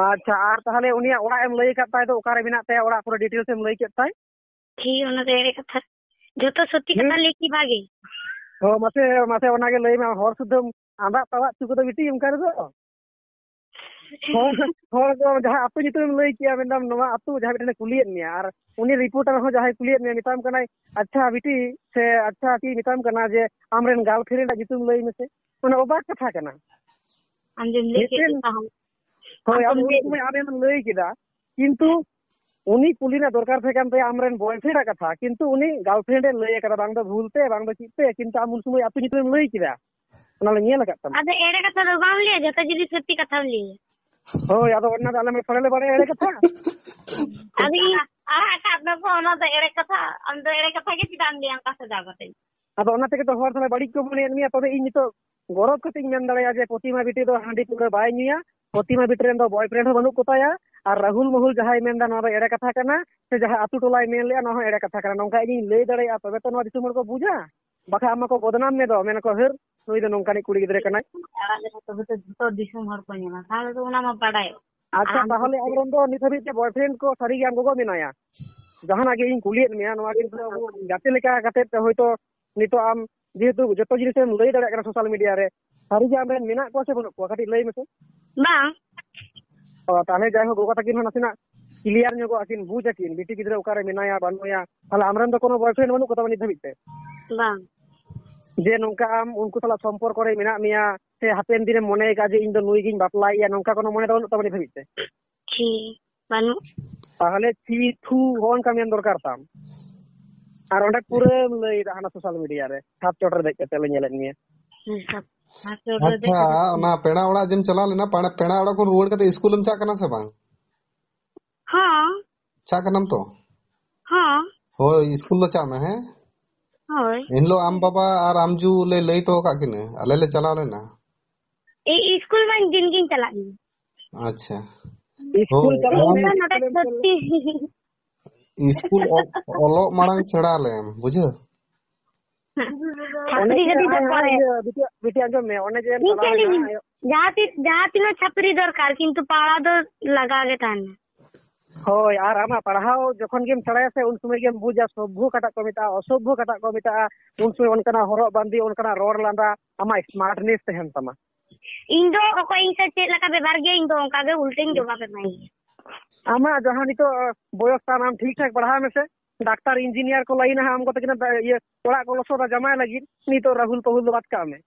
ᱟᱪᱪᱷᱟ, ᱟᱨ ᱛᱟᱦᱞᱮ ᱩᱱᱤᱭᱟᱜ ᱚᱲᱟᱜ ᱮᱢ ᱞᱟᱹᱭ ᱟᱠᱟᱫ ᱛᱟᱭ ᱫᱚ, ᱚᱠᱟᱨᱮ ᱢᱮᱱᱟᱜ ᱛᱟᱭᱟ, ᱚᱲᱟᱜ ᱯᱩᱨᱟᱹ ᱰᱤᱴᱮᱞᱥ ᱮᱢ ᱞᱟᱹᱭ ᱠᱮᱫ ᱛᱟᱭ? ᱴᱷᱤᱠ, ᱚᱱᱟ ᱫᱚ ᱮᱲᱮ ᱠᱟᱛᱷᱟ᱾ ᱡᱚᱛᱚ ᱥᱚᱛᱭᱤ ᱠᱟᱛᱷᱟ ᱦᱩᱸ? ᱞᱟᱹᱭ ᱠᱤ ᱵᱷᱟᱜᱮ? ᱦᱚᱸ, ᱢᱟᱥᱮ, ᱢᱟᱥᱮ ᱚᱱᱟᱜᱮ ᱞᱟᱹᱭ ᱢᱮ, ᱦᱚᱲ ᱥᱩᱫᱷᱟᱹᱢ ᱟᱸᱫᱟᱜ ᱛᱟᱣᱟᱜ ᱦᱚᱪᱚ ᱠᱚᱫᱚ ᱵᱤᱴᱤ, ᱚᱱᱠᱟ ᱨᱮᱫᱚ᱾ ᱦᱚᱲ, ᱦᱚᱲ ᱫᱚ ᱡᱟᱦᱟᱸ ᱟᱹᱛᱩ ᱧᱩᱛᱩᱢᱮᱢ ᱞᱟᱹᱭ ᱠᱮᱜᱼᱟ, ᱢᱮᱱᱫᱟᱢ ᱱᱚᱣᱟ ᱟᱹᱛᱩ, ᱡᱟᱦᱟᱸᱭ ᱢᱤᱫᱴᱮᱱᱮ ᱠᱩᱞᱤᱭᱮᱫ ᱢᱮᱭᱟ, ᱟᱨ ᱩᱱᱤ ᱨᱤᱯᱳᱨᱴᱟᱨ ᱦᱚᱸ ᱡᱟᱦᱟᱸᱭ ᱠᱩᱞᱤᱭᱮᱫ ᱢᱮᱭᱟ, ᱢᱮᱛᱟᱢ ᱠᱟᱱᱟᱭ, "ᱟᱪᱪᱷᱟ ᱵᱤᱴᱤ", ᱥᱮ "ᱟᱪᱪᱷᱟ ᱠᱤ", ᱢᱮᱛᱟᱢ ᱠᱟᱱᱟ ᱡᱮ, "ᱟᱢᱨᱮᱱ ᱜᱟᱨᱞᱯᱷᱨᱮᱱᱰ ᱟᱜ ᱧᱩᱛᱩᱢ ᱞᱟᱹᱭ ᱢᱮᱥᱮ", ᱚᱱᱟ ᱚᱵᱟᱠ ᱠᱟᱛᱷᱟ ᱠᱟᱱᱟ᱾ ᱟᱢ ᱡᱮᱢ ᱞᱟᱹᱭ ᱠᱮᱫ ᱢᱤᱫᱴᱮᱱ ᱞᱮᱠᱟ ᱦᱚᱸ᱾ ᱦᱳᱭ, ᱟᱢ ᱟᱢ ᱛᱮᱢ ᱩᱱ ᱞᱟᱹᱭ ᱥᱚᱢᱚᱭ ᱠᱮᱫᱟ᱾ ᱟᱢᱮᱢ ᱞᱟᱹᱭ ᱠᱮᱫᱟ, ᱠᱤᱱᱛᱩ ᱩᱱᱤ ᱠᱩᱞᱤ ᱨᱮᱱᱟᱜ ᱫᱚᱨᱠᱟᱨ ᱛᱟᱦᱮᱸ ᱠᱟᱱ ᱛᱟᱭᱟ, ᱟᱢᱨᱮᱱ ᱵᱚᱭᱯᱷᱨᱮᱱᱰ ᱟᱜ ᱠᱟᱛᱷᱟ, ᱠᱤᱱᱛᱩ ᱩᱱᱤ ᱜᱟᱨᱞᱯᱷᱨᱮᱱᱰ ᱮ ᱞᱟᱹᱭ ᱟᱠᱟᱫᱟ, ᱵᱟᱝ ᱫᱚ ᱵᱷᱩᱞ ᱛᱮ, ᱵᱟᱝ ᱫᱚ ᱪᱮᱫ ᱛᱮ, ᱠᱤᱱᱛᱩ ᱟᱢ ᱩᱱ ᱥᱚᱢᱚᱭ ᱟᱹᱛᱩ ᱧᱩᱛᱩᱢᱮᱢ ᱞᱟᱹᱭ ᱠᱮᱫᱟ, ᱚᱱᱟ ᱞᱮ ᱧᱮᱞ ᱟᱠᱟᱫ ᱛᱟᱢᱟ᱾ ᱟᱫᱚ ᱮᱲᱮ ᱠᱟᱛᱷᱟ ᱫᱚ ᱵᱟᱢ ᱞᱟᱹᱭᱟ, ᱡᱚᱛᱚ ᱡᱩᱫᱤ ᱥᱚᱛᱭᱤ ᱠᱟᱛᱷᱟᱢ ᱞᱟᱹᱭᱟ᱾ ᱦᱳᱭ, ᱟᱫᱚ ᱚᱱᱟ ᱫᱚ ᱟᱞᱮ ᱢᱟ ᱛᱷᱚᱲᱟ ᱞᱮ ᱵᱟᱲᱟᱭᱟ ᱮᱲᱮ ᱠᱟᱛᱷᱟ᱾ ᱟᱫᱚ ᱤᱧ ᱟᱲᱟᱜ ᱟᱠᱟᱫ ᱢᱮ ᱠᱚ, ᱚᱱᱟ ᱫᱚ ᱮᱲᱮ ᱠᱟᱛᱷᱟ, ᱟᱢ ᱫᱚ ᱮᱲᱮ ᱠᱟᱛᱷᱟ ᱜᱮ ᱪᱮᱫᱟᱜ ᱮᱢ ᱞᱟᱹᱭᱟ ᱚᱱᱠᱟ ᱥᱟᱡᱟᱣ ᱠᱟᱛᱮ? ᱟᱫᱚ ᱚᱱᱟ ᱛᱮᱜᱮ ᱛᱚ ᱦᱚᱲ ᱛᱷᱚᱲᱟ ᱵᱟᱹᱲᱤᱡ ᱠᱚ ᱢᱚᱱᱮᱭᱮᱫ ᱢᱮᱭᱟ, ᱛᱚᱵᱮ ᱤᱧ ᱱᱤᱛᱚᱜ ᱜᱚᱨᱚᱵ ᱠᱟᱛᱮᱧ ᱢᱮᱱ ᱫᱟᱲᱮᱭᱟᱜᱼᱟ ᱡᱮ ᱯᱨᱚᱛᱤᱢᱟ ᱵᱤᱴᱤ ᱫᱚ ᱦᱟᱺᱰᱤ ᱯᱟᱹᱣᱨᱟᱹ ᱵᱟᱭ ᱧᱩᱭᱟ, ᱯᱨᱚᱛᱤᱢᱟ ᱵᱤᱴᱤ ᱨᱮᱱ ᱫᱚ ᱵᱚᱭᱯᱷᱨᱮᱱᱰ ᱦᱚᱸ ᱵᱟᱹᱱᱩᱜ ᱠᱚᱛᱟᱭᱟ, ᱟᱨ ᱨᱟᱦᱩᱞ ᱢᱟᱦᱩᱞ ᱡᱟᱦᱟᱸᱭ ᱢᱮᱱᱫᱟ ᱱᱚᱣᱟ ᱫᱚ ᱮᱲᱮ ᱠᱟᱛᱷᱟ ᱠᱟᱱᱟ, ᱥᱮ ᱡᱟᱦᱟᱸ ᱟᱹᱛᱩ ᱴᱚᱞᱟᱭ ᱢᱮᱱ ᱞᱮᱜᱼᱟ, ᱱᱚᱣᱟ ᱦᱚᱸ ᱮᱲᱮ ᱠᱟᱛᱷᱟ ᱠᱟᱱᱟ, ᱱᱚᱝᱠᱟ ᱤᱧᱤᱧ ᱞᱟᱹᱭ ᱫᱟᱲᱮᱭᱟᱜᱼᱟ, ᱛᱚᱵᱮ ᱛᱚ ᱱᱚᱣᱟ ᱫᱤᱥᱚᱢ ᱦᱚᱲ ᱠᱚ ᱵᱩᱡᱟ, ᱵᱟᱠᱷᱟᱡ ᱟᱢ ᱢᱟᱠᱚ ᱵᱚᱫᱱᱟᱢ ᱢᱮ ᱫᱚ, ᱢᱮᱱᱟᱠᱚ, "ᱦᱟᱹᱨ, ᱱᱩᱭ ᱫᱚ ᱱᱚᱝᱠᱟᱱᱤᱡ ᱠᱩᱲᱤ ᱜᱤᱫᱽᱨᱟᱹ ᱠᱟᱱᱟᱭ᱾" ᱟᱲᱟᱜ ᱞᱮᱠᱷᱟᱱ ᱛᱚᱵᱮ ᱛᱚ ᱡᱷᱚᱛᱚ ᱫᱤᱥᱚᱢ ᱦᱚᱲ ᱠᱚ ᱧᱮᱞᱟ, ᱛᱟᱦᱞᱮ ᱫᱚ ᱚᱱᱟ ᱢᱟ ᱵᱟᱰᱟᱭᱚᱜ᱾ ᱟᱪᱪᱷᱟ, ᱟᱨ ᱟᱢ ᱛᱟᱦᱞᱮ ᱫᱚ ᱟᱢᱨᱮᱱ ᱫᱚ ᱱᱤᱛ ᱦᱟᱹᱵᱤᱡ ᱛᱮ ᱵᱚᱭᱯᱷᱨᱮᱱᱰ ᱠᱚ ᱥᱟᱹᱨᱤ ᱜᱮ ᱟᱢ ᱜᱚᱜᱚ ᱢᱮᱱᱟᱭᱟ? ᱡᱟᱦᱟᱱᱟᱜ ᱜᱮ ᱤᱧ ᱠᱩᱞᱤᱭᱮᱫ ᱢᱮᱭᱟ, ᱱᱚᱣᱟ ᱠᱤᱱᱛᱩ ᱟᱵᱚ ᱜᱟᱛᱮ ᱞᱮᱠᱟ ᱠᱟᱛᱮ ᱛᱮ ᱦᱚᱭᱛᱳ ᱱᱤᱛᱚᱜ ᱟᱢ ᱡᱮᱦᱮᱛᱩ ᱡᱚᱛᱚ ᱡᱤᱱᱤᱥ ᱮᱢ ᱞᱟᱹᱭ ᱫᱟᱲᱮᱭᱟᱜ ᱠᱟᱱᱟ ᱥᱳᱥᱟᱞ ᱢᱤᱰᱤᱭᱟ ᱨᱮ, ᱥᱟᱹᱨᱤ ᱜᱮ ᱟᱢᱨᱮᱱ ᱢᱮᱱᱟᱜ ᱠᱚᱣᱟ ᱥᱮ ᱵᱟᱹᱱᱩᱜ ᱠᱚᱣᱟ? ᱠᱟᱹᱴᱤᱡ ᱞᱟᱹᱭ ᱢᱮᱥᱮ᱾ ᱵᱟᱝ᱾ ᱚ, ᱛᱟᱦᱞᱮ ᱡᱟᱭᱦᱳᱠ, ᱜᱚᱜᱚ ᱛᱟᱹᱠᱤᱱ ᱦᱚᱸ ᱱᱟᱥᱮᱱᱟᱜ ᱠᱞᱤᱭᱟᱨ ᱧᱚᱜᱚᱜ ᱟᱹᱠᱤᱱ, ᱵᱩᱡᱽ ᱟᱹᱠᱤᱱ, ᱵᱤᱴᱤ ᱜᱤᱫᱽᱨᱟᱹ ᱚᱠᱟᱨᱮ ᱢᱮᱱᱟᱭᱟ, ᱵᱟᱹᱱᱩᱭᱟ᱾ ᱛᱟᱦᱞᱮ ᱟᱢᱨᱮᱱ ᱫᱚ ᱠᱳᱱᱳ ᱵᱚᱭᱯᱷᱨᱮᱱᱰ ᱵᱟᱹᱱᱩᱜ ᱠᱚ ᱛᱟᱢᱟ ᱱᱤᱛ ᱫᱷᱟᱹᱵᱤᱡ ᱛᱮ? ᱵᱟᱝ᱾ ᱡᱮ ᱱᱚᱝᱠᱟ ᱟᱢ ᱩᱱᱠᱩ ᱥᱟᱞᱟᱜ ᱥᱚᱢᱯᱚᱨᱠᱚ ᱨᱮ ᱢᱮᱱᱟᱜ ᱢᱮᱭᱟ, ᱥᱮ ᱦᱟᱯᱮᱱ ᱫᱤᱱᱮᱢ ᱢᱚᱱᱮ ᱠᱟᱜᱼᱟ ᱡᱮ ᱤᱧ ᱫᱚ ᱱᱩᱭ ᱜᱤᱧ ᱵᱟᱯᱞᱟᱭᱮᱭᱟ, ᱱᱚᱝᱠᱟ ᱠᱳᱱᱳ ᱢᱚᱱᱮ ᱫᱚ ᱵᱟᱹᱱᱩᱜ ᱛᱟᱢᱟ ᱱᱤᱛ ᱦᱟᱹᱵᱤᱡ ᱛᱮ? ᱪᱷᱤ, ᱵᱟᱹᱱᱩᱜ᱾ ᱛᱟᱦᱚᱞᱮ ᱪᱷᱤ ᱛᱷᱩ ᱦᱚᱸᱜᱼᱚ ᱱᱚᱝᱠᱟ ᱢᱮᱱ ᱫᱚᱨᱠᱟᱨ ᱛᱟᱢ᱾ ᱟᱨ ᱚᱸᱰᱮ ᱯᱩᱨᱟᱹᱢ ᱞᱟᱹᱭ ᱮᱫᱟ ᱦᱟᱱᱟ ᱥᱳᱥᱟᱞ ᱢᱤᱰᱤᱭᱟ ᱨᱮ, ᱪᱷᱟᱫ ᱪᱚᱴ ᱨᱮ ᱫᱮᱡ ᱠᱟᱛᱮ ᱞᱮ ᱧᱮᱞᱮᱫ ᱢᱮᱭᱟ᱾ ᱦᱮᱸ, ᱪᱷᱟᱫ, ᱪᱷᱟᱫ ᱪᱚᱴ ᱨᱮ ᱫᱮᱡ ᱟᱪᱪᱷᱟ, ᱠᱟᱛᱮ᱾ ᱚᱱᱟ ᱯᱮᱲᱟ ᱚᱲᱟᱜ ᱡᱮᱢ ᱪᱟᱞᱟᱣ ᱞᱮᱱᱟ, ᱯᱮᱲᱟ, ᱯᱮᱲᱟ ᱚᱲᱟᱜ ᱠᱷᱚᱱ ᱨᱩᱣᱟᱹᱲ ᱠᱟᱛᱮ ᱤᱥᱠᱩᱞᱮᱢ ᱪᱟᱜ ᱠᱟᱱᱟ ᱥᱮ ᱵᱟᱝ? ᱦᱚᱸ᱾ ᱪᱟᱜ ᱠᱟᱱᱟᱢ ᱛᱚ? ᱦᱚᱸ᱾ ᱦᱳᱭ, ᱤᱥᱠᱩᱞ ᱫᱚ ᱪᱟᱜ ᱢᱮ, ᱦᱮᱸ? ᱦᱳᱭ᱾ ᱮᱱᱦᱤᱞᱳᱜ ᱟᱢ ᱵᱟᱵᱟ ᱟᱨ ᱟᱢ ᱡᱩ ᱞᱮ ᱞᱟᱹᱭ ᱦᱚᱴᱚ ᱟᱠᱟᱫ ᱠᱤᱱᱟᱹ, ᱟᱞᱮ ᱞᱮ ᱪᱟᱞᱟᱣ ᱞᱮᱱᱟ᱾ ᱤ-, ᱤᱥᱠᱩᱞ ᱢᱟ ᱫᱤᱱ ᱜᱤᱧ ᱪᱟᱞᱟᱜ ᱜᱮ᱾ ᱟᱪᱪᱷᱟ᱾ ᱤᱥᱠᱩᱞ ᱦᱳᱭ, ᱪᱟᱞᱟᱜ ᱟᱢ ᱢᱮ᱾ ᱱᱚᱰᱮ ᱥᱚᱛᱛᱤ᱾ ᱤᱥᱠᱩᱞ ᱚ-, ᱚᱞᱚᱜ ᱢᱟᱲᱟᱝ ᱥᱮᱬᱟ ᱞᱮᱢ, ᱵᱩᱡᱷᱟᱹᱣ? ᱚᱱᱮ ᱪᱷᱟᱯᱨᱤ ᱡᱮ ᱜᱟᱹᱰᱤ ᱫᱚ ᱟᱭ-, ᱟᱭ-, ᱯᱚᱨᱮ᱾ ᱤᱭᱟᱹ, ᱵᱤᱴᱤ, ᱵᱤᱴᱤ, ᱟᱸᱡᱚᱢ ᱢᱮ, ᱚᱱᱮ ᱡᱮ ᱤᱧ ᱪᱟᱞᱟᱣ ᱪᱮᱫ ᱞᱮᱱᱟ, ᱤᱧ ᱟᱭᱳ- ᱡᱟᱦᱟᱸ ᱛᱤᱥ, ᱡᱟᱦᱟᱸ ᱛᱤᱱᱟᱹᱜ ᱪᱷᱟᱯᱨᱤ ᱫᱚᱨᱠᱟᱨ, ᱠᱤᱱᱛᱩ ᱯᱟᱲᱦᱟᱣ ᱫᱚ ᱞᱟᱜᱟᱣ ᱜᱮ ᱛᱟᱦᱮᱱᱟ᱾ ᱦᱳᱭ, ᱟᱨ ᱟᱢᱟᱜ ᱯᱟᱲᱦᱟᱣ ᱡᱚᱠᱷᱚᱱ ᱜᱮᱢ ᱥᱮᱬᱟᱭᱟ ᱥᱮ, ᱩᱱ ᱥᱚᱢᱚᱭ ᱜᱮᱢ ᱵᱩᱡᱟ ᱥᱚᱵᱵᱷᱚ ᱚᱠᱟᱴᱟᱜ ᱠᱚ ᱢᱮᱛᱟᱜᱼᱟ, ᱚᱥᱚᱵᱵᱷᱚ ᱚᱠᱟᱴᱟᱜ ᱠᱚ ᱢᱮᱛᱟᱜᱼᱟ᱾ ᱩᱱ ᱥᱚᱢᱚᱭ ᱚᱱᱠᱟᱱᱟᱜ ᱦᱚᱨᱚᱜ ᱵᱟᱸᱫᱮ, ᱚᱱᱠᱟᱱᱟᱜ ᱨᱚᱲ ᱞᱟᱸᱫᱟ, ᱟᱢᱟᱜ smartness ᱛᱟᱦᱮᱱ ᱛᱟᱢᱟ᱾ ᱤᱧ ᱫᱚ ᱚᱠᱚᱭ ᱤᱧ ᱥᱟᱶ ᱪᱮᱫ ᱞᱮᱠᱟ ᱵᱮᱵᱷᱟᱨ ᱜᱮᱭᱟ, ᱤᱧ ᱫᱚ ᱚᱱᱠᱟ ᱜᱮ ᱩᱞᱴᱟᱹᱧ ᱡᱚᱵᱟᱵ ᱮᱢᱟᱭ ᱜᱮᱭᱟ᱾ ᱟᱢᱟᱜ ᱡᱟᱦᱟᱸ ᱱᱤᱛᱚᱜ ᱵᱚᱭᱚᱥ ᱛᱟᱢ, ᱟᱢ ᱴᱷᱤᱠ ᱴᱷᱟᱠ ᱯᱟᱲᱦᱟᱣ ᱢᱮᱥᱮ, ᱰᱟᱠᱛᱟᱨ, ᱤᱧᱡᱤᱱᱤᱭᱟᱨ ᱠᱚ ᱞᱟᱭᱤᱱᱟ ᱦᱟᱸᱜ, ᱟᱢ ᱠᱚᱛᱮ ᱠᱤᱱᱟ ᱤᱭᱟᱹ ᱚᱲᱟᱜ ᱠᱚ ᱞᱚᱥᱚᱫᱟ ᱡᱟᱢᱟᱭ ᱞᱟᱹᱜᱤᱫ᱾ ᱱᱤᱛᱚᱜ ᱨᱟᱦᱩᱞ ᱯᱟᱦᱩᱞ ᱫᱚ ᱵᱟᱫ ᱠᱟᱜ ᱢᱮ᱾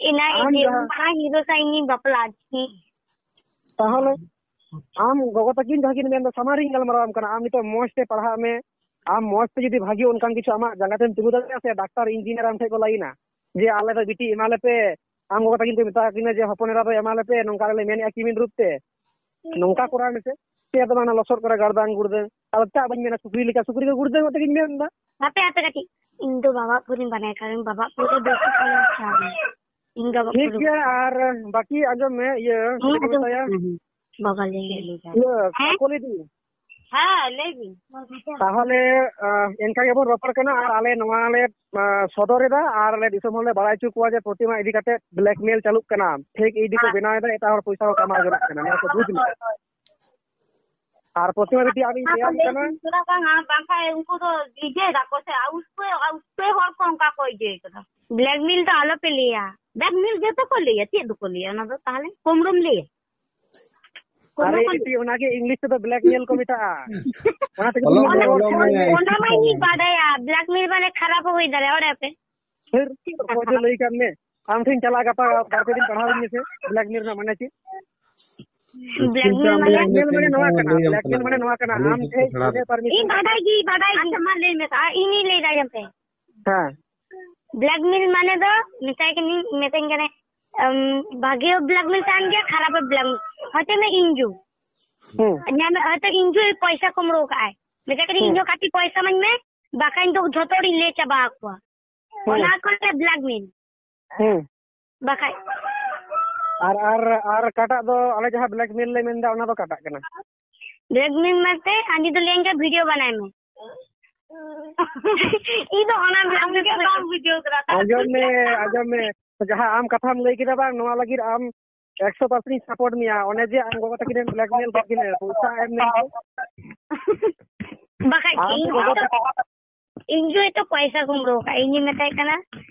ᱮᱱᱟ ᱟᱢ ᱤᱧ ᱡᱟᱦᱟᱸ ᱢᱟᱨᱟᱝ ᱦᱤᱨᱳ ᱥᱟᱶ ᱤᱧᱤᱧ ᱵᱟᱯᱞᱟᱜᱼᱟ, ᱪᱤ᱾ ᱛᱟᱦᱚᱞᱮ ᱟᱢ ᱜᱚᱜᱚ ᱛᱟᱹᱠᱤᱱ ᱡᱟᱦᱟᱸ ᱠᱤᱱ ᱢᱮᱱᱫᱟ, ᱥᱟᱢᱟᱝ ᱨᱤᱧ ᱜᱟᱞᱢᱟᱨᱟᱣ ᱟᱢ ᱠᱟᱱᱟ, ᱟᱢ ᱱᱤᱛᱚᱜ ᱢᱚᱸᱡᱽ ᱛᱮ ᱯᱟᱲᱦᱟᱜ ᱢᱮ, ᱟᱢ ᱢᱚᱸᱡᱽ ᱛᱮ ᱡᱩᱫᱤ ᱵᱷᱟᱜᱤ ᱚᱱᱠᱟᱱ ᱠᱤᱪᱷᱩ ᱟᱢᱟᱜ ᱡᱟᱸᱜᱟ ᱛᱮᱢ ᱛᱤᱸᱜᱩ ᱫᱟᱲᱮᱭᱟᱜᱼᱟ ᱥᱮ, ᱰᱟᱠᱛᱟᱨ, ᱤᱧᱡᱤᱱᱤᱭᱟᱨ ᱟᱢ ᱴᱷᱮᱡ ᱠᱚ ᱞᱟᱭᱤᱱᱟ ᱡᱮ ᱟᱞᱮ ᱫᱚ ᱵᱤᱴᱤ ᱮᱢᱟ ᱞᱮᱯᱮ, ᱟᱢ ᱜᱚᱜᱚ ᱛᱟᱹᱠᱤᱱ ᱠᱚ ᱢᱮᱛᱟ ᱠᱤᱱᱟ ᱡᱮ ᱦᱚᱯᱚᱱ ᱮᱨᱟ ᱫᱚ ᱮᱢᱟ ᱞᱮᱯᱮ, ᱱᱚᱝᱠᱟ ᱞᱮ ᱢᱮᱱᱮᱫᱼᱟ ᱠᱤᱢᱤᱱ ᱨᱩᱯ ᱛᱮ, ᱱᱚᱝᱠᱟ ᱠᱚᱨᱟᱣ ᱢᱮᱥᱮ᱾ ᱪᱮᱫ ᱫᱚ ᱵᱟᱝ, ᱞᱚᱥᱚᱫ ᱠᱚᱨᱮ ᱜᱟᱲᱫᱟᱝ ᱜᱩᱲᱫᱟᱹᱝ, ᱟᱫᱚ ᱪᱮᱫ ᱵᱟᱹᱧ ᱢᱮᱱᱟ, ᱥᱩᱠᱨᱤ ᱞᱮᱠᱟ ᱥᱩᱠᱨᱤ ᱠᱚ ᱜᱩᱲᱫᱟᱹᱝ ᱛᱮᱜᱤᱧ ᱢᱮᱱ ᱮᱫᱟ᱾ ᱦᱟᱯᱮ, ᱦᱟᱯᱮ ᱠᱟᱹᱴᱤᱡ, ᱤᱧ ᱫᱚ ᱵᱟᱵᱟ ᱯᱷᱳᱱᱤᱧ ᱵᱟᱰᱟᱭ ᱠᱷᱟᱱ, ᱵᱟᱵᱟ ᱯᱷᱳᱱ ᱨᱮ ᱵᱮᱥᱤ ᱠᱟᱹᱢᱤ ᱠᱷᱟᱱ᱾ ᱤᱧ ᱵᱟᱵᱟ ᱴᱷᱤᱠ ᱯᱷᱳᱱ ᱨᱮ ᱜᱮᱭᱟ, ᱟᱨ ᱵᱟᱹᱠᱤ ᱟᱸᱡᱚᱢ ᱢᱮ, ᱤᱭᱟᱹ, ᱦᱮᱸ, ᱪᱮᱫ ᱠᱚ ᱟᱸᱡᱚᱢ ᱢᱮᱛᱟᱭᱟ? ᱠᱟᱱᱟ᱾ ᱵᱟᱵᱟ ᱞᱟᱹᱭ ᱞᱮᱫᱟ᱾ ᱤᱭᱟᱹ, ᱦᱮᱸ? ᱠᱟᱠᱚᱞᱤ ᱫᱤ᱾ ᱦᱮᱸ, ᱞᱟᱹᱭ ᱵᱤᱱ᱾ ᱛᱟᱦᱚᱞᱮ, ᱟᱸ, ᱮᱱᱠᱟ ᱜᱮᱵᱚᱱ ᱨᱚᱯᱚᱲ ᱠᱟᱱᱟ, ᱟᱨ ᱟᱞᱮ ᱱᱚᱣᱟ ᱞᱮ, ᱟᱸ, ᱥᱚᱫᱚᱨ ᱮᱫᱟ, ᱟᱨ ᱞᱮ ᱫᱤᱥᱚᱢ ᱦᱚᱲ ᱞᱮ ᱵᱟᱲᱟᱭ ᱦᱚᱪᱚ ᱠᱚᱣᱟ ᱡᱮ ᱯᱨᱚᱛᱤᱢᱟ ᱤᱫᱤ ᱠᱟᱛᱮ blackmail ᱪᱟᱹᱞᱩᱜ ᱠᱟᱱᱟ, fake ᱤ ᱰᱤ ᱠᱚ ᱦᱮᱸ᱾ ᱵᱮᱱᱟᱣ ᱮᱫᱟ, ᱮᱴᱟᱜ ᱦᱚᱲ ᱯᱚᱭᱥᱟ ᱠᱚ ᱠᱟᱢᱟᱣ ᱡᱚᱱᱟᱜ ᱠᱟᱱᱟ, ᱱᱚᱣᱟ ᱠᱚ ᱵᱩᱡᱽ ᱢᱮ᱾ ᱟᱨ ᱯᱨᱚᱛᱤᱢᱟ ᱵᱤᱴᱤ, ᱟᱢᱤᱧ ᱞᱟᱹᱭᱟᱢ ᱠᱟᱱᱟ᱾ ᱛᱷᱚᱲᱟ ᱜᱟᱱ, ᱦᱮᱸ, ᱵᱟᱝᱠᱷᱟᱡ ᱩᱱᱠᱩ ᱫᱚ ᱤᱭᱟᱹᱭ ᱫᱟᱠᱚ ᱥᱮ, ᱟᱨ ᱩᱥᱠᱩ, ᱟᱨ ᱩᱥᱠᱩ ᱦᱚᱲ ᱠᱚ ᱚᱱᱠᱟ ᱠᱚ ᱤᱭᱟᱹᱭ ᱠᱟᱫᱟ᱾ Blackmail ᱫᱚ ᱟᱞᱚ ᱯᱮ ᱞᱟᱹᱭᱟ᱾ Blackmail ᱜᱮᱛᱚ ᱠᱚ ᱞᱟᱹᱭᱟ, ᱪᱮᱫ ᱫᱚᱠᱚ ᱞᱟᱹᱭᱟ ᱚᱱᱟ ᱫᱚ ᱛᱟᱦᱞᱮ? ᱠᱳᱢᱨᱳᱢ ᱞᱟᱹᱭᱟ? ᱟᱨᱮ ᱠᱳᱢᱨᱳᱢ᱾ ᱵᱤᱴᱤ, ᱚᱱᱟᱜᱮ English ᱛᱮᱫᱚ blackmail ᱠᱚ ᱢᱮᱛᱟᱜᱼᱟ᱾ ᱚᱱᱟ ᱛᱮᱜᱮ ᱚᱞᱚᱜ ᱛᱚ ᱢᱮ, ᱚᱞᱚᱜ ᱢᱮ, ᱚᱱᱟ ᱢᱟ ᱤᱧ ᱵᱟᱰᱟᱭᱟ, blackmail ᱢᱟᱱᱮ ᱠᱷᱟᱨᱟᱯ ᱦᱚᱸ ᱦᱩᱭ ᱫᱟᱲᱮᱭᱟᱜᱼᱟ, ᱵᱟᱲᱟᱭᱟᱯᱮ? ᱯᱷᱤᱨ ᱚᱠᱚᱭ ᱪᱚ ᱞᱟᱹᱭ ᱠᱟᱜ ᱢᱮ, ᱟᱢ ᱴᱷᱮᱱ ᱪᱟᱞᱟᱜ ᱜᱟᱯᱟ, ᱵᱟᱨ ᱯᱮ ᱫᱤᱱ ᱯᱟᱲᱦᱟᱣ ᱤᱧ ᱢᱮᱥᱮ, ᱵᱞᱮᱠᱢᱮᱞ ᱨᱮᱱᱟᱜ ᱢᱟᱱᱮ ᱪᱮᱫ? ᱵᱞᱮᱠᱢᱮᱞ ᱢᱟᱱᱮ ᱵᱞᱮᱠᱢᱮᱞ ᱢᱟᱱᱮ ᱱᱚᱣᱟ ᱠᱟᱱᱟ, ᱵᱞᱮᱠᱢᱮᱞ ᱢᱟᱱᱮ ᱱᱚᱣᱟ ᱠᱟᱱᱟ, ᱟᱢ ᱴᱷᱮᱱ ᱤᱧ ᱯᱟᱨᱢᱤᱥᱚᱱ ᱵᱟᱰᱟᱭ ᱜᱮ, ᱵᱟᱰᱟᱭ ᱜᱮ᱾ ᱟᱪᱪᱷᱟ, ᱢᱟ ᱞᱟᱹᱭ ᱢᱮ, ᱟᱨ ᱤᱧᱤᱧ ᱞᱟᱹᱭ ᱫᱟᱲᱮᱭᱟᱢ ᱯᱮ᱾ ᱦᱮᱸ᱾ ᱵᱞᱮᱠᱢᱮᱞ ᱢᱟᱱᱮ ᱫᱚ ᱢᱮᱛᱟᱭ ᱠᱟᱹᱱᱟᱹᱧ, ᱢᱮᱛᱟᱹᱧ ᱠᱟᱱᱟᱭ, ᱟᱢ, ᱵᱷᱟᱜᱮ ᱦᱚᱸ ᱵᱞᱮᱠᱢᱮᱞ ᱛᱟᱦᱮᱱ ᱜᱮᱭᱟ, ᱠᱷᱟᱨᱟᱯ ᱦᱚᱸ ᱵᱞᱮᱠᱢᱮᱞ᱾ ᱦᱚᱭᱛᱳ ᱢᱮ ᱤᱧᱡᱩ᱾ ᱦᱩᱸ᱾ ᱧᱟᱢᱮ, ᱦᱚᱭᱛᱳ ᱤᱧᱡᱩ ᱯᱚᱭᱥᱟ ᱠᱚᱢ ᱨᱚᱜ ᱠᱟᱜᱼᱟᱭ᱾ ᱢᱮᱛᱟᱭ ᱠᱟᱹᱱᱟᱹᱧ, ᱦᱩᱸ᱾ ᱤᱧᱦᱚᱸ ᱠᱟᱹᱴᱤᱡ ᱯᱚᱭᱥᱟ ᱢᱟᱧ ᱢᱮ, ᱵᱟᱠᱷᱟᱱ ᱫᱚ ᱡᱷᱚᱛᱚ ᱦᱚᱲᱤᱧ ᱞᱟᱹᱭ ᱪᱟᱵᱟ ᱟᱠᱚᱣᱟ᱾ ᱦᱩᱸ᱾ ᱚᱱᱟ ᱠᱚ ᱢᱮᱛᱟᱜᱼᱟ ᱵᱞᱮᱠᱢᱮᱞ᱾ ᱦᱩᱸ᱾ ᱵᱟᱠᱷᱟᱡ᱾ ᱟᱨ, ᱟᱨ, ᱟᱨ ᱚᱠᱟᱴᱟᱜ ᱫᱚ ᱟᱞᱮ ᱡᱟᱦᱟᱸ ᱵᱞᱮᱠᱢᱮᱞ ᱞᱮ ᱢᱮᱱᱫᱟ, ᱚᱱᱟ ᱫᱚ ᱚᱠᱟᱴᱟᱜ ᱠᱟᱱᱟ? ᱵᱞᱮᱠᱢᱮᱞ ᱢᱟᱱᱮ ᱟᱹᱰᱤ ᱫᱚ ᱞᱟᱹᱭᱟᱹᱧ ᱠᱷᱟᱱ ᱵᱷᱤᱰᱤᱭᱳ ᱵᱱᱟᱭ ᱢᱮ᱾ ᱤᱧ ᱫᱚ ᱚᱱᱟ ᱵᱞᱮᱠᱢᱮᱞ ᱫᱚ ᱵᱟᱹᱧ ᱵᱩᱡᱷᱟᱹᱣ ᱠᱟᱫᱟ᱾ ᱟᱸᱡᱚᱢ ᱢᱮ, ᱟᱸᱡᱚᱢ ᱢᱮ᱾ ᱡᱟᱦᱟᱸ ᱟᱢ ᱠᱟᱛᱷᱟᱢ ᱞᱟᱹᱭ ᱠᱮᱫᱟ ᱵᱟᱝ, ᱱᱚᱣᱟ ᱞᱟᱹᱜᱤᱫ ᱟᱢ ᱮᱠᱥᱚ ᱯᱟᱨᱥᱮᱱᱴ ᱤᱧ ᱥᱟᱯᱳᱨᱴ ᱢᱮᱭᱟ᱾ ᱚᱱᱮ ᱡᱮ ᱟᱢ ᱜᱚᱜᱚ ᱛᱟᱹᱠᱤᱱ ᱮᱢ ᱵᱞᱮᱠᱢᱮᱞ ᱠᱮᱫ ᱠᱤᱱᱟ, ᱯᱚᱭᱥᱟ ᱮᱢ ᱢᱮᱱᱛᱮ᱾ ᱵᱟᱠᱷᱟᱡ ᱟᱢ ᱪᱮᱫ? ᱤᱧ ᱜᱚᱜᱚ ᱫᱚ, ᱛᱟᱹᱠᱤᱱ ᱤᱧ ᱡᱩᱫᱤ ᱛᱚ ᱯᱚᱭᱥᱟ ᱠᱚᱢ ᱨᱚᱜ ᱠᱟᱜᱼᱟ, ᱤᱧᱤᱧ ᱢᱮᱛᱟᱭ ᱠᱟᱱᱟ,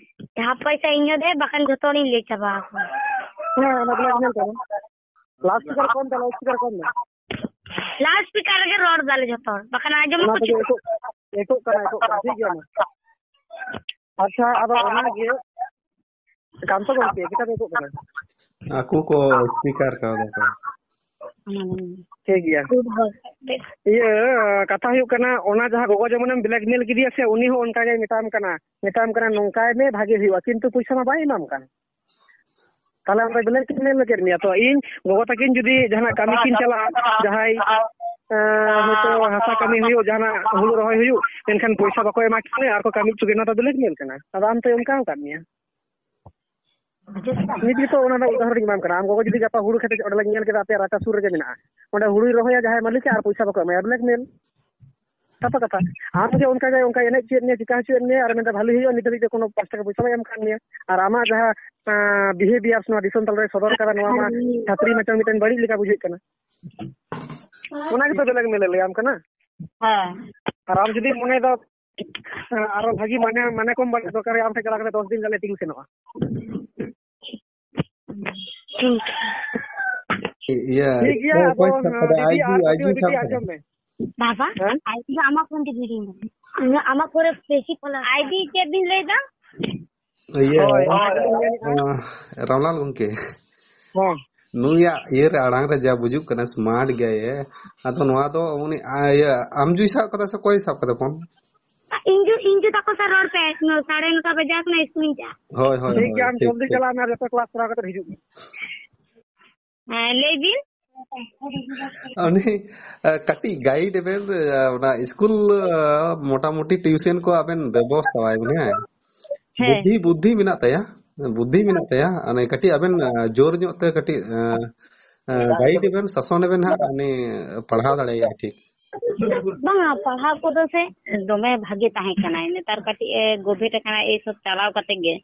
ᱡᱟᱦᱟᱸ ᱯᱚᱭᱥᱟ ᱤᱧ ᱦᱚᱸ ᱫᱮ, ᱵᱟᱠᱷᱟᱱ ᱡᱷᱚᱛᱚ ᱦᱚᱲᱤᱧ ᱞᱟᱹᱭ ᱪᱟᱵᱟ ᱟᱠᱚᱣᱟ᱾ ᱦᱮᱸ, ᱚᱱᱟ ᱵᱞᱮᱠᱢᱮᱞ ᱠᱟᱱᱟ᱾ ᱞᱟᱣᱩᱰ ᱥᱯᱤᱠᱟᱨ ᱠᱚᱢ ᱢᱮ, ᱞᱟᱣᱩᱰ ᱥᱯᱤᱠᱟᱨ ᱠᱚᱢ ᱢᱮ᱾ ᱞᱟᱣᱩᱰ ᱥᱯᱤᱠᱟᱨ ᱨᱮᱜᱮ ᱨᱚᱲ ᱫᱟᱞᱮ ᱡᱷᱚᱛᱚ ᱦᱚᱲ, ᱵᱟᱠᱷᱟᱱ ᱟᱸᱡᱚᱢᱚᱜ ᱚᱱᱟ ᱠᱚ ᱛᱮᱜᱮ ᱪᱮᱫ? ᱮᱠᱳᱜ, ᱮᱠᱳᱜ ᱠᱟᱱᱟ, ᱮᱠᱳᱜ ᱠᱟᱱᱟ, ᱴᱷᱤᱠ ᱜᱮᱭᱟ ᱢᱟ᱾ ᱟᱪᱪᱷᱟ, ᱟᱫᱚ ᱚᱱᱟᱜᱮ, ᱠᱟᱱᱛᱚ ᱜᱚᱢᱠᱮ, ᱪᱮᱠᱟᱛᱮ ᱮᱠᱳᱜ ᱠᱟᱱᱟ? ᱟᱠᱚ ᱠᱚ ᱥᱯᱤᱠᱟᱨ ᱠᱟᱣᱫᱟ ᱠᱚ᱾ ᱴᱷᱤᱠ ᱜᱮᱭᱟ᱾ ᱤᱭᱟᱹ, ᱠᱟᱛᱷᱟ ᱦᱩᱭᱩᱜ ᱠᱟᱱᱟ, ᱚᱱᱟ ᱡᱟᱦᱟᱸ ᱜᱚᱜᱚ ᱡᱮᱢᱚᱱᱮᱢ ᱵᱞᱮᱠᱢᱮᱞ ᱠᱮᱫᱮᱭᱟ ᱥᱮ, ᱩᱱᱤ ᱦᱚᱸ ᱚᱱᱠᱟ ᱜᱮᱭ ᱢᱮᱛᱟᱢ ᱠᱟᱱᱟ, ᱢᱮᱛᱟᱢ ᱠᱟᱱᱟ, "ᱱᱚᱝᱠᱟᱭ ᱢᱮ, ᱵᱷᱟᱜᱮ ᱦᱩᱭᱩᱜᱼᱟ", ᱠᱤᱱᱛᱩ ᱯᱚᱭᱥᱟ ᱢᱟ ᱵᱟᱭ ᱮᱢᱟᱢ ᱠᱟᱱ᱾ ᱛᱟᱦᱞᱮ ᱟᱢ ᱫᱚ ᱵᱞᱮᱠᱢᱮᱞ ᱠᱮᱫ ᱢᱮᱭᱟ ᱛᱚ᱾ ᱤᱧ ᱜᱚᱜᱚ ᱛᱟᱹᱠᱤᱱ ᱡᱩᱫᱤ ᱡᱟᱦᱟᱱᱟᱜ ᱠᱟᱹᱢᱤ ᱠᱤᱱ ᱪᱟᱞᱟᱜᱼᱟ, ᱡᱟᱦᱟᱸᱭ, ᱮᱸ, ᱦᱚᱭᱛᱳ ᱦᱟᱥᱟ ᱠᱟᱹᱢᱤ ᱦᱩᱭᱩᱜ, ᱡᱟᱦᱟᱱᱟᱜ ᱦᱩᱲᱩ ᱨᱚᱦᱚᱭ ᱦᱩᱭᱩᱜ, ᱢᱮᱱᱠᱷᱟᱱ ᱯᱚᱭᱥᱟ ᱵᱟᱠᱚ ᱮᱢᱟ ᱠᱤᱱᱟ ᱟᱨ ᱠᱚ ᱠᱟᱹᱢᱤ ᱦᱚᱪᱚ ᱠᱤᱱᱟ, ᱚᱱᱟ ᱫᱚ ᱵᱞᱮᱠᱢᱮᱞ ᱠᱟᱱᱟ᱾ ᱟᱫᱚ ᱟᱢ ᱛᱚᱭ ᱚᱱᱠᱟ ᱟᱠᱟᱫ ᱢᱮᱭᱟ᱾ ᱱᱤᱛ ᱜᱮᱛᱚ ᱚᱱᱟ ᱨᱮᱱᱟᱜ ᱩᱫᱟᱦᱚᱨᱚᱱ ᱤᱧ ᱮᱢᱟᱢ ᱠᱟᱱᱟ᱾ ᱟᱢ ᱜᱚᱜᱚ ᱡᱩᱫᱤ ᱜᱟᱯᱟ ᱦᱩᱲᱩ ᱠᱷᱮᱛ ᱚᱸᱰᱮ ᱞᱮ ᱧᱮᱞ ᱠᱮᱫᱟ, ᱟᱯᱮᱭᱟᱜ ᱨᱟᱪᱟ ᱥᱩᱨ ᱨᱮᱜᱮ ᱢᱮᱱᱟᱜᱼᱟ, ᱚᱸᱰᱮ ᱦᱩᱲᱩᱭ ᱨᱚᱦᱚᱭᱟ ᱡᱟᱦᱟᱸᱭ ᱢᱟᱹᱞᱤᱠ, ᱟᱨ ᱯᱚᱭᱥᱟ ᱵᱟᱠᱚ ᱮᱢᱟᱭᱟ, ᱵᱞᱮᱠᱢᱮᱞ᱾ ᱥᱟᱯᱷᱟ ᱠᱟᱛᱷᱟ᱾ ᱟᱢ ᱜᱮ ᱚᱱᱠᱟ ᱜᱮ, ᱚᱱᱠᱟ ᱮᱱᱮᱡ ᱦᱚᱪᱚᱭᱮᱫ ᱢᱮᱭᱟ, ᱪᱤᱠᱟ ᱦᱚᱪᱚᱭᱮᱫ ᱢᱮᱭᱟ, ᱟᱨ ᱢᱮᱱᱫᱟ ᱵᱷᱟᱞᱤ ᱦᱩᱭᱩᱜᱼᱟ, ᱱᱤᱛ ᱫᱷᱟᱹᱵᱤᱡ ᱛᱮ ᱠᱳᱱᱳ ᱯᱟᱥᱴᱟ ᱠᱷᱚᱱ ᱯᱚᱭᱥᱟ ᱵᱟᱭ ᱮᱢ ᱠᱟᱫ ᱢᱮᱭᱟ᱾ ᱟᱨ ᱟᱢᱟᱜ ᱡᱟᱦᱟᱸ, ᱟᱸ, behaviour ᱱᱚᱣᱟ ᱫᱤᱥᱚᱢ ᱛᱟᱞᱟᱨᱮ ᱥᱚᱫᱚᱨ ᱠᱟᱫᱟ, ᱱᱚᱣᱟ ᱢᱟ ᱪᱷᱟᱹᱯᱨᱤ ᱢᱟᱪᱚ ᱢᱤᱫᱴᱮᱱ ᱵᱟᱹᱲᱤᱡ ᱞᱮᱠᱟ ᱵᱩᱡᱷᱟᱹᱜ ᱠᱟᱱᱟ᱾ ᱚᱱᱟ ᱜᱮᱛᱚ ᱵᱞᱮᱠᱢᱮᱞ ᱮ ᱞᱟᱹᱭᱟᱢ ᱠᱟᱱᱟ᱾ ᱦᱮᱸ᱾ ᱟᱨ ᱟᱢ ᱡᱩᱫᱤ ᱢᱚᱱᱮᱭᱮᱫᱟ, ᱟᱨᱚ ᱵᱷᱟᱹᱜᱤ ᱢᱟᱱᱮ, ᱢᱟᱱᱮ ᱠᱚᱢ ᱵᱟᱲᱟᱭ ᱫᱚᱨᱠᱟᱨ, ᱟᱢ ᱴᱷᱮᱱ ᱪᱟᱞᱟᱣ ᱠᱟᱛᱮ ᱫᱚᱥ ᱫᱤᱱ ᱜᱟᱱ acting ᱥᱮᱱᱚᱜᱼᱟ᱾ ᱴᱷᱤᱠ᱾ ᱤᱭᱟᱹ, ᱴᱷᱤᱠ ᱜᱮᱭᱟ, ᱚᱠᱚᱭ ᱟᱫᱚ, ᱥᱟᱵ ᱠᱟᱫᱟ? ᱫᱤᱫᱤ, ᱟᱭ ᱰᱤ, ᱟᱨ ᱟᱭ ᱰᱤ ᱠᱟᱹᱴᱤᱡ ᱥᱟᱵ ᱟᱹᱰᱤ ᱠᱟᱫᱟ? ᱟᱸᱡᱚᱢ ᱢᱮ᱾ ᱵᱟᱵᱟ, ᱦᱮᱸ? ᱟᱭ ᱰᱤ ᱫᱚ ᱟᱢᱟᱜ ᱯᱷᱳᱱ ᱛᱮ ᱵᱷᱤᱰᱤᱭᱳ ᱢᱮ᱾ ᱟᱢᱟᱜ ᱯᱷᱳᱱ ᱨᱮ ᱵᱮᱥᱤ ᱯᱷᱚᱞᱳᱣᱟᱨ᱾ ᱟᱭ ᱰᱤ ᱪᱮᱫ ᱵᱤᱱ ᱞᱟᱹᱭ ᱫᱟ? ᱤᱭᱟᱹ, ᱦᱳᱭ, ᱚᱱᱟ ᱜᱮᱞᱤᱧ ᱢᱮᱱᱮᱫᱼᱟ᱾ ᱟᱸ, ᱨᱟᱢᱞᱟᱞ ᱜᱚᱢᱠᱮ, ᱦᱮᱸ᱾ ᱱᱩᱭᱟᱜ ᱤᱭᱟᱹ ᱨᱮ ᱟᱲᱟᱝ ᱨᱮ ᱡᱟ ᱵᱩᱡᱩᱜ ᱠᱟᱱᱟ, smart ᱜᱮᱭᱟᱭ᱾ ᱟᱫᱚ ᱱᱚᱣᱟ ᱫᱚ ᱩᱱᱤ, ᱟ, ᱤᱭᱟᱹ, ᱟᱢ ᱡᱩᱭ ᱥᱟᱵ ᱠᱟᱫᱟ ᱥᱮ ᱚᱠᱚᱭ ᱥᱟᱵ ᱠᱟᱫᱟ ᱯᱷᱳᱱ? ᱤᱧ ᱡᱩ, ᱤᱧ ᱡᱩ ᱛᱟᱠᱚ ᱥᱟᱶ ᱨᱚᱲ ᱯᱮ᱾ ᱱᱚ, ᱥᱟᱲᱮ ᱱᱚᱴᱟ ᱵᱟᱡᱟᱣ ᱠᱟᱱᱟ, ᱤᱥᱠᱩᱞᱤᱧ ᱪᱟᱜᱼᱟ᱾ ᱦᱳᱭ, ᱦᱳᱭ, ᱴᱷᱤᱠ ᱦᱳᱭ, ᱜᱮᱭᱟ, ᱟᱢ ᱴᱷᱤᱠ, ᱡᱚᱞᱫᱤ ᱴᱷᱤᱠ᱾ ᱪᱟᱞᱟᱜ ᱢᱮ ᱟᱨ ᱡᱚᱛᱚ ᱠᱞᱟᱥ ᱠᱚᱨᱟᱣ ᱠᱟᱛᱮ ᱦᱤᱡᱩᱜ ᱢᱮ᱾ ᱦᱮᱸ, ᱞᱟᱹᱭ ᱵᱤᱱ᱾ ᱩᱱᱤ, ᱟ, ᱠᱟᱹᱴᱤᱡ ᱜᱟᱭᱤᱰ ᱵᱮᱱ, ᱟ, ᱚᱱᱟ ᱤᱥᱠᱩᱞ, ᱟ, ᱢᱚᱴᱟᱢᱩᱴᱤ ᱴᱤᱭᱩᱥᱚᱱ ᱠᱚ ᱟᱵᱮᱱ ᱵᱮᱵᱚᱥᱛᱷᱟᱣᱟᱭ ᱵᱮᱱ, ᱦᱮᱸ? ᱦᱮᱸ᱾ ᱵᱩᱫᱽᱫᱷᱤ, ᱵᱩᱫᱽᱫᱷᱤ ᱢᱮᱱᱟᱜ ᱛᱟᱭᱟ, ᱵᱩᱫᱽᱫᱷᱤ ᱢᱮᱱᱟᱜ ᱛᱟᱭᱟ᱾ ᱚᱱᱮ ᱠᱟᱹᱴᱤᱡ ᱟᱵᱮᱱ, ᱟ, ᱡᱳᱨ ᱧᱚᱜ ᱛᱮ ᱠᱟᱹᱴᱤᱡ, ᱟ, ᱟ, ᱜᱟᱭᱤᱰ ᱵᱮᱱ, ᱥᱟᱥᱚᱱ ᱵᱮᱱ ᱦᱟᱸᱜ, ᱩᱱᱤ ᱯᱟᱲᱦᱟᱣ ᱫᱟᱲᱮᱭᱟᱜᱼᱟ ᱴᱷᱤᱠ᱾ ᱵᱟᱝᱟ, ᱯᱟᱲᱦᱟᱣ ᱠᱚᱫᱚ ᱥᱮ ᱫᱚᱢᱮ ᱵᱷᱟᱜᱮ ᱛᱟᱦᱮᱸ ᱠᱟᱱᱟᱭ᱾ ᱱᱮᱛᱟᱨ ᱠᱟᱹᱴᱤᱡ ᱮ ᱜᱚᱵᱷᱮᱴ ᱟᱠᱟᱱᱟ ᱮᱭ ᱥᱚᱵ ᱪᱟᱞᱟᱣ ᱠᱟᱛᱮ ᱜᱮ᱾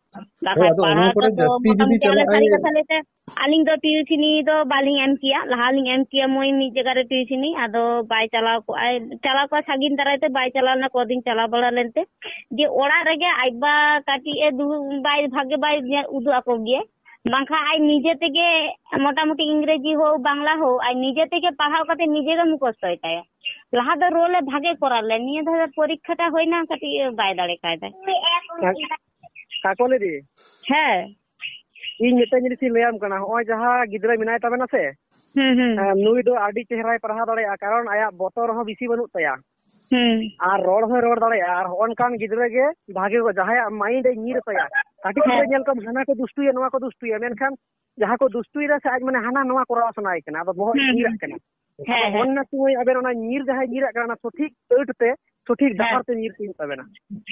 ᱦᱳᱭ, ᱵᱟᱠᱷᱟᱡ ᱟᱫᱚ ᱚᱱᱟ ᱯᱟᱲᱦᱟᱣ ᱠᱚᱨᱮ ᱠᱚᱫᱚ ᱡᱟᱹᱥᱛᱤ ᱡᱩᱫᱤ ᱢᱚᱴᱟᱢᱩᱴᱤ ᱟᱞᱮ ᱪᱟᱞᱟᱜᱼᱟᱭ᱾ ᱥᱟᱹᱨᱤ ᱠᱟᱛᱷᱟ ᱞᱟᱹᱭᱛᱮ ᱟᱹᱞᱤᱧ ᱫᱚ ᱴᱤᱭᱩᱥᱤᱱᱤ ᱫᱚ ᱵᱟᱹᱞᱤᱧ ᱮᱢ ᱠᱮᱭᱟ, ᱞᱟᱦᱟ ᱞᱤᱧ ᱮᱢ ᱠᱮᱭᱟ ᱢᱚᱭ ᱢᱤᱫ ᱡᱟᱭᱜᱟ ᱨᱮ ᱴᱤᱭᱩᱥᱤᱱᱤ, ᱟᱫᱚ ᱵᱟᱭ ᱪᱟᱞᱟᱣ ᱠᱚᱜᱼᱟᱭ, ᱪᱟᱞᱟᱣ ᱠᱚᱜᱼᱟ ᱥᱟᱺᱜᱤᱧ ᱫᱟᱨᱟᱭ ᱛᱮ ᱵᱟᱭ ᱪᱟᱞᱟᱣ ᱞᱮᱱᱟ, ᱠᱚᱫᱤᱱ ᱪᱟᱞᱟᱣ ᱵᱟᱲᱟ ᱞᱮᱱᱛᱮ ᱡᱮ ᱚᱲᱟᱜ ᱨᱮᱜᱮ ᱟᱡ ᱵᱟ ᱠᱟᱹᱴᱤᱡ ᱮ ᱫᱩᱲᱩᱵ, ᱵᱟᱭ ᱵᱷᱟᱜᱮ ᱵᱟᱭ ᱧᱮ-, ᱩᱫᱩᱜ ᱟᱠᱚ ᱜᱮᱭᱟ, ᱵᱟᱝᱠᱷᱟᱱ ᱟᱡ ᱱᱤᱡᱮ ᱛᱮᱜᱮ ᱢᱚᱴᱟᱢᱩᱴᱤ ᱤᱝᱨᱮᱡᱤ ᱦᱳ ᱵᱟᱝᱞᱟ ᱦᱳ ᱟᱡ ᱱᱤᱡᱮ ᱛᱮᱜᱮ ᱯᱟᱲᱦᱟᱣ ᱠᱟᱛᱮ ᱱᱤᱡᱮ ᱜᱮ ᱢᱩᱠᱷᱚᱥᱛᱚᱭ ᱛᱟᱭᱟ᱾ ᱞᱟᱦᱟ ᱫᱚ ᱨᱳᱞ ᱮ ᱵᱷᱟᱜᱮ ᱠᱚᱨᱟᱣ ᱞᱮᱫ, ᱱᱤᱭᱟᱹ ᱫᱷᱟᱣ ᱯᱚᱨᱤᱠᱠᱷᱟ ᱴᱟ ᱦᱩᱭᱱᱟ ᱠᱟᱹᱴᱤᱡ ᱵᱟᱭ ᱫᱟᱲᱮ ᱠᱟᱭᱫᱟ᱾ ᱠᱟ-, ᱠᱟᱠᱚᱞᱤ ᱫᱤ᱾ ᱦᱮᱸ᱾ ᱤᱧ ᱢᱤᱫᱴᱮᱱ ᱡᱤᱱᱤᱥ ᱤᱧ ᱞᱟᱹᱭᱟᱢ ᱠᱟᱱᱟ, ᱦᱚᱸᱜᱼᱚᱭ ᱡᱟᱦᱟᱸ ᱜᱤᱫᱽᱨᱟᱹ ᱢᱮᱱᱟᱭ ᱛᱟᱵᱮᱱᱟ ᱥᱮ, ᱦᱩᱸ, ᱦᱩᱸ᱾ ᱦᱮᱸ, ᱱᱩᱭ ᱫᱚ ᱟᱹᱰᱤ ᱪᱮᱦᱨᱟᱭ ᱯᱟᱲᱦᱟᱣ ᱫᱟᱲᱮᱭᱟᱜᱼᱟ, ᱠᱟᱨᱚᱱ ᱟᱭᱟᱜ ᱵᱚᱛᱚᱨ ᱦᱚᱸ ᱵᱮᱥᱤ ᱵᱟᱹᱱᱩᱜ ᱛᱟᱭᱟ᱾ ᱦᱩᱸ᱾ ᱟᱨ ᱨᱚᱲ ᱦᱚᱸᱭ ᱨᱚᱲ ᱫᱟᱲᱮᱭᱟᱜᱼᱟ, ᱟᱨ ᱦᱚᱸᱜᱼᱚ ᱱᱚᱝᱠᱟᱱ ᱜᱤᱫᱽᱨᱟᱹ ᱜᱮ ᱵᱷᱟᱜᱮ ᱠᱚ, ᱡᱟᱦᱟᱸᱭᱟᱜ ᱢᱟᱭᱤᱱᱰ ᱮ ᱧᱤᱨ ᱛᱟᱭᱟ᱾ ᱠᱟᱹᱴᱤᱡ ᱜᱤᱫᱽᱨᱟᱹ ᱦᱮᱸ᱾ ᱧᱮᱞ ᱠᱚᱢ, ᱦᱟᱱᱟ ᱠᱚ ᱫᱩᱥᱴᱩᱭᱟ, ᱱᱚᱣᱟ ᱠᱚ ᱫᱩᱥᱴᱩᱭᱟ, ᱢᱮᱱᱠᱷᱟᱱ ᱡᱟᱦᱟᱸ ᱠᱚ ᱫᱩᱥᱴᱩᱭ ᱫᱟ ᱥᱮ, ᱟᱡ ᱢᱟᱱᱮ ᱦᱟᱱᱟ ᱱᱚᱣᱟ ᱠᱚᱨᱟᱣ ᱥᱟᱱᱟᱭᱮ ᱠᱟᱱᱟ, ᱟᱫᱚ ᱵᱚᱦᱚᱜ ᱦᱩᱸ, ᱧᱤᱨᱟᱜ ᱦᱩᱸ᱾ ᱠᱟᱱᱟ᱾ ᱦᱮᱸ, ᱟᱫᱚ ᱦᱮᱸ᱾ ᱚᱱᱟ ᱥᱚᱢᱚᱭ ᱟᱵᱮᱱ ᱚᱱᱟ ᱧᱤᱨ, ᱡᱟᱦᱟᱸᱭ ᱧᱤᱨᱟᱜ ᱠᱟᱱᱟ, ᱚᱱᱟ ᱥᱚᱴᱷᱤᱠ ᱟᱹᱴ ᱛᱮ, ᱥᱚᱴᱷᱤᱠ ᱦᱮᱸ᱾ ᱰᱟᱦᱟᱨ ᱛᱮ ᱧᱤᱨ ᱠᱚ ᱦᱩᱭᱩᱜ ᱛᱟᱵᱮᱱᱟ᱾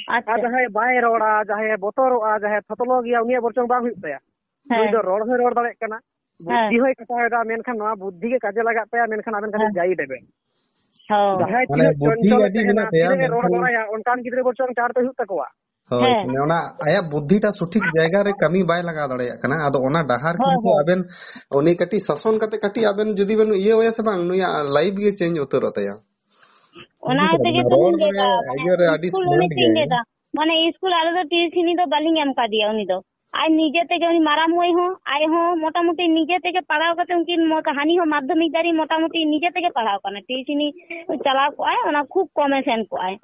ᱟᱪᱪᱷᱟ᱾ ᱟᱨ ᱡᱟᱦᱟᱸᱭ ᱵᱟᱭ ᱨᱚᱲᱟ, ᱡᱟᱦᱟᱸᱭ ᱵᱚᱛᱚᱨᱚᱜᱼᱟ, ᱡᱟᱦᱟᱸᱭ ᱛᱷᱚᱛᱞᱚ ᱜᱮᱭᱟ, ᱩᱱᱤᱭᱟᱜ ᱵᱚᱨᱪᱚᱝ ᱵᱟᱝ ᱦᱩᱭᱩᱜ ᱛᱟᱭᱟ᱾ ᱦᱮᱸ᱾ ᱱᱩᱭ ᱫᱚ ᱨᱚᱲ ᱦᱚᱸᱭ ᱨᱚᱲ ᱫᱟᱲᱮᱭᱟᱜ ᱠᱟᱱᱟ, ᱦᱮᱸ᱾ ᱵᱩᱫᱽᱫᱷᱤ ᱦᱚᱸᱭ ᱠᱷᱟᱴᱟᱣ ᱮᱫᱟ, ᱢᱮᱱᱠᱷᱟᱱ ᱱᱚᱣᱟ ᱵᱩᱫᱽᱫᱷᱤ ᱜᱮ ᱠᱟᱡᱮ ᱞᱟᱜᱟᱜ ᱛᱟᱭᱟ, ᱢᱮᱱᱠᱷᱟᱱ ᱟᱵᱮᱱ ᱠᱟᱹᱴᱤᱡ ᱦᱮᱸ᱾ ᱜᱟᱭᱤᱰ ᱮ ᱵᱮᱱ᱾ ᱦᱳᱭ᱾ ᱡᱟᱦᱟᱸᱭ ᱢᱟᱱᱮ ᱛᱤᱱᱟᱹᱜ ᱵᱩᱫᱽᱫᱷᱤ ᱪᱚᱧᱪᱚᱞ ᱟᱹᱰᱤ ᱛᱟᱦᱮᱱᱟ, ᱢᱮᱱᱟᱜ ᱛᱟᱭᱟ, ᱛᱤᱱᱟᱹᱜ ᱮ ᱨᱚᱲ ᱢᱮᱱᱠᱷᱟᱱ ᱵᱟᱲᱟᱭᱟ, ᱚᱱᱠᱟᱱ ᱜᱤᱫᱽᱨᱟᱹ ᱵᱚᱨᱪᱚᱝ ᱪᱟᱬ ᱛᱮ ᱦᱩᱭᱩᱜ ᱛᱟᱠᱚᱣᱟ᱾ ᱦᱳᱭ, ᱦᱮᱸ᱾ ᱢᱟᱱᱮ ᱚᱱᱟ ᱟᱭᱟᱜ ᱵᱩᱫᱽᱫᱷᱤᱴᱟ ᱥᱚᱴᱷᱤᱠ ᱡᱟᱭᱜᱟ ᱨᱮ ᱠᱟᱹᱢᱤ ᱵᱟᱭ ᱞᱟᱜᱟᱣ ᱫᱟᱲᱮᱭᱟᱜ ᱠᱟᱱᱟ᱾ ᱟᱫᱚ ᱚᱱᱟ ᱰᱟᱦᱟᱨ ᱦᱳᱭ, ᱠᱤᱱᱛᱩ ᱦᱳᱭ᱾ ᱟᱵᱮᱱ ᱩᱱᱤ ᱠᱟᱹᱴᱤᱡ ᱥᱟᱥᱚᱱ ᱠᱟᱛᱮ ᱠᱟᱹᱴᱤᱡ ᱟᱵᱮᱱ ᱡᱩᱫᱤ ᱵᱮᱱ ᱤᱭᱟᱹ ᱟᱭᱟ ᱥᱮ ᱵᱟᱝ, ᱱᱩᱭᱟᱜ ᱞᱟᱭᱤᱯᱷ ᱜᱮ ᱪᱮᱧᱡᱽ ᱩᱛᱟᱹᱨᱚᱜ ᱛᱟᱭᱟ᱾ ᱚᱱᱟ ᱵᱩᱡᱷᱟᱹᱣ ᱛᱮᱜᱮ ᱠᱮᱫᱟ ᱵᱮᱱ? ᱛᱚ ᱨᱚᱲ ᱞᱤᱧ ᱞᱟᱹᱭᱫᱟ, ᱨᱮ, ᱢᱟᱱᱮ ᱤᱭᱟᱹ ᱨᱮ ᱟᱹᱰᱤ ᱤᱥᱠᱩᱞ smart ᱩᱱᱤ ᱪᱮᱫ ᱤᱧ ᱜᱮᱭᱟᱭ᱾ ᱞᱟᱹᱭᱫᱟ, ᱢᱟᱱᱮ ᱤᱥᱠᱩᱞ ᱟᱞᱮ ᱫᱚ ᱴᱤᱭᱩᱥᱤᱱᱤ ᱫᱚ ᱵᱟᱹᱞᱤᱧ ᱮᱢ ᱠᱟᱫᱮᱭᱟ ᱩᱱᱤ ᱫᱚ᱾ ᱟᱡ ᱱᱤᱡᱮ ᱛᱮᱜᱮ, ᱩᱱᱤ ᱢᱟᱨᱟᱝ ᱢᱟᱹᱭ ᱦᱚᱸ, ᱟᱡ ᱦᱚᱸ ᱢᱚᱴᱟᱢᱩᱴᱤ ᱱᱤᱡᱮ ᱛᱮᱜᱮ ᱯᱟᱲᱦᱟᱣ ᱠᱟᱛᱮ, ᱩᱱᱠᱤᱱ ᱢᱚᱴᱟ-, ᱦᱟᱹᱱᱤ ᱦᱚᱸ ᱢᱟᱫᱽᱫᱷᱚᱢᱤᱠ ᱫᱷᱟᱹᱨᱤᱡ ᱢᱚᱴᱟᱢᱩᱴᱤ ᱱᱤᱡᱮ ᱛᱮᱜᱮ ᱯᱟᱲᱦᱟᱣ ᱠᱟᱱᱟ, ᱴᱤᱭᱩᱥᱤᱱᱤ ᱪᱟᱞᱟᱣ ᱠᱚᱜᱼᱟᱭ, ᱚᱱᱟ ᱠᱷᱩᱵ ᱠᱚᱢᱮ ᱥᱮᱱ ᱠᱚᱜᱼᱟᱭ᱾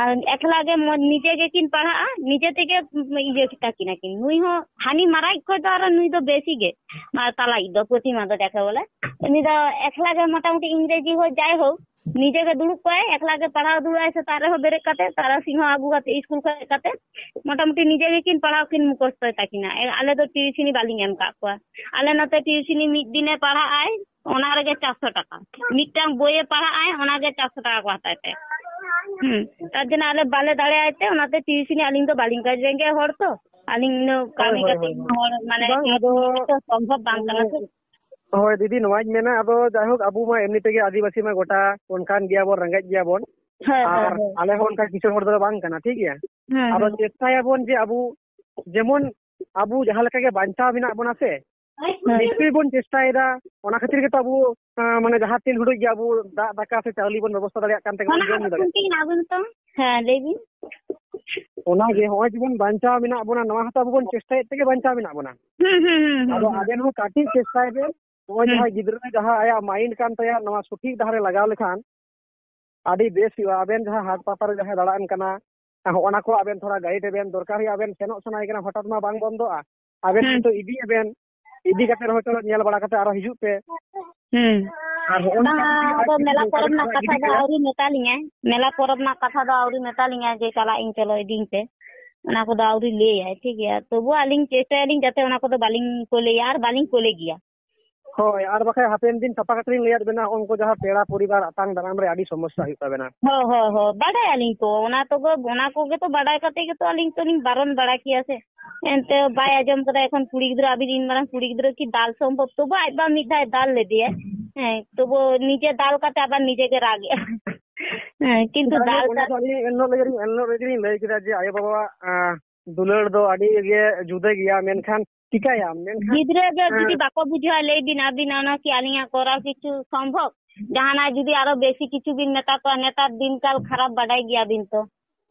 ᱟᱨ ᱮᱠᱞᱟ ᱜᱮ ᱢᱚ-, ᱱᱤᱡᱮ ᱜᱮᱠᱤᱱ ᱯᱟᱲᱦᱟᱜᱼᱟ, ᱱᱤᱡᱮ ᱛᱮᱜᱮ ᱤᱭᱟᱹ ᱠᱮᱛᱟ ᱠᱤᱱᱟ ᱠᱤᱱ᱾ ᱱᱩᱭ ᱦᱚᱸ ᱦᱟᱹᱱᱤ ᱢᱟᱨᱟᱝᱤᱡ ᱠᱷᱚᱡ ᱫᱚ ᱟᱨᱚ ᱱᱩᱭ ᱫᱚ ᱵᱮᱥᱤ ᱜᱮ, ᱢᱟ-, ᱛᱟᱞᱟᱭᱤᱡ ᱫᱚ, ᱯᱨᱚᱛᱤᱢᱟ ᱫᱚ ᱡᱟᱠᱮ ᱵᱚᱞᱮ, ᱩᱱᱤ ᱫᱚ ᱮᱠᱞᱟ ᱜᱮ ᱢᱚᱴᱟᱢᱩᱴᱤ ᱤᱝᱨᱮᱡᱤ ᱦᱳᱠ, ᱡᱟᱭ ᱦᱳᱠ, ᱱᱤᱡᱮ ᱜᱮ ᱫᱩᱲᱩᱵ ᱠᱚᱜᱼᱟᱭ, ᱮᱠᱞᱟ ᱜᱮ ᱯᱟᱲᱦᱟᱣ ᱫᱩᱲᱩᱵᱼᱟᱭ, ᱥᱮᱛᱟᱜ ᱨᱮᱦᱚᱸ ᱵᱮᱨᱮᱫ ᱠᱟᱛᱮ, ᱛᱟᱨᱟᱥᱤᱧ ᱦᱚᱸ ᱟᱹᱜᱩ ᱠᱟᱛᱮ, ᱤᱥᱠᱩᱞ ᱠᱷᱚᱡ ᱠᱟᱛᱮ, ᱢᱚᱴᱟᱢᱩᱴᱤ ᱱᱤᱡᱮ ᱜᱮᱠᱤᱱ ᱯᱟᱲᱦᱟᱣ ᱠᱤᱱ ᱢᱩᱠᱷᱚᱥᱛᱚᱭ ᱛᱟᱹᱠᱤᱱᱟ᱾ ᱮ, ᱟᱞᱮ ᱫᱚ ᱴᱤᱭᱩᱥᱤᱱᱤ ᱵᱟᱹᱞᱤᱧ ᱮᱢ ᱠᱟᱜ ᱠᱚᱣᱟ᱾ ᱟᱞᱮ ᱱᱚᱛᱮ ᱴᱤᱭᱩᱥᱤᱱᱤ ᱢᱤᱫ ᱫᱤᱱᱮ ᱯᱟᱲᱦᱟᱜᱼᱟᱭ, ᱚᱱᱟ ᱨᱮᱜᱮ ᱪᱟᱨᱥᱚ ᱴᱟᱠᱟ᱾ ᱢᱤᱫᱴᱟᱝ ᱵᱳᱭᱮ ᱯᱟᱲᱦᱟᱜᱼᱟᱭ, ᱚᱱᱟ ᱜᱮ ᱪᱟᱨᱥᱚ ᱴᱟᱠᱟ ᱠᱚ ᱦᱟᱛᱟᱣ ᱛᱟᱭᱟ᱾ ᱦᱩᱸ, ᱛᱟᱨ ᱡᱚᱱᱱᱚ ᱟᱞᱮ ᱵᱟᱞᱮ ᱫᱟᱲᱮᱭᱟᱭ ᱛᱮ, ᱚᱱᱟᱛᱮ ᱴᱤᱭᱩᱥᱤᱱᱤ ᱟᱹᱞᱤᱧ ᱫᱚ ᱵᱟᱹᱞᱤᱧ ᱠᱟᱡᱽ, ᱨᱮᱸᱜᱮᱡ ᱦᱚᱲ ᱛᱚ, ᱟᱹᱞᱤᱧ ᱫᱚ ᱦᱳᱭ, ᱠᱟᱹᱢᱤ ᱦᱳᱭ, ᱠᱟᱛᱮ ᱦᱳᱭ, ᱦᱳᱭ᱾ ᱦᱚᱲ, ᱢᱟᱱᱮ, ᱵᱟᱝ, ᱟᱫᱚ ᱴᱤᱭᱩᱥᱤᱱᱤ ᱛᱚ ᱥᱚᱢᱵᱷᱚᱵ ᱵᱟᱝ ᱠᱟᱱᱟ ᱥᱮ᱾ ᱦᱳᱭ ᱫᱤᱫᱤ, ᱱᱚᱣᱟᱧ ᱢᱮᱱᱟ, ᱟᱫᱚ ᱡᱟᱭᱦᱳᱠ, ᱟᱵᱚ ᱢᱟ ᱮᱢᱱᱤ ᱛᱮᱜᱮ ᱟᱹᱫᱤᱵᱟᱹᱥᱤ ᱢᱟ ᱜᱚᱴᱟ ᱚᱱᱠᱟᱱ ᱜᱮᱭᱟᱵᱚᱱ, ᱨᱮᱸᱜᱮᱡ ᱜᱮᱭᱟᱵᱚᱱ᱾ ᱦᱮᱸ, ᱟᱨ ᱦᱮᱸ, ᱦᱮᱸ᱾ ᱟᱞᱮ ᱦᱚᱸ ᱚᱱᱠᱟ ᱠᱤᱥᱟᱹᱬ ᱦᱚᱲ ᱫᱚᱞᱮ ᱵᱟᱝ ᱠᱟᱱᱟ, ᱴᱷᱤᱠ ᱜᱮᱭᱟ? ᱦᱮᱸ, ᱟᱫᱚ ᱦᱮᱸ᱾ ᱪᱮᱥᱴᱟᱭᱟᱵᱚᱱ ᱡᱮ ᱟᱵᱚ ᱡᱮᱢᱚᱱ ᱟᱵᱚ ᱡᱟᱦᱟᱸ ᱞᱮᱠᱟ ᱜᱮ ᱵᱟᱧᱪᱟᱣ ᱢᱮᱱᱟᱜ ᱵᱚᱱᱟ ᱥᱮ, ᱦᱮᱸ᱾ ᱱᱤᱥᱪᱚᱭ ᱵᱚᱱ ᱪᱮᱥᱴᱟᱭᱮᱫᱟ᱾ ᱚᱱᱟ ᱠᱷᱟᱹᱛᱤᱨ ᱜᱮᱛᱚ ᱟᱵᱚ, ᱟᱸ, ᱢᱟᱱᱮ ᱡᱟᱦᱟᱸ ᱛᱤᱱ ᱦᱩᱰᱩᱡ ᱜᱮ ᱟᱵᱚ ᱫᱟᱜ ᱫᱟᱠᱟ ᱥᱮ ᱪᱟᱣᱞᱮ ᱵᱚᱱ ᱵᱮᱵᱚᱥᱛᱷᱟ ᱫᱟᱲᱮᱭᱟᱜ ᱠᱟᱱ ᱛᱮᱜᱮ ᱵᱚᱱ ᱚᱱᱟ ᱡᱚᱢ ᱧᱩ ᱠᱟᱛᱷᱟ ᱫᱟᱲᱮᱭᱟᱜ ᱠᱟᱱᱟ᱾ ᱠᱩᱞᱤᱧ ᱟᱵᱤᱱ ᱛᱚ᱾ ᱦᱮᱸ, ᱞᱟᱹᱭ ᱵᱤᱱ᱾ ᱚᱱᱟᱜᱮ, ᱦᱚᱸᱜᱼᱚᱭ ᱡᱮᱵᱚᱱ ᱵᱟᱧᱪᱟᱣ ᱢᱮᱱᱟᱜ ᱵᱚᱱᱟ, ᱱᱚᱣᱟ ᱦᱚᱸᱛᱚ ᱟᱵᱚ ᱵᱚᱱ ᱪᱮᱥᱴᱟᱭᱮᱫ ᱛᱮᱜᱮ ᱵᱟᱧᱪᱟᱣ ᱢᱮᱱᱟᱜ ᱵᱚᱱᱟ᱾ ᱦᱩᱸ, ᱦᱩᱸ, ᱦᱩᱸ, ᱦᱩᱸ, ᱟᱫᱚ ᱦᱩᱸ᱾ ᱟᱵᱮᱱ ᱦᱚᱸ ᱠᱟᱹᱴᱤᱡ ᱪᱮᱥᱴᱟᱭ ᱵᱮᱱ, ᱱᱚᱜᱼᱚᱭ ᱦᱩᱸ᱾ ᱡᱟᱦᱟᱸᱭ ᱜᱤᱫᱽᱨᱟᱹ ᱡᱟᱦᱟᱸ ᱟᱭᱟᱜ mind ᱠᱟᱱ ᱛᱟᱭᱟ, ᱱᱚᱣᱟ ᱥᱚᱴᱷᱤᱠ ᱰᱟᱦᱟᱨ ᱨᱮ ᱞᱟᱜᱟᱣ ᱞᱮᱠᱷᱟᱱ ᱟᱹᱰᱤ ᱵᱮᱥ ᱦᱩᱭᱩᱜᱼᱟ᱾ ᱟᱵᱮᱱ ᱡᱟᱦᱟᱸ ᱦᱟᱴ ᱯᱟᱛᱟ ᱨᱮ ᱡᱟᱦᱟᱸᱭ ᱫᱟᱬᱟᱱ ᱠᱟᱱᱟ, ᱦᱚᱸᱜᱼᱚ ᱱᱟ ᱠᱚ ᱟᱵᱮᱱ ᱛᱷᱚᱲᱟ guide ᱟᱵᱮᱱ ᱫᱚᱨᱠᱟᱨ ᱦᱩᱭᱩᱜᱼᱟ᱾ ᱟᱵᱮᱱ ᱥᱮᱱᱚᱜ ᱥᱟᱱᱟᱭᱮ ᱠᱟᱱᱟ, ᱦᱚᱴᱟᱛ ᱢᱟ ᱵᱟᱝ ᱵᱚᱱᱫᱚᱜᱼᱟ᱾ ᱟᱵᱮᱱ ᱦᱩᱸ᱾ ᱦᱚᱭᱛᱳ ᱤᱫᱤᱭᱮᱵᱮᱱ, ᱤᱫᱤ ᱠᱟᱛᱮ ᱨᱮᱦᱚᱸ ᱪᱚᱞᱚ ᱧᱮᱞ ᱵᱟᱲᱟ ᱠᱟᱛᱮ ᱟᱨᱚ ᱦᱤᱡᱩᱜ ᱯᱮ᱾ ᱦᱩᱸ᱾ ᱟᱨ ᱦᱚᱸᱜᱼᱚ ᱱᱟ ᱵᱟᱝ, ᱠᱟᱹᱴᱤᱡ ᱟᱫᱚ ᱟᱹᱰᱤ ᱢᱮᱞᱟ ᱠᱟᱹᱴᱤᱡ ᱯᱚᱨᱚᱵᱽ ᱨᱮᱱᱟᱜ ᱠᱟᱹᱴᱤᱡ ᱠᱟᱛᱷᱟ ᱤᱫᱤ ᱫᱚ ᱠᱚᱜᱼᱟ᱾ ᱟᱹᱣᱨᱤ ᱢᱮᱛᱟᱞᱤᱧᱟᱭ᱾ ᱢᱮᱞᱟ ᱯᱚᱨᱚᱵᱽ ᱨᱮᱱᱟᱜ ᱠᱟᱛᱷᱟ ᱫᱚ ᱟᱹᱣᱨᱤ ᱢᱮᱛᱟᱞᱤᱧᱟᱭ ᱡᱮ ᱪᱟᱞᱟᱜ ᱤᱧ, ᱪᱚᱞᱚ ᱤᱫᱤᱧ ᱯᱮ᱾ ᱚᱱᱟ ᱠᱚᱫᱚ ᱟᱹᱣᱨᱤ ᱞᱟᱹᱭᱟᱭ, ᱴᱷᱤᱠ ᱜᱮᱭᱟ᱾ ᱛᱚᱵᱩ ᱟᱹᱞᱤᱧ ᱪᱮᱥᱴᱟᱭᱟᱞᱤᱧ ᱡᱟᱛᱮ ᱚᱱᱟ ᱠᱚᱫᱚ ᱵᱟᱹᱞᱤᱧ ᱠᱳᱞᱮᱭᱟ ᱟᱨ ᱵᱟᱹᱞᱤᱧ ᱠᱳᱞᱮ ᱜᱮᱭᱟ᱾ ᱦᱳᱭ, ᱟᱨ ᱵᱟᱠᱷᱟᱡ ᱦᱟᱯᱮᱱ ᱫᱤᱱ ᱥᱟᱯᱷᱟ ᱠᱟᱛᱮ ᱞᱤᱧ ᱞᱟᱹᱭᱟᱫ ᱵᱮᱱᱟ, ᱩᱱᱠᱩ ᱡᱟᱦᱟᱸ ᱯᱮᱲᱟ ᱯᱚᱨᱤᱵᱟᱨ ᱟᱛᱟᱝ ᱫᱟᱨᱟᱢ ᱨᱮ ᱟᱹᱰᱤ ᱥᱚᱢᱚᱥᱥᱟ ᱦᱩᱭᱩᱜ ᱛᱟᱵᱮᱱᱟ᱾ ᱦᱳᱭ, ᱦᱳᱭ, ᱦᱳᱭ, ᱵᱟᱰᱟᱭᱟᱞᱤᱧ ᱛᱚ, ᱚᱱᱟ ᱛᱚᱜᱚ, ᱚᱱᱟ ᱠᱚᱜᱮ ᱛᱚ ᱵᱟᱰᱟᱭ ᱠᱟᱛᱮ ᱜᱮᱛᱚ ᱟᱹᱞᱤᱧ ᱛᱚᱞᱤᱧ ᱵᱟᱨᱚᱱ ᱵᱟᱲᱟ ᱠᱮᱭᱟ ᱥᱮ᱾ ᱮᱱᱛᱮ ᱵᱟᱭ ᱟᱸᱡᱚᱢ ᱠᱟᱫᱟ᱾ ᱮᱠᱷᱚᱱ ᱠᱩᱲᱤ ᱜᱤᱫᱽᱨᱟᱹ, ᱟᱵᱤᱱ ᱤᱧ ᱢᱟᱨᱟᱝ ᱠᱩᱲᱤ ᱜᱤᱫᱽᱨᱟᱹ ᱠᱤ ᱫᱟᱞ ᱥᱚᱢᱵᱷᱚᱵ? ᱛᱚᱵᱩ ᱟᱡ ᱵᱟ ᱢᱤᱫ ᱫᱷᱟᱣ ᱫᱟᱞ ᱞᱮᱫᱮᱭᱟᱭ᱾ ᱦᱮᱸ, ᱛᱚᱵᱩ ᱱᱤᱡᱮ ᱫᱟᱞ ᱠᱟᱛᱮ ᱟᱵᱟᱨ ᱱᱤᱡᱮ ᱜᱮ ᱨᱟᱜ ᱮᱜᱼᱟ᱾ ᱦᱮᱸ, ᱠᱤᱱᱛᱩ ᱡᱟᱭᱦᱳᱠ, ᱫᱟᱞ ᱚᱱᱟ ᱠᱟᱛᱮ ᱫᱚ ᱟᱹᱞᱤᱧ ᱮᱱ ᱦᱤᱞᱳᱜ ᱞᱟᱹᱜᱤᱫ, ᱮᱱ ᱦᱤᱞᱳᱜ ᱨᱮᱜᱮ ᱞᱤᱧ ᱞᱟᱹᱭ ᱠᱮᱫᱟ ᱡᱮ ᱟᱭᱳ ᱵᱟᱵᱟᱣᱟᱜ, ᱟᱸ, ᱫᱩᱞᱟᱹᱲ ᱫᱚ ᱟᱹᱰᱤ ᱜᱮ ᱡᱩᱫᱟᱹ ᱜᱮᱭᱟ, ᱢᱮᱱᱠᱷᱟᱱ ᱪᱤᱠᱟᱹᱭᱟᱢ? ᱢᱮᱱᱠᱷᱟᱱ, ᱜᱤᱫᱽᱨᱟᱹ ᱜᱮ ᱡᱩᱫᱤ ᱦᱮᱸ᱾ ᱵᱟᱠᱚ ᱵᱩᱡᱷᱟᱹᱣᱟ, ᱞᱟᱹᱭ ᱵᱤᱱ ᱟᱹᱵᱤᱱ, ᱚᱱᱟ ᱠᱤ ᱟᱹᱞᱤᱧᱟᱜ ᱠᱚᱨᱟᱣ ᱠᱤᱪᱷᱩ ᱥᱚᱢᱵᱷᱚᱵ? ᱡᱟᱦᱟᱱᱟᱜ ᱡᱩᱫᱤ ᱟᱨᱚ ᱵᱮᱥᱤ ᱠᱤᱪᱷᱩ ᱵᱤᱱ ᱢᱮᱛᱟ ᱠᱚᱣᱟ, ᱱᱮᱛᱟᱨ ᱫᱤᱱ ᱠᱟᱞ ᱠᱷᱟᱨᱟᱯ, ᱵᱟᱰᱟᱭ ᱜᱮᱭᱟ ᱵᱤᱱ ᱛᱚ᱾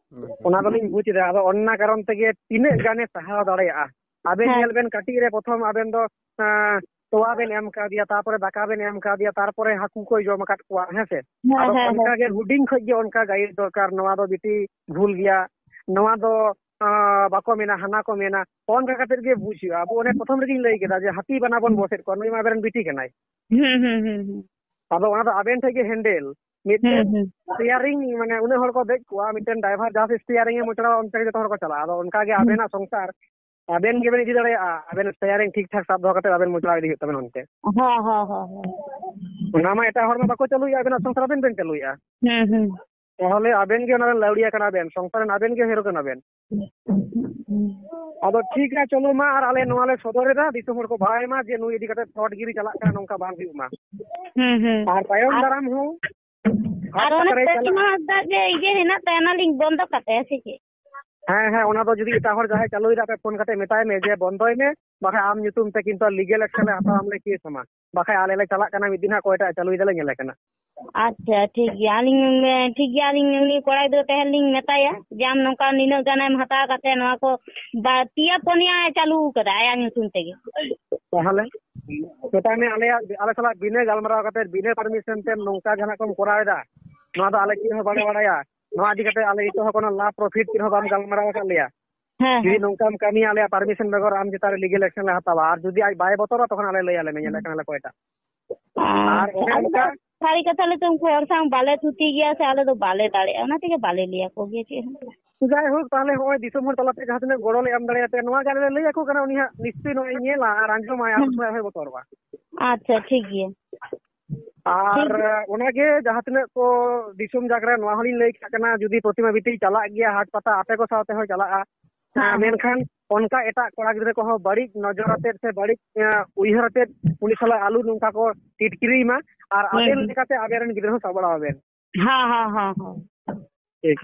ᱚᱱᱟ ᱫᱚᱞᱤᱧ ᱵᱩᱡᱽ ᱮᱫᱟ, ᱟᱫᱚ ᱚᱱᱟ ᱠᱟᱨᱚᱱ ᱛᱮᱜᱮ ᱛᱤᱱᱟᱹᱜ ᱜᱟᱱᱮ ᱥᱟᱦᱟᱣ ᱫᱟᱲᱮᱭᱟᱜᱼᱟ? ᱟᱵᱮᱱ ᱦᱮᱸ᱾ ᱧᱮᱞ ᱵᱮᱱ, ᱠᱟᱹᱴᱤᱡ ᱨᱮ ᱯᱨᱚᱛᱷᱚᱢ ᱟᱵᱮᱱ ᱫᱚ, ᱮᱸ, ᱛᱚᱣᱟ ᱵᱮᱱ ᱮᱢ ᱠᱟᱣᱫᱮᱭᱟ, ᱛᱟᱨᱯᱚᱨᱮ ᱫᱟᱠᱟ ᱵᱮᱱ ᱮᱢ ᱠᱟᱣᱫᱮᱭᱟ, ᱛᱟᱨᱯᱚᱨᱮ ᱦᱟᱹᱠᱩ ᱠᱚᱭ ᱡᱚᱢ ᱟᱠᱟᱫ ᱠᱚᱣᱟ, ᱦᱮᱸ ᱥᱮ? ᱦᱮᱸ, ᱟᱫᱚ ᱦᱮᱸ, ᱚᱱᱠᱟ ᱦᱮᱸ᱾ ᱜᱮ ᱦᱩᱰᱤᱧ ᱠᱷᱚᱡ ᱜᱮ ᱚᱱᱠᱟ ᱜᱟᱭᱤᱰ ᱫᱚᱨᱠᱟᱨ, ᱱᱚᱣᱟ ᱫᱚ ᱵᱤᱴᱤ ᱵᱷᱩᱞ ᱜᱮᱭᱟ, ᱱᱚᱣᱟ ᱫᱚ, ᱟᱸ, ᱵᱟᱠᱚ ᱢᱮᱱᱟ, ᱦᱟᱱᱟ ᱠᱚ ᱢᱮᱱᱟ, ᱚᱱᱠᱟ ᱠᱟᱛᱮᱫ ᱜᱮ ᱵᱩᱡᱽ ᱦᱩᱭᱩᱜᱼᱟ᱾ ᱟᱵᱚ ᱚᱱᱮ ᱯᱨᱚᱛᱷᱚᱢ ᱨᱮᱜᱮᱧ ᱞᱟᱹᱭ ᱠᱮᱫᱟ ᱡᱮ ᱦᱟᱹᱛᱤ ᱵᱟᱱᱟ ᱵᱚᱱ ᱵᱚᱥᱮᱫ ᱠᱚᱣᱟ, ᱱᱩᱭ ᱢᱟ ᱟᱵᱮᱱ ᱨᱮᱱ ᱵᱤᱴᱤ ᱠᱟᱱᱟᱭ᱾ ᱦᱩᱸ, ᱦᱩᱸ, ᱦᱩᱸ, ᱦᱩᱸ᱾ ᱟᱫᱚ ᱚᱱᱟ ᱫᱚ ᱟᱵᱮᱱ ᱴᱷᱮᱡ ᱜᱮ ᱦᱮᱱᱰᱮᱞ᱾ ᱢᱤᱫᱴᱮᱱ ᱦᱩᱸ, ᱦᱩᱸ᱾ ᱥᱴᱤᱭᱟᱨᱤᱝ, ᱢᱟᱱᱮ, ᱩᱱᱟᱹᱜ ᱦᱚᱲ ᱠᱚ ᱫᱮᱡ ᱠᱚᱣᱟ, ᱢᱤᱫᱴᱮᱱ ᱰᱨᱟᱭᱵᱷᱟᱨ ᱡᱟᱦᱟᱸ ᱥᱮᱫ ᱥᱴᱤᱭᱟᱨᱤᱝ ᱮ ᱢᱚᱪᱲᱟᱣᱟ, ᱚᱱᱛᱮ ᱜᱮ ᱡᱚᱛᱚ ᱦᱚᱲ ᱠᱚ ᱪᱟᱞᱟᱜᱼᱟ᱾ ᱟᱫᱚ ᱚᱱᱠᱟ ᱜᱮ ᱦᱩᱸ᱾ ᱟᱵᱮᱱᱟᱜ ᱥᱚᱝᱥᱟᱨ, ᱟᱵᱮᱱ ᱜᱮᱵᱮᱱ ᱤᱫᱤ ᱫᱟᱲᱮᱭᱟᱜᱼᱟ᱾ ᱟᱵᱮᱱ ᱥᱴᱤᱭᱟᱨᱤᱝ ᱴᱷᱤᱠ ᱴᱷᱟᱠ ᱥᱟᱵ ᱫᱚᱦᱚ ᱠᱟᱛᱮ ᱟᱵᱮᱱ ᱢᱚᱪᱲᱟᱣ ᱤᱫᱤ ᱦᱩᱭᱩᱜ ᱛᱟᱵᱮᱱᱟ ᱚᱱᱛᱮ᱾ ᱦᱮᱸ, ᱦᱮᱸ, ᱦᱮᱸ, ᱦᱮᱸ᱾ ᱚᱱᱟ ᱢᱟ ᱮᱴᱟᱜ ᱦᱚᱲ ᱢᱟ ᱵᱟᱠᱚ ᱪᱟᱹᱞᱩᱭᱮᱫᱼᱟ, ᱟᱵᱮᱱᱟᱜ ᱥᱚᱝᱥᱟᱨ ᱟᱵᱮᱱ ᱵᱮᱱ ᱪᱟᱹᱞᱩᱭᱮᱫᱼᱟ᱾ ᱦᱩᱸ, ᱦᱩᱸ᱾ ᱛᱟᱦᱚᱞᱮ ᱟᱵᱮᱱ ᱜᱮ ᱚᱱᱟ ᱨᱮᱱ ᱞᱟᱹᱣᱲᱤᱭᱟᱹ ᱠᱟᱱᱟ ᱵᱮᱱ, ᱥᱚᱝᱥᱟᱨ ᱨᱮᱱ ᱟᱵᱮᱱ ᱜᱮ ᱦᱮᱨᱳ ᱠᱟᱱᱟ ᱵᱮᱱ᱾ ᱦᱩᱸ᱾ ᱟᱫᱚ ᱴᱷᱤᱠ ᱜᱮᱭᱟ, ᱪᱚᱞᱚ ᱢᱟ, ᱟᱨ ᱟᱞᱮ ᱱᱚᱣᱟ ᱞᱮ ᱥᱚᱫᱚᱨ ᱮᱫᱟ, ᱫᱤᱥᱚᱢ ᱦᱚᱲ ᱠᱚ ᱵᱟᱲᱟᱭ ᱢᱟ ᱡᱮ ᱱᱩᱭ ᱤᱫᱤ ᱠᱟᱛᱮ ᱯᱷᱨᱚᱰ ᱜᱤᱨᱤ ᱪᱟᱞᱟᱜ ᱠᱟᱱᱟ, ᱱᱚᱝᱠᱟ ᱵᱟᱝ ᱦᱩᱭᱩᱜ ᱢᱟ᱾ ᱦᱩᱸ, ᱦᱩᱸ᱾ ᱟᱨ ᱛᱟᱭᱚᱢ ᱟᱨ ᱫᱟᱨᱟᱢ ᱦᱚᱸ ᱟᱨ ᱦᱟᱴ ᱚᱱᱟ ᱯᱟᱛᱟ ᱨᱮ ᱯᱨᱚᱛᱤᱢᱟ ᱪᱟᱞᱟᱜ᱾ ᱦᱟᱸᱥᱫᱟ ᱡᱮ ᱤᱭᱟᱹ ᱦᱮᱱᱟᱜ ᱛᱟᱭᱟ, ᱚᱱᱟ ᱞᱤᱧ ᱵᱚᱱᱫᱚ ᱠᱟᱜ ᱛᱟᱭᱟ ᱥᱮ ᱪᱮᱫ? ᱦᱮᱸ, ᱦᱮᱸ, ᱚᱱᱟ ᱫᱚ ᱡᱩᱫᱤ ᱮᱴᱟᱜ ᱦᱚᱲ ᱡᱟᱦᱟᱸᱭ ᱪᱟᱹᱞᱩᱭᱮᱫᱟ, ᱟᱯᱮ ᱯᱷᱳᱱ ᱠᱟᱛᱮ ᱢᱮᱛᱟᱭ ᱢᱮ ᱡᱮ ᱵᱚᱱᱫᱚᱭ ᱢᱮ, ᱵᱟᱠᱷᱟᱡ ᱟᱢ ᱧᱩᱛᱩᱢ ᱛᱮ ᱠᱤᱱᱛᱩ ᱞᱤᱜᱮᱞ ᱮᱠᱥᱮᱱ ᱞᱮ ᱦᱟᱛᱟᱣᱟ, ᱟᱢ ᱞᱮ ᱠᱮᱥ ᱟᱢᱟ᱾ ᱵᱟᱠᱷᱟᱡ ᱟᱞᱮ ᱞᱮ ᱪᱟᱞᱟᱜ ᱠᱟᱱᱟ, ᱢᱤᱫ ᱫᱤᱱ ᱦᱟᱸᱜ ᱚᱠᱚᱭᱴᱟᱜ ᱮ ᱪᱟᱹᱞᱩᱭᱮᱫᱟ ᱞᱮ ᱧᱮᱞᱮ ᱠᱟᱱᱟ᱾ ᱟᱪᱪᱷᱟ, ᱴᱷᱤᱠ ᱜᱮᱭᱟ, ᱟᱹᱞᱤᱧ, ᱴᱷᱤᱠ ᱜᱮᱭᱟ, ᱟᱹᱞᱤᱧ ᱩᱱᱤ ᱠᱚᱲᱟ ᱜᱤᱫᱽᱨᱟᱹ ᱛᱟᱦᱮᱸ ᱞᱤᱧ ᱢᱮᱛᱟᱭᱟ ᱡᱮ ᱟᱢ ᱱᱚᱝᱠᱟ ᱱᱤᱱᱟᱹᱜ ᱜᱟᱱᱮᱢ ᱦᱟᱛᱟᱣ ᱠᱟᱛᱮ ᱱᱚᱣᱟ ᱠᱚ ᱵᱟ-, ᱯᱮᱭᱟ ᱯᱩᱱᱭᱟ ᱪᱟᱹᱞᱩ ᱠᱟᱫᱟ ᱟᱭᱟᱜ ᱧᱩᱛᱩᱢ ᱛᱮᱜᱮ᱾ ᱛᱟᱦᱚᱞᱮ ᱢᱮᱛᱟᱭ ᱢᱮ, ᱟᱞᱮᱭᱟᱜ, ᱟᱞᱮ ᱥᱟᱞᱟᱜ ᱵᱤᱱᱟᱹ ᱜᱟᱞᱢᱟᱨᱟᱣ ᱠᱟᱛᱮ, ᱵᱤᱱᱟᱹ ᱯᱟᱨᱢᱤᱥᱚᱱ ᱛᱮ ᱱᱚᱝᱠᱟ ᱡᱟᱦᱟᱱᱟᱜ ᱠᱚᱢ ᱠᱚᱨᱟᱣ ᱮᱫᱟ, ᱱᱚᱣᱟ ᱫᱚ ᱟᱞᱮ ᱪᱮᱫ ᱦᱚᱸ ᱵᱟᱞᱮ ᱵᱟᱲᱟᱭᱟ᱾ ᱱᱚᱣᱟ ᱤᱫᱤ ᱠᱟᱛᱮ ᱟᱞᱮ ᱱᱤᱛᱚᱜ ᱦᱚᱸ ᱠᱳᱱᱳ ᱞᱟᱵᱷ ᱯᱨᱚᱯᱷᱤᱴ ᱪᱮᱫ ᱦᱚᱸ ᱵᱟᱢ ᱜᱟᱞᱢᱟᱨᱟᱣ ᱟᱠᱟᱫ ᱞᱮᱭᱟ᱾ ᱦᱮᱸ, ᱡᱩᱫᱤ ᱦᱮᱸ᱾ ᱱᱚᱝᱠᱟᱢ ᱠᱟᱹᱢᱤᱭᱟ, ᱟᱞᱮᱭᱟᱜ ᱯᱟᱨᱢᱤᱥᱚᱱ ᱵᱮᱜᱚᱨ ᱟᱢ ᱪᱮᱛᱟᱱ ᱨᱮ ᱞᱤᱜᱮᱞ ᱮᱠᱥᱮᱱ ᱞᱮ ᱦᱟᱛᱟᱣᱟ, ᱟᱨ ᱡᱩᱫᱤ ᱟᱡ ᱵᱟᱭ ᱵᱚᱛᱚᱨᱟ, ᱛᱚᱠᱷᱚᱱ ᱟᱞᱮ ᱞᱟᱹᱭ ᱟᱞᱮ ᱢᱮ, ᱧᱮᱞᱮᱫ ᱠᱟᱱᱟᱞᱮ ᱚᱠᱚᱭᱴᱟᱜ᱾ ᱟᱨ ᱟᱪᱪᱷᱟ, ᱚᱱᱮ ᱟᱞᱮ ᱫᱚ ᱚᱱᱠᱟ ᱥᱟᱹᱨᱤ ᱠᱟᱛᱷᱟ ᱞᱟᱹᱭ ᱛᱮ ᱩᱱᱠᱩ ᱦᱚᱲ ᱥᱟᱶ ᱵᱟᱞᱮ ᱛᱷᱩᱛᱤ ᱜᱮᱭᱟ ᱥᱮ, ᱟᱞᱮ ᱫᱚ ᱵᱟᱞᱮ ᱫᱟᱲᱮᱭᱟᱜᱼᱟ, ᱚᱱᱟ ᱛᱮᱜᱮ ᱵᱟᱞᱮ ᱞᱟᱹᱭ ᱟᱠᱚ ᱜᱮᱭᱟ ᱪᱮᱫ ᱦᱚᱸ᱾ ᱡᱟᱭᱦᱳᱠ, ᱛᱟᱦᱚᱞᱮ ᱦᱚᱸᱜᱼᱚᱭ ᱫᱤᱥᱚᱢ ᱦᱚᱲ ᱛᱟᱞᱟᱛᱮ ᱡᱟᱦᱟᱸ ᱛᱤᱱᱟᱹᱜ ᱜᱚᱲᱚ ᱞᱮ ᱮᱢ ᱫᱟᱲᱮᱭᱟᱯᱮᱭᱟ, ᱱᱚᱣᱟ ᱜᱮ ᱟᱞᱮ ᱞᱮ ᱞᱟᱹᱭ ᱟᱠᱚ ᱠᱟᱱᱟ, ᱩᱱᱤ ᱦᱟᱸᱜ ᱱᱤᱥᱪᱚᱭ ᱱᱚᱜᱼᱚᱭ ᱧᱮᱞᱟ ᱟᱨ ᱟᱸᱡᱚᱢᱟᱭ, ᱟᱨ ᱦᱩᱸ᱾ ᱩᱱ ᱥᱚᱢᱚᱭ ᱦᱚᱸᱭ ᱵᱚᱛᱚᱨᱚᱜᱼᱟ᱾ ᱟᱪᱪᱷᱟ, ᱴᱷᱤᱠ ᱜᱮᱭᱟ᱾ ᱟᱨ ᱴᱷᱤᱠ ᱜᱮᱭᱟ᱾ ᱚᱱᱟᱜᱮ ᱡᱟᱦᱟᱸ ᱛᱤᱱᱟᱹᱜ ᱠᱚ ᱫᱤᱥᱚᱢ ᱡᱟᱠ ᱨᱮ, ᱱᱚᱣᱟ ᱦᱚᱸᱞᱤᱧ ᱞᱟᱹᱭ ᱠᱟᱜ ᱠᱟᱱᱟ, ᱡᱩᱫᱤ ᱯᱨᱚᱛᱤᱢᱟ ᱵᱤᱴᱤᱭ ᱪᱟᱞᱟᱜ ᱜᱮᱭᱟ ᱦᱟᱴ ᱯᱟᱛᱟ, ᱟᱯᱮ ᱠᱚ ᱥᱟᱶᱛᱮ ᱦᱚᱸᱭ ᱪᱟᱞᱟᱜᱼᱟ᱾ ᱦᱮᱸ, ᱦᱮᱸ᱾ ᱢᱮᱱᱠᱷᱟᱱ ᱚᱱᱠᱟ ᱮᱴᱟᱜ ᱠᱚᱲᱟ ᱜᱤᱫᱽᱨᱟᱹ ᱠᱚᱦᱚᱸ ᱵᱟᱹᱲᱤᱡ ᱱᱚᱡᱚᱨ ᱟᱛᱮᱫ ᱥᱮ ᱵᱟᱹᱲᱤᱡ, ᱮᱸ, ᱩᱭᱦᱟᱹᱨ ᱟᱛᱮᱫ ᱩᱱᱤ ᱥᱟᱞᱟᱜ ᱟᱞᱚ ᱱᱚᱝᱠᱟ ᱠᱚ ᱴᱤᱴᱠᱤᱨᱤᱭ ᱢᱟ, ᱟᱨ ᱦᱩᱸ, ᱟᱵᱮᱱ ᱦᱩᱸ᱾ ᱞᱮᱠᱟᱛᱮ ᱟᱵᱮᱱ ᱨᱮᱱ ᱜᱤᱫᱽᱨᱟᱹ ᱦᱚᱸ ᱥᱟᱵ ᱵᱟᱲᱟ ᱟᱵᱮᱱ᱾ ᱦᱮᱸ, ᱦᱮᱸ, ᱦᱮᱸ, ᱦᱮᱸ᱾ ᱴᱷᱤᱠ᱾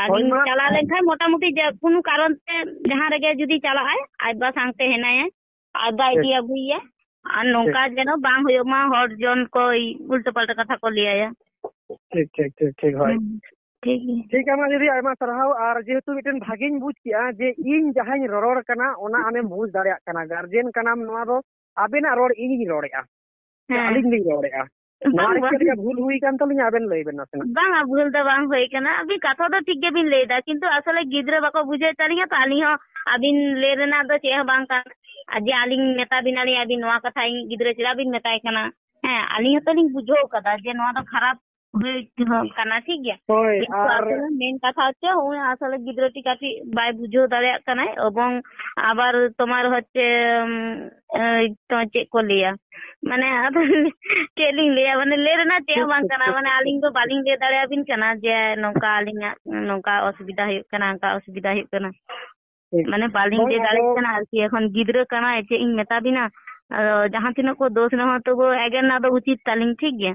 ᱟᱨ ᱦᱳᱭ ᱢᱟ᱾ ᱪᱟᱞᱟᱣ ᱞᱮᱱᱠᱷᱟᱱ ᱢᱚᱴᱟᱢᱩᱴᱤ ᱡᱮ ᱠᱳᱱᱳ ᱠᱟᱨᱚᱱ ᱛᱮ ᱡᱟᱦᱟᱸ ᱨᱮᱜᱮ ᱡᱩᱫᱤ ᱪᱟᱞᱟᱜᱼᱟᱭ, ᱟᱡ ᱵᱟ ᱥᱟᱶᱛᱮ ᱦᱮᱱᱟᱭᱟ, ᱟᱡ ᱵᱟ ᱴᱷᱤᱠ᱾ ᱤᱫᱤ ᱟᱹᱜᱩᱭᱮᱭᱟ᱾ ᱟᱨ ᱱᱚᱝᱠᱟ ᱴᱷᱤᱠ᱾ ᱡᱮᱱᱚ ᱵᱟᱝ ᱦᱩᱭᱩᱜ ᱢᱟ, ᱦᱚᱲ ᱡᱚᱱ ᱠᱚ ᱩᱞᱴᱟᱹ ᱯᱟᱞᱴᱟ ᱠᱟᱛᱷᱟ ᱠᱚ ᱞᱟᱹᱭᱟᱭᱟ᱾ ᱴᱷᱤᱠ, ᱴᱷᱤᱠ, ᱴᱷᱤᱠ, ᱴᱷᱤᱠ, ᱦᱳᱭ᱾ ᱦᱩᱸ᱾ ᱴᱷᱤᱠ ᱜᱮᱭᱟ᱾ ᱴᱷᱤᱠ ᱜᱮᱭᱟ, ᱢᱟ ᱫᱤᱫᱤ, ᱟᱭᱢᱟ ᱥᱟᱨᱦᱟᱣ᱾ ᱟᱨ ᱡᱮᱦᱮᱛᱩ ᱢᱤᱫᱴᱮᱱ ᱵᱷᱟᱜᱤᱧ ᱵᱩᱡᱽ ᱠᱮᱜᱼᱟ ᱡᱮ ᱤᱧ ᱡᱟᱦᱟᱸᱧ ᱨᱚᱨᱚᱲ ᱠᱟᱱᱟ, ᱚᱱᱟ ᱟᱢᱮᱢ ᱵᱩᱡᱽ ᱫᱟᱲᱮᱭᱟᱜ ᱠᱟᱱᱟ, ᱜᱟᱨᱡᱮᱱ ᱠᱟᱱᱟᱢ, ᱱᱚᱣᱟ ᱫᱚ ᱟᱵᱮᱱᱟᱜ ᱨᱚᱲ ᱤᱧᱤᱧ ᱨᱚᱲᱮᱜᱼᱟ, ᱥᱮ ᱦᱮᱸ᱾ ᱟᱹᱞᱤᱧ ᱞᱤᱧ ᱨᱚᱲᱮᱜᱼᱟ? ᱵᱟᱝ, ᱱᱚᱣᱟ ᱨᱮ ᱵᱟᱝ᱾ ᱪᱮᱫ ᱞᱮᱠᱟ ᱵᱷᱩᱞ ᱦᱩᱭ ᱠᱟᱱ ᱛᱟᱹᱞᱤᱧᱟ, ᱟᱵᱮᱱ ᱞᱟᱹᱭ ᱵᱮᱱ ᱱᱟᱥᱮᱱᱟᱜ᱾ ᱵᱟᱝᱟ, ᱵᱷᱩᱞ ᱫᱚ ᱵᱟᱝ ᱦᱩᱭ ᱠᱟᱱᱟ᱾ ᱟᱹᱵᱤᱱ ᱠᱟᱛᱷᱟ ᱫᱚ ᱴᱷᱤᱠ ᱜᱮᱵᱤᱱ ᱞᱟᱹᱭ ᱮᱫᱟ, ᱠᱤᱱᱛᱩ ᱟᱥᱚᱞᱮ ᱜᱤᱫᱽᱨᱟᱹ ᱵᱟᱠᱚ ᱵᱩᱡᱷᱟᱹᱣ ᱛᱟᱹᱞᱤᱧᱟ ᱛᱚ᱾ ᱟᱹᱞᱤᱧ ᱦᱚᱸ ᱟᱹᱵᱤᱱ ᱞᱟᱹᱭ ᱨᱮᱱᱟᱜ ᱫᱚ ᱪᱮᱫ ᱦᱚᱸ ᱵᱟᱝ ᱠᱟᱱᱟ᱾ ᱟᱨ ᱡᱮ ᱟᱹᱞᱤᱧ ᱢᱮᱛᱟ ᱵᱤᱱᱟᱞᱤᱧ, ᱟᱹᱵᱤᱱ ᱱᱚᱣᱟ ᱠᱟᱛᱷᱟ ᱤᱧ ᱜᱤᱫᱽᱨᱟᱹ ᱪᱮᱫᱟᱜ ᱵᱤᱱ ᱢᱮᱛᱟᱭ ᱠᱟᱱᱟ? ᱦᱮᱸ, ᱟᱹᱞᱤᱧ ᱦᱚᱸᱛᱚ ᱞᱤᱧ ᱵᱩᱡᱷᱟᱹᱣ ᱠᱟᱫᱟ ᱡᱮ ᱱᱚᱣᱟ ᱫᱚ ᱠᱷᱟᱨᱟᱯ ᱦᱩᱭ ᱦᱚᱸ ᱠᱟᱱᱟ, ᱴᱷᱤᱠ ᱜᱮᱭᱟ᱾ ᱦᱳᱭ, ᱠᱤᱱᱛᱩ ᱟᱨ ᱟᱥᱚᱞᱮ ᱢᱮᱱ ᱠᱟᱛᱷᱟ ᱦᱚᱪᱪᱷᱮ, ᱩᱱᱤ ᱟᱥᱚᱞᱮ ᱜᱤᱫᱽᱨᱟᱹᱴᱤ ᱠᱟᱹᱴᱤᱡ ᱵᱟᱭ ᱵᱩᱡᱷᱟᱹᱣ ᱫᱟᱲᱮᱭᱟᱜ ᱠᱟᱱᱟᱭ, ᱮᱵᱚᱝ ᱟᱵᱟᱨ ᱛᱳᱢᱟᱨ ᱦᱚᱪᱪᱷᱮ, ᱩᱢ, ᱮ, ᱛᱚ ᱪᱮᱫ ᱠᱚ ᱞᱟᱹᱭᱟ, ᱢᱟᱱᱮ ᱟᱫᱚ ᱪᱮᱫ ᱞᱤᱧ ᱞᱟᱹᱭᱟ, ᱢᱟᱱᱮ ᱞᱟᱹᱭ ᱨᱮᱱᱟᱜ ᱪᱮᱫ ᱦᱚᱸ ᱵᱟᱝ ᱠᱟᱱᱟ, ᱢᱟᱱᱮ ᱟᱹᱞᱤᱧ ᱫᱚ ᱵᱟᱹᱞᱤᱧ ᱞᱟᱹᱭ ᱫᱟᱲᱮᱭᱟᱵᱤᱱ ᱠᱟᱱᱟ ᱡᱮ ᱱᱚᱝᱠᱟ ᱟᱹᱞᱤᱧᱟᱜ ᱱᱚᱝᱠᱟ ᱚᱥᱩᱵᱤᱫᱷᱟ ᱦᱩᱭᱩᱜ ᱠᱟᱱᱟ, ᱚᱱᱠᱟ ᱚᱥᱩᱵᱤᱫᱷᱟ ᱦᱩᱭᱩᱜ ᱠᱟᱱᱟ᱾ ᱴᱷᱤᱠ᱾ ᱢᱟᱱᱮ ᱵᱟᱹᱞᱤᱧ ᱵᱟᱝ, ᱞᱟᱹᱭ ᱫᱟᱲᱮᱭᱟᱜ ᱟᱫᱚ ᱠᱟᱱᱟ ᱟᱨᱠᱤ, ᱮᱠᱷᱚᱱ ᱜᱤᱫᱽᱨᱟᱹ ᱠᱟᱱᱟᱭ, ᱪᱮᱫ ᱤᱧ ᱢᱮᱛᱟ ᱵᱤᱱᱟ? ᱟᱫᱚ ᱡᱟᱦᱟᱸ ᱛᱤᱱᱟᱹᱜ ᱠᱚ ᱫᱳᱥ ᱨᱮᱦᱚᱸ ᱛᱚᱵᱩ ᱮᱜᱮᱨ ᱨᱮᱱᱟᱜ ᱫᱚ ᱩᱪᱤᱛ ᱛᱟᱹᱞᱤᱧ, ᱴᱷᱤᱠ ᱜᱮᱭᱟ᱾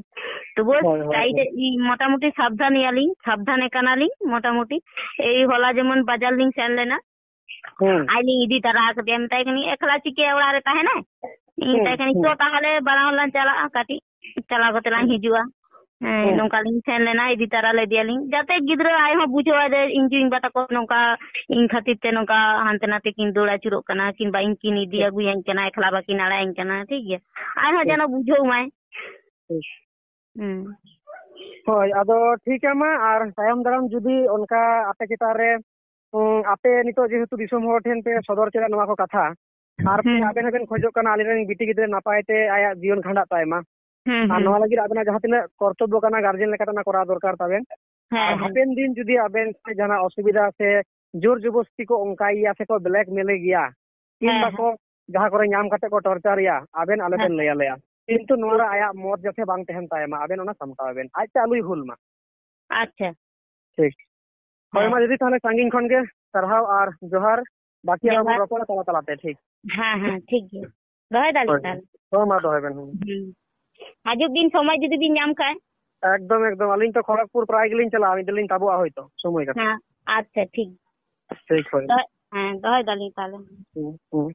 ᱛᱚᱵᱩ ᱦᱳᱭ, ᱦᱳᱭ, ᱪᱟᱭ ᱦᱳᱭ᱾ ᱡᱮ ᱤᱧ ᱢᱚᱴᱟᱢᱩᱴᱤ ᱥᱟᱵᱫᱷᱟᱱ ᱮᱭᱟᱞᱤᱧ, ᱥᱟᱵᱫᱷᱟᱱᱮ ᱠᱟᱱᱟᱞᱤᱧ ᱢᱚᱴᱟᱢᱩᱴᱤ᱾ ᱮᱭ ᱦᱚᱞᱟ ᱡᱮᱢᱚᱱ ᱵᱟᱡᱟᱨ ᱞᱤᱧ ᱥᱮᱱ ᱞᱮᱱᱟ, ᱦᱩᱸ᱾ ᱟᱡ ᱞᱤᱧ ᱤᱫᱤ ᱛᱟᱨᱟ ᱟᱠᱟᱫᱮᱭᱟ, ᱢᱮᱛᱟᱭ ᱠᱟᱹᱱᱟᱹᱧ, "ᱮᱠᱞᱟ ᱪᱤᱠᱟᱹ ᱚᱲᱟᱜ ᱨᱮ ᱛᱟᱦᱮᱱᱟᱭ?" ᱤᱧ ᱦᱩᱸ, ᱢᱮᱛᱟᱭ ᱠᱟᱹᱱᱟᱹᱧ, ᱦᱩᱸ᱾ "ᱪᱚ ᱛᱟᱦᱚᱞᱮ ᱵᱟᱱᱟ ᱦᱚᱲ ᱞᱟᱝ ᱪᱟᱞᱟᱜᱼᱟ ᱠᱟᱹᱴᱤᱡ, ᱪᱟᱞᱟᱣ ᱠᱟᱛᱮ ᱞᱟᱝ ᱦᱩᱸ᱾ ᱦᱤᱡᱩᱜᱼᱟ᱾" ᱦᱮᱸ, ᱦᱩᱸ᱾ ᱱᱚᱝᱠᱟ ᱞᱤᱧ ᱥᱮᱱ ᱞᱮᱱᱟ, ᱤᱫᱤ ᱛᱟᱨᱟ ᱞᱮᱫᱮᱭᱟᱞᱤᱧ, ᱡᱟᱛᱮ ᱜᱤᱫᱽᱨᱟᱹ ᱟᱡ ᱦᱚᱸ ᱵᱩᱡᱷᱟᱹᱣᱟᱭ ᱡᱮ ᱤᱧ ᱡᱩ ᱤᱧ ᱵᱟ ᱛᱟᱠᱚ ᱱᱚᱝᱠᱟ ᱤᱧ ᱠᱷᱟᱹᱛᱤᱨ ᱛᱮ ᱱᱚᱝᱠᱟ ᱦᱟᱱᱛᱮ ᱱᱟᱛᱮ ᱠᱤᱱ ᱫᱟᱹᱲ ᱟᱹᱪᱩᱨᱚᱜ ᱠᱟᱱᱟ, ᱠᱤᱝᱵᱟ ᱤᱧ ᱠᱤᱱ ᱤᱫᱤ ᱴᱷᱤᱠ᱾ ᱟᱹᱜᱩᱭᱟᱹᱧ ᱠᱟᱱᱟ, ᱮᱠᱞᱟ ᱵᱟᱹᱠᱤᱱ ᱟᱲᱟᱜ ᱟᱹᱧ ᱠᱟᱱᱟ, ᱴᱷᱤᱠ ᱜᱮᱭᱟ᱾ ᱟᱡ ᱦᱚᱸ ᱴᱷᱤᱠ᱾ ᱡᱮᱱᱚ ᱵᱩᱡᱷᱟᱹᱣ ᱢᱟᱭ᱾ ᱴᱷᱤᱠ᱾ ᱦᱩᱸ᱾ ᱦᱳᱭ, ᱟᱫᱚ ᱴᱷᱤᱠ ᱜᱮᱭᱟ ᱢᱟ, ᱟᱨ ᱛᱟᱭᱚᱢ ᱫᱟᱨᱟᱢ ᱡᱩᱫᱤ ᱚᱱᱠᱟ ᱟᱯᱮ ᱪᱮᱛᱟᱱ ᱨᱮ, ᱩᱸ, ᱟᱯᱮ ᱱᱤᱛᱚᱜ ᱡᱮᱦᱮᱛᱩ ᱫᱤᱥᱚᱢ ᱦᱚᱲ ᱴᱷᱮᱱ ᱯᱮ ᱥᱚᱫᱚᱨ ᱠᱮᱫᱟ ᱱᱚᱣᱟ ᱠᱚ ᱠᱟᱛᱷᱟ, ᱟᱨ ᱦᱩᱸ᱾ ᱟᱵᱮᱱ ᱦᱚᱸᱵᱮᱱ ᱠᱷᱚᱡᱚᱜ ᱠᱟᱱᱟ ᱟᱞᱮᱨᱮᱱ ᱵᱤᱴᱤ ᱜᱤᱫᱽᱨᱟᱹ ᱱᱟᱯᱟᱭ ᱛᱮ ᱟᱭᱟᱜ ᱡᱤᱭᱚᱱ ᱠᱷᱟᱸᱰᱟᱜ ᱛᱟᱭ ᱢᱟ᱾ ᱦᱩᱸ, ᱟᱨ ᱦᱩᱸ᱾ ᱱᱚᱣᱟ ᱞᱟᱹᱜᱤᱫ ᱟᱵᱮᱱᱟᱜ ᱡᱟᱦᱟᱸ ᱛᱤᱱᱟᱹᱜ ᱠᱚᱨᱛᱚᱵᱵᱚ ᱠᱟᱱᱟ ᱜᱟᱨᱡᱮᱱ ᱞᱮᱠᱟᱛᱮ ᱚᱱᱟ ᱠᱚᱨᱟᱣ ᱫᱚᱨᱠᱟᱨ ᱛᱟᱵᱮᱱ᱾ ᱦᱮᱸ, ᱟᱨ ᱦᱮᱸ᱾ ᱦᱟᱯᱮᱱ ᱫᱤᱱ ᱡᱩᱫᱤ ᱟᱵᱮᱱ ᱥᱮ ᱡᱟᱦᱟᱱᱟᱜ ᱚᱥᱩᱵᱤᱫᱷᱟ ᱥᱮ ᱡᱳᱨ ᱡᱚᱵᱚᱥᱛᱤ ᱠᱚ ᱚᱱᱠᱟᱭᱮᱭᱟ ᱥᱮ ᱠᱚ blackmail ᱮ ᱜᱮᱭᱟ, ᱦᱮᱸ, ᱠᱤᱝᱵᱟ ᱦᱮᱸ᱾ ᱠᱚ ᱡᱟᱦᱟᱸ ᱠᱚᱨᱮ ᱧᱟᱢ ᱠᱟᱛᱮ ᱠᱚ torture ᱮᱭᱟ, ᱟᱵᱮᱱ ᱟᱞᱚᱵᱮᱱ ᱦᱮᱸ᱾ ᱞᱟᱹᱭ ᱟᱞᱮᱭᱟ᱾ ᱠᱤᱱᱛᱩ ᱱᱚᱣᱟ ᱨᱮ ᱟᱭᱟᱜ ᱢᱚᱛ ᱡᱟᱛᱮ ᱵᱟᱝ ᱛᱟᱦᱮᱱ ᱛᱟᱭ ᱢᱟ, ᱟᱵᱮᱱ ᱚᱱᱟ ᱥᱟᱢᱴᱟᱣ ᱵᱮᱱ, ᱟᱡᱛᱮ ᱟᱞᱚᱭ ᱵᱷᱩᱞ ᱢᱟ᱾ ᱟᱪᱪᱷᱟ᱾ ᱴᱷᱤᱠ᱾ ᱦᱳᱭ, ᱦᱮᱸ᱾ ᱢᱟ ᱫᱤᱫᱤ, ᱛᱟᱦᱚᱞᱮ ᱥᱟᱺᱜᱤᱧ ᱠᱷᱚᱱ ᱜᱮ ᱥᱟᱨᱦᱟᱣ ᱟᱨ ᱡᱚᱦᱟᱨ᱾ ᱵᱟᱹᱠᱤ ᱟᱨᱚ ᱵᱚᱱ ᱡᱚᱦᱟᱨ᱾ ᱨᱚᱯᱚᱲᱟ ᱛᱟᱞᱟ ᱛᱟᱞᱟᱛᱮ, ᱴᱷᱤᱠ? ᱦᱮᱸ, ᱦᱮᱸ, ᱴᱷᱤᱠ ᱜᱮᱭᱟ᱾ ᱫᱚᱦᱚᱭ ᱫᱟᱞᱤᱧ ᱦᱳᱭ᱾ ᱛᱟᱦᱚᱞᱮ᱾ ᱦᱳᱭ, ᱢᱟ ᱫᱚᱦᱚᱭ ᱵᱮᱱ, ᱦᱩᱸ᱾ ᱦᱩᱸ᱾ ᱦᱤᱡᱩᱜ ᱵᱤᱱ, ᱥᱚᱢᱚᱭ ᱡᱩᱫᱤ ᱵᱤᱱ ᱧᱟᱢ ᱠᱷᱟᱱ᱾ ᱮᱠᱫᱚᱢ, ᱮᱠᱫᱚᱢ᱾ ᱟᱹᱞᱤᱧ ᱛᱚ ᱠᱷᱚᱲᱚᱜᱽᱯᱩᱨ ᱯᱨᱟᱭ ᱜᱮᱞᱤᱧ ᱪᱟᱞᱟᱜᱼᱟ, ᱢᱤᱫ ᱫᱤᱱ ᱞᱤᱧ ᱛᱟᱵᱚᱜᱼᱟ ᱦᱳᱭᱛᱚ, ᱥᱚᱢᱚᱭ ᱠᱟᱛᱮ᱾ ᱦᱮᱸ, ᱟᱪᱪᱷᱟ, ᱴᱷᱤᱠ᱾ ᱴᱷᱤᱠ, ᱦᱳᱭ᱾ ᱫᱚᱦᱚᱭ, ᱦᱮᱸ, ᱫᱚᱦᱚᱭ ᱫᱟᱞᱤᱧ ᱛᱟᱦᱚᱞᱮ᱾ ᱦᱩᱸ, ᱦᱩᱸ᱾